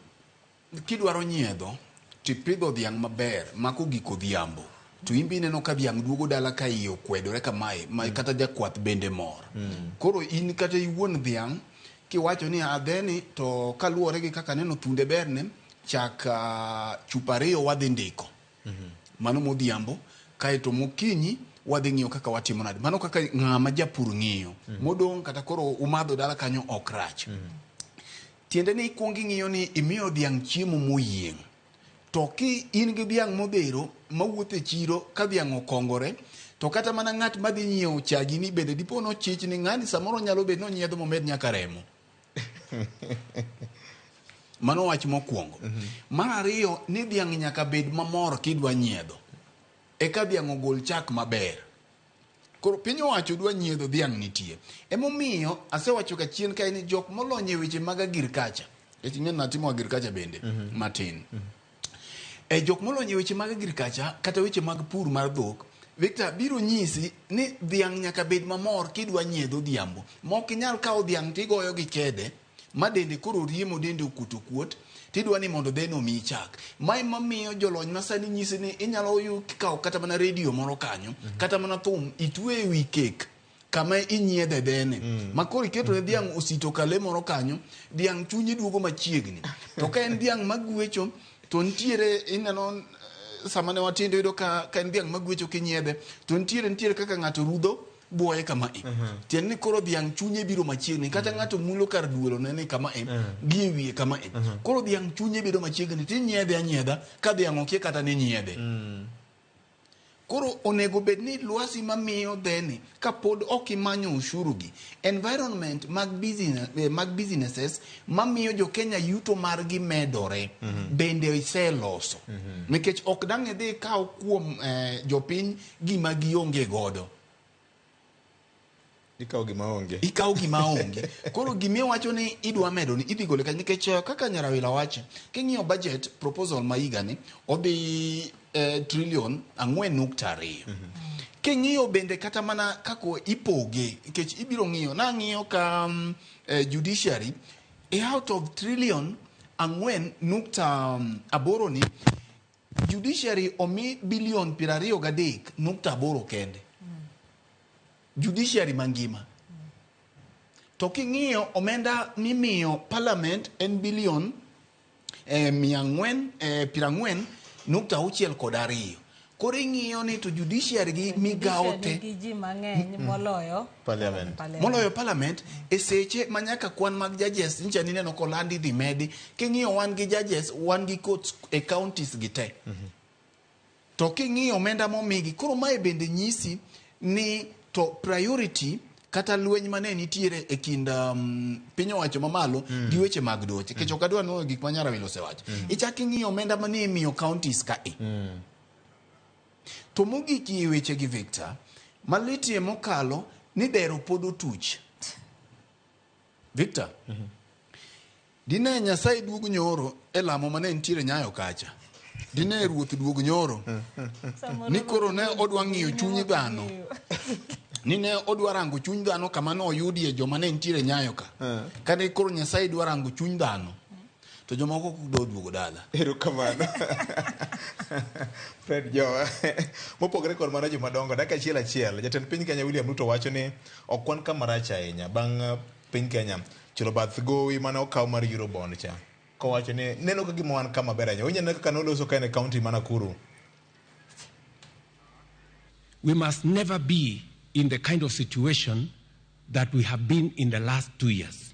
kidwaro nyiedho tipidho dhiang' maber mako gik odhiambo to in be ineno ka dhiang' duogo dala ka iye okwedore kamae ma kata jakwath bende mor. Koro in kata iwuon dhiang' kiwacho ni adheni to kaluwore gi kaka aneno thunde berne chak chupa 2 wadhi ndiko. Mano modhiambo kaeto mokinyi wadhi ng'iyo kaka watimo nade. Mano kaka ng'ama japur ng'iyo. Modong' kata koro umadho dala kanyo ok rach. Tiende ni ikuongo ing'iyo ni imiyo dhiang' chiemo moyieng'. To ki in gi dhiang' modhero mawuotho e chiro ka dhiang' okongore to kata mana ng'at madhi nyiewo chagi ni bende dipo nochich ni ng'ani samoro nyalo bedo ni onyiedho momed nyaka remo. Mano wach mokwongo. Mar ariyo ni dhiang' nyaka bed mamor kidwa nyiedho. Eka dhiang' ogol chak maber. Koro piny owacho dwa nyiedho dhiang' nitie. Emomiyo asewacho ka chien kae ni jok molony e weche mag agriculture. Nikech ing'e natimo agriculture bende matin. E jok molony e weche mag agriculture kata weche mag pur mar dhok, Victor biro nyisi ni dhiang' nyaka bed mamor kidwa nyiedho odhiambo. Ma ok inyal kawo dhiang' tigoyo gi kede ma dende koro riemo dende okuot okuot tidwa ni mondo dheno omiyi chak. Ma ema miyo jolony masani nyisi ni inyalo kawo kata mana redio moro kanyo, kata mana thum itwe e wi kek kama inyiedhe dhene. Ma koro iketo ne dhiang' osito kale moro kanyo, dhiang' chunye duogo machiegni. To ka en dhiang' magwecho to nitiere ineno sama ne watindo iyudo ka en dhiang' magwecho kinyiedhe to nitiere kaka ng'ato rudho buoye kama e. Tiende ni koro dhiang' chunye biro machiegni kata ng'ato mulo kar duolo ne ni kama e, gi e wiye kama e. Koro dhiang' chunye bedo machiegni tinyiedhe anyiedha ka dhiang' okia kata ni nyiedhe. Koro onego bed ni lwasi mamiyo dheni kapod ok imanyo ushuru gi environment mag business, mag businesses mamiyo jo Kenya yuto margi medore bende iseloso. Nikech ok dang' idhi ikaw kuom jopiny gima gionge godo. Ikawo gima onge. Ikawo gima onge. Koro gimiwacho ni idwa medo ni idhi gole kanyo nikech kaka Nyarawila wacho, king'iyo budget proposal ma higa ni odhi trillion 4.2. King'iyo bende kata mana kako ipoge, nikech ibiro ng'iyo, nang'iyo ka judiciary e out of trillion 4.8 ni judiciary omi billion 23.8 kende. Judiciary mangima. To king'iyo omenda mimiyo parliament en billion 446.2. Koro ing'iyo ni to judiciary gi migawo te nigi ji mang'eny moloyo Parliament. Moloyo parliament e seche ma nyaka kwan mag judges nyicha nineno kolandi dhi medi. King'iyo wan gi judges, wan gi courts e counties gi te. To king'iyo omenda momigi, koro mae bende nyisi ni to priority kata lweny mane nitiere e kind piny owacho mamalo gi weche mag doche. Nikech ok adwa nuoyo gik ma Nyarawila osewacho. Ichak ing'iyo omenda mane imiyo counties ka e. To mogik e weche gi Victor, malitie mokalo ni dero pod otuch. Victor, dine Nyasaye duog nyoro e lamo mane nitiere Nyayo kacha. Dine ruoth duog nyoro. Ni koro ne odwa ng'iyo chuny dhano. Ni ne odwa rango chuny dhano kama ne oyudie joma ne nitiere Nyayo ka. Kane koro Nyasaye dwa rango chuny dhano, to jomoko ok dwa duogo dala. Erokamano. Fred Jowa. Mopogore kod mano jomadongo, dakika achiel achiel, jatend piny Kenya William Ruto wacho ni ok wan kama rach ahinya bang' piny Kenya chulo bath gowi mane okaw mar Eurobond cha. Kowacho ni neno ka gima wan kama ber ahinya. Winjo kaka noloso ka en e county ma Nakuru. We must never be in the kind of situation that we have been in the last 2 years,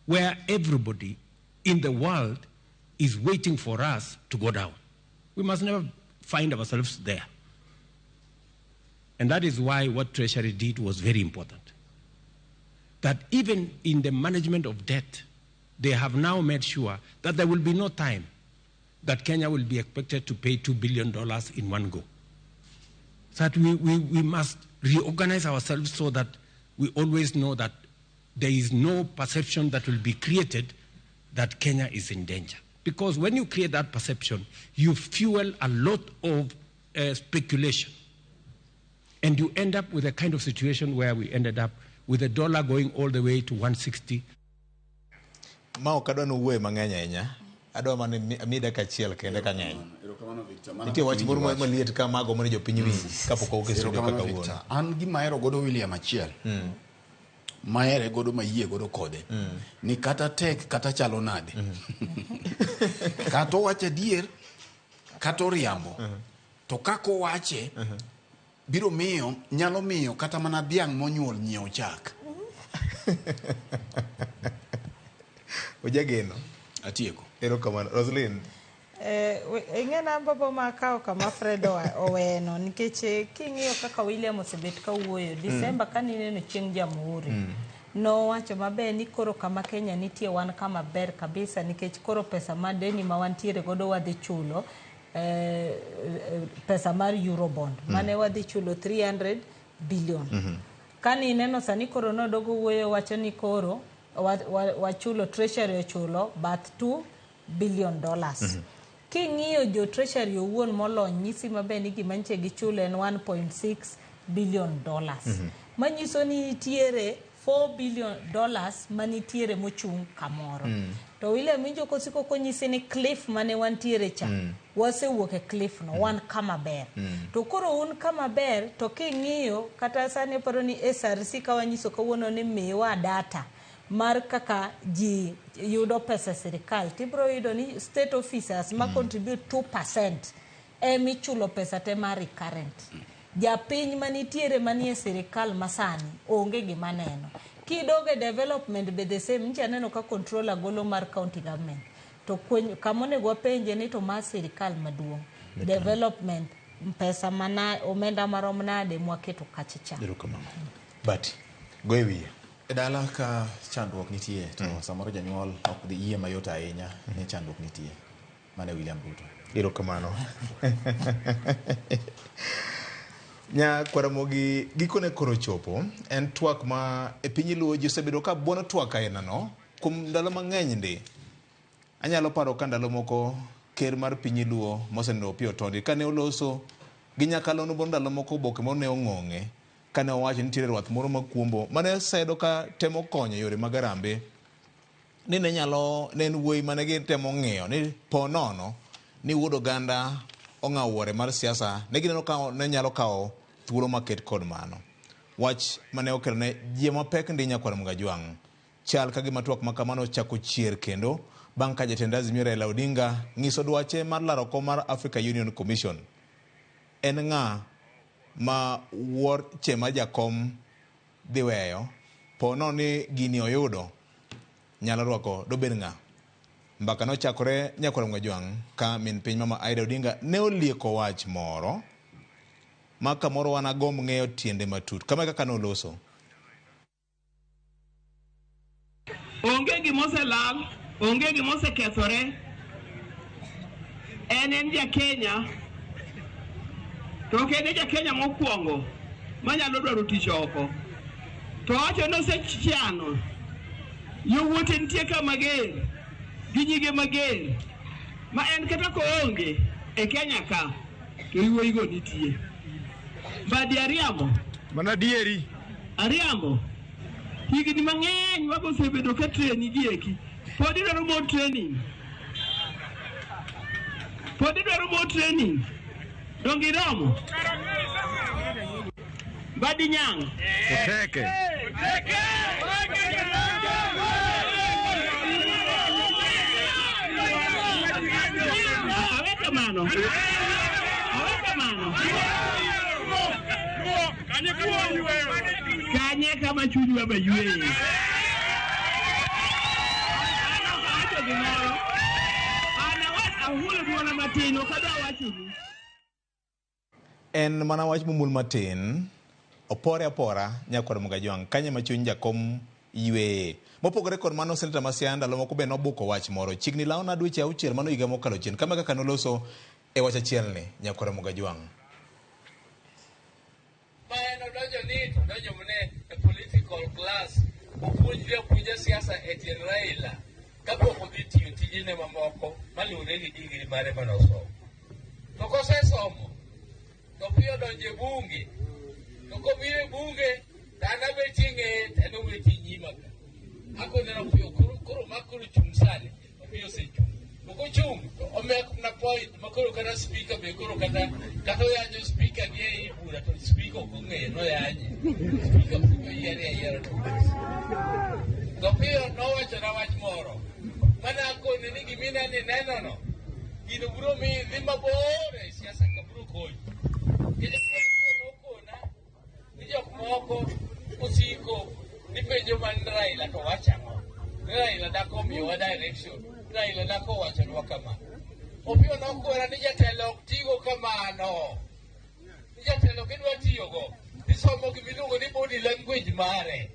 where everybody in the world is waiting for us to go down. We must never find ourselves there. And that is why what Treasury did was very important. That even in the management of debt, they have now made sure that there will be no time that Kenya will be expected to pay $2 billion in one go. So that we must reorganize ourselves so that we always know that there is no perception that will be created that Kenya is in danger. Because when you create that perception, you fuel a lot of speculation. And you end up with a kind of situation where we ended up with the dollar going all the way to 160. Ma ok adwa ni uwuoye mang'eny ahinya. Adwa mana mi dakika achiel kende ka ng'eny. Erokamano Victor. Mana Nitie wach moro wach. maliet ka mago mane jopiny winj kapok owuok e studio Erokamano kaka wuon. Victor. An gima ahero godo William achiel. Mahere godo mayie godo kode. Ni kata tek kata chalo nade. Kata owacho adier, kata oriambo. To kaka owache, biro miyo, nyalo miyo kata mana dhiang' monyuol nyiew chak. Ojageno. Atieko. Erokamano. Roslyn. Ing'e namba bo makawo kama Fred oweno nikech king'iyo kaka William osebet ka wuoyo December kane ineno chieng' Jamhuri nowacho maber ni koro kama Kenya nitie wan kama ber kabisa nikech koro pesa ma deni ma wantiere godo wadhi chulo pesa mar Eurobond mane wadhi chulo 300 billion. Kane ineno sani koro nodogo wuoyo wacho ni koro wachulo Treasury ochulo bath $2 billion. King'iyo jo Treasury owuon molony nyisi maber ni gima nyiche gichulo en $1.6 billion. Manyiso ni nitiere $4 billion manitiere mochung' kamoro. To William winjo kosiko konyisi ni cliff mane wantiere cha, wasewuok e cliff no, wan kama ber. To koro un kama ber, to king'iyo kata sani aparo ni SRC ka wanyiso kawuono ni miwa data mar kaka ji yudo pesa e sirikal, tibiro yudo ni state officers ma contribute 2% emichulo pesa te mar recurrent. Japiny manitiere manie sirikal masani onge gima neno. Kidogo e development be the same, nyicha aneno ka controller golo mar county government. To kama onego wapenje ni to mar sirikal maduong', development pesa mana omenda marom nade mwaketo kacha cha. Erokamano. Bati, go e wiye. E dala ka chandruok nitie to samoro janyuol ok dhi yie mayot ahinya ni chandruok nitie. Mano e William Ruto. Erokamano. Nya Kwaramogi gikone koro chopo en twak ma e piny Luo ji osebedo ka buono twak aina no kuom ndalo mang'eny ndi. Anyalo paro ka ndalo moko ker mar piny Luo mosenindo Opiyo Otondi kane oloso gi nyakalondo moro ndalo moko oboke moro ne ong'ong'e kane owacho ni nitiere rwath moro makuombo mane sedo ka temo konyo yore mag arambe ni ne nyalo ne en wuoyi mane gitemo ng'iyo ni po nono ni wuod oganda ong'awo wuore mar siasa ne gineno ka ne nyalo kawo thuolo maket kod mano. Wach mane okelo ne jie mapek ndi nyakwar Mgajwang' chal ka gima twak ma kamano ochako chier kendo bang' ka jatend Azimio Raila Odinga ng'iso dwache mar laro kom mar Africa Union Commission. En ng'a ma wuoche ma jakom dhi weyo po nono ni gini oyudo nyalo rwako dobed ng'a? Mbaka nochakore nyakwar Mgajwang' ka min piny mama Aida Odinga ne olieko wach moro ma kamoro wanagomb ng'eyo tiende matut. Kama e kaka noloso. Onge gima oselal, onge gima osekethore. En en ja Kenya, to ok en e ja Kenya mokwongo manyalo dwaro tich oko. To owacho ni osechano yowuote nitie ka mager gi nyige mager ma en kata koonge e Kenya ka to yowuoyigo nitie. Mbadi ariambo. Mana adieri. Ariambo. Higni mang'eny wago osebedo ka treni gi eki. Pod idwaro more training. Pod idwaro more training. Donge iromo? Mbadi nyang'. Oteke. Awe kamano. Awe kamano. Kanye kama chunywa be yweye. An ok awacho gimoro. An ahulo duona matin, ok adwa wachonu. En mana wach momul matin, opore apora nyakwar Mgajwang' kanye ma chuny jakom yweye. Mopogore kod mano, seneta ma Siaya ndalo moko be nobuko wach moro. Chiegni lawona dweche auchiel mano higa mokalo chien. Kama kaka noloso e wach achielni nyakwar Mgajwang'. Ma en odonjo ni to odonjo mane e political class, opuonjre apuonja siasa e tiend Raila kapok odhi tiyo tijene mamoko maluwore gi digri mare manosomo. To kosesomo to piyo donjo e bunge, to kobiro e bunge to an abetie ng'eye to en obetie nyima ka. Akone ni Opiyo koro ma koro chung' sani, Opiyo osechung'. To kochung' to omek mana point ma koro kata speaker be koro kata kata oyanyo speaker gi ei bura to speaker ok ong'eyo noyanye. Speaker pok oyiere ayiera to bas. To Opiyo nowachona wach moro mane akone ni gimina ni nenono gino biro miyi idhi mabor e siasa ka biro konyi. Nikech Opiyo nokona ni jok moko osiko ni penjo man Raila to wacho ang'o? Ni Raila dak omiyowa direction. Raila dak owachonwa kama. Opiyo nokwera ni jatelo ok tigo kamano. Ni jatelo kidwa tiyogo, isomo gimiluongo ni body language mare.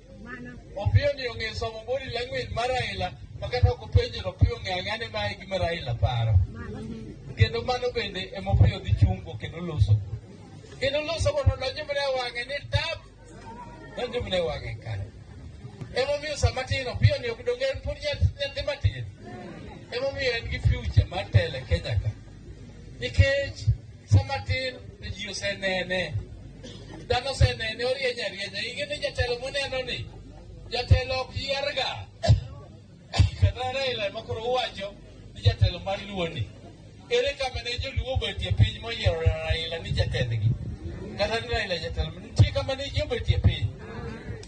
Opiyo ni ong'e somo body language mar Raila ma kata ok openjo to Opiyo ong'eyo ang'eya ni mae e gima Raila paro. Kendo mano bende ema Opiyo dhi chungo kendo loso. Kendo loso go nodonjo mana e wang'e ni tap, donjo mana e wang'e kanyo. Emomiyo sama tin Opiyo ni ok donge en pod nyathi matin. Emomiyo en gi future mar telo e Kenya ka. Nikech sama tin to ji osenene. Dhano osenene orieny arienya. Ing'e ni jatelo moneno ni jatelo ok yierga. Kata Raila ema koro uwacho ni jatelo mar Luo ni. Ere kama ne joluo obetie piny moyiero Raila ni jatendgi? Kata ni Raila jatelo. Nitie kama ne ji obetie piny.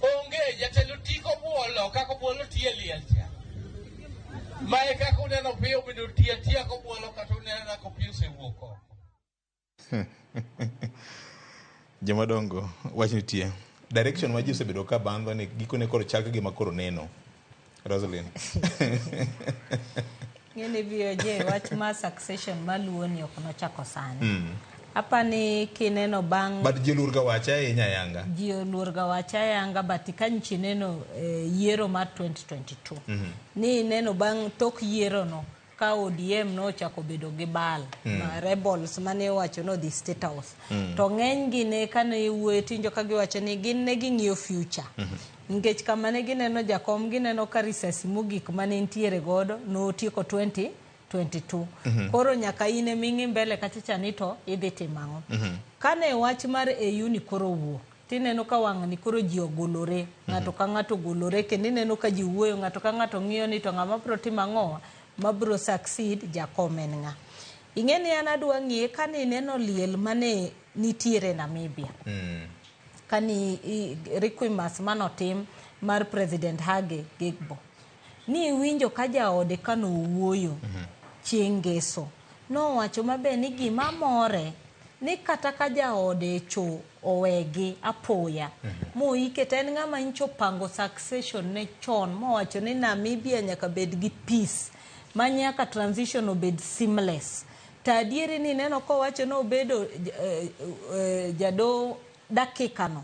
Onge jatelo ti kobuolo kaka obuolo ti e liel cha. Ma e kaka uneno Opiyo obedo ti atiya kobuolo kata uneno kaka Opiyo osewuok oko. Jomadongo, wach nitie. Direction ma ji osebedo ka bandho ni gikone koro chal ka gima koro neno. Roselyn. Ng'eni VOJ wach mar succession maluo ni ok nochako sani. Apani kineno bang' But ji oluor ga wache ahinya ayanga. Ji oluor ga wache ayanga, but ka nchi neno yiero mar 2022 ni ineno bang' tok yiero no ka ODM nochako bedo gi bal ma rebels mane owacho ni odhi State House to ng'eny gi ne kane wuoyo tinjo ka giwacho ni gin ne ging'iyo future nikech kama ne gineno jakom, gineno ka risasi mogik mane nitiere godo notieko 2022. Koro nyaka in eming'i mbele kachacha ni to idhi timo ang'o. Kane wach mar AU ni koro owuok, tineno ka wang' ni koro ji ogolore, ng'ato ka ng'ato ogolore, kendo ineno ka ji wuoyo, ng'ato ka ng'ato ng'iyo ni to ng'ama biro timo ang'o mabiro succeed jakom en ng'a. Ing'e ni an adwa ng'iye kane ineno liel mane nitiere Namibia, kani requiem manotim mar President Hage Geingob, ni iwinjo ka jaode kanowuoyo chieng' ngeso, nowacho maber ni gima more ni kata ka jaode cho owegi apoya moike, to en ng'ama nyocha opango succession ne chon, mowacho ni Namibia nyaka bed gi peace ma nyaka transition obed seamless. To adieri ni neno kowacho ni obedo jado dakika no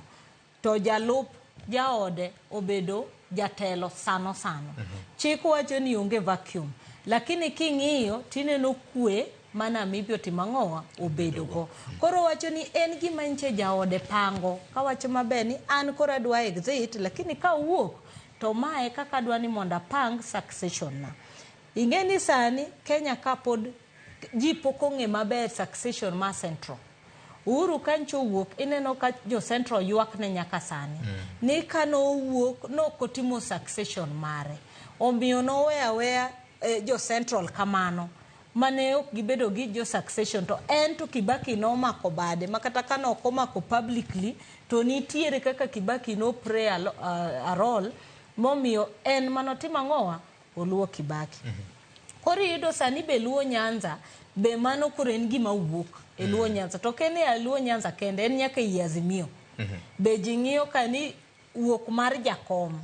to jalup jaode obedo jatelo sano sano. Chik wacho ni onge vacuum, lakini king'iyo tineno kwe ma Namibia otimo ang'owa obedo go. Koro wacho ni en gima nche jaode pango kawacho maber ni an koro adwa exit, lakini kawuok to mae kaka adwa ni mondo apang succession na. Ing'e ni sani Kenya ka pod ji pok ong'e maber succession ma Central. Uhuru kancho owuok, ineno ka jo Central ywak ne nyaka sani ni kanowuok nokotimo succession mare, omiyo noweyo aweya jo Central kamano mane ok gibedo gi jo succession. To en to Kibaki nomako bade ma kata ka nok omako publicly, to nitiere kaka Kibaki no play a role momiyo en manotimo ang'owa oluwo Kibaki. Koro iyudo sani be Luo Nyanza be mano koro en gima wuok e Luo Nyanza, to ok en e Luo Nyanza kende, en nyaka ei Azimio be ji ng'iyo ka ni wuok mar jakom,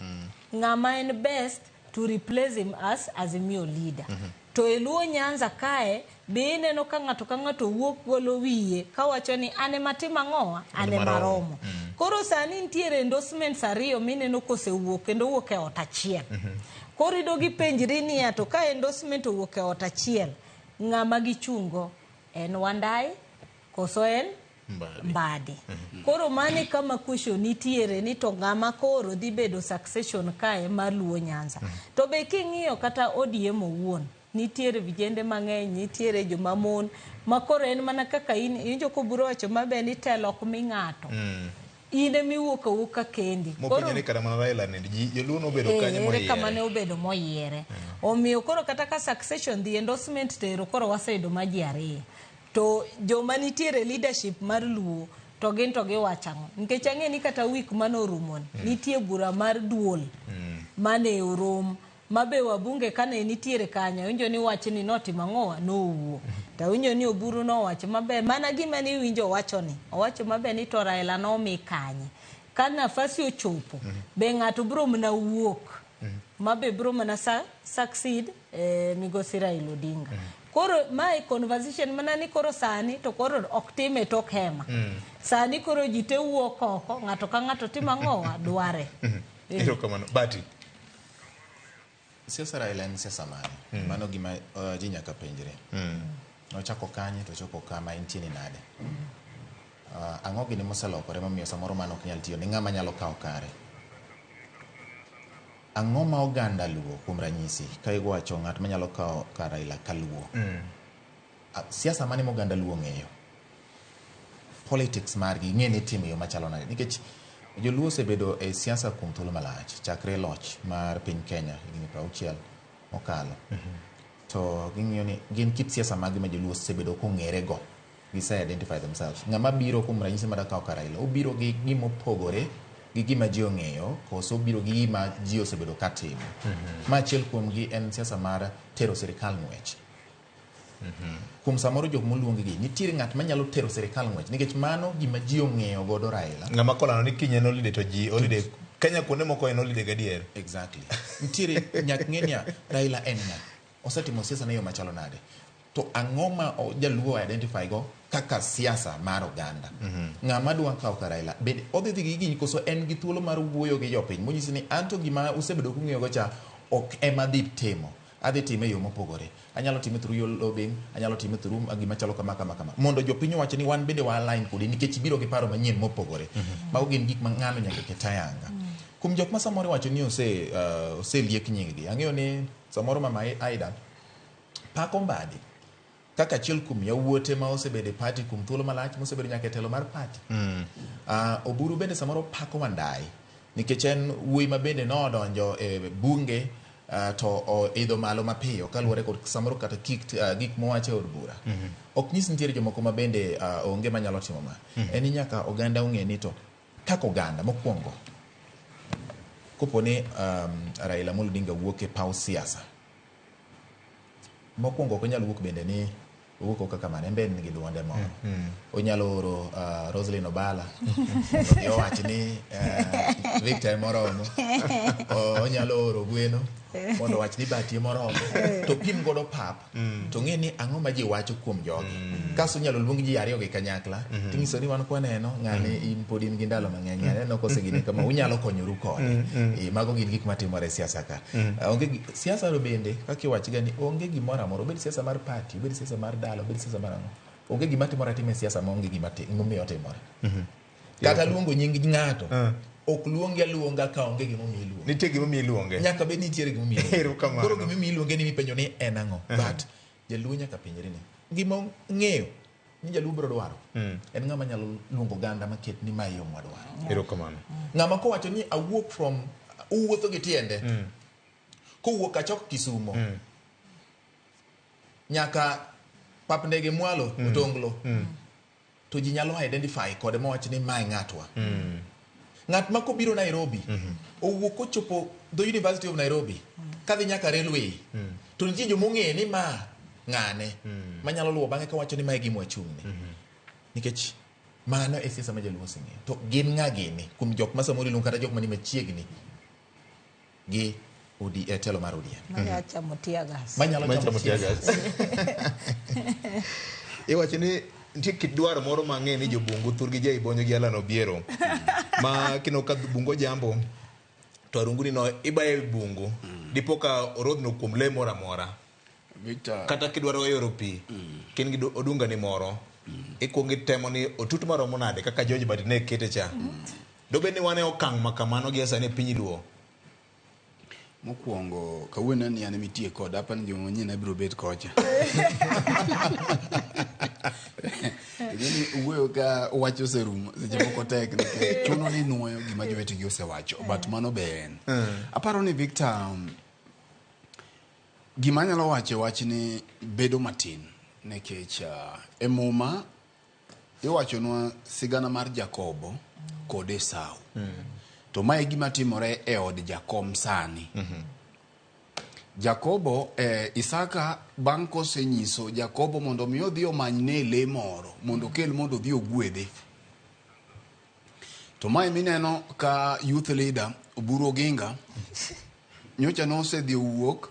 ng'ama en best to replace him as Azimio leader. To e Luo Nyanza kae be ineno ka ng'ato ka ng'ato wuok golo wiye kawacho ni an ema timo ang'owa, an ema romo. Koro sani nitiere endorsements ariyo mineno kosewuok kendo wuok e ot achiel. Koro ido gipenjri niya, to ka endorsement owuok e ot achiel, ng'ama gichungo en Wandai koso en Mbadi? Koro mano e kama question nitiere ni to ng'ama koro dhi bedo succession kae mar Luo Nyanza. To be king'iyo kata ODM owuon, nitiere vijende mang'eny, nitiere joma mon ma koro en mana kaka in iwinjo koburo wacho maber ni telo ok mi ng'ato, in emiwuok awuoka kendi. Mopenjo ni kata mana Raila ni ji joluo nobedo kanyo ere kama moyiere. Ne obedo moyiere. Omiyo koro kata ka succession dhi, endorsement tero, koro waseyudo ma ji ariyo. To joma nitiere leadership mar Luo to gin to giwacho ang'o? Nikech ang'e ni kata week manorumoni nitie bura mar duol mane orom mabe wabunge kane nitiere kanyo, awinjo ni wachni notimo ang'owa nowuok, to awinjo ni Oburu nowacho maber mana gima niwinjo owacho ni owacho maber ni to Raila nomi kanye ka nafasi ochopo, be ng'ato biro mana wuok mabe biro mana succeed migosi Raila Odinga. Koro mae conversation mana ni koro sani to koro ok time tok hema. Sani koro ji te wuok oko, ng'ato ka ng'ato timo ang'owa dware. Erokamano. Bati. Siasa Raila en siasa mane? Mano gima ji nyaka penjre. Nochako kanye to chopo kama entie ni nade? Ang'o gini moselokore momiyo samoro mano ok nyal tiyo ni ng'ama nyalo kawo kare? Ang'o ma oganda Luo, kuom ranyisi, ka iwacho ng'at manyalo kawo kar Raila ka Luo? Siasa mane ma oganda Luo ng'eyo? Politics margi ng'e ni itimo e yo machalo nade? Nikech joluo osebedo e siasa kuom thuolo malach chakre loch mar piny Kenya higni 60 mokalo. To ging'iyo ni gin kit siasa mage ma joluo osebedo kong'ere go. Gise identify themselves. Ng'ama biro, kuom ranyisi, mada kawo kar Raila, obiro gi gimopogore gi gima ji ong'eyo koso obiro gi gima ji osebedo ka timo? Ma achiel kuom gi en siasa mar tero sirikal ng'wech. Kuom samoro jok moluong gi, nitiere ng'at manyalo tero sirikal ng'wech nikech mano gima ji ong'eyo godo Raila. Ng'ama kolando ni kiny en holiday to ji holiday. Kenya kuonde moko en holiday gadier. Exactly. Nitiere nyak ng'e niya, Raila en ng'a? Osetimo siasa ne yo machalo nade? To ang'o ma jaluo identify go kaka siasa mar oganda. Ng'ama dwa kawo kar Raila bende odhi dhi gi gini koso en gi thuolo mar wuoyo gi jopiny monyisi ni anto gima usebedo kung'iyogo cha ok ema dhi timo, adhi time e yo mopogore, anyalo time through your lobbying, anyalo time through gima chalo kama kama kama, mondo jopiny owach ni wan bende wa align kodi nikech ibiro gi paro manyien mopogore. Mago gin gik ma ng'ano nyaka ket ayanga. Kuom jok ma samoro iwacho ni oseliek nying gi, ang'eyo ni samoro mama Aida pako Mbadi kaka achiel kuom yawuote ma osebedo e party kuom thuolo malach, mosebedo nyaka e telo mar party. Oburu bende samoro pako Wandayi nikech en wuoyi ma bende nodonjo e bunge to oidho malo mapiyo kaluwore kod samoro kata gik mowacho e od bura. Ok nyis nitiere jomoko ma bende onge manyalo timo ma. En ni nyaka oganda ong'e ni to kaka oganda mokwongo kopo ni Raila Amolo Odinga wuok e paw siasa mokwongo, ok onyal wuok bende ni owuok oko kamano, en be en gi duonde moro. Onyalo oro Roslyn Obala mondo odhi owach ni Victor emoromo. Onyalo oro Gweno mondo owach ni Bati emoromo. To pim godo pap to ng'e ni ang'o ma ji wacho kuom jogi. Kasto inyalo luong ji ariyo gi kanyakla tinyiso ni wan kwaneno ng'ani in pod in gi ndalo mang'eny, ng'ani aneno kosegine kama, unyalo konyoru kode. Mago gin gik matimore e siasa ka. Onge siasa no bende kaka iwachoga ni onge gimoro amora, obed siasa mar party, obed siasa mar dala, obed siasa mar ang'o, onge gima timore atima e siasa maonge gima momiyo otimore. Kata luongo nying ng'ato ok luongi aluonga ka onge gimomiyo iluonge. Nitie gimomiyo iluonge. Nyaka bed ni nitiere gimomiyo iluonge. Erokamano. Koro gimomiyo iluonge ni mipenjo ni en ang'o? But jaluo nyaka penjre ni gima ong'eyo ni jaluo biro dwaro en ng'ama nyalo luongo oganda maket ni mae yo mwadwaro. Erokamano. Ng'ama kowacho ni awuok from uwuotho gi tiende kowuok achok Kisumo nyaka pap ndege mwalo Otonglo, to ji nyalo identify kode mawach ni mae ng'atwa. Ng'at ma kobiro Nairobi, owuok kochopo the University of Nairobi kadhi nyaka railway, to nitie jomong'eyo ni ma ng'ane manyalo luwo bang'e kawacho ni mae gima wachung'ne, nikech mano e siasa ma jaluo oseng'eyo. To gin ng'a gini kuom jok ma samoro iluongo kata jok mani machiegni gi telo mar ODM manyalo chamo tear gas. Manyalo chamo tear gas. Iwacho ni nitie kit dwaro moro mang'e ni jobungu thurgi jaibonyo gi Alan Obiero ma kino ka bungu jambo to arunguni no ibaye bungu dipo ka orodhno kuom lee moro amora. Victor, kata kidwaro yoro pi kin gi odunga ni moro, ikuongo itemo ni otut maromo nade kaka George Badi ne kete cha. Dobed ni wan e okang' ma kamano gi sani e piny luo? Mokwongo kawuono ni an emitie koda, apani joma manyien abiro bet kocha. Ing'eni wuoyo ka wach oserumo seche moko tek nikech chuno ni nuoyo gima jowetegi osewacho, but mano be en. Aparo ni Victor, gima anyalo wacho e wachni bedo matin nikech e Muma iwachonwa sigana mar Jakobo kod Esau. To mae e gima timore e od Jakom sani. Jakobo Isaka bang' kosenyiso Jakobo mondo mi odhi omanyne le moro mondo okel mondo odhi ogwedhe. To mae mineno ka youth leader Oburu Oginga nyocha nosedhi owuok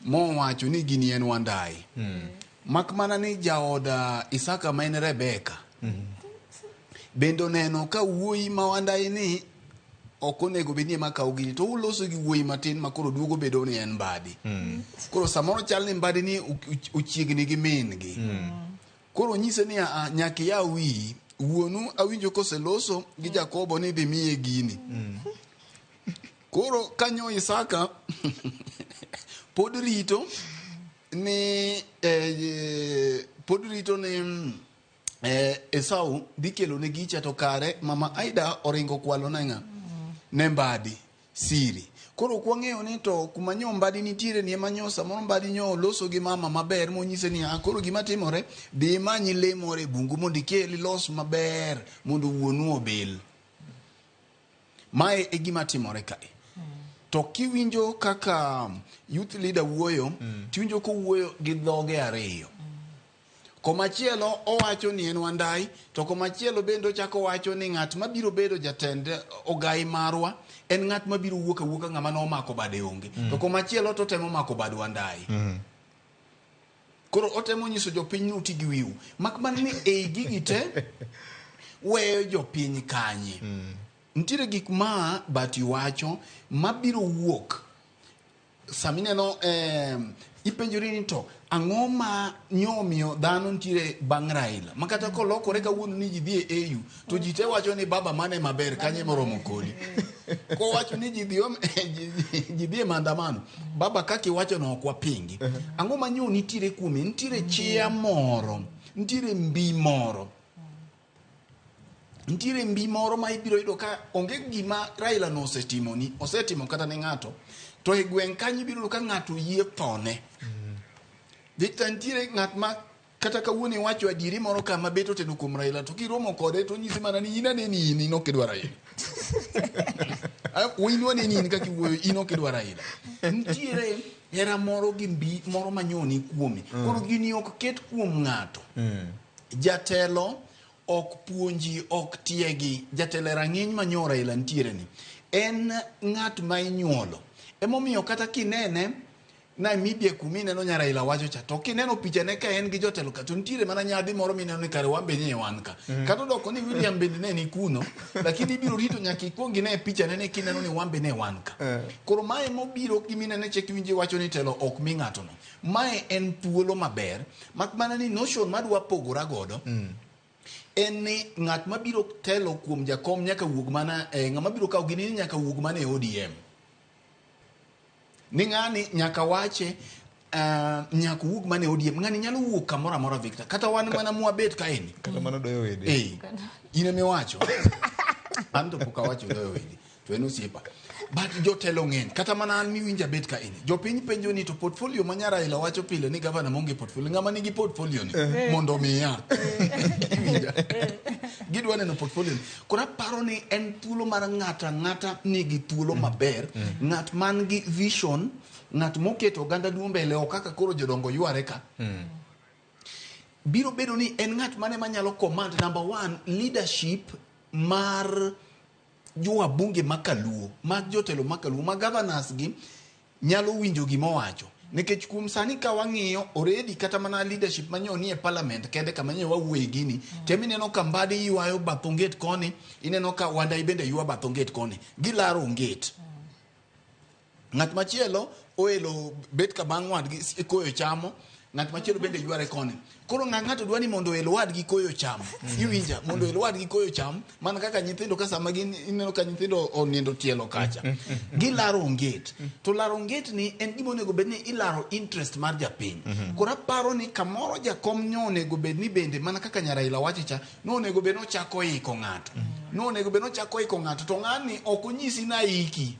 mowacho ni gini en Wandayi. Mak mana ni jaod Isaka ma en Rebeka bende oneno ka wuoyi ma Wandayi ni ok onego bed ni ema kawo gini, to uloso gi wuoyi matin ma koro duogo bedo ni en Mbadi. Koro samoro chal ni Mbadi ni ochiegni gi min gi. Koro nyise ni a nyaka iyaw wiyi, wuonu awinjo koseloso gi Jakobo ni dhi miye gini. Koro kanyo Isaka pod rito ni Esau dhi kelo ne gicha, to kare mama Aida oringo kwalo ne ng'a? Ne Mbadi siri. Koro ok wang'eyo ni to kuma nyo Mbadi nitiere ni ema nyo samoro Mbadi nyo oloso gi mama maber monyise ni koro gima timore, dhi imany le moro e bungu mondo ikel ilos maber mondo wuonu obil. Mae e gima timore kae. To kiwinjo kaka youth leader wuoyo, tiwinjo kowuoyo gi dhoge ariyo. Komachielo owacho ni en Wandayi, to komachielo bende ochako wacho ni ng'at mabiro bedo jatend ogai marwa en ng'at mabiro wuok awuoka ng'ama nomako bade onge. To komachielo to temo mako bad Wandayi. Koro otemo nyiso jopiny ni uti gi wiu. Mak mana ni ei gigi te weyo jopiny kanye. Nitiere gik ma Bati wacho mabiro wuok samineno ipenjori ni to ang'o ma nyomiyo dhano nitiere bang' Raila ma kata kolokore kawuono ni ji dhi e AU to ji te wacho ni baba mane maber kanye moromo kodi kowacho ni ji dhi e maandamano baba kaka iwacho no ok wapingi. Ang'o ma nyo nitiere kuome? Nitiere chia moro, nitiere mbi moro, nitiere mbi moro ma ibiro yudo ka onge gima Raila no osetimoni, osetimo kata ne ng'ato, to e gweng' kanyo ibiro yudo ka ng'ato yie thone. Victor, nitiere ng'at ma kata kawuono iwacho adieri moro kama bet oteno kuom Raila to kiromo kode to onyisi mana ni in aneni in ok idwar Raila. In waneni in kaka iwuoyo in ok idwar Raila. Nitiere hera moro gi mbi moro manyoni kuome. Koro gini ok ket kuom ng'ato. Jatelo ok puonji, ok tiegi. Jatelo e rang'iny ma nyo Raila nitiere ni en ng'at ma inyuolo. Emomiyo kata kinene Namibia kuma ineno nya Raila wacho cha to kineno pichane ka en gi jotelo ka to nitiere mana nyadhi moro mineno ni kare wan be nie wan ka. Kata odoko ni William bende ne ni kuno, lakini ibiro rito nyaka ikuong ine pichane ne kineno ni wan be ne wan ka. Koro mae mobiro giminene chek iwinji wacho ni telo ok mi ng'ato no. Mae en thuolo maber, mak mana ni notion madwa pogora godo en ni ng'at mabiro telo kuom jakom nyaka wuog mana ng'ama biro kawo gini ni nyaka wuog mana e ODM. Ni ng'ani nyaka wache nyaka wuog mana e ODM. Ng'ani nyalo wuok kamoro amora Victor. Kata wan mana mwabet kaeni. Kata mana doyo wede. In emiwacho. An to pok awacho doyo wede. To en osiepa. But jotelo ng'eny. Kata mana an miwinja bet kaeni. Jopiny penjo ni to portfolio ma Raila wacho pile ni gavana maonge portfolio. Ng'ama nigi portfolio ni mondo omiya. Iwinja? Gidwa neno portfolio ni. Koro aparo ni en thuolo mar ng'ato ang'ata nigi thuolo maber. Ng'at man gi vision, ng'at moketo oganda duo mbele ok kaka koro jodongo yware ka. Biro bedo ni en ng'at mane manyalo command number one leadership mar jowabunge makaluo, mag jotelo makaluo, ma governors gi nyalo winjo gima owacho. Nikech kuom sani ka wang'iyo already kata mana leadership manyo nie parliament kende kama nyo wawuoye gini, tem ineno ka Mbadi ywayo bath onget koni, ineno ka Wandai bende ywa bath onget koni, gilaro onget. Ng'at machielo oelo bet ka bang' wadgi koyo chamo, ng'at machielo bende yware koni. Koro ng'ato dwa ni mondo oel wadgi koyo cham. Iwinja, mondo oel wadgi koyo cham, mana kaka nyithindo ka sama gin ineno ka nyithindo onindo tielo kacha. Gilaro onget. To laro onget ni en gima onego bed ni ilaro interest mar japiny. Koro aparo ni kamoro jakom nyo onego bed ni bende mana kaka nya Raila wacho cha, no onego bed ni ochako iko ng'ato. No onego bed ni ochako iko ng'ato to ng'ani ok onyisi na iki.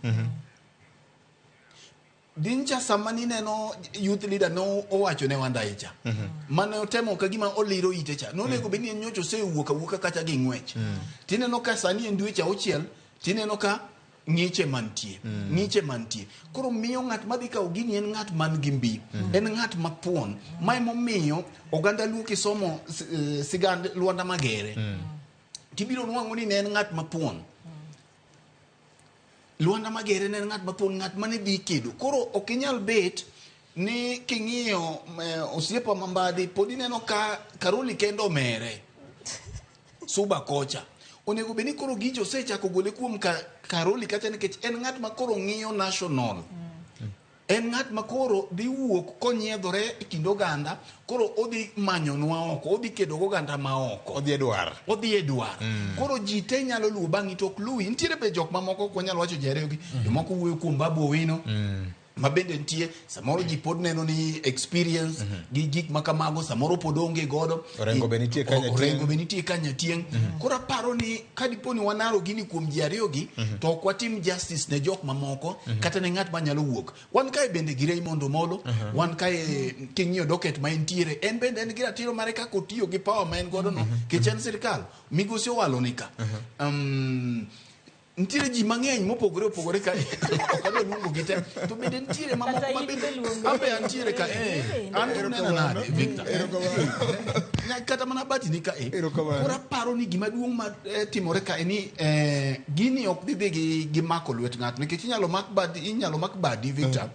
Dincha sama nineno youth leader no owacho ne Wandai cha. Mane otemo ka gima oliro ite cha. Nonego bed ni en nyocha osewuok awuoka kacha gi ng'wech. Tineno ka sani en dweche auchiel, tineno ka ng'iche mantie. Ng'iche mantie. Koro miyo ng'at madhi kawo gini en ng'at man gi mbi. En ng'at mathuon. Ma emomiyo oganda Luo kisomo sigand Lwanda Magere. Tibiro nwang'o ni ne en ng'at mathuon. Lwanda Magere ne en ng'at mathuon, ng'at mane dhi kedo. Koro ok inyal bet ni king'iyo osiepa ma Mbadi pod ineno ka Karoli kendo omere Suba kocha. Onego bed ni koro gicho osechako gole kuom Karoli kacha nikech en ng'at ma koro ng'iyo national. En ng'at ma koro dhi wuok konyiedhore e kind oganda, koro odhi manyonwa oko, odhi kedo goganda ma oko. Odhi e dwar. Odhi e dwar. Koro ji te nyalo luwo bang'i to ok luwi. Nitiere be jok mamoko ok wanyal wacho ji ariyo gi. Jomoko wuoyo kuom Babu Owino. Ma bende nitie, samoro ji pod neno ni experience gi gik ma kamago, samoro pod onge godo. Orengo be nitie ka Nyatieng'. Orengo be nitie ka Nyatieng'. Koro aparo ni ka dipo ni wanaro gini kuom ji ariyo gi, to ok watim justice ne jok mamoko, kata ne ng'at manyalo wuok. Wan kae bende gi Raymond Omolo, wan kae king'iyo docket ma entiere, en bende en gi ratiro mare kaka otiyo gi power ma en godo no, nikech en sirkal, migosi owalo ni ka. Nitiere ji mang'eny mopogore opogore ka ok adwa luongo gi te to bende nitiere mamoko ma bende an be antiere ka an to unena nade Victor kata mana Bati ni ka koro aparo ni gima duong' ma timore ka ni gini ok dhi dhi gi mako lwet ng'ato nikech inyalo mak badi Victor.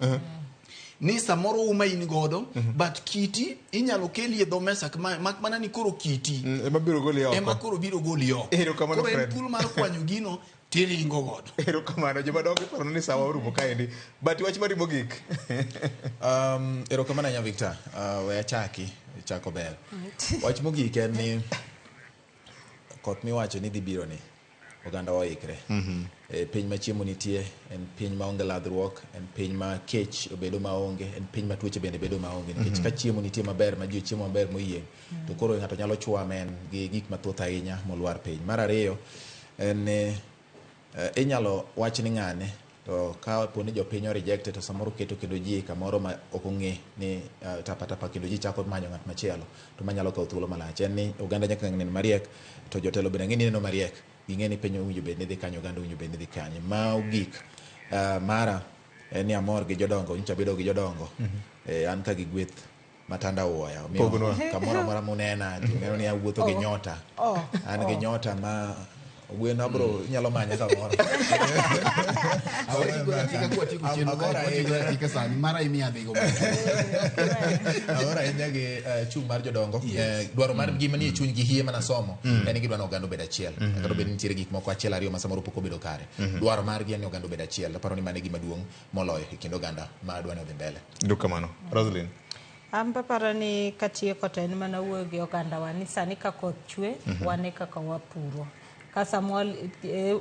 Ni samoro uma in godo, but kiti inyalo keli e dho mesa mak mana ni koro kiti ema biro goli oko. Ema koro biro goli oko. Erokamano, Koro en Fred. thuolo mar kwanyo gino tiringo godo. Erokamano jomadongo iparo ni sawa orumo kaendi. But wach mari mogik. Erokamano ahinya Victor. We achaki, chako ber. Wach mogik en ni koth miwacho ni dhi biro ni oganda oikre. E piny ma chiemo nitie, en piny ma onge ladhruok, en piny ma kech obedo maonge, en piny ma tuoche bende bedo maonge. Nikech ka chiemo nitie maber, ma ji ochiemo maber moyieng', to koro ng'ato nyalo chwamen gi gik mathoth ahinya molwar piny. Mar ariyo, en ni inyalo wach ni ng'ane, to ka po ni jopiny o reject to samoro keto kendo ji kamoro ma ok ong'e ni tapa tapa kendo ji chako manyo ng'at machielo to manyalo kawo thuolo malach. En ni oganda nyaka nen mariek, to jotelo bende ang'e ni neno mariek. Ging'e ni piny owinjo bed ni dhi kanye, oganda owinjo bed ni dhi kanye. Ma ogik mara en ni amor gi jodongo, nyocha abedo gi jodongo. An ka gi gweth matanda wuoya. Omiyo Pognwa. kamoro amora munena, to neno ni awuotho gi nyota. An gi nyota ma ogwen abro inyalo manya kamoro. Kwatieko chenro kae, Amor kwatieko ahinya. dakika sani mara imiya adhigo. Amor ahinya gi chung' mar jodongo. Dwaro mar gima nie chunygi hie mana somo en ni gidwa ni oganda obed achiel. Kata obed ni nitiere gik moko achiel ariyo ma samoro pok obedo kare. Dwaro margi en ni oganda obed achiel. Aparo ni mano e gima duong' moloyo e kind oganda ma dwa ni odhi mbele. Erokamano. Roslyn. An paparo ni katieko to en mana wuoyo gi ogandawa ni sani ka koth chwe, wane kaka wapuro. Ka sama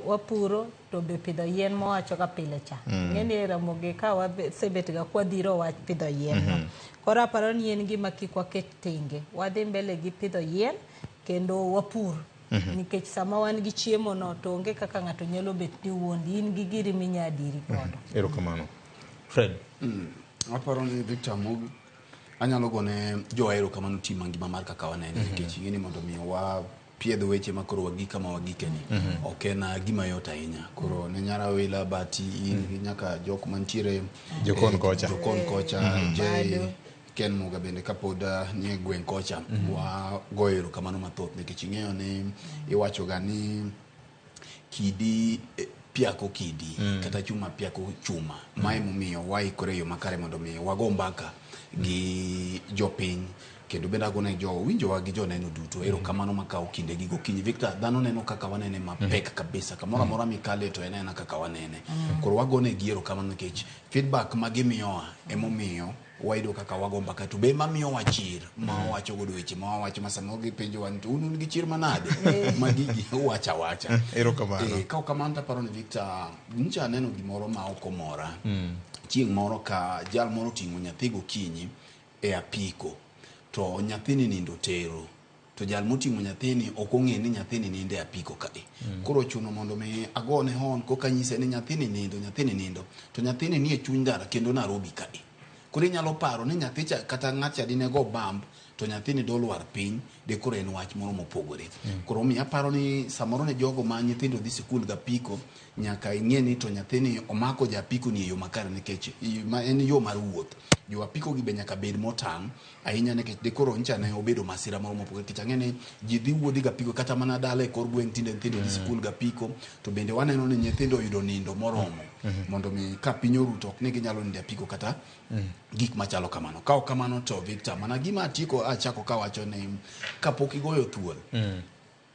wapuro to be pidho yien mowacho ga pile cha. Ng'eni e Ramogi ka wasebet ga kwadhiro wach pidho yien no. Koro aparo ni en gima kik waket tenge. Wadhi mbele gi pidho yien kendo wapur. Nikech sama wan gi chiemo no to onge kaka ng'ato nyalo bet ni wuondi in gi giri minya diri godo. Erokamano. Fred. Aparo ni Victor Mug anyalo gone jowa erokamano team mangima mar kaka wanene nikech ing'e ni mondo mi wapiedh weche ma koro wagik kama wagikeni ok en gima yot ahinya. Koro ne Nyarawila Bati in gi nyaka jok mantiere Jokon kocha. Jokon kocha Jay Bado. Ken Muga bende kapod nie gweng' kocha wagoyo erokamano mathoth nikech ing'eyo ni iwacho ga ni kidi piako kidi kata chuma piako chuma. Mae momiyo waikore e yo makare mondo mi wago mbaka gi jopiny kendo bende agone jo winjowa gi joneno duto erokamano makawo kinde gi gokinyi. Victor, dhano neno kaka wanene mapek kabisa kamoro amora mikale to en aena kaka wanene. Koro wagone gi erokamano nikech feedback ma gimiyowa emomiyo wayudo kaka wago mbaka to be mamiyowa chir ma wawacho godo weche ma wawacho ma samoro gipenjowa ni to un gi chir manade ma gigi uwacho awacha. Erokamano. Ka ok kamano to aparo ni Victor nyocha aneno gimoro ma ok omora. Chieng' moro ka jal moro oting'o nyathi gokinyi e apiko to nyathini nindo tero to jal moting'o nyathini ok ong'e ni nyathini nindo e apiko kae. Koro ochuno mondo mi agone hon koka anyise ni nyathini nindo, nyathini nindo to nyathini nie chuny ndara kendo Nairobi kae. Koro inyalo paro ni nyathi cha kata ng'acha dine go bamb to nyathini dolwar piny de koro en wach moro mopogore. Koro omiyo aparo ni samoro ne jogo ma nyithindo dhi sikul gapiko nyaka ing'e ni to nyathini omako ja apiko ni e yo makare nikech ma en yo mar wuoth. Jo apiko gi be nyaka bed motang' ahinya nikech de koro ncha ne obedo masira moro mopogore nikech ang'e ni ji dhi wuodhi gapiko kata mana dala e kor gweng' tinde nyithindo dhi sikul gapiko to bende waneno ni nyithindo oyudo nindo moromo mondo mi ka piny oru to ok ni ginyalo nindo e apiko kata gik machalo kamano. Ka ok kamano to Victor, mana gima atieko achako kawacho ni kapok igoyo thuol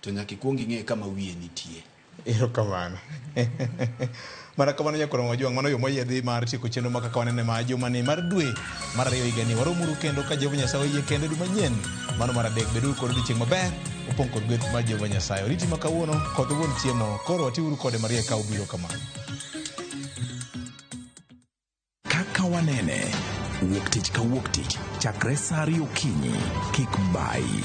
to nyaka ikuong ing'e kama wiye nitie. Erokamano. Mana kamano nyakwar Majwang', mano yo moyiedhi mar tieko chenro ma kaka wanene ma jumani mar dwe mar ariyo higani. Waromuru kendo ka Jehova Nyasaye oyie kendo dwe manyien mano mar adek. Beduru kod odiechieng' maber opong' kod gweth mar Jehova Nyasaye. Oriti ma kawuono koth owuon chiemo koro watiuru kode mariek ka ubiro kamano. Kaka wanene wuok tich ka wuok tich chakre saa ariyo okinyi kik bayi.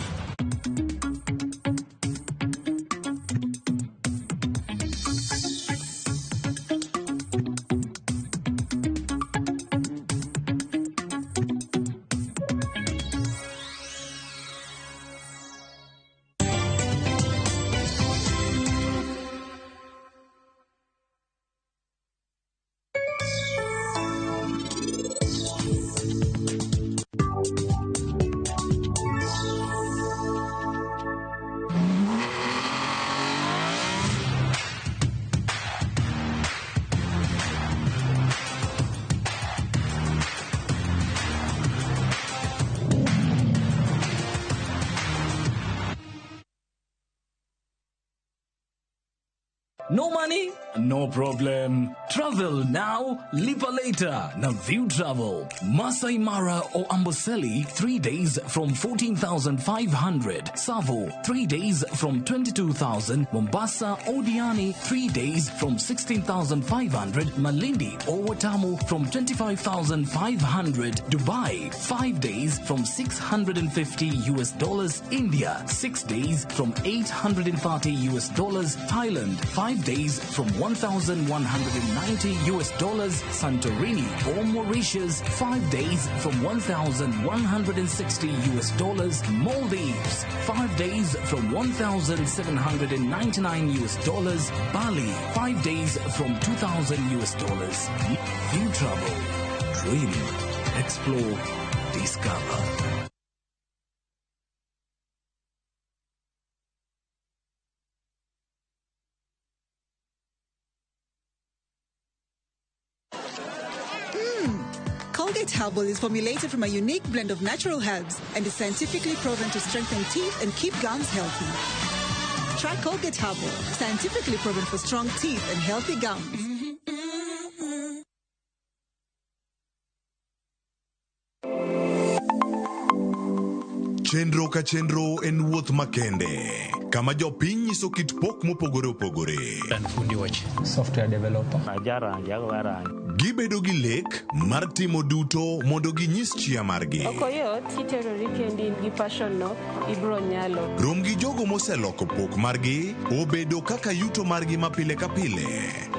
No money? No problem. Travel now, lipa later. Na View Travel. Masai Mara or Amboseli, 3 days from 14,500. Savo, 3 days from 22,000. Mombasa or Diani, 3 days from 16,500. Malindi or Watamu from 25,500. Dubai, 5 days from $650 US. India, 6 days from $830 US. Thailand, 5 days from $1,190 US. Santorini or Mauritius, 5 days from $1,160 US. Maldives, 5 days from $1,799 US. Bali, 5 days from $2,000 US. View Travel. Dream, explore, discover. Colgate Herbal is formulated from a unique blend of natural herbs and is scientifically proven to strengthen teeth and keep gums healthy. Try Colgate Herbal, scientifically proven for strong teeth and healthy gums. Chenro ka chenro en wuoth makende kama jopiny nyiso kit pok mopogore opogore. An fundi wach software developer. Gibedo gi lek mar timo duto mondo ginyis chia margi. Ok oyot kiterori kendi in gi passion no ibro nyalo. Rom gi jogo moseloko pok margi obedo kaka yuto margi ma pile ka pile.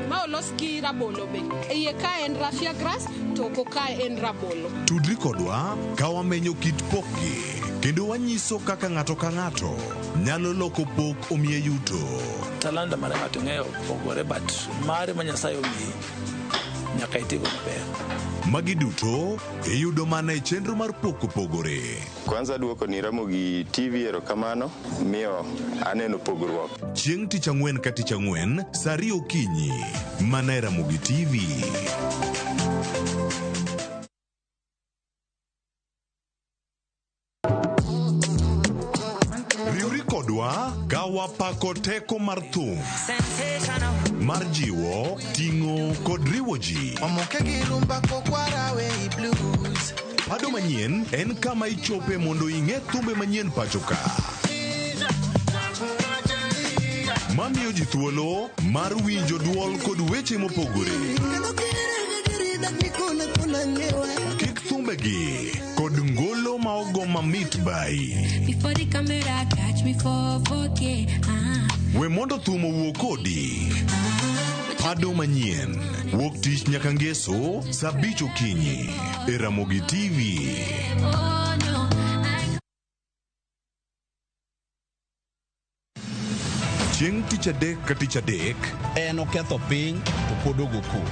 Ma olos gi rabolo be. Iye ka en raffia grass to oko ka en rabolo. Tudri kodwa ka wamenyo kit pokgi kendo wanyiso kaka ng'ato ka ng'ato nyalo loko pok omiye yuto. Talanta mar ng'ato ng'eyo pogore but mare ma Nyasaye omiyi nyaka itigo maber. Magi duto iyudo mana e chenro mar pok opogore. Kwanza duoko ni Ramogi TV erokamano miyo aneno pogruok. Chieng' tich ang'wen ka tich ang'wen saa ariyo okinyi mana e Ramogi TV. Riwri kodwa ka wapako teko mar thum mar jiwo, ting'o kod riwo ji. Pado manyien en kama ichope mondo ing'e thumbe manyien pacho ka. Mamiyo ji thuolo mar winjo duol kod weche mopogore. Kik thumbegi kod ngolo ma ogo mamit bai. Before the camera catch me for 4K. We mondo thum owuo kodi. Pado manyien wuok tich nyaka ngeso saa 5 okinyi e Ramogi TV. Oh no, I Chieng' tich adek ka tich adek en oketho piny to pod ogo koko.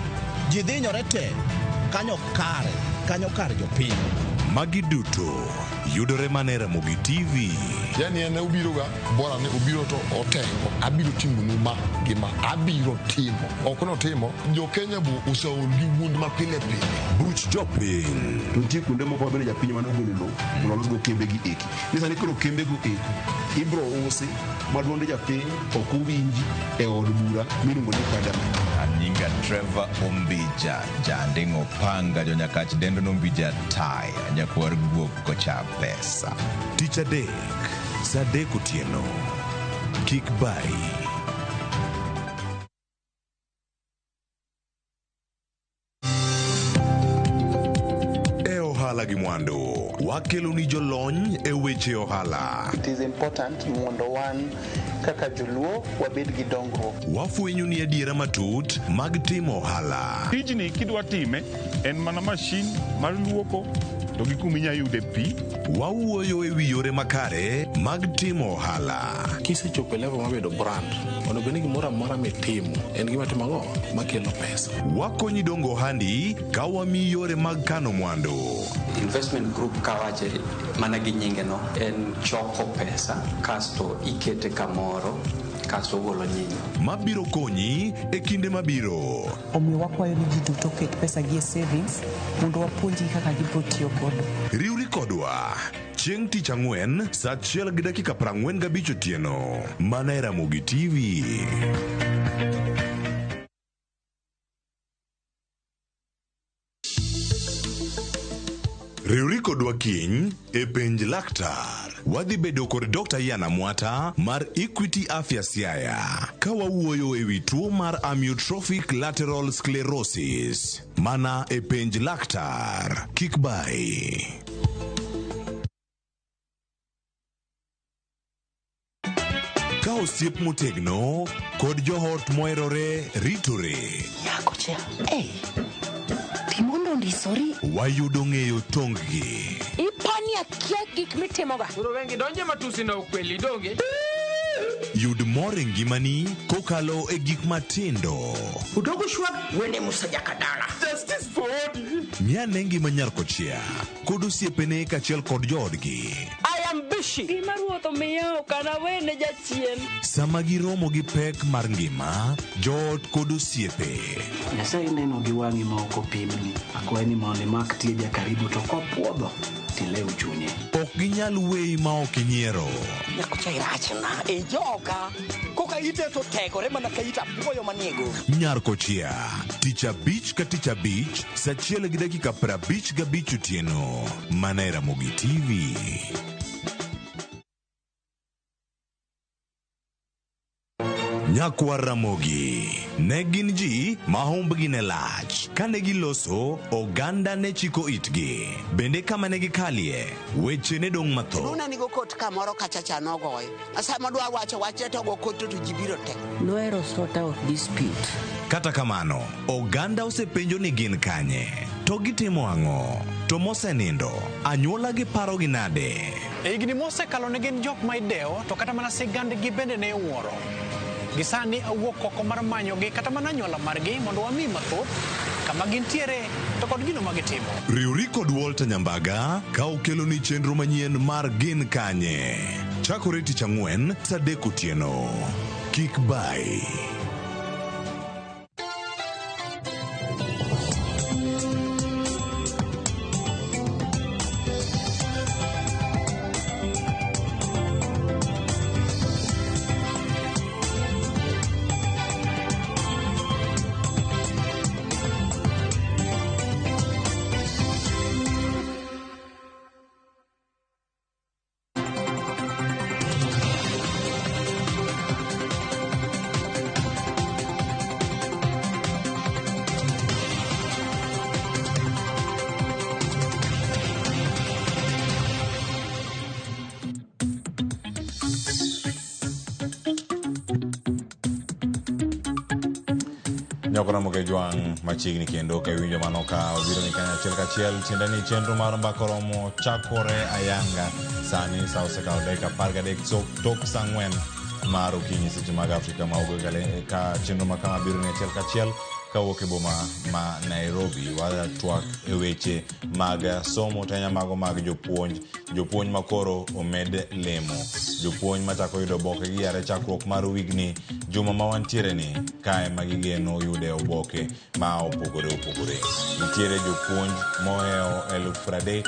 Ji dhinyore te kanyo kare kanyo kar jopiny. Magi duto yudore mana e Ramogi TV. Yani en obiro ga bora ni obiro to otengo abiro timonu ma gi ma abiro timo ok notimo jo Kenya bo oseol gi wuond ma pile pile. Buch jopiny. To nitie kuonde moko ma bende japiny mane ogolo lowo mondo olosgo kembe gi eki. Ni sani koro kembe go eko ibro usi ma duond japiny ok owinji e od bura miluongo ni parliament. Anyinga Trevor Ombija, janding'o panga jonyakach dendo nombija taya, nyakwar guok kocha pesa. Tich adek, saa 3 otieno. Kik bayi. E ohala gi mwandu, wakelo ni jolony e weche ohala. It is important mondo wan kaka joluo wabed gi dongruok. Wafwenyo ni adiera matut mag timo ohala. Tijni kidwa time en mana mashin mar luoko to gi kuma inya yude pi. Wawuoyo e wi yore makare mag timo ohala. Kisechopo e level mar bedo brand, onego bed ni gimoro amora mitimo en gima timo ang'o makelo pesa. Wakonyi dongo ohandi ka wamiyi yore mag kano mwandu. Investment group kawache mana gi nyinge no en choko pesa kasto ikete kamoro kasto ogolo nyinyo. Mabiro konyi e kinde mabiro. Omiyo wakwayo ni ji duto oket pesa gi e savings mondo wapuonjgi kaka gibiro tiyo godo. Riwri kodwa chieng' tich ang'wen saa 1:45 otieno mana e Ramogi TV. kodwa kiny e penj laktar. Wadhi bedo kod Dr. Ian Amwata mar Equity Afya Siaya ka wawuoyo e wi tuo mar amyotrophic lateral sclerosis. Mana e penj laktar. Kik bari. Ka osiep motegno kod joot moherore ritore. Nyako cha, hey, timondo ondisori. Wayudo ng'eyo tonggi. Ipani akia gik mitimoga. Koro wengi donje matusi na ukweli donge. Yud mor e ngimani kokalo e gik matindo. Udogo shwag wene Musa Jakadala. Justice for Odi. Ng'ane ngima nyar kochia kod osiepene kaachiel kod joodgi. I am busy. Gima ruoth omiya ok anawene jachien. Sama giromo gi pek mar ngima, joot kod osiepe. Nyasaye neno gi wang'i ma ok opimni. Akwayi ni mondo imak tieja karibu to kopuodho tilew chunye. Ok ginyal weyi ma ok inyiero. Nyakocha irachna e joka. Koka ite to tegore mana ka ita apuoyo manie go. Nyar kochia, tich abich ka tich abich, saa achiel gi dakika 55 otieno. Mana e Ramogi TV. Nyakwar Ramogi ne gin ji ma humbgi ne lach. Kane giloso, oganda ne chiko itgi. Bende kama ne gikalie, weche ne dong' mathoth. Luna nigo kot kamoro kacha cha nogoyo. Sama dwa wacho wachne to go kot to ji biro te. Nohero sort out dispute. Kata kamano, oganda osepenjo ni gin kanye, to gitimo ang'o, to mosenindo, anyuola gi parogi nade? E higni mosekalo ne gin jok ma idewo to kata mana sigandgi bende ne iwuoro. Gi sani awuok oko mar manyogi kata mana anyuola margi mondo wami mathoth kama gintiere to kod gino ma gitimo. Riwri kod Walter Nyambaga ka okeloni chenro manyien mar Gin Kanye. Chakore tich ang'wen saa adek otieno. Kik bai. Nyakora Ramogi Jwang' machiegni kendo ka iwinjo mano ka obiro ni kanyo achiel kachiel tiende ni chenro mar mbaka oromo chakore ayanga sani sa osekalo dakika 13 tok saa ang'wen mar okinyi seche mag Afrika ma ugwe ka chenro ma kama biro ni achiel kachiel kawuok e boma ma Nairobi. Watwak e weche mag somo tanya mago mag jopuonj, jopuonj makoro omed lemo, jopuonj machako yudo oboke gi yare chakruok mar wigni juma ma wantiere ni kae ma gigeno yude oboke ma opogore opogore. Nitiere jopuonj mohewo 30,000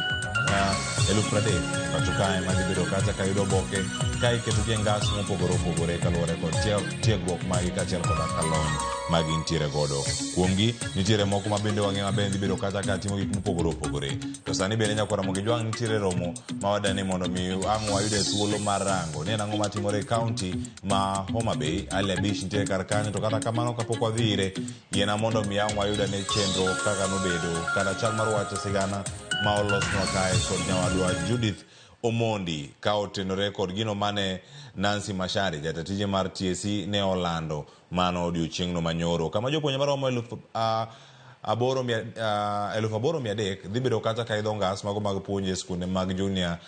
pacho kae ma dhi bedo kacha ka yudo oboke ka iketogi e ngas mopogore opogore kaluwore kod tiegruok margi kaachiel koda ka lony ma gintiere godo. Kuomgi nitiere moko ma bende wang'eyo maber dhi bedo kacha ka timo gik mopogore opogore. To sani bende Nyakwar Ramogi Jwang' nitiere romo ma wadani mondo mi ang' wayude thuolo mar rango ni en ang'o matimore e kaunti ma Homa Bay. Ali Abish nitiere kar kanyo, to kata kamano kapok wadhi ire, yiena mondo mi ang' wayud ane chenro kaka nobedo kata chal mar wach sigana ma olosnwa kae kod nyawadwa Judith Omondi ka otenore kod gino mane Nancy Macharia jata tije mar TSC ne olando mano odiochieng'no manyoro kama jopuonje maromo 8,300 dhi bedo kacha ka idho ngas mago mag puonjo e skunde mag junior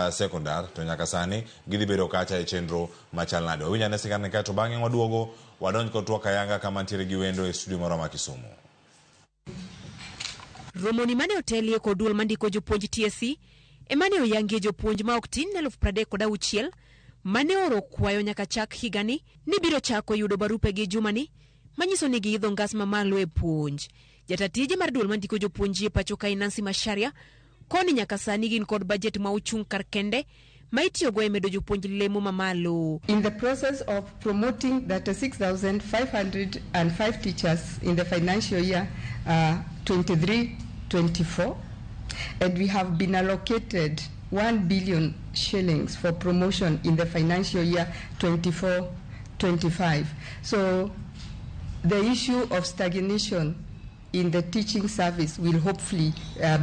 secondar to nyaka sani gidhi bedo kacha e chenro machal nade. Wawinj ane sigana kae to bang'e waduogo wadonj kod twak ayanga kama nitiere gi wendo e studio marwa ma Kisumu. Romoni mane otelie kod duol mandiko jopuonj TSC emane oyangie jopuonj ma ok tin 36,000 mane oro kwayo nyaka chak higani ni biro chako yudo barupegi jumani manyiso ni giidho ngas mamalo e puonj. Jatatije mar duol mandiko jopuonj e pacho kae Nancy Macharia koni nyaka sani gin kod bajet ma ochung' kar kende ma itiyogo e medo jopuonj lemo mamalo. In the process of promoting 36,505 teachers in the financial year 23-24, And we have been allocated 1 billion shillings for promotion in the financial year 24-25. So the issue of stagnation in the teaching service will hopefully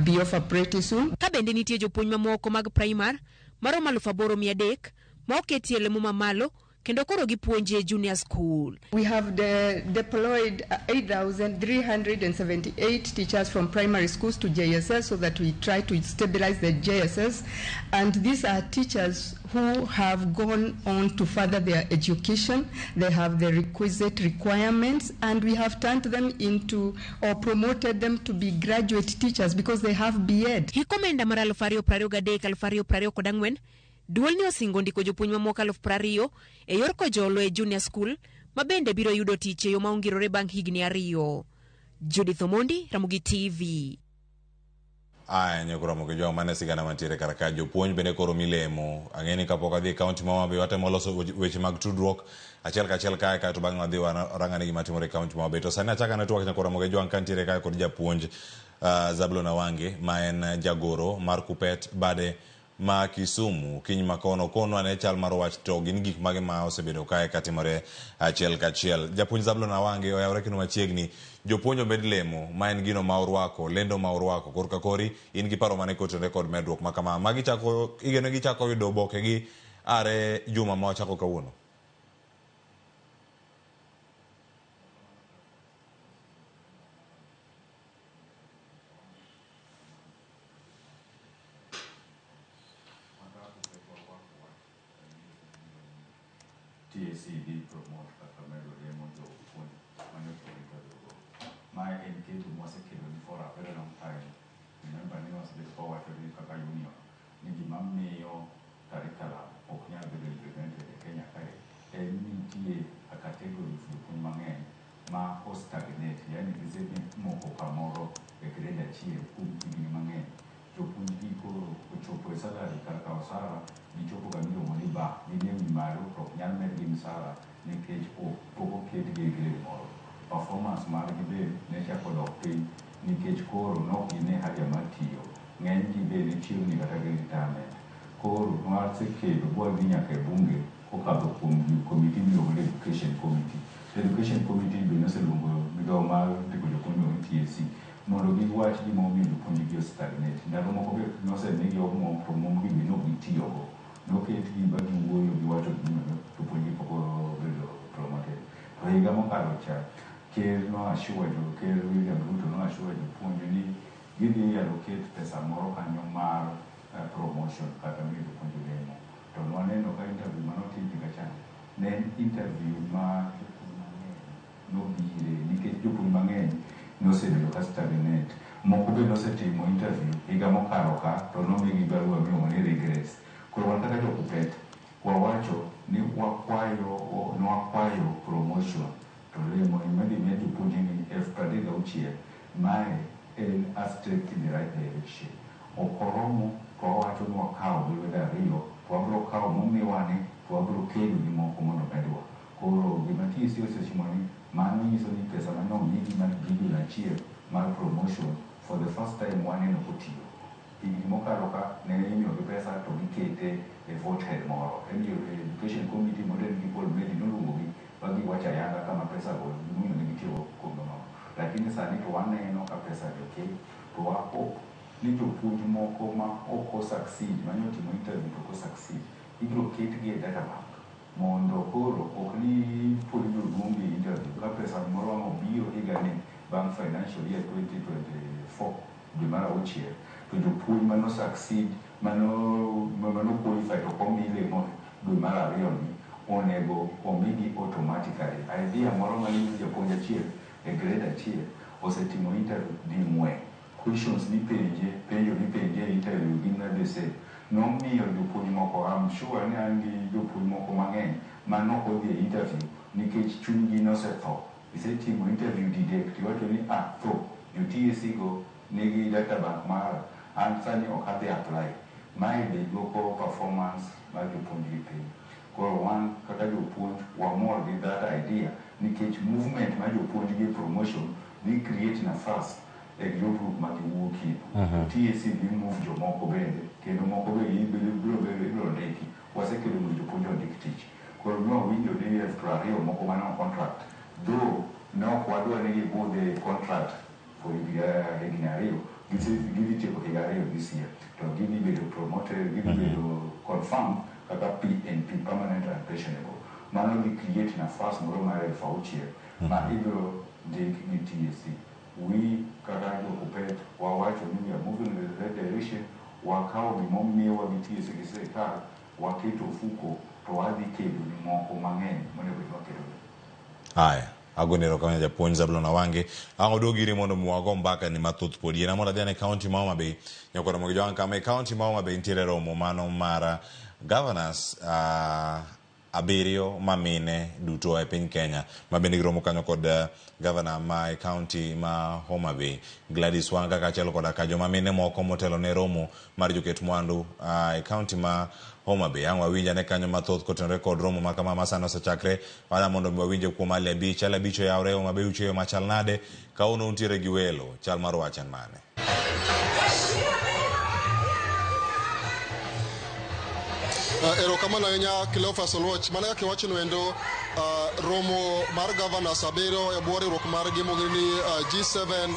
be over pretty soon. Ka bende nitie jopuonj mamoko mag primar maromo 8,300 ma oketie lemo mamalo kendo koro gipuonje junior school. We have deployed 8,378 teachers from primary schools to JSS so that we try to stabilize the JSS. And these are teachers who have gone on to further their education. They have the requisite requirements, and we have turned them into or promoted them to be graduate teachers because they have B.Ed. Hik omenda mar 2023-2024 duol ne osingo ndiko jopuonj mamoko 20,000 e yor kojolo e junior school ma bende biro yudo tich e yo ma ongirore bang' higni 2. Judith Omondi, Ramogi TV. Aya, nyoko Ramogi Jwang', mane sigana mantiere kar ka. Jopuonj bende koro milemo. Ang'e ni kapok adhi e kaunti ma Homa Bay watemo loso weche mag tudruok achiel kachiel kae, kaeto bang'e wadhi warang'ane gima timore e kaunti ma Homa Bay. To sani achako ane twak nyako Ramogi Jwang' kantiere kae kod japuonj Zablon Awange ma en jagoro mar Kuppet bade ma Kisumu. Kiny ma kono konwa ne chal mar wach to gin gik mage ma osebedo kae katimore achiel kachiel. Japuonj Zablon Awange oyawre kendo machiegni. Jopuonj omed lemo ma en gino ma urwako, lendo ma urwako. Korka kori in gi paro mane kotenore kod medruok ma kama. Magi chako igeno gichako yudo oboke gi are juma ma wachako kawuono. TSC dhi promote kata medo lemo jopuonj mane otimo interview go. Mae en kedo mwasekelo ni for a very long time. Remember ni wasebedo ka wawacho ni kaka union ni gima miyo curriculum ok nyal bedo implemented e Kenya kae en ni nitie a category of jopuonj mang'eny ma o stagnate, yani gisemoko kamoro e grade achiel kuom higni mang'eny. Jopuonj gi koro ochopo e salary kar kawo osara gichopo kama iluongo ni bar, gin e wi malo to ok nyal medgi msara nikech pok oketgi e grade moro. Performance margi be ne chako dok piny nikech koro nok gine haja mar tiyo. Ng'eny gi be ne chiegni kata gi retirement. Koro nwasekedo bwadhi nyaka e bunge kokadho kuom committee miluongo ni Education Committee. Education Committee be noseluongo migawo mar ndiko jopuonj miluongo ni TSC mondo giwach gima omiyo jopuonj gi stagnate. Ndalo moko be nosemigi omwom to omwom gi be nok gitiyogo. Noketgi ba giwuoyo giwacho gimomiyo jopuonj gi pok obedo promoted. To higa mokalo cha, ker no assure jo ker William Ruto no assure jopuonj ni gidhi allocate pesa moro kanyo mar promotion kata miyo jopuonj lemo. To nwaneno ka interview manotim higa cha ne en interview ma jopuonj mang'eny nobire nikech jopuonj mang'eny nosebedo ka stagnate. Moko be nosetimo interview higa mokalo ka to nomigi barua miluongo ni regress. Koro wan kaka jo Kuppet wawacho ni nwakwayo promotion to lemo imedhi miya jopuonj ni 36,000 mae en a step in the right direction. Ok oromo to wawacho ni wakawo gi lwedo ariyo to wabiro kawo momiwani to wabiro kedo gi moko mondo medwa. Koro gima TSC osetimo ni mano nyiso ni pesa mane omigi mar bilion 1 mar promotion for the first time waneno kotiyo. Higni mokalo ka ne imiyogi pesa to gikete e vote head moro. Education Committee moten gi Paul Medi noluongogi ba giwacho ayanga kama pesa go gimomiyo ne gitiyo kuom nono. Lakini sani to waneno ka pesa ni okel to wa hope ni jopuonj moko ma ok o succeed mane otimo interview to ok o succeed ibiro ketgi e data bank mondo koro ok ni pod ibiro luongi e interview ka pesa moro ang' obiro higani bang' financial year 2024 dwe mar 6 to jopuonj mano succeed mano qualify to ok omi lemo dwe mar 2 ni onego omigi automatically. Idea moro mane japuonj achiel e grade achiel osetimo interview ding'wen. Questions mipenje, penjo mipenje e interview gin na the same. Nomiyo jopuonj moko, I'm sure ni an gi jopuonj moko mang'eny manok odhi e interview nikech chunygi nosetho. Isetimo interview didek tiwacho ni ah tho, jo TSC go nigi data bank mara, an sani ok adhi apply. Mae be duoko performance mar jopuonj gi piny. Koro wan kaka jopuonj wamor gi that idea nikech movement mar jopuonj gi promotion dhi create nafas e group ma giwuokie. TSC dhi move jomoko bende, kendo moko be ibiro bedo ibiro ndiki. Wasekelo mondo jopuonj ondik tich. Koro ne wawinjo ni 20,000 moko mane on contract, though ne ok wadwa ni gibudh e contract for higni 2, gidhi tieko higa 2 this year, to gidhi bedo promoted, gidhi bedo confirmed kaka PNP, permanent and pensionable. Mano dhi create nafas moro mar 6,000 ma ibiro ndik gi TSC. We kaka jo Kuppet wawacho ni we are moving in the right direction. Wakawo gimomiwa gi TSC gi sirikal, waketo ofuko, to wadhi kedo ni moko mang'eny monego bed wakedo. Haya, agoni erokamano japuonj Zablon Awange. Ang' oduog iri mondo mi wago mbaka ni mathoth podi. En mondo adhi ane kaunti ma Homa Bay. Nyakwar Ramogi Jowang' kama e kaunti ma Homa Bay nitiere romo mano mar governors 7 ma mine duto e piny Kenya ma bende giromo kanyo kod governor ma e kaunti ma Homa Bay Gladys Wanga kaachiel koda ka joma mine moko motelo ne romo mar joket mwandu e kaunti ma Homa Bay. Ang' wawinj ane kanyo mathoth kotenore kod romo ma kama ma sani osechakre. Wada mondo mi wawinje kuom hali 5. Hali 5 oyawre Homa Bay ucheyo machal nade? Kawuono untiere gi welo, chal mar wach en mane? Erokamano ahinya Cleophas Oluoch. Mana kaka iwacho noendo, romo mar governors 7 e bwo riwruok margi mong'ere ni G7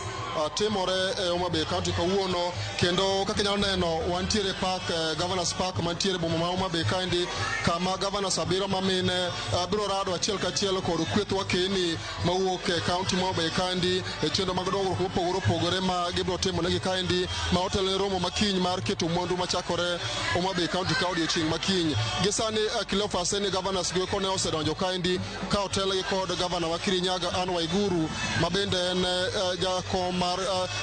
timore e Homa Bay County kawuono, kendo kaka inyalo neno wantiere park, Governors Park mantiere boma ma Homa Bay kaendi, kama governors 7 ma mine biro rado achiel kachiel kod kweth wakeni mawuok e county ma Homa Bay kaendi e chenro mag dongruok mopogore opogore ma gibiro timo negi kaendi, ma otelo ne romo makiny mar keto mwandu machakore Homa Bay County ka odiochieng' makiny. Gi sani Cleophas ni governors go eko ne osedonjo kaendi ka otelgi kod governor ma Kirinyaga Anne Waiguru ma bende en jakom mar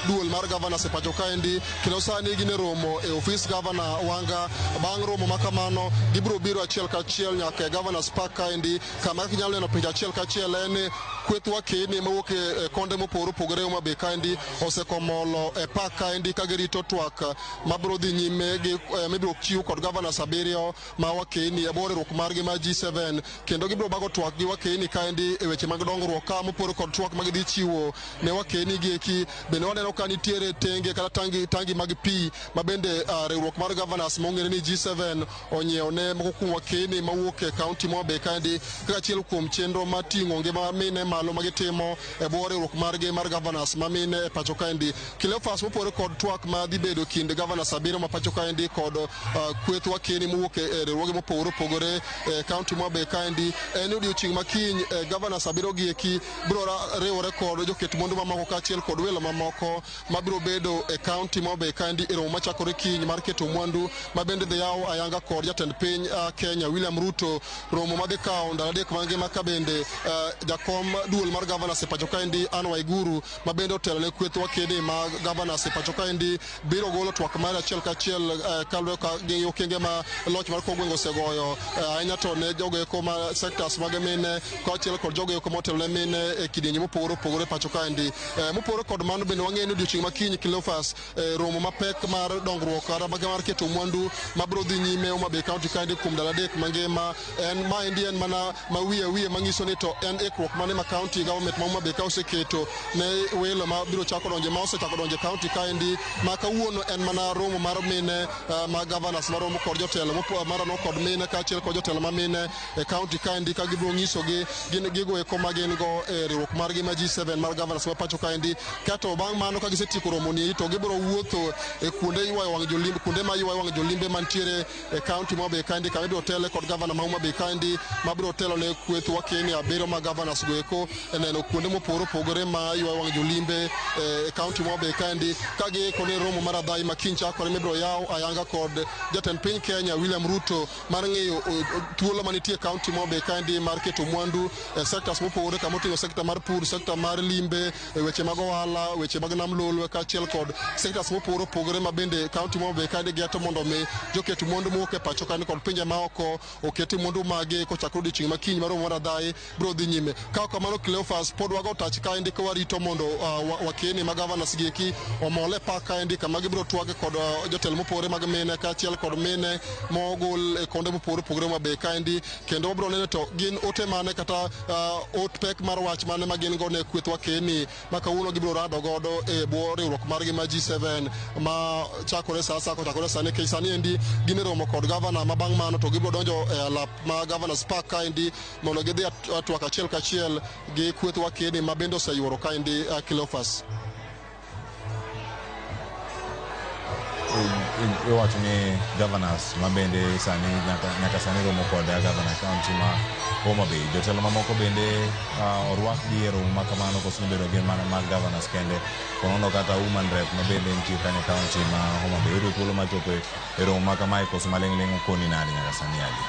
duol mar governors e pacho kaendi, kendo sani gin e romo e ofis governor Wanga. Bang' romo ma kamano gibiro biro achiel kachiel nyaka e Governors Park kaendi, kama kaka inyalo neno picha achiel kachiel en ni kweth wakeni mawuok e konde mopogore opogore Homa Bay kaendi osekomolo e park kaendi ka girito twak mabiro dhi nyime gi mibiro chiw kod governors 7 ma wakeni e bwo riwruok margi mar G7, kendo gibiro bago twak gi wakeni kaendi e weche mag dongruok ka mopogore kod twak ma gidhi chiwo ne wakeni gi eki. Bende waneno ka nitiere tenge kata tangi mag pi ma bende riwruok mar governors mong'ere ni G7 onyiewo ne moko kuom wakeni mawuok e kaunti ma Homa Bay kaendi kaka achiel kuom chenro mar ting'o ngima mine malo ma gitimo e bwo riwruok margi mar governors ma mine e pacho kaendi. Cleophas, mopogore kod twak ma dhi bedo kind governors 7 ma pacho kaendi kod kweth wakeni mowuok e riwruoge mopogore opogore e kaunti ma Homa Bay kaendi, en odiochieng' makiny governors 7 gi eki biro riwore kod joket mwandu mamoko kaachiel kod welo mamoko mabiro bedo e kaunti ma Homa Bay kaendi e romo machakore kiny mar keto mwandu ma bende dhi yaw ayanga kod jatend piny Kenya William Ruto. Romo madhi kawo ndalo 3 mangima ka bende jakom duol mar governors e pacho kaendi Anne Waiguru ma bende otelo ne kweth wakeni mag governors e pacho kaendi biro golo twak mare achiel kachiel kaluwore ka gi okenge ma loch mar kor gweng' osegoyo ahinya to ne jogo eko ma sectors mag mine kaachiel kod jogo eko motelo ne mine e kidienje mopogore opogore e pacho kaendi. Mopogore kod mano bende wang'eyo ni odiochieng' makiny Cleophas, romo mapek mar dongruok kata mar keto mwandu mabiro dhi nyime Homa Bay County kaendi kuom ndalo 3 mangima. En maendi en mana ma wiye wiye manyiso ni to en ikruok mane ma county government ma Homa Bay ka oseketo ne welo ma biro chako donje ma osechako donje county kaendi, ma kawuono en mana romo mar mine ma governors maromo kod jotelo maromo kod mine kaachiel kod jotelo ma mine e county kaendi ka gibiro nyisogi gin gigo eko ma gin go e riwruok margi ma G7 mar governors ma pacho kaendi. Kato bang' mano ka gisetieko romo ni to gibiro wuotho e kuonde ywayo wang' jolimbe, kuonde ma ywayo wang' jolimbe mantiere e county ma Homa Bay kaendi, kama ibiro tele kod governor ma Homa Bay kaendi mabiro telo ne kweth wakeni 7 ma governors go eko e neno kuonde mopogore opogore ma ywayo wang' jolimbe e county ma Homa Bay kaendi, ka giiko ne romo mar adhai ma kiny chakore mibiro yaw ayanga kod jatend piny Kenya William Ruto mar ng'iyo thuolo manitie e county ma Homa Bay kaendi mar keto mwandu e sectors mopogore, kama oting'o sector mar pur, sector mar limbe, weche mag ohala, weche mag nam lolwe kaachiel kod sectors mopogore opogore ma bende county ma Homa Bay kaendi geto mondo mi joket mwandu mowuok e pacho kaendi kod pinje maoko oket mwandu magi kochakore odiochieng' makiny mar romo mar adhai biro dhi nyime. Ka ok kamano kamano Cleophas, pod wago tach kaendi ka warito mondo wakeni ma governors gi eki omol e pak kaendi kama gibiro twage kod jotelo mopogore mag mine kaachiel kod mine mogol e konde mopogore opogore Homa Bay kaendi, kendo wabiro neno to gin ote mane kata ot pek mar wach mane ma gin go ne kweth wakeni ma kawuono gibiro rado godo e bwo riwruok margi ma G7 ma chakore sa asaya kochakore sani, nikech sani endi gin e romo kod gavana, ma bang' mano to gibiro donjo e alap ma Governors Park kaendi mondo gidhi twak achiel kachiel gi kweth wakeni ma bende oseyuoro kaendi, Cleophas. Iwacho ni governors ma bende sani nyaka sani romo kod gavana county ma Homa Bay, jotelo mamoko bende orwakgi e romo ma kamano koso nibedo gin mana mag governors kende? Konono kata woman rep ma bende nitie kanyo e county ma Homa Bay yudo thuolo mar chopo e romo ma kamae koso maling'ling' okoni nade nyaka sani ali?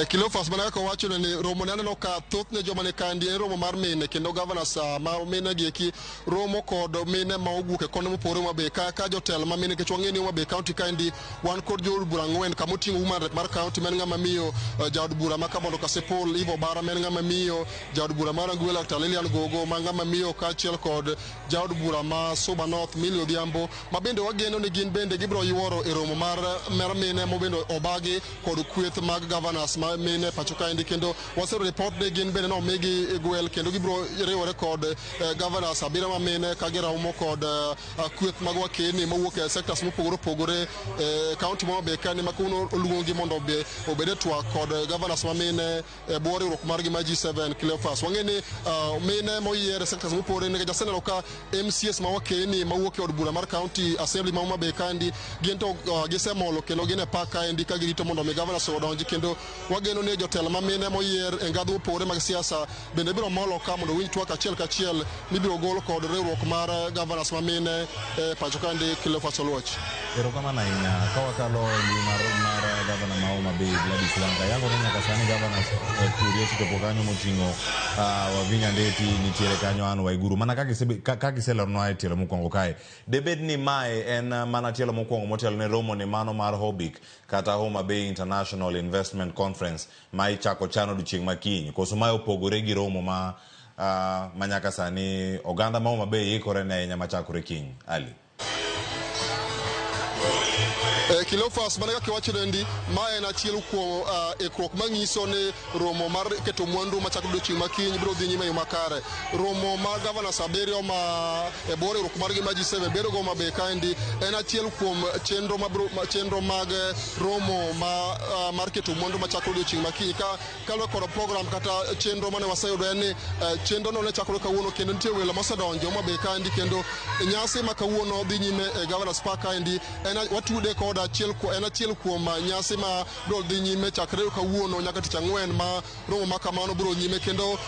Cleophas, mana kaka owacho ni romo ne aneno ka thothne joma ni kaendi en romo mar mine, kendo governors ma mine gi eki romo kod mine ma owuok e konde mopogore Homa Bay ka jotelo ma mine, nikech wang'eyo ni Homa Bay county kaendi wan kod jood bura 4, kama oting'o woman rep mar county ma en ng'ama miyo, jaod bura ma Kabondo Kasipul Eve Obara ma en ng'ama miyo, jaod bura mar Rangwe Dr. Lilian Gogo ma ng'ama miyo, kaachiel kod jaod bura ma Suba North Millie Odhiambo, ma bende wageno ni gin bende gibiro yuoro e romo mar mine mobende obagi kod kweth mag governors ma mine pacho kaendi, kendo waseyudo report ni gin bende nomigi gwel kendo gibiro riwore kod governors 7 ma mine ka giromo kod kweth mag wakeni mowuok e sectors mopogore opogore e county ma Homa Bay kaendi, ma kawuono oluongi mondo obed e twak kod governors ma mine e bwo riwruok margi ma G7. Cleophas, wang'e ni mine moyier e sectors mopogore, nikech aseneno ka MCAs ma wakeni mawuok e od bura mar county assembly ma Homa Bay kaendi gin to gisemolo kendo gin e pak kaendi ka girito mondo mi governors odonji, kendo wageno ni jotelo ma mine moyier e ngadho mopogore mag siasa bende biro molo ka mondo winj twak achiel kachiel mibiro gol kod riwruok mar governors ma mine e pacho kaendi, Cleophas Oluoch. Erokamano ahinya. Ka wakalo e mbui mar gavana ma Homa Bay Gladys Wanga yango ni nyaka sani governors kuria osechopo kanyo moting'o Wavinya Ndeti nitiere kanyo, Anne Waiguru, mana kaka iselernwa e tielo mokwongo kae, debed ni mae en mana tielo mokwongo motelo ne romo ni mano mar HOBIC kata Homa Bay International Investment Conference ma ichako chan odiochieng' ma kiny, koso mae opogore gi romo ma nyaka sani oganda ma Homa Bay ikore ne ahinya machakore kiny, Ali? Cleophas, mana kaka iwacho nendi, ma en achiel kuom ikruok manyiso ni romo mar keto mwandu machako odiochieng' ma kiny biro dhi nyime e yo makare. Romo mar governors 7 ma e bwo riwruok margi ma G7 bedo go Homa Bay kaendi en achiel kuom chenro mag romo mar keto mwandu machako odiochieng' ma kiny. Ka kaluwore kod program kata chenro mane waseyudo en ni chenro no ne chakore kawuono, kendo nitie welo mosedonjo Homa Bay kaendi, kendo nyasi ma kawuono dhi nyime e Governors Park kaendi en watude kod achiel en achiel kuom nyasi ma biro dhi nyime chakre kawuono nyaka tich ang'wen ma romo ma kamano biro nyime, kendo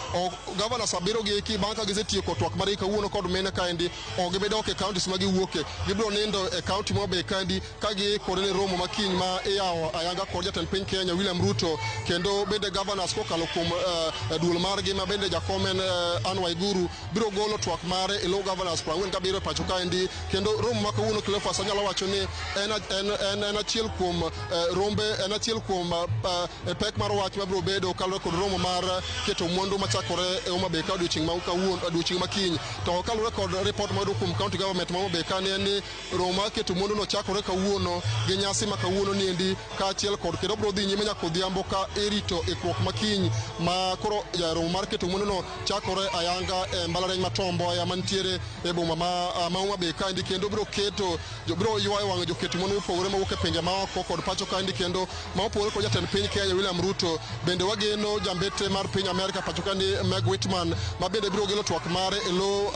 governors 7 gi eki bang' ka gisetieko twak margi kawuono kod mine kaendi ok gibi dok e counties ma giwuoke, gibiro nindo e county ma Homa Bay kaendi ka giikore ne romo ma kiny ma iyawo ayanga kod jatend piny Kenya William Ruto, kendo bende governors kokalo kuom duol margi ma bende jakom en Anne Waiguru biro golo twak mare e lo governors 47 e pacho kaendi. Kendo romo ma kawuono, Cleophas, anyalo wacho ni en achiel kuom rombe, en achiel kuom pek mar wach mabiro bedo kaluwore kod romo mar keto mwandu machakore e Homa Bay ka odiochieng' ma kawuono, odiochieng' ma kiny. To kaluwore kod report mayudo kuom county government ma Homa Bay ka en ni romo mar keto mwandu no chakore kawuono gi nyasi ma kawuono niendi kaachiel kod kendo biro dhi nyime nyaka odhiambo ka irito ikruok ma kiny ma koro romo mar keto mwandu no chakore ayanga e mbalariany ma Tom Mboya mantiere e boma ma Homa Bay kaendi, kendo biro keto biro ywayo wang' joket mwandu mopogore mawuok e pinje maoko kod pacho kaendi, kendo ma opogore kod jatend piny Kenya William Ruto. Bende wageno jambete mar piny Amerika pacho kaendi Meg Whitman ma bende biro gelo twak mare e lo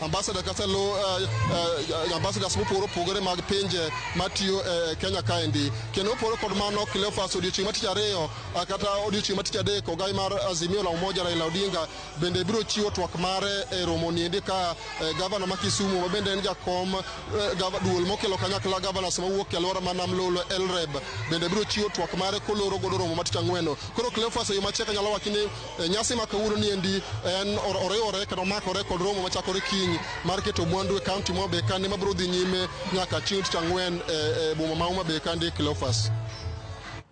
ambassador kata lo ambassadors mopogore opogore mag pinje matiyo e Kenya kaendi. Kendo opogore kod mano, Cleophas, odiochieng' ma tich ariyo kata odiochieng' ma tich adek, ogai mar Azimio la Umoja Raila Odinga bende biro chiwo twak mare e romo niendi ka gavana ma Kisumu ma bende en jakom duol mokelo kanyakla governors mawuok e alwora ma Nam Lolwe LREB bende biro chiwo twak mare koloro godo romo ma tich ang'wen. Koro Cleophas, e yo machiek anyalo wacho ni nyasi ma kawuono niendi en oriwore kendo omakore kod romo machakore kiny mar keto mwandu e county ma Homa Bay kandi mabiro dhi nyime nyaka chieng' tich ang'wen e boma ma Homa Bay kandi, Cleophas.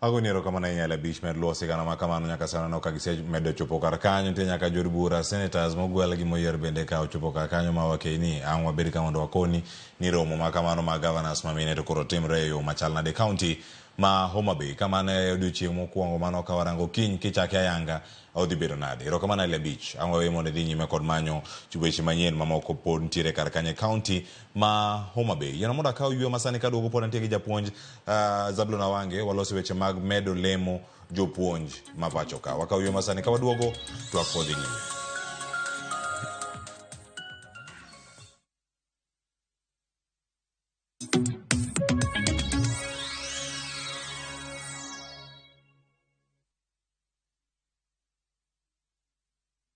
Agoni erokamano ahinya Ele Abich med luwo sigana ma kamano nyaka sani aneno ka gisemedo chopo kar kanyo. Nitie nyaka jood bura, senators mogwel gi moyier bende ka ochopo kar kanyo ma wakeyni ang' wabed ka mondo wakoni ni romo ma kamano mag governors ma mine to koro timre e yo machal nade e county ma Homa Bay. Ka mano e odiochieng' mokwongo mano ka warango kiny kichake ayanga odhi bedo nade. Erokamano Ele Abich. Ang' wawe mondo idhi nyime kod manyo weche manyien mamoko pod nitiere kar kanyo e county ma Homa Bay. Yiena mondo akaw yweyo masani kaduogo pod antie gi japuonj Zablon Awange waloso weche mag medo lemo jopuonj ma pacho ka. Wakaw yweyo masani ka waduogo twak pod dhi nyime.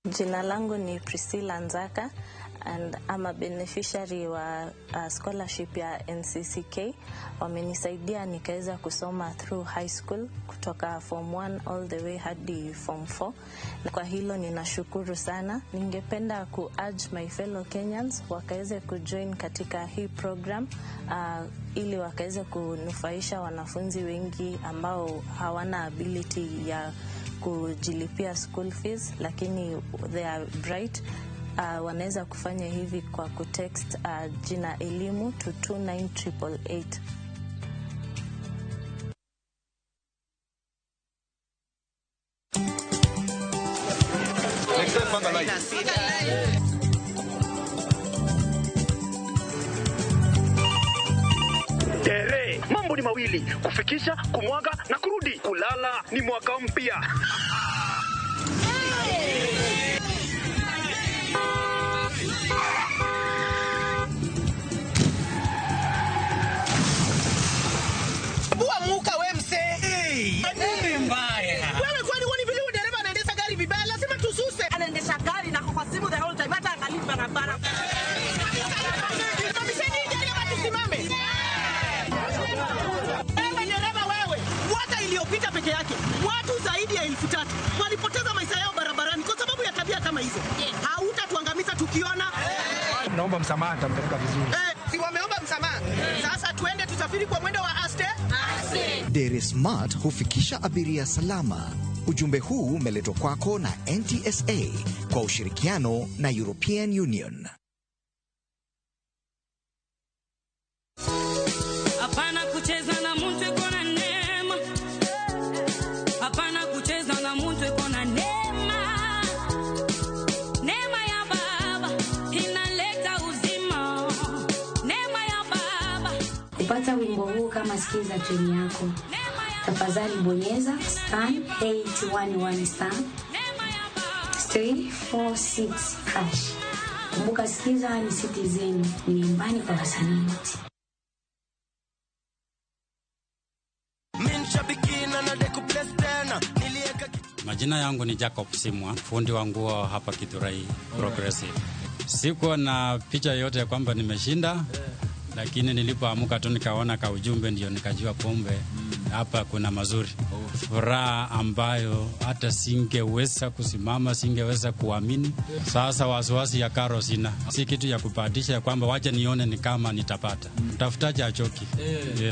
Jina langu ni Priscilla Nzaka and I'm a beneficiary wa scholarship ya NCCK. Wamenisaidia nikaweza kusoma through high school kutoka form 1 all the way hadi form 4. Na kwa hilo ninashukuru sana. Ningependa ku urge my fellow Kenyans wakaweze kujoin katika hii program ili wakaweze kunufaisha wanafunzi wengi ambao hawana ability ya kujilipia school fees, lakini they are bright. Wanaweza kufanya hivi kwa kutext jina elimu to 29888. Next time, panga line. Tere, mambo ni mawili, kufikisha, kumwaga na kurudi. Kulala ni mwaka mpya. Bua muka we mse. Hey, nini mbaya? Wewe kwani huoni vile dereva anaendesha gari vibaya? Lazima tususe. Anaendesha gari na kwa simu the whole time, hata angalii barabara. Simamisheni gari ama tusimame. Wewe dereva wewe, mwaka iliyopita peke yake watu zaidi ya 3,000 walipoteza maisha yao barabarani kwa sababu ya tabia kama hizo. Hautatuangamiza tukiona. Naomba msamaha, nitampeleka vizuri. Si wameomba msamaha. Sasa tuende tusafiri kwa mwendo wa aste. Dere Smart hufikisha abiria salama. Ujumbe huu umeletwa kwako na NTSA kwa ushirikiano na European Union. Hapana kucheza na mtu yuko na neema. Hapana kucheza na mtu yuko na neema. Neema ya Baba inaleta uzima. Neema ya Baba. Kupata wimbo huu kama sikiza treni yako, tafadhali bonyeza star 811 star 346 hash. Kumbuka sikiza ni Citizen, ni nyumbani kwa wasanii wote. Majina yangu ni Jacob Simwa, fundi wa nguo hapa Githurai Progressive. Sikuwa na picha yote ya kwamba nimeshinda, lakini nilipoamka tu nikaona ka ujumbe, ndio nikajua kumbe hapa kuna mazuri. Furaha ambayo hata singeweza kusimama, singeweza kuamini. Sasa wasiwasi ya karo sina. Si kitu ya kubahatisha ya kwamba wacha nione ni kama nitapata. Mtafutaji hachoki.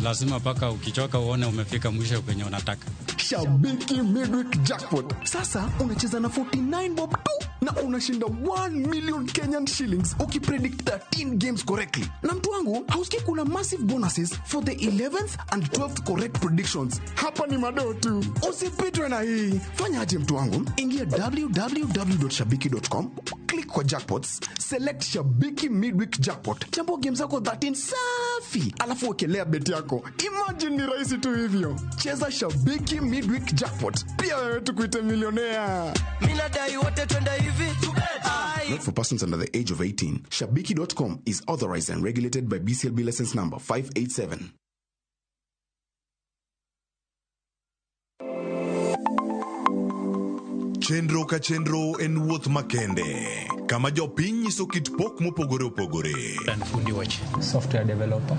Lazima mpaka ukichoka uone umefika mwisho kwenye unataka. Shabiki Midweek Jackpot. Sasa unacheza na 49 bob tu na unashinda 1 million Kenyan shillings ukipredict 13 games correctly. Na mtu wangu, hausikii kuna massive bonuses for the 11th and 12th correct predictions. Hapa ni madoo tu. Usipitwe na hii. Fanya aje mtu wangu? Ingia www.shabiki.com, click kwa jackpots, select Shabiki Midweek Jackpot. Chambua games zako 13 safi, alafu wekelea bet yako. Imagine ni rahisi tu hivyo. Cheza Shabiki Midweek Jackpot. Pia wewe tukuite millionaire. Mimi nadai wote twende hivi. Not for persons under the age of 18. Shabiki.com is authorized and regulated by BCLB license number 587. Chenro ka chenro en wuoth makende kama jopiny nyiso kit pok mopogore opogore. An fundi weche. Software developer.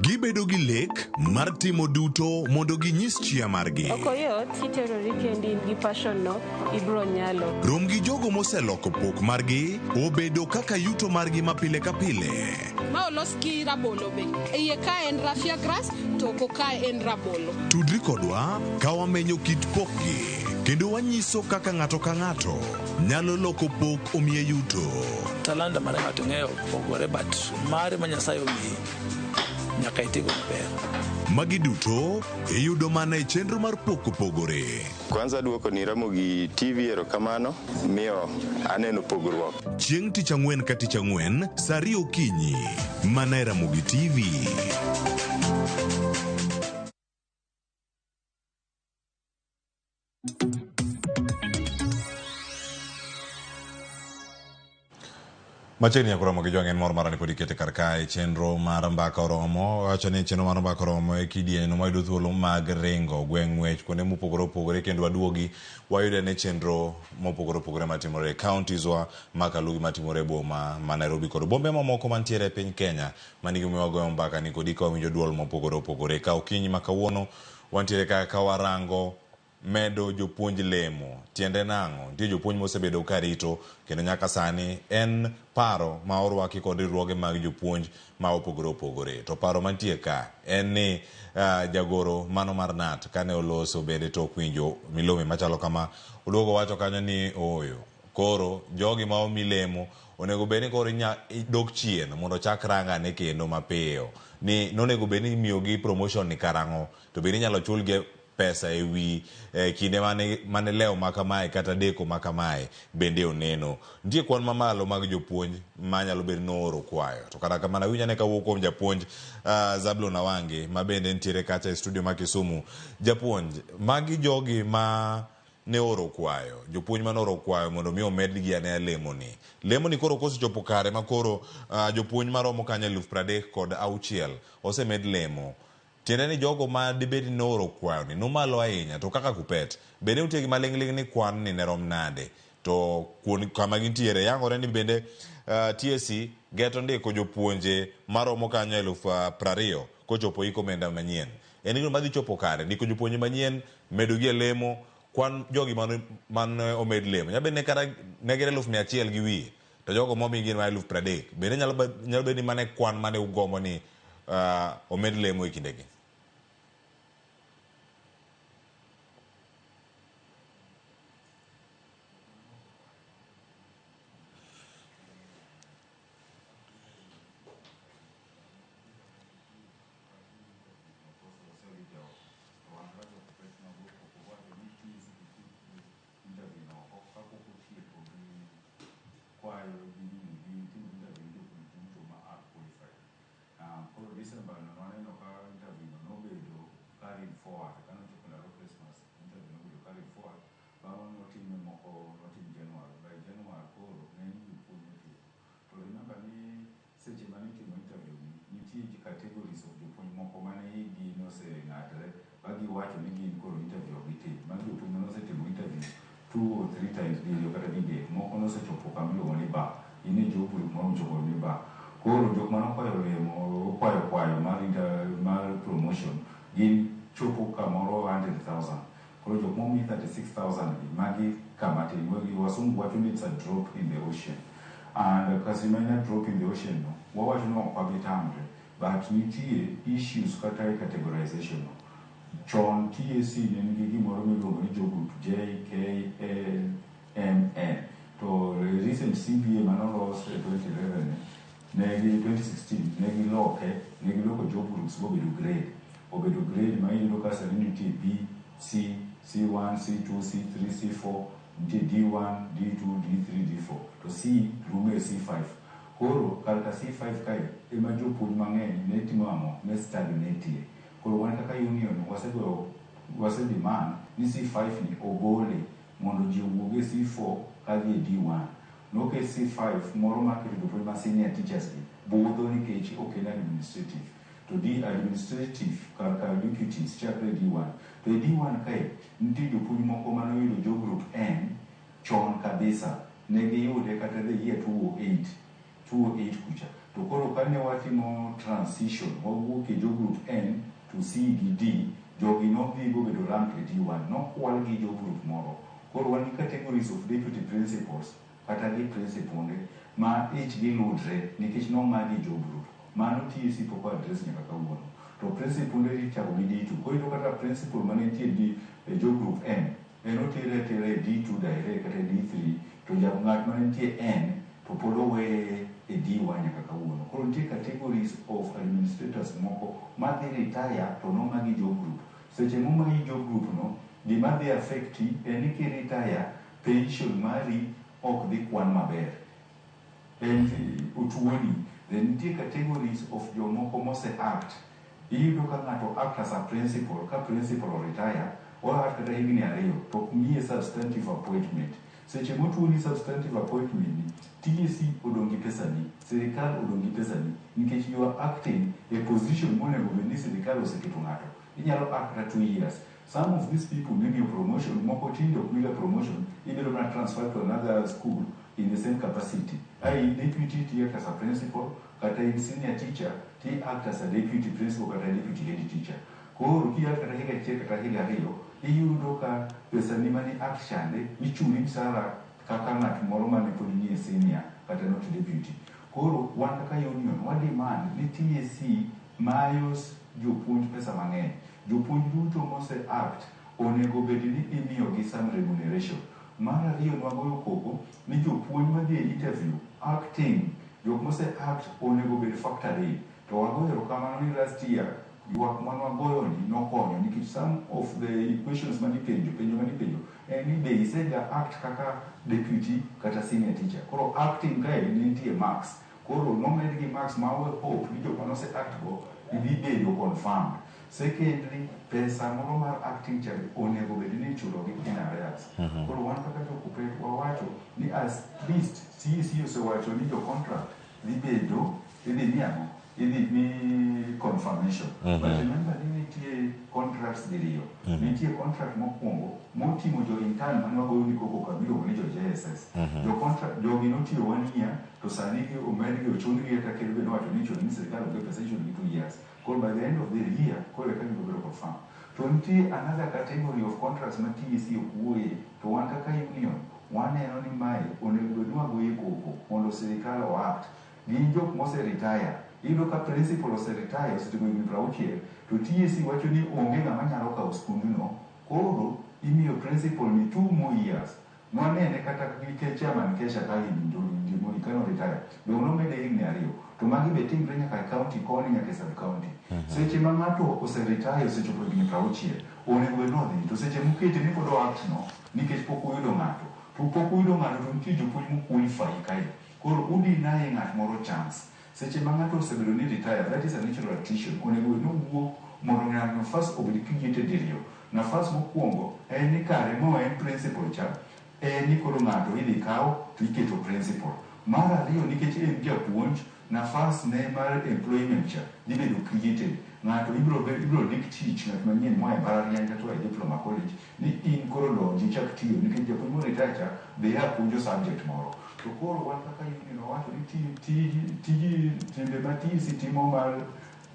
Gibedo gi lek mar timo duto mondo ginyis chia margi. Ok oyot, kiterori kendi in gi passion no, ibro nyalo. Rom gi jogo moseloko pok margi obedo kaka yuto margi ma pile ka pile. Ma olos gi rabolo be. E iye ka en raffia grass to oko ka en rabolo. Tudri kodwa ka wamenyo kit pokgi kendo wanyiso kaka ng'ato ka ng'ato nyalo loko pok omiye yuto. Talanta mar ng'ato ng'eyo pogore but mare ma Nyasaye omiyi nyaka itigo maber. Magi duto iyudo mana e chenro mar pok opogore. Kwanza duoko ni Ramogi TV erokamano miyo aneno pogruok. Chieng' tich ang'wen ka tich ang'wen sa 2 okinyi mana e Ramogi TV. Machiegni nyaka romo gi jwang' en mor mara ni pod ikete kar kae chenro mar mbaka oromo. Wacho ni chenro mar mbaka oromo e kidieny no wayudo thuolo mag ringo gweng' ng'wech kuonde mopogore opogore kendo waduogi wayude ne chenro mopogore opogore matimore e counties wa makalugi matimore e boma ma Nairobi kod bombe mamoko mantiere e piny Kenya. Mani gimomiyo wagoyo mbaka ni kodi ka wawinjo duol mopogore opogore. Ka okinyi ma kawuono wantiere ka ka warango medo jopuonj lemo. Tiende nang'o? Nitie jopuonj mosebedo karito kendo nyaka sani en paro ma orwaki kod riwruoge mag jopuonj ma opogore opogore. To paro mantie ka en ni jagoro mano mar KNUT kane oloso bende tok winjo milome machalo kama oduogo wacho kanyo ni ooyo. Koro jogi ma omi lemo onego bed ni koro inya dok chien mondo chak rangane kendo mapiyo. Ni nonego bed ni imiyogi promotion ni karang'o to bende inyalo chulgi pesa e wi kinde mane lewo makamae kata deko makamae bende oneno. Nitie kwan mamalo mag jopuonj manyalo bedo ni ooro kwayo. To kata kamano awinjo ane kawuok kuom japuonj Zablon Awangi ma bende nitiere kacha e studio ma Kisumu. Japuonj, magi jogi ma ne oro kwayo, jopuonj mane oro kwayo mondo mi omedgi ane lemoni. Lemoni koro kosechopo kare ma koro jopuonj maromo kanyo 36,000 osemed lemo. Tiende ni jogo ma dibed ni nooro kwayo ni nomalo ahinya to kaka kupet bende nitie gi maling'ling' ni kwan ni ne rom nade to kuond kama gintiere yangore ni bende TSC geto ndiko jopuonje maromo kanyo 20,000 kochopo hik omenda manyien. En gino madhi chopo kare ndiko jopuonje manyien medo gi e lemo kwan jogi mane omed lemo nyalo bedo ni kata ne gin 100,000 gi wiye to jogo momi gin mana 30,000 bende nyalo bedo ni mane kwan mane ugombo ni omed lemo e kindegi. Categories of jopuonj moko mane hikgi noseng'adre ba giwacho ni gin koro interview ok gitim. Magi jopuonj mane osetimo interview 2 or 3 times diriyo kata didek, moko nosechopo kama iluongo ni bar. In e job group moro mochopo ni bar. Koro jok mane okwayo lemo, okwayo kwayo mar promotion gin chopo kamoro 100,000. Koro jok momi 36,000 gi magi kama tin. Wasungu wacho ni it's a drop in the ocean. And kasima en a drop in the ocean no, wawacho ni ok wabi tamre. But nitie issues kata e categorization no. Chon TSC ne nigi gimoro miluongo ni job group J, K, L, M, N. To recent CBA manolos e 2011 negi 2016 negi loke, negi loko job groups mobedo grade. Obedo grade ma iyudo ka sani nitie B, C, C1, C2, C3, C4, nitie D1, D2, D3, D4. To C rumo e C5. Koro kar ka C5 kae ema jopuonj mang'eny ne timo ang'o? Ne stagnatie. Koro wan kaka union wase demand ni C5 ni ogole mondo ji owuog e C4 kadhi e D1. Noket C5 moro mar keto jopuonj ma senior teachers gi budho nikech ok en administrative. To D administrative kar ka deputies chakre D1. To e D1 kae nitie jopuonj moko manoyudo job group N chon kabisa. Ne giyude kata the year 2008. 2008 kucha. To koro kane watimo transition, wawuok e job group N to C gi D, jogi nodhi bobedo rank e D1. Nokwal gi job group moro. Koro wan gi categories of deputy principals kata gi principalde ma ich gi ludre nikech nomagi job group. Mano TSC pok o address nyaka kawuono. To principalde ichako gi D2. Koro iyudo kata principal mane nitie D, e job group N, en otere atera e D2 direct kata e D3, to ja ng'at mane nitie N to pod oweye e D1 nyaka kawuono. Koro nitie categories of administrators moko madhi retire to nomagi job group. Seche momagi job group no, gima dhi affect en ni kiretire, pension mari ok dhi kwan maber. En otuoni. Then nitie categories of jomoko mose act. Iyudo ka ng'ato act as a principal, ka principal o retire, o act kata higni 2, to ok miye substantive appointment. Seche motuoni substantive appointment ni, TSC odong' gi pesani, sirikal odong' gi pesani, nikech you are acting a position monego bed ni sirikal oseketo ng'ato. Inyalo act kata 2 years. Some of these people nimiyo promotion, moko tinde ok miga promotion, ibedo mana transfer to another school in the same capacity. Ai deputy ti act as a principal, kata in senior teacher ti act as a deputy principal kata deputy head teacher. Koro ki act kata higa 1 kata higa 2, iyudo ka pesani mane act chande, ichuli msara kaka ng'at moro mane pod nie senior kata not deputy. Koro wan kaka union, wa demand ni TSC mayo jopuonj pesa mang'eny. Jopuonj duto mose act onego bed ni imiyogi some remuneration. Mar ariyo, nwagoyo koko ni jopuonj madhi e interview acting, jok mose act onego bed factored in. To wagoyo erokamano ni last year ywak manwagoyo ni nokonyo nikech some of the equations manipenjo, penjo manipenjo en ni be isega act kaka deputy kata senior teacher. Koro acting kae ne nitie marks. Koro nomed gi marks ma we hope ni jok manose act go idhi bedo confirmed. Secondly, pesa moro mar acting cha onego bed ni ichulo gi in arrears. Koro wan kaka jo Kuppet wawacho ni at least TSC osewacho ni jo contract dhi bedo idhi mi ang'o? Idhi mi confirmation. But remember ni nitie contracts diriyo. Nitie contract mokwongo moting'o jo intern mane wagoyo ni koko ka miluongo ni jo JSS. Jo contract jogi notiyo 1 year to sani gi omedgi ochun gi kata ker be nowacho ni ichulo ni sirikal onge pesa ichulo gi 2 years. Koro by the end of the year koro eka gibiro bedo confirm. To nitie another category of contracts ma TSC ok wuoye to wan kaka union waneno ni mae onego bed ni wagoye koko mondo sirikal o act. Gin jok mose retire. Iyudo ka principal ose retire osetieko higni 60 to TSC wacho ni onge ng'ama nyalo kawo skundno. Koro imiyo principal ni 2 more years. Nwanene kata gi chairman Kesha ka Ndimuli kano retire. Dong nomede higni 2. To magi be timre nyaka e county koni nyaka e sub county. Seche ma ng'ato ose retire osechopo higni 60, onego bed ni odhi. To seche mokete ni pod o act no nikech pok oyudo ng'ato. To pok oyudo ng'ato to nitie jopuonj mo qualify kae. Koro udinaye ng'at moro chance. Seche ma ng'ato osebedo ni retire, that is a natural attrition. Onego bed ni owuok mondo ng'ato nafas obed created diriyo. Nafas mokwongo en ni kare mo en principal cha, en ni koro ng'ato idhi kaw to iketo principal. Mar ariyo nikech en japuonj, nafas ne mar employment cha dhi bedo created. Ng'ato ibiro ndik tich ng'at manyien moa e mbalariany kata oa e diploma college ni in koro donji ichak tiyo nikech japuonj mo retire cha be ya puonjo subject moro. To koro wan kaka union wawacho ni tiji timbe ma TSC timo mar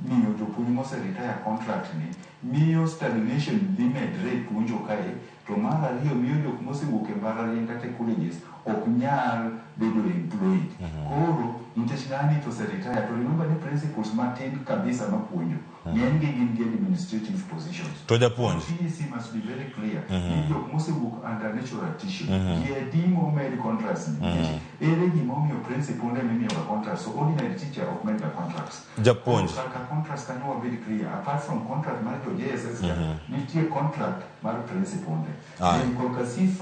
miyo jopuonj mose retire contract ni miyo stagnation dhi medre e puonjo kae. To mar ariyo miyo jok mosewuok e mbalariany kata e colleges ok nyal bedo employed. Koro nikech ng'ani to ose retire to remember ni principals matin kabisa mapuonjo ng'eny gi gin gi administrative positions. To japuonj. TSC must be very clear ni jok mosewuok under natural attrition ji adi momed contracts ni nikech ere gimomiyo principal ne mimiyoga contracts so ordinary teacher ok medga contracts. Japuonj. Koro kaka contracts kanyo wabed clear apart from contract mar jo JSS ka nitie contract mar principal ne. Then korka C5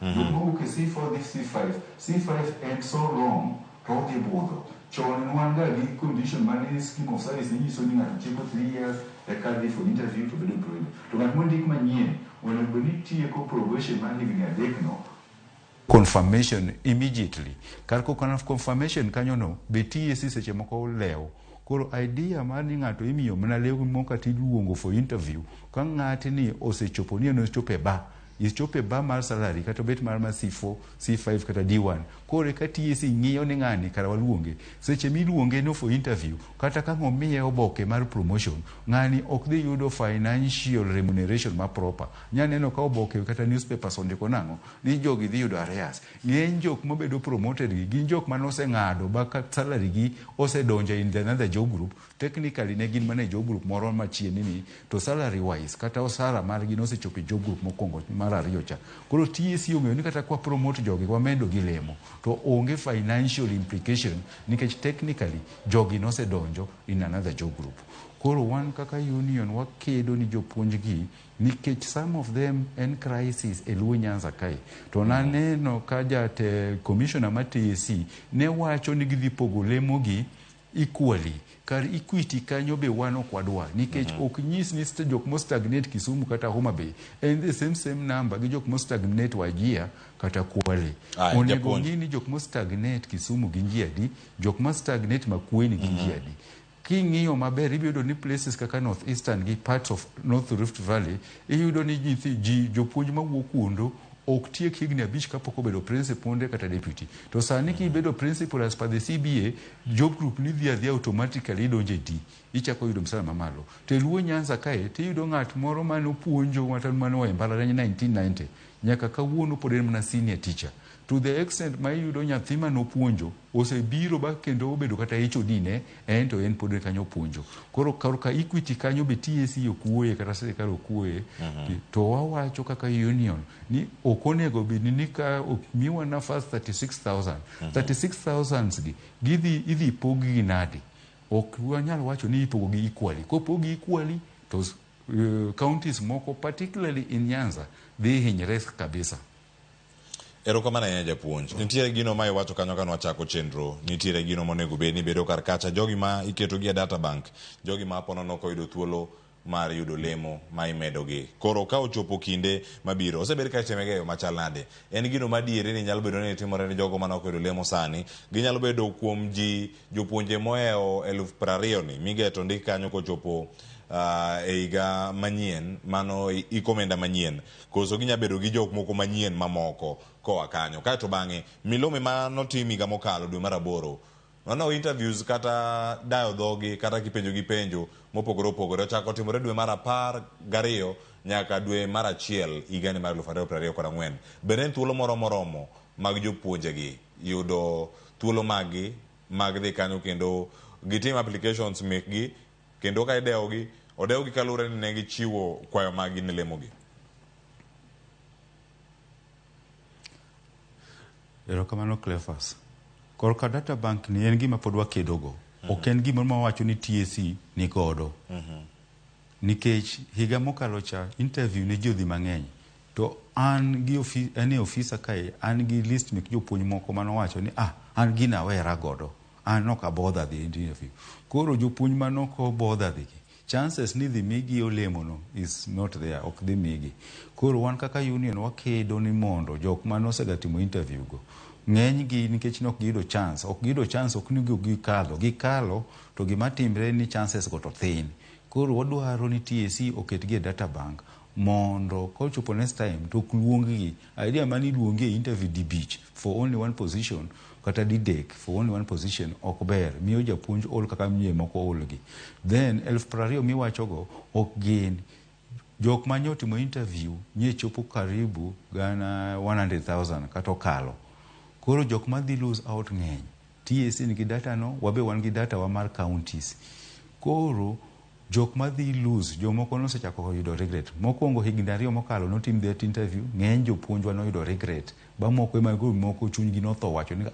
jok mowuok e C4 dhi C5, C5 en so long to odhi budho. Chon wan ga gi condition mane scheme of service nyiso ni ng'ato tieko 3 years eka dhi for interview to bedo employed. To ng'at mondik manyien onego bed ni tieko probation mar higni 3 no confirmation immediately. Kar confirmation kanyo no be TSC seche moko lew. Koro idea mar ni ng'ato imiyo mana lemo kata iluongo for interview ka ng'atni osechopo ni en ochopo e bar, ichopo e bar mar salary kata obet mar C4, C5 kata D1. Koro eka TSC ng'iyo ni ng'ani kara waluonge. Seche miluonge no for interview, kata ka omiye oboke mar promotion, ng'ani ok dhi yudo financial remuneration ma proper. Nya neno ka oboke kata newspapers ondiko nang'o ni jogi dhi yudo arrears. Ng'eny jok mabedo promoted gi gin jok manoseng'ado ba ka salary gi osedonjo in the another job group. Technically ne gin mana e job group moro machien ni, to salary wise kata osara margi nosechopo e job group mokwongo mar ariyo cha. Koro TSC ong'eyo ni kata kwa promote jogi wamedo gi lemo to onge financial implication nikech technically jogi nosedonjo in another job group. Koro wan kaka union wakedo ni jopuonj gi nikech some of them en crisis e Luo Nyanza kae. To naneno ka jate commissioner mar TSC ne wacho ni gidhi pogo lemo gi equally. Kar equity kanyo be wan ok wadwar nikech ok nyis ni jok mo stagnate Kisumu kata Homa Bay en the same number gi jok mo stagnate Wajir kata Kwale. Aya, Onego japuonj. ng'i ni jok mo stagnate Kisumu gin ji adi, jok ma stagnate Makueni gin ji adi. King'iyo maber ibiro yudo ni places kaka North Eastern gi parts of North Rift Valley, iyudo ni nyithi ji jopuonj mawuok kundo ok tiek higni 5 kapok obedo principal kata deputy. To sani kibedo principal as per the CBA, job group ni dhi adhiya automatically idonjo e D, ichako yudo msara mamalo. To e Luo Nyanza kae tiyudo ng'at moro manopuonjo kata manoa e mbalariany 1990 nyaka kawuono pod en mana senior teacher. To the extent ma iyudo nyathi manopuonjo osebiro ba kendo obedo kata HOD ne en to en pod kanyo puonjo. Koro korka equity kanyo be TSC ok wuoye kata sirikal ok wuoye. To wawacho kaka union ni ok onego bed ni ka ok miwa nafas 36,000. 36,000 gi gidhi idhi pog gi nade? Ok wanyal wacho ni ipogo gi equally. Kopog equally to counties moko particularly in Nyanza dhi hinyre kabisa. Erokamano ahinya japuonj. Nitiere gino ma iwacho kanyo kane wachako chenro. Nitiere gino monego bed ni bedo kar kacha. Jogi ma iketogi e data bank, jogi ma ponono ok oyudo thuolo mar yudo lemo ma imedogi. Koro ka ochopo kinde mabiro, osebed ka itime e yo machal nade? En gino madieri ni nyalo bedo ni timore ne jogo mane ok oyudo lemo sani. Ginyalo bedo kuom ji jopuonje mohewo 20,000 ni migeto ndik kanyo kochopo e higa manyien, mano iko omenda manyien. Koso ginya bedo gi jok moko manyien mamoko koa kanyo. Kaeto bang'e, milome ma notim higa mokalo dwe mar 8, mano interviews kata dayo dhogi kata kipenjo gi penjo mopogore opogore ochako timore dwe mar 12 nyaka dwe mar 1 higani mar 2024. Bende en thuolo moro moromo mag jopuonjegi yudo thuolo maggi mag dhi kanyo kendo gitim applications mekgi kendo ka idewogi, odewgi kaluwore ni ne gichiwo kwayo maggi ne lemogi. Erokamano Cleophas. Korka data bank ni en gima pod wakedogo. Ok en gimoro ma wawacho ni TSC ni godo. Nikech higa mokalo cha interview ne ji odhi mang'eny. To an gi an e ofisa kae, an gi list mek jopuonj moko manowacho ni an gina awera godo. An ok abother dhi interview. Koro jopuonj manok obother dhi gi, chances ni dhi migi olemo no is not there, ok dhi migi. Koro wan kaka union wakedo ni mondo jok manosegatimo interview go, ng'eny gi nikech nok giyudo chance, ok giyudo chance ok ni gikalo, gikalo to gima timre ni chances go to thin. Koro wadwaro ni TSC oketgi e data bank mondo kochopo next time to ok luong gi. Idea mani iluongi e interview dibich for only one position kata didek for only one position ok ber, miyo japuonj ol kaka miye moko ol gi. Then 20,000 miwachogo ok gin jok mane otimo interview nye chopo karibu gana 100,000 kata okalo. Koro jok madhi lose out ng'eny. TSC nigi data no, wabe wan gi data wa mar counties. Koro jok madhi lose, jomoko nosechako yudo regret. Mokwongo higni 2 mokalo notim that interview, ng'eny jopuonjwa noyudo regret. Ba moko ema koro moko chunygi notho wacho ni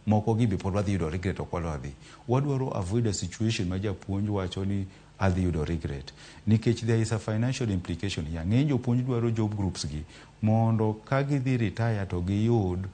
moko gi be pod wadhi yudo regret ok wadwa dhi. Wadwaro avoid a situation ma japuonj wacho ni adhi yudo regret. Nikech there is a financial implication here. Ng'eny jopuonj dwaro job groups gi mondo ka gidhi retire to giyud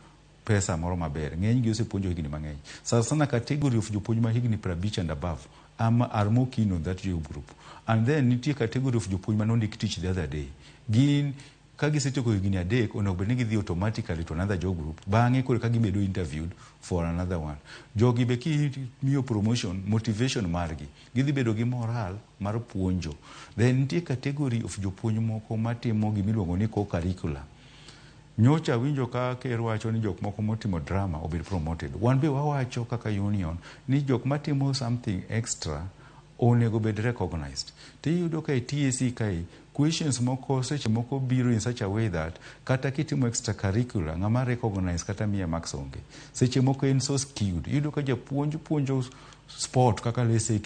pesa moro maber. Ng'eny gi osepuonjo higni mang'eny. Sana sana category of jopuonj ma higni 50 and above are more keen on that job group. And then nitie category of jopuonj mane ondik tich the other day. Gin Ka gisetieko higni 3, onego bed ni gidhi automatically to another job group. Bang'e koro ka gibedo interviewed for another one. Jogi be kimiyo promotion, motivation margi, gidhi bedo gi moral mar puonjo. Then nitie category of jopuonj moko matimo gimiluongo ni co-curricular. Nyocha winjo ka ker wacho ni jok moko motimo drama obed promoted. Wan be wawacho kaka union ni jok matimo something extra onego bed recognized. Tiyudo ka e TSC kae, questions moko seche moko biro in such a way that kata kitimo extracurricular, ng'ama recognize kata miye marks onge. Seche moko en so skewed. Iyudo ka japuonj puonjo sport kaka let's say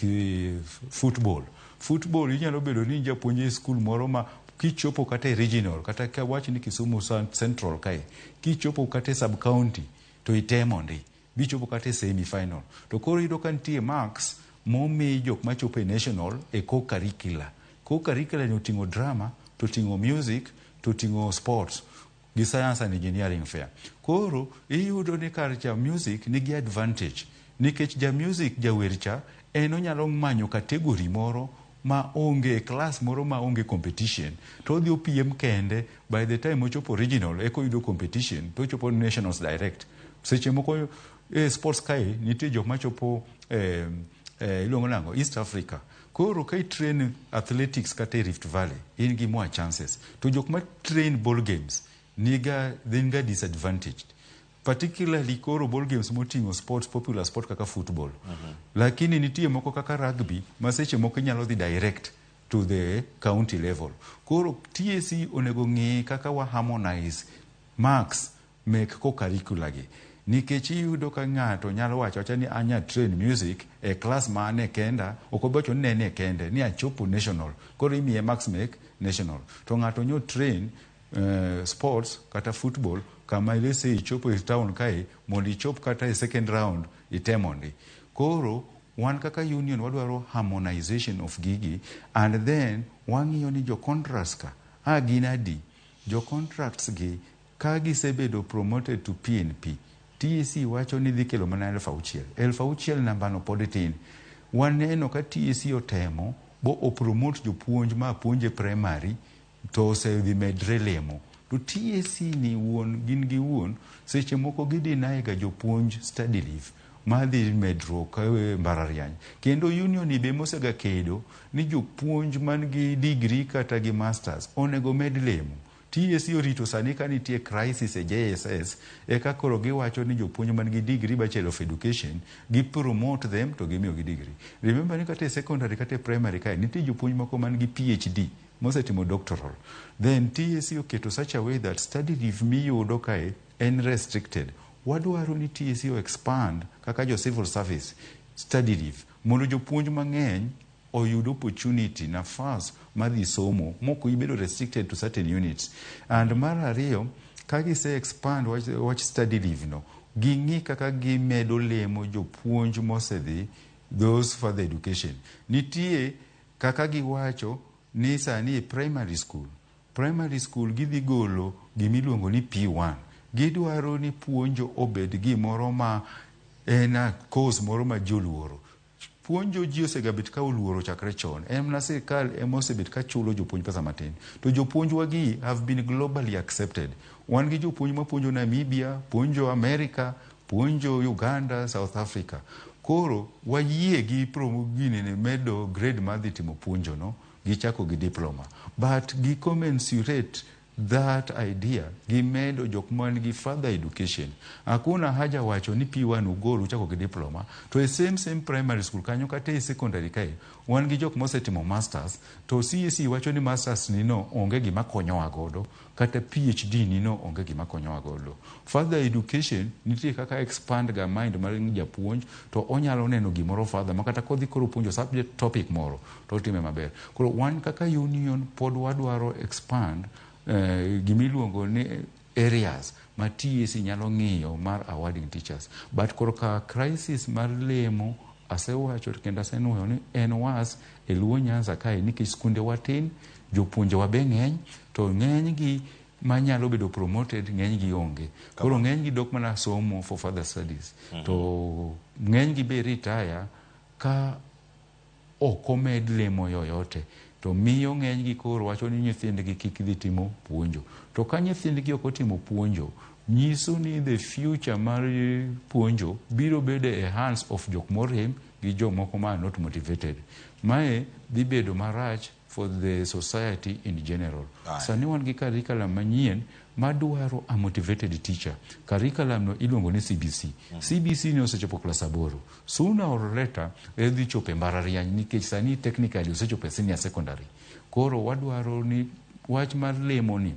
football. Football inyalo bedo ni japuonj e school moro ma kichopo kata e regional, kata ka wach ni Kisumu Central kae, kichopo kata e sub county to itemo ndi, bichopo kata e semi final. To koro iyudo ka nitie marks momi jok machopo e national e co-curricular. Co-curricular ni oting'o drama, to oting'o music, to oting'o sports gi science and engineering fair. Koro iyudo ni kar cha music nigi advantage nikech ja music, jawer cha, en onyalo manyo category moro ma onge class moro ma onge competition, to odhi opiem kende. By the time ochopo regional, eka oyudo competition, to ochopo nationals direct. Seche moko e sports kae nitie jok machopo iluongo nang'o, East Africa. Koro ka itrain athletics kata e Rift Valley, in gi more chances. To jok ma train ball games niga gin ga disadvantaged, particularly koro ball games moting'o sports, popular sport kaka football. Lakini nitie moko kaka rugby ma seche moko inyalo dhi direct to the county level. Koro TSC onego ng'i kaka wa harmonize marks mek co-curricular gi, nikech iyudo ka ng'ato nyalo wacho awacha ni anya train music e class ma an e kenda, ok obi wacho ni ne en e kende ni achopo national, koro imiye marks mek national. To ng'ato nyo train sports kata football kama let's say ichopo e town kae, mondo ichop kata e second round itemo ndi. Koro wan kaka union wadwaro harmonization of gigi, and then wang'iyo ni jo contracts ka a gin adi. Jo contracts gi ka gisebedo promoted to PNP, TSC wacho ni dhi kelo mana 6,000. 6,000 nambano pod tin. Waneno ka TSC otemo bo opromote jopuonj ma puonje primary to osedhi medre lemo. To TSC ni wuon gin gi wuon seche moko gideny ga jopuonj study leave madhi medruok e mbalariany. Kendo union ni be mosega kedo ni jopuonj man gi degree kata gi masters onego med lemo. TSC orito sani ka nitie crisis e JSS eka koro giwacho ni jopuonj man gi degree, Bachelor of Education, gi promote them to gimiyo gi degree. Remember ni kata e secondary kata e primary kae nitie jopuonj moko man gi PhD mosetimo doctoral. Then TSC oketo such a way that study leave miyudo kae en restricted. Wadwaro ni TSC o expand kaka jo civil service study leave mondo jopuonj mang'eny oyud opportunity, nafas mar dhi somo mok ibedo restricted to certain units. And mar ariyo, ka gise expand wach study leave no, ging'i kaka gimedo lemo jopuonj mosedhi those further education. Nitie kaka giwacho ni sani e primary school gidhi golo gimiluongo ni P1. Gidwaro ni puonjo obed gimoro ma en a course moro ma ji oluoro. Puonjo ji osegabet ka oluoro chakre chon. En mana sirikal ema osebet ka chulo jopuonj pesa matin. To jopuonjwa gi have been globally accepted. Wan gi jopuonj mapuonjo Namibia, puonjo America, puonjo Uganda, South Africa. Koro wayie gi ginene medo grade mar dhi timo puonjo no, gichako gi diploma. But gi commensurate that idea gimedo jok man gi further education. Hakuna haja wacho ni P1 ugol uchako gi diploma, to e same primary school kanyo kata e secondary kae wan gi jok mosetimo masters, to CAC wacho ni masters ni no onge gima konyowa godo, kata PhD ni no onge gima konyowa godo. Further education nitie kaka expand ga mind mar japuonj, to onyalo neno gimoro further ma kata kodhi koro puonjo subject topic moro to otime maber. Koro wan kaka union pod wadwaro expand gimiluongo ni areas ma TSC nyalo ng'iyo mar awarding teachers. But korka crisis mar lemo, asewacho kendo asenuoyo ni en was e Luo Nyanza kae nikech skunde wa tin, jopuonjewa be ng'eny, to ng'eny gi manyalo bedo promoted ng'eny gi onge. Koro ng'eny gi dok mana somo for further studies. To ng'eny gi be retire ka ok omed lemo yoyote. To miyo ng'enygi koro wacho ni nyithindgi kik dhi timo puonjo. To ka nyithindgi ok otimo puonjo, nyiso ni the future mar puonjo biro bedo e hands of jok morem gi jomoko ma are not motivated. Mae dhi bedo marach for the society in general. Sani wan gi curriculum manyien madwaro a motivated teacher. Curriculum no iluongo ni CBC. CBC ni osechopo klas 8. Sooner or later edhi chopo e mbalariany nikech sani technically osechopo e senior secondary. Koro wadwaro ni wach mar lemo ni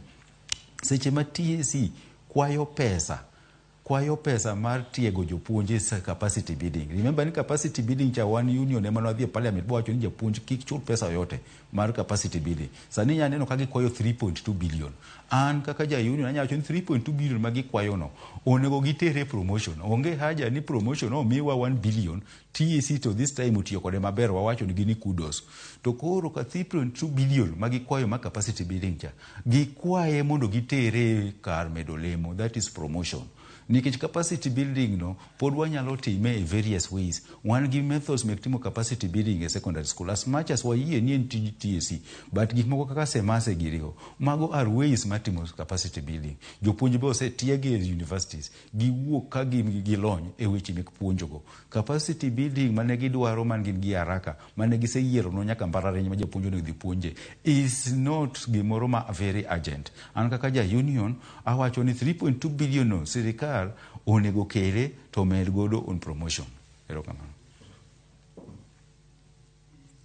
seche ma TSC kwayo pesa mar tiego jopuonj e capacity building. Remember ni capacity building cha wan union ema nwadhi e parliament bowacho ni japuonj kik chul pesa yoyote mar capacity building. Sani inya neno ka gikwayo 3.2 billion. An kaka ja union anya wacho ni 3.2 billion ma gikwayo no onego gitere promotion. Onge haja ni promotion omiwa 1 billion TSC to this time otiyo kode maber, wawacho nigi ni kudos. To koro ka 3.2 billion ma gikwayo ma capacity building cha, gikwaye mondo gitere kar medo lemo, that is promotion. Nikech capacity building no pod wanyalo time e various ways. Wan gi methods mek timo capacity building e secondary school. As much as wayie ni en tij TSC, but gik moko kaka semase girigo, mago are ways mar timo capacity building. Jopuonj be osetiegi e universities, giwuok ka gin gi lony e weche mek puonjogo. Capacity building mane gidwaro man gin gi haraka, mane giseyieronwa nyaka mbalariany ma japuonj onego dhi puonje, is not gimoro ma very urgent. An kaka ja union, awacho ni 3.2 billion no sirikal onego kele to med godo on promotion. Erokamano.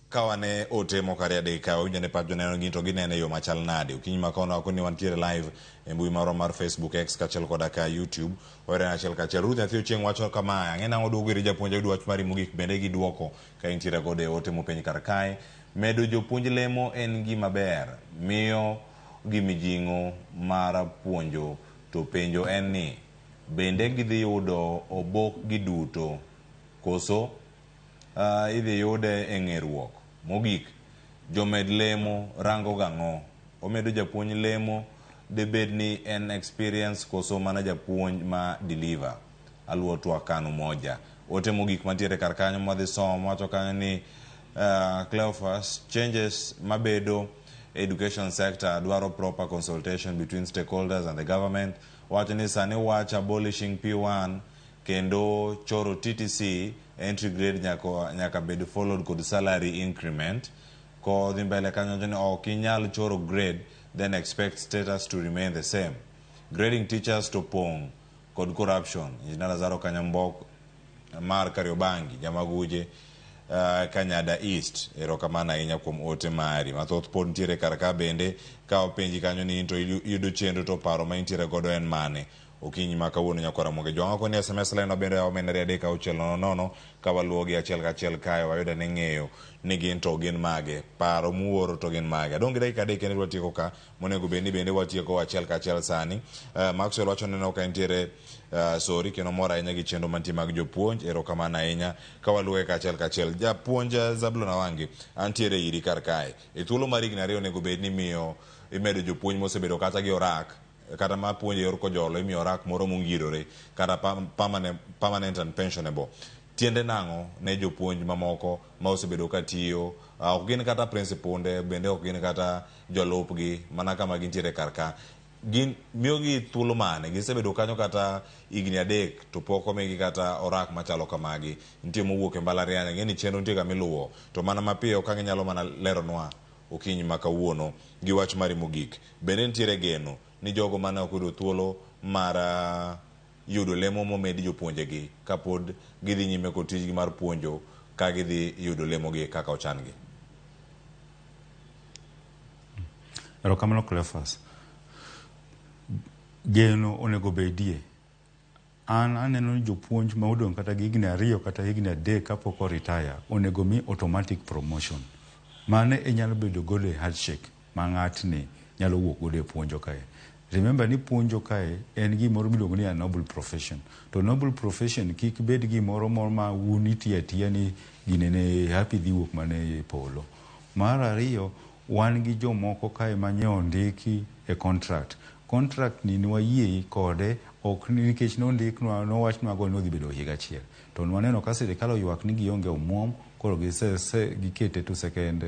Ka wane ote moko ariyo adek ka wawinjo ne pach joneno gin to ginene e yo machal nade. Okinyi ma kono wako ni wantiere live e mbui marwa mar Facebook, X kaachiel koda ka YouTube. Wayudore achiel kachiel. Ruth Nyathi Ochieng' wacho kama, ang'e nang'o duogo ir japuonj ayud wach mari mogik bende gi duoko ka intiere godo e ote mopenj kar kae. Medo jopuonj lemo en gima ber, miyo gi mijing'o mar puonjo, to penjo en ni bende gidhi yudo obok gi duto koso idhi yude e ng'eruok. Mogik, jomed lemo rango gang'o? Omedo japuonj lemo debed ni en experience koso mana japuonj ma deliver? Aluwo twak kanu moja. Ote mogik mantiere kar kanyo mwadhi somo wacho kanyo ni Cleophas, changes mabedo education sector dwaro proper consultation between stakeholders and the government. Wacho ni sani wach abolishing P1 kendo choro TTC entry grade nyaka bed followed kod salary increment. Kodhi mbele kanyo ni ok inyal choro grade then expect status to remain the same. Grading teachers to pong kod corruption. Engineer Lazaro Kanyambok mar Kariobangi, Jamaguje, Kanyada East. Erokamano ahinya kuom ote mari. Mathoth pod nitiere kar ka bende ka openji kanyo ni into iyudo chenro to paro ma intiere godo en mane. Okinyi ma kawuono nyakwara Ramogi Jwang'o koni SMS line bende yawo menere 3 6 0 0 ka waluwogi achiel kachiel kae wayudo ni ng'eyo ni gin to gin mage, paro muoro to gin mage. Adong' gi dakika 3 kende watieko ka, monego bed ni bende watieko achiel kachiel sani. Maxwell wacho neno ka entiere sori kendo mor ahinya gi chenro mantie mag jopuonj. Erokamano ahinya ka waluwe kachiel kachiel. Japuonj Zablon Awangi, antiere iri kar kae. E thuolo mar higni 2 onego bed ni miyo imedo jopuonj mosebedo kata gi orak, kata ma puonjo e yor kojolo imiyo orak moro mongirore kata permanent and pensionable. Tiende nang'o ne jopuonj mamoko ma osebedo ka tiyo, ok gin kata principunde, bende ok gin kata jolupgi, mana kama gintiere kar ka. Gin miyogi thuolo mane? Gisebedo kanyo kata higni 3 to pok omigi kata orak machalo kamagi. Nitie mowuok e mbalariany, ang'e ni chenro nitie kama iluwo, to mana mapiyo ka ginyalo mana leronwa okinyi ma kawuono gi wach mari mogik. Bende nitiere geno ni jogo mane ok oyudo thuolo mar yudo lemo momedi jopuonjegi kapod gidhi nyime kod tijgi mar puonjo ka gidhi yudo lemogi kaka ochan-gi? Erokamano Cleophas. Geno onego bedie. An aneno ni jopuonj ma odong' kata gi higni 2 kata higni 3 kapok o-retire onego mi automatic promotion. Mano inyalo bedo godo e handshake ma ng'atni nyalo wuok godo e puonjo kae. Remember ni puonjo kae en gimoro miluongo ni a noble profession. To noble profession kik bed gimoro moro ma un itiyo atiya ni ginene happy dhi wuok mana e polo. Mar ariyo, wan gi jomoko kae manye ondiki e contract. Contract ni nwayie kode Ok nikech nondiknwa, nowachnwa go ni odhi bedo higa achiel. To nwaneno ka sirikal oywak ni gionge omuom, koro gise gikete to second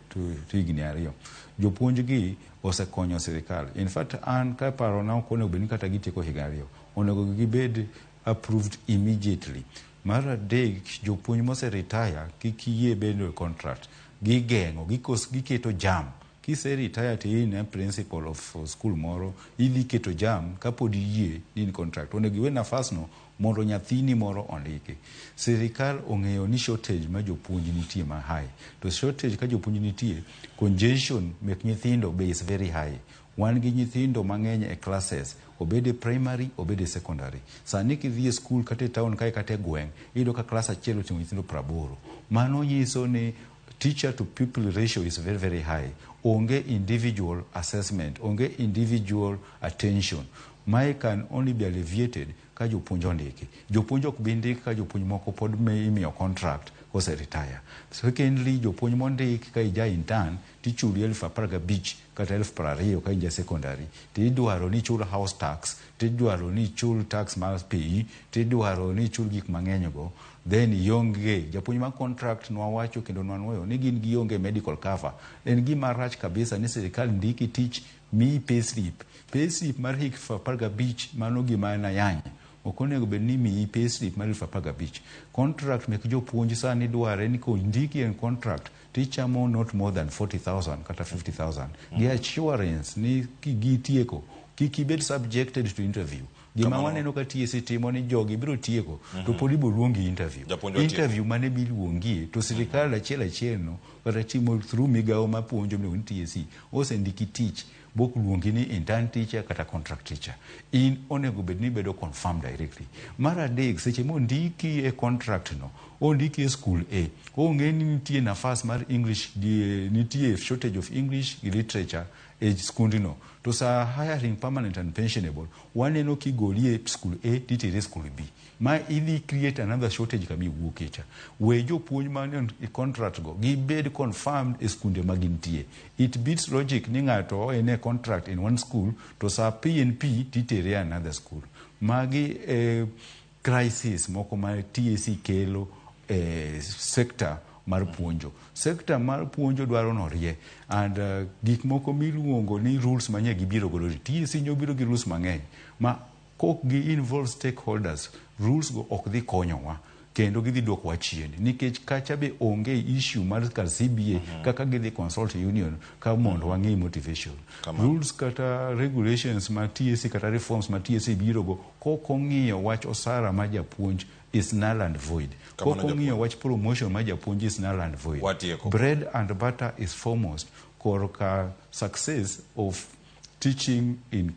to higni 2. Jopuonj gi osekonyo sirikal. In fact, an ka parona ok onego bed ni kata gitieko higa 2. Onego gibed approved immediately. Mar adek, jopuonj mose retire kik yie bedo e contract. Gigeng'o, giketo jam. Kise retire to in e principal of school moro, idhi keto jam kapod iyie ni in contract. Onego iwe nafas no mondo nyathini moro ondiki. Sirikal ong'eyo ni shortage ma jopuonj nitie ma high. To shortage ka jopuonj nitie, congestion mek nyithindo be is very high. Wan gi nyithindo mang'eny e classes, obed e primary, obed e secondary. Sani kidhi e school kata e town kae kata e gweng', iyudo ka class achiel oting'o nyithindo 80. Mano nyiso ni teacher to pupil ratio is very, very high. Onge individual assessment, onge individual attention. Mae can only be alleviated ka jopuonj ondiki. Jopuonj ok bi ndik ka jopuonj moko pod imiyo contract kose retire. Secondly, jopuonj mondik ka ija intern tichuli 15,000 kata 20,000 ka in ja secondary. Tidwaro ni ichul house tax, tidwaro ni ichul tax mar PE, tidwaro ni ichul gik mang'eny go. Then ionge japuonj mar contract nwawacho kendo nwanuoyo ni gin gionge medical cover. En gima rach kabisa ni sirikal ndiki tich miyi payslip. Payslip mar hik 15 mano gima en ayany. Ok onego bed ni miyi payslip mar 15,000. Contract mek jopuonj sani dware ni kondiki en contract tichamo not more than 40,000 kata 50,000. Gi assurance ni gitieko kik ibed subjected to interview. Gima waneno ka TSC timo ni jogi biro tieko to pod ibiro luongi interview. Interview mane biluongie to sirikal achiel achiel no kata timo through migawo mapuonjo miluongo ni TSC osendiki tich bok luongi ni intern teacher kata contract teacher. In onego bed ni ibedo confirmed directly. Mar adek, seche mondiki e contract no, ondiki e school A, ong'e ni nitie nafas mar English, nitie shortage of English gi literature e skundno. To sa hiring permanent and pensionable, waneno kigoli e school A titere e school B. Ma idhi create another shortage kama iwuokie cha. We jopuonj man e contract go gibed confirmed e skunde ma gintie. It beats logic ni ng'ato en e contract in one school to sa PNP titere another school. Magi crisis moko ma TSC kelo e sector mar puonjo. Sector mar puonjo dwaro norie and gik moko miluongo ni rules manye gibiro godo. TSC nyobiro gi rules mang'eny ma kok gi involve stakeholders, rules go ok dhi konyowa kendo gidhi duokowa chien nikech kacha be onge issue mar kar CBA kaka gidhi consult union ka mondo wang'e motivation. Rules kata regulations ma TSC kata reforms ma TSC biro go kok ong'iyo wach osara ma japuonj is null and void. Kok ong'iyo wach promotion ma japuonj is null and void. Bread and butter is foremost korka success of teaching in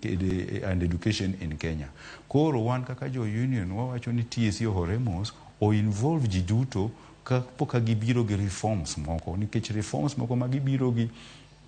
and education in Kenya. Koro wan kaka jo union wawacho ni TSC ohore mos o involve ji duto kapok gibiro gi reforms moko nikech reforms moko ma gibiro gi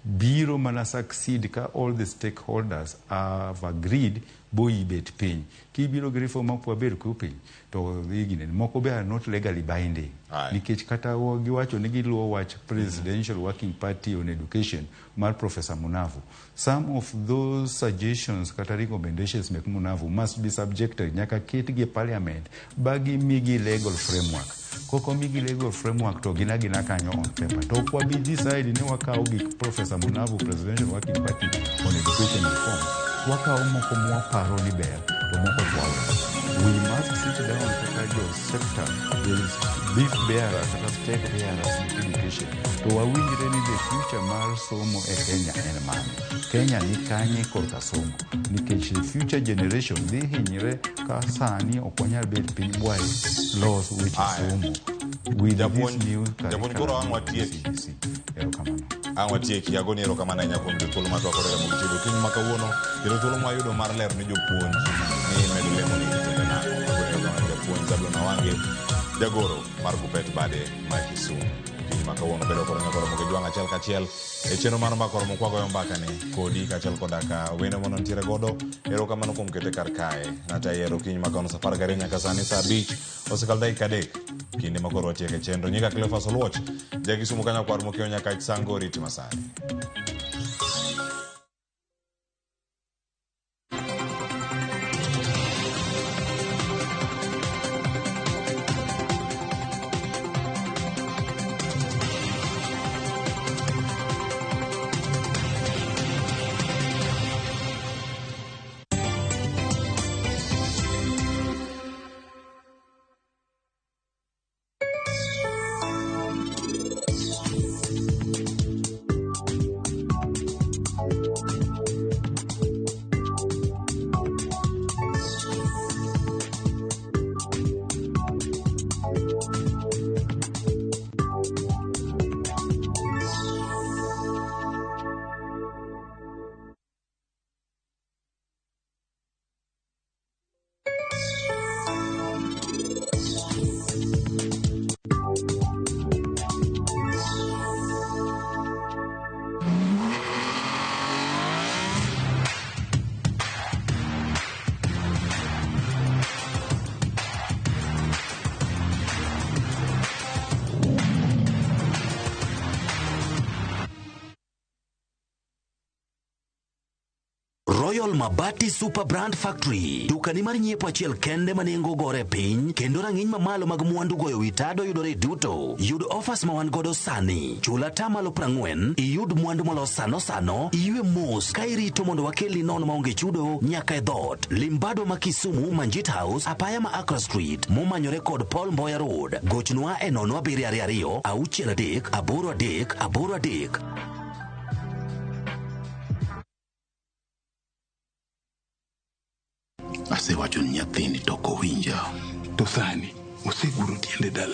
biro mana succeed ka all the stakeholders have agreed boibet piny. Kibiro gi reform ma ok wabed ko piny to dhi ginene moko be are not legally binding. Nikech kata giwacho ni giluwo wach Presidential Working Party on Education mar Professor Munavu. Some of those suggestions kata recommendations mek Munavu must be subjected nyaka ketgi e parliament ba gimigi legal framework. Kok omigi legal framework to gin agina kanyo on paper. To ok wabi decide ni wakawo gik Professor Munavu Presidential Working Party on Education Reform. Wakawo moko mwaparo ni ber to moko to waweyo. We must sit down kaka jo sector, the beef bearers kata stake bearers in education. To wawinjre ni the future mar somo e Kenya en mane. Kenya ni kanye korka somo. Nikech the future generation dhi hinyre ka sani ok wanyal bet piny bwaye los weche somo with this new Japuonj koro ang' watieki. Erokamano. Ang' watieki, agoni erokamano ahinya kuom yudo thuolo mar twak kod Ramogi TV okinyi ma kawuono kendo thuolo mwayudo mar lero ne jopuonj ni medo lemo ni tiende nang'o. Agoni erokamano japuonj Zablon Awange, jagoro mar Kuppet bade ma Kisumu. Okinyi ma kawuono bedo kod nyako Ramogi Jwang' achiel kachiel e chenro mano mar koromo kwagoyo mbaka ni kodi kaachiel koda ka wendo mano nitiere godo. Erokamano kuom kete kar kae. Natayiero okinyi ma kawuono sa 12 nyaka sani sa 5 osekalo dakika 3 kinde ma koro watieko e chenro. Nyinga Cleophas Oluoch, ja Kisumu kanyo kwar mokiewo nyaka Sango riti masani. Royal Mabati Super Brand Factory, dukani mar nyiepo achiel kende ma nengo gore piny kendo rang'iny mamalo mag mwandu goyo wi tado yudore duto. Yud offers ma wan godo sani. Chul atamalo 40, iyud mwandu molos sano sano, iywe mos ka irito mondo wakelni nono maonge chudo nyaka e dhoot. Limbado ma Kisumu, Manjit House, apaya ma Accra Street, momanyore kod Paul Mboya Road. Gochnwa e 0722 63 83 83. Asewacho ni nyathini to ok owinja. To sani oseguro tiende dala.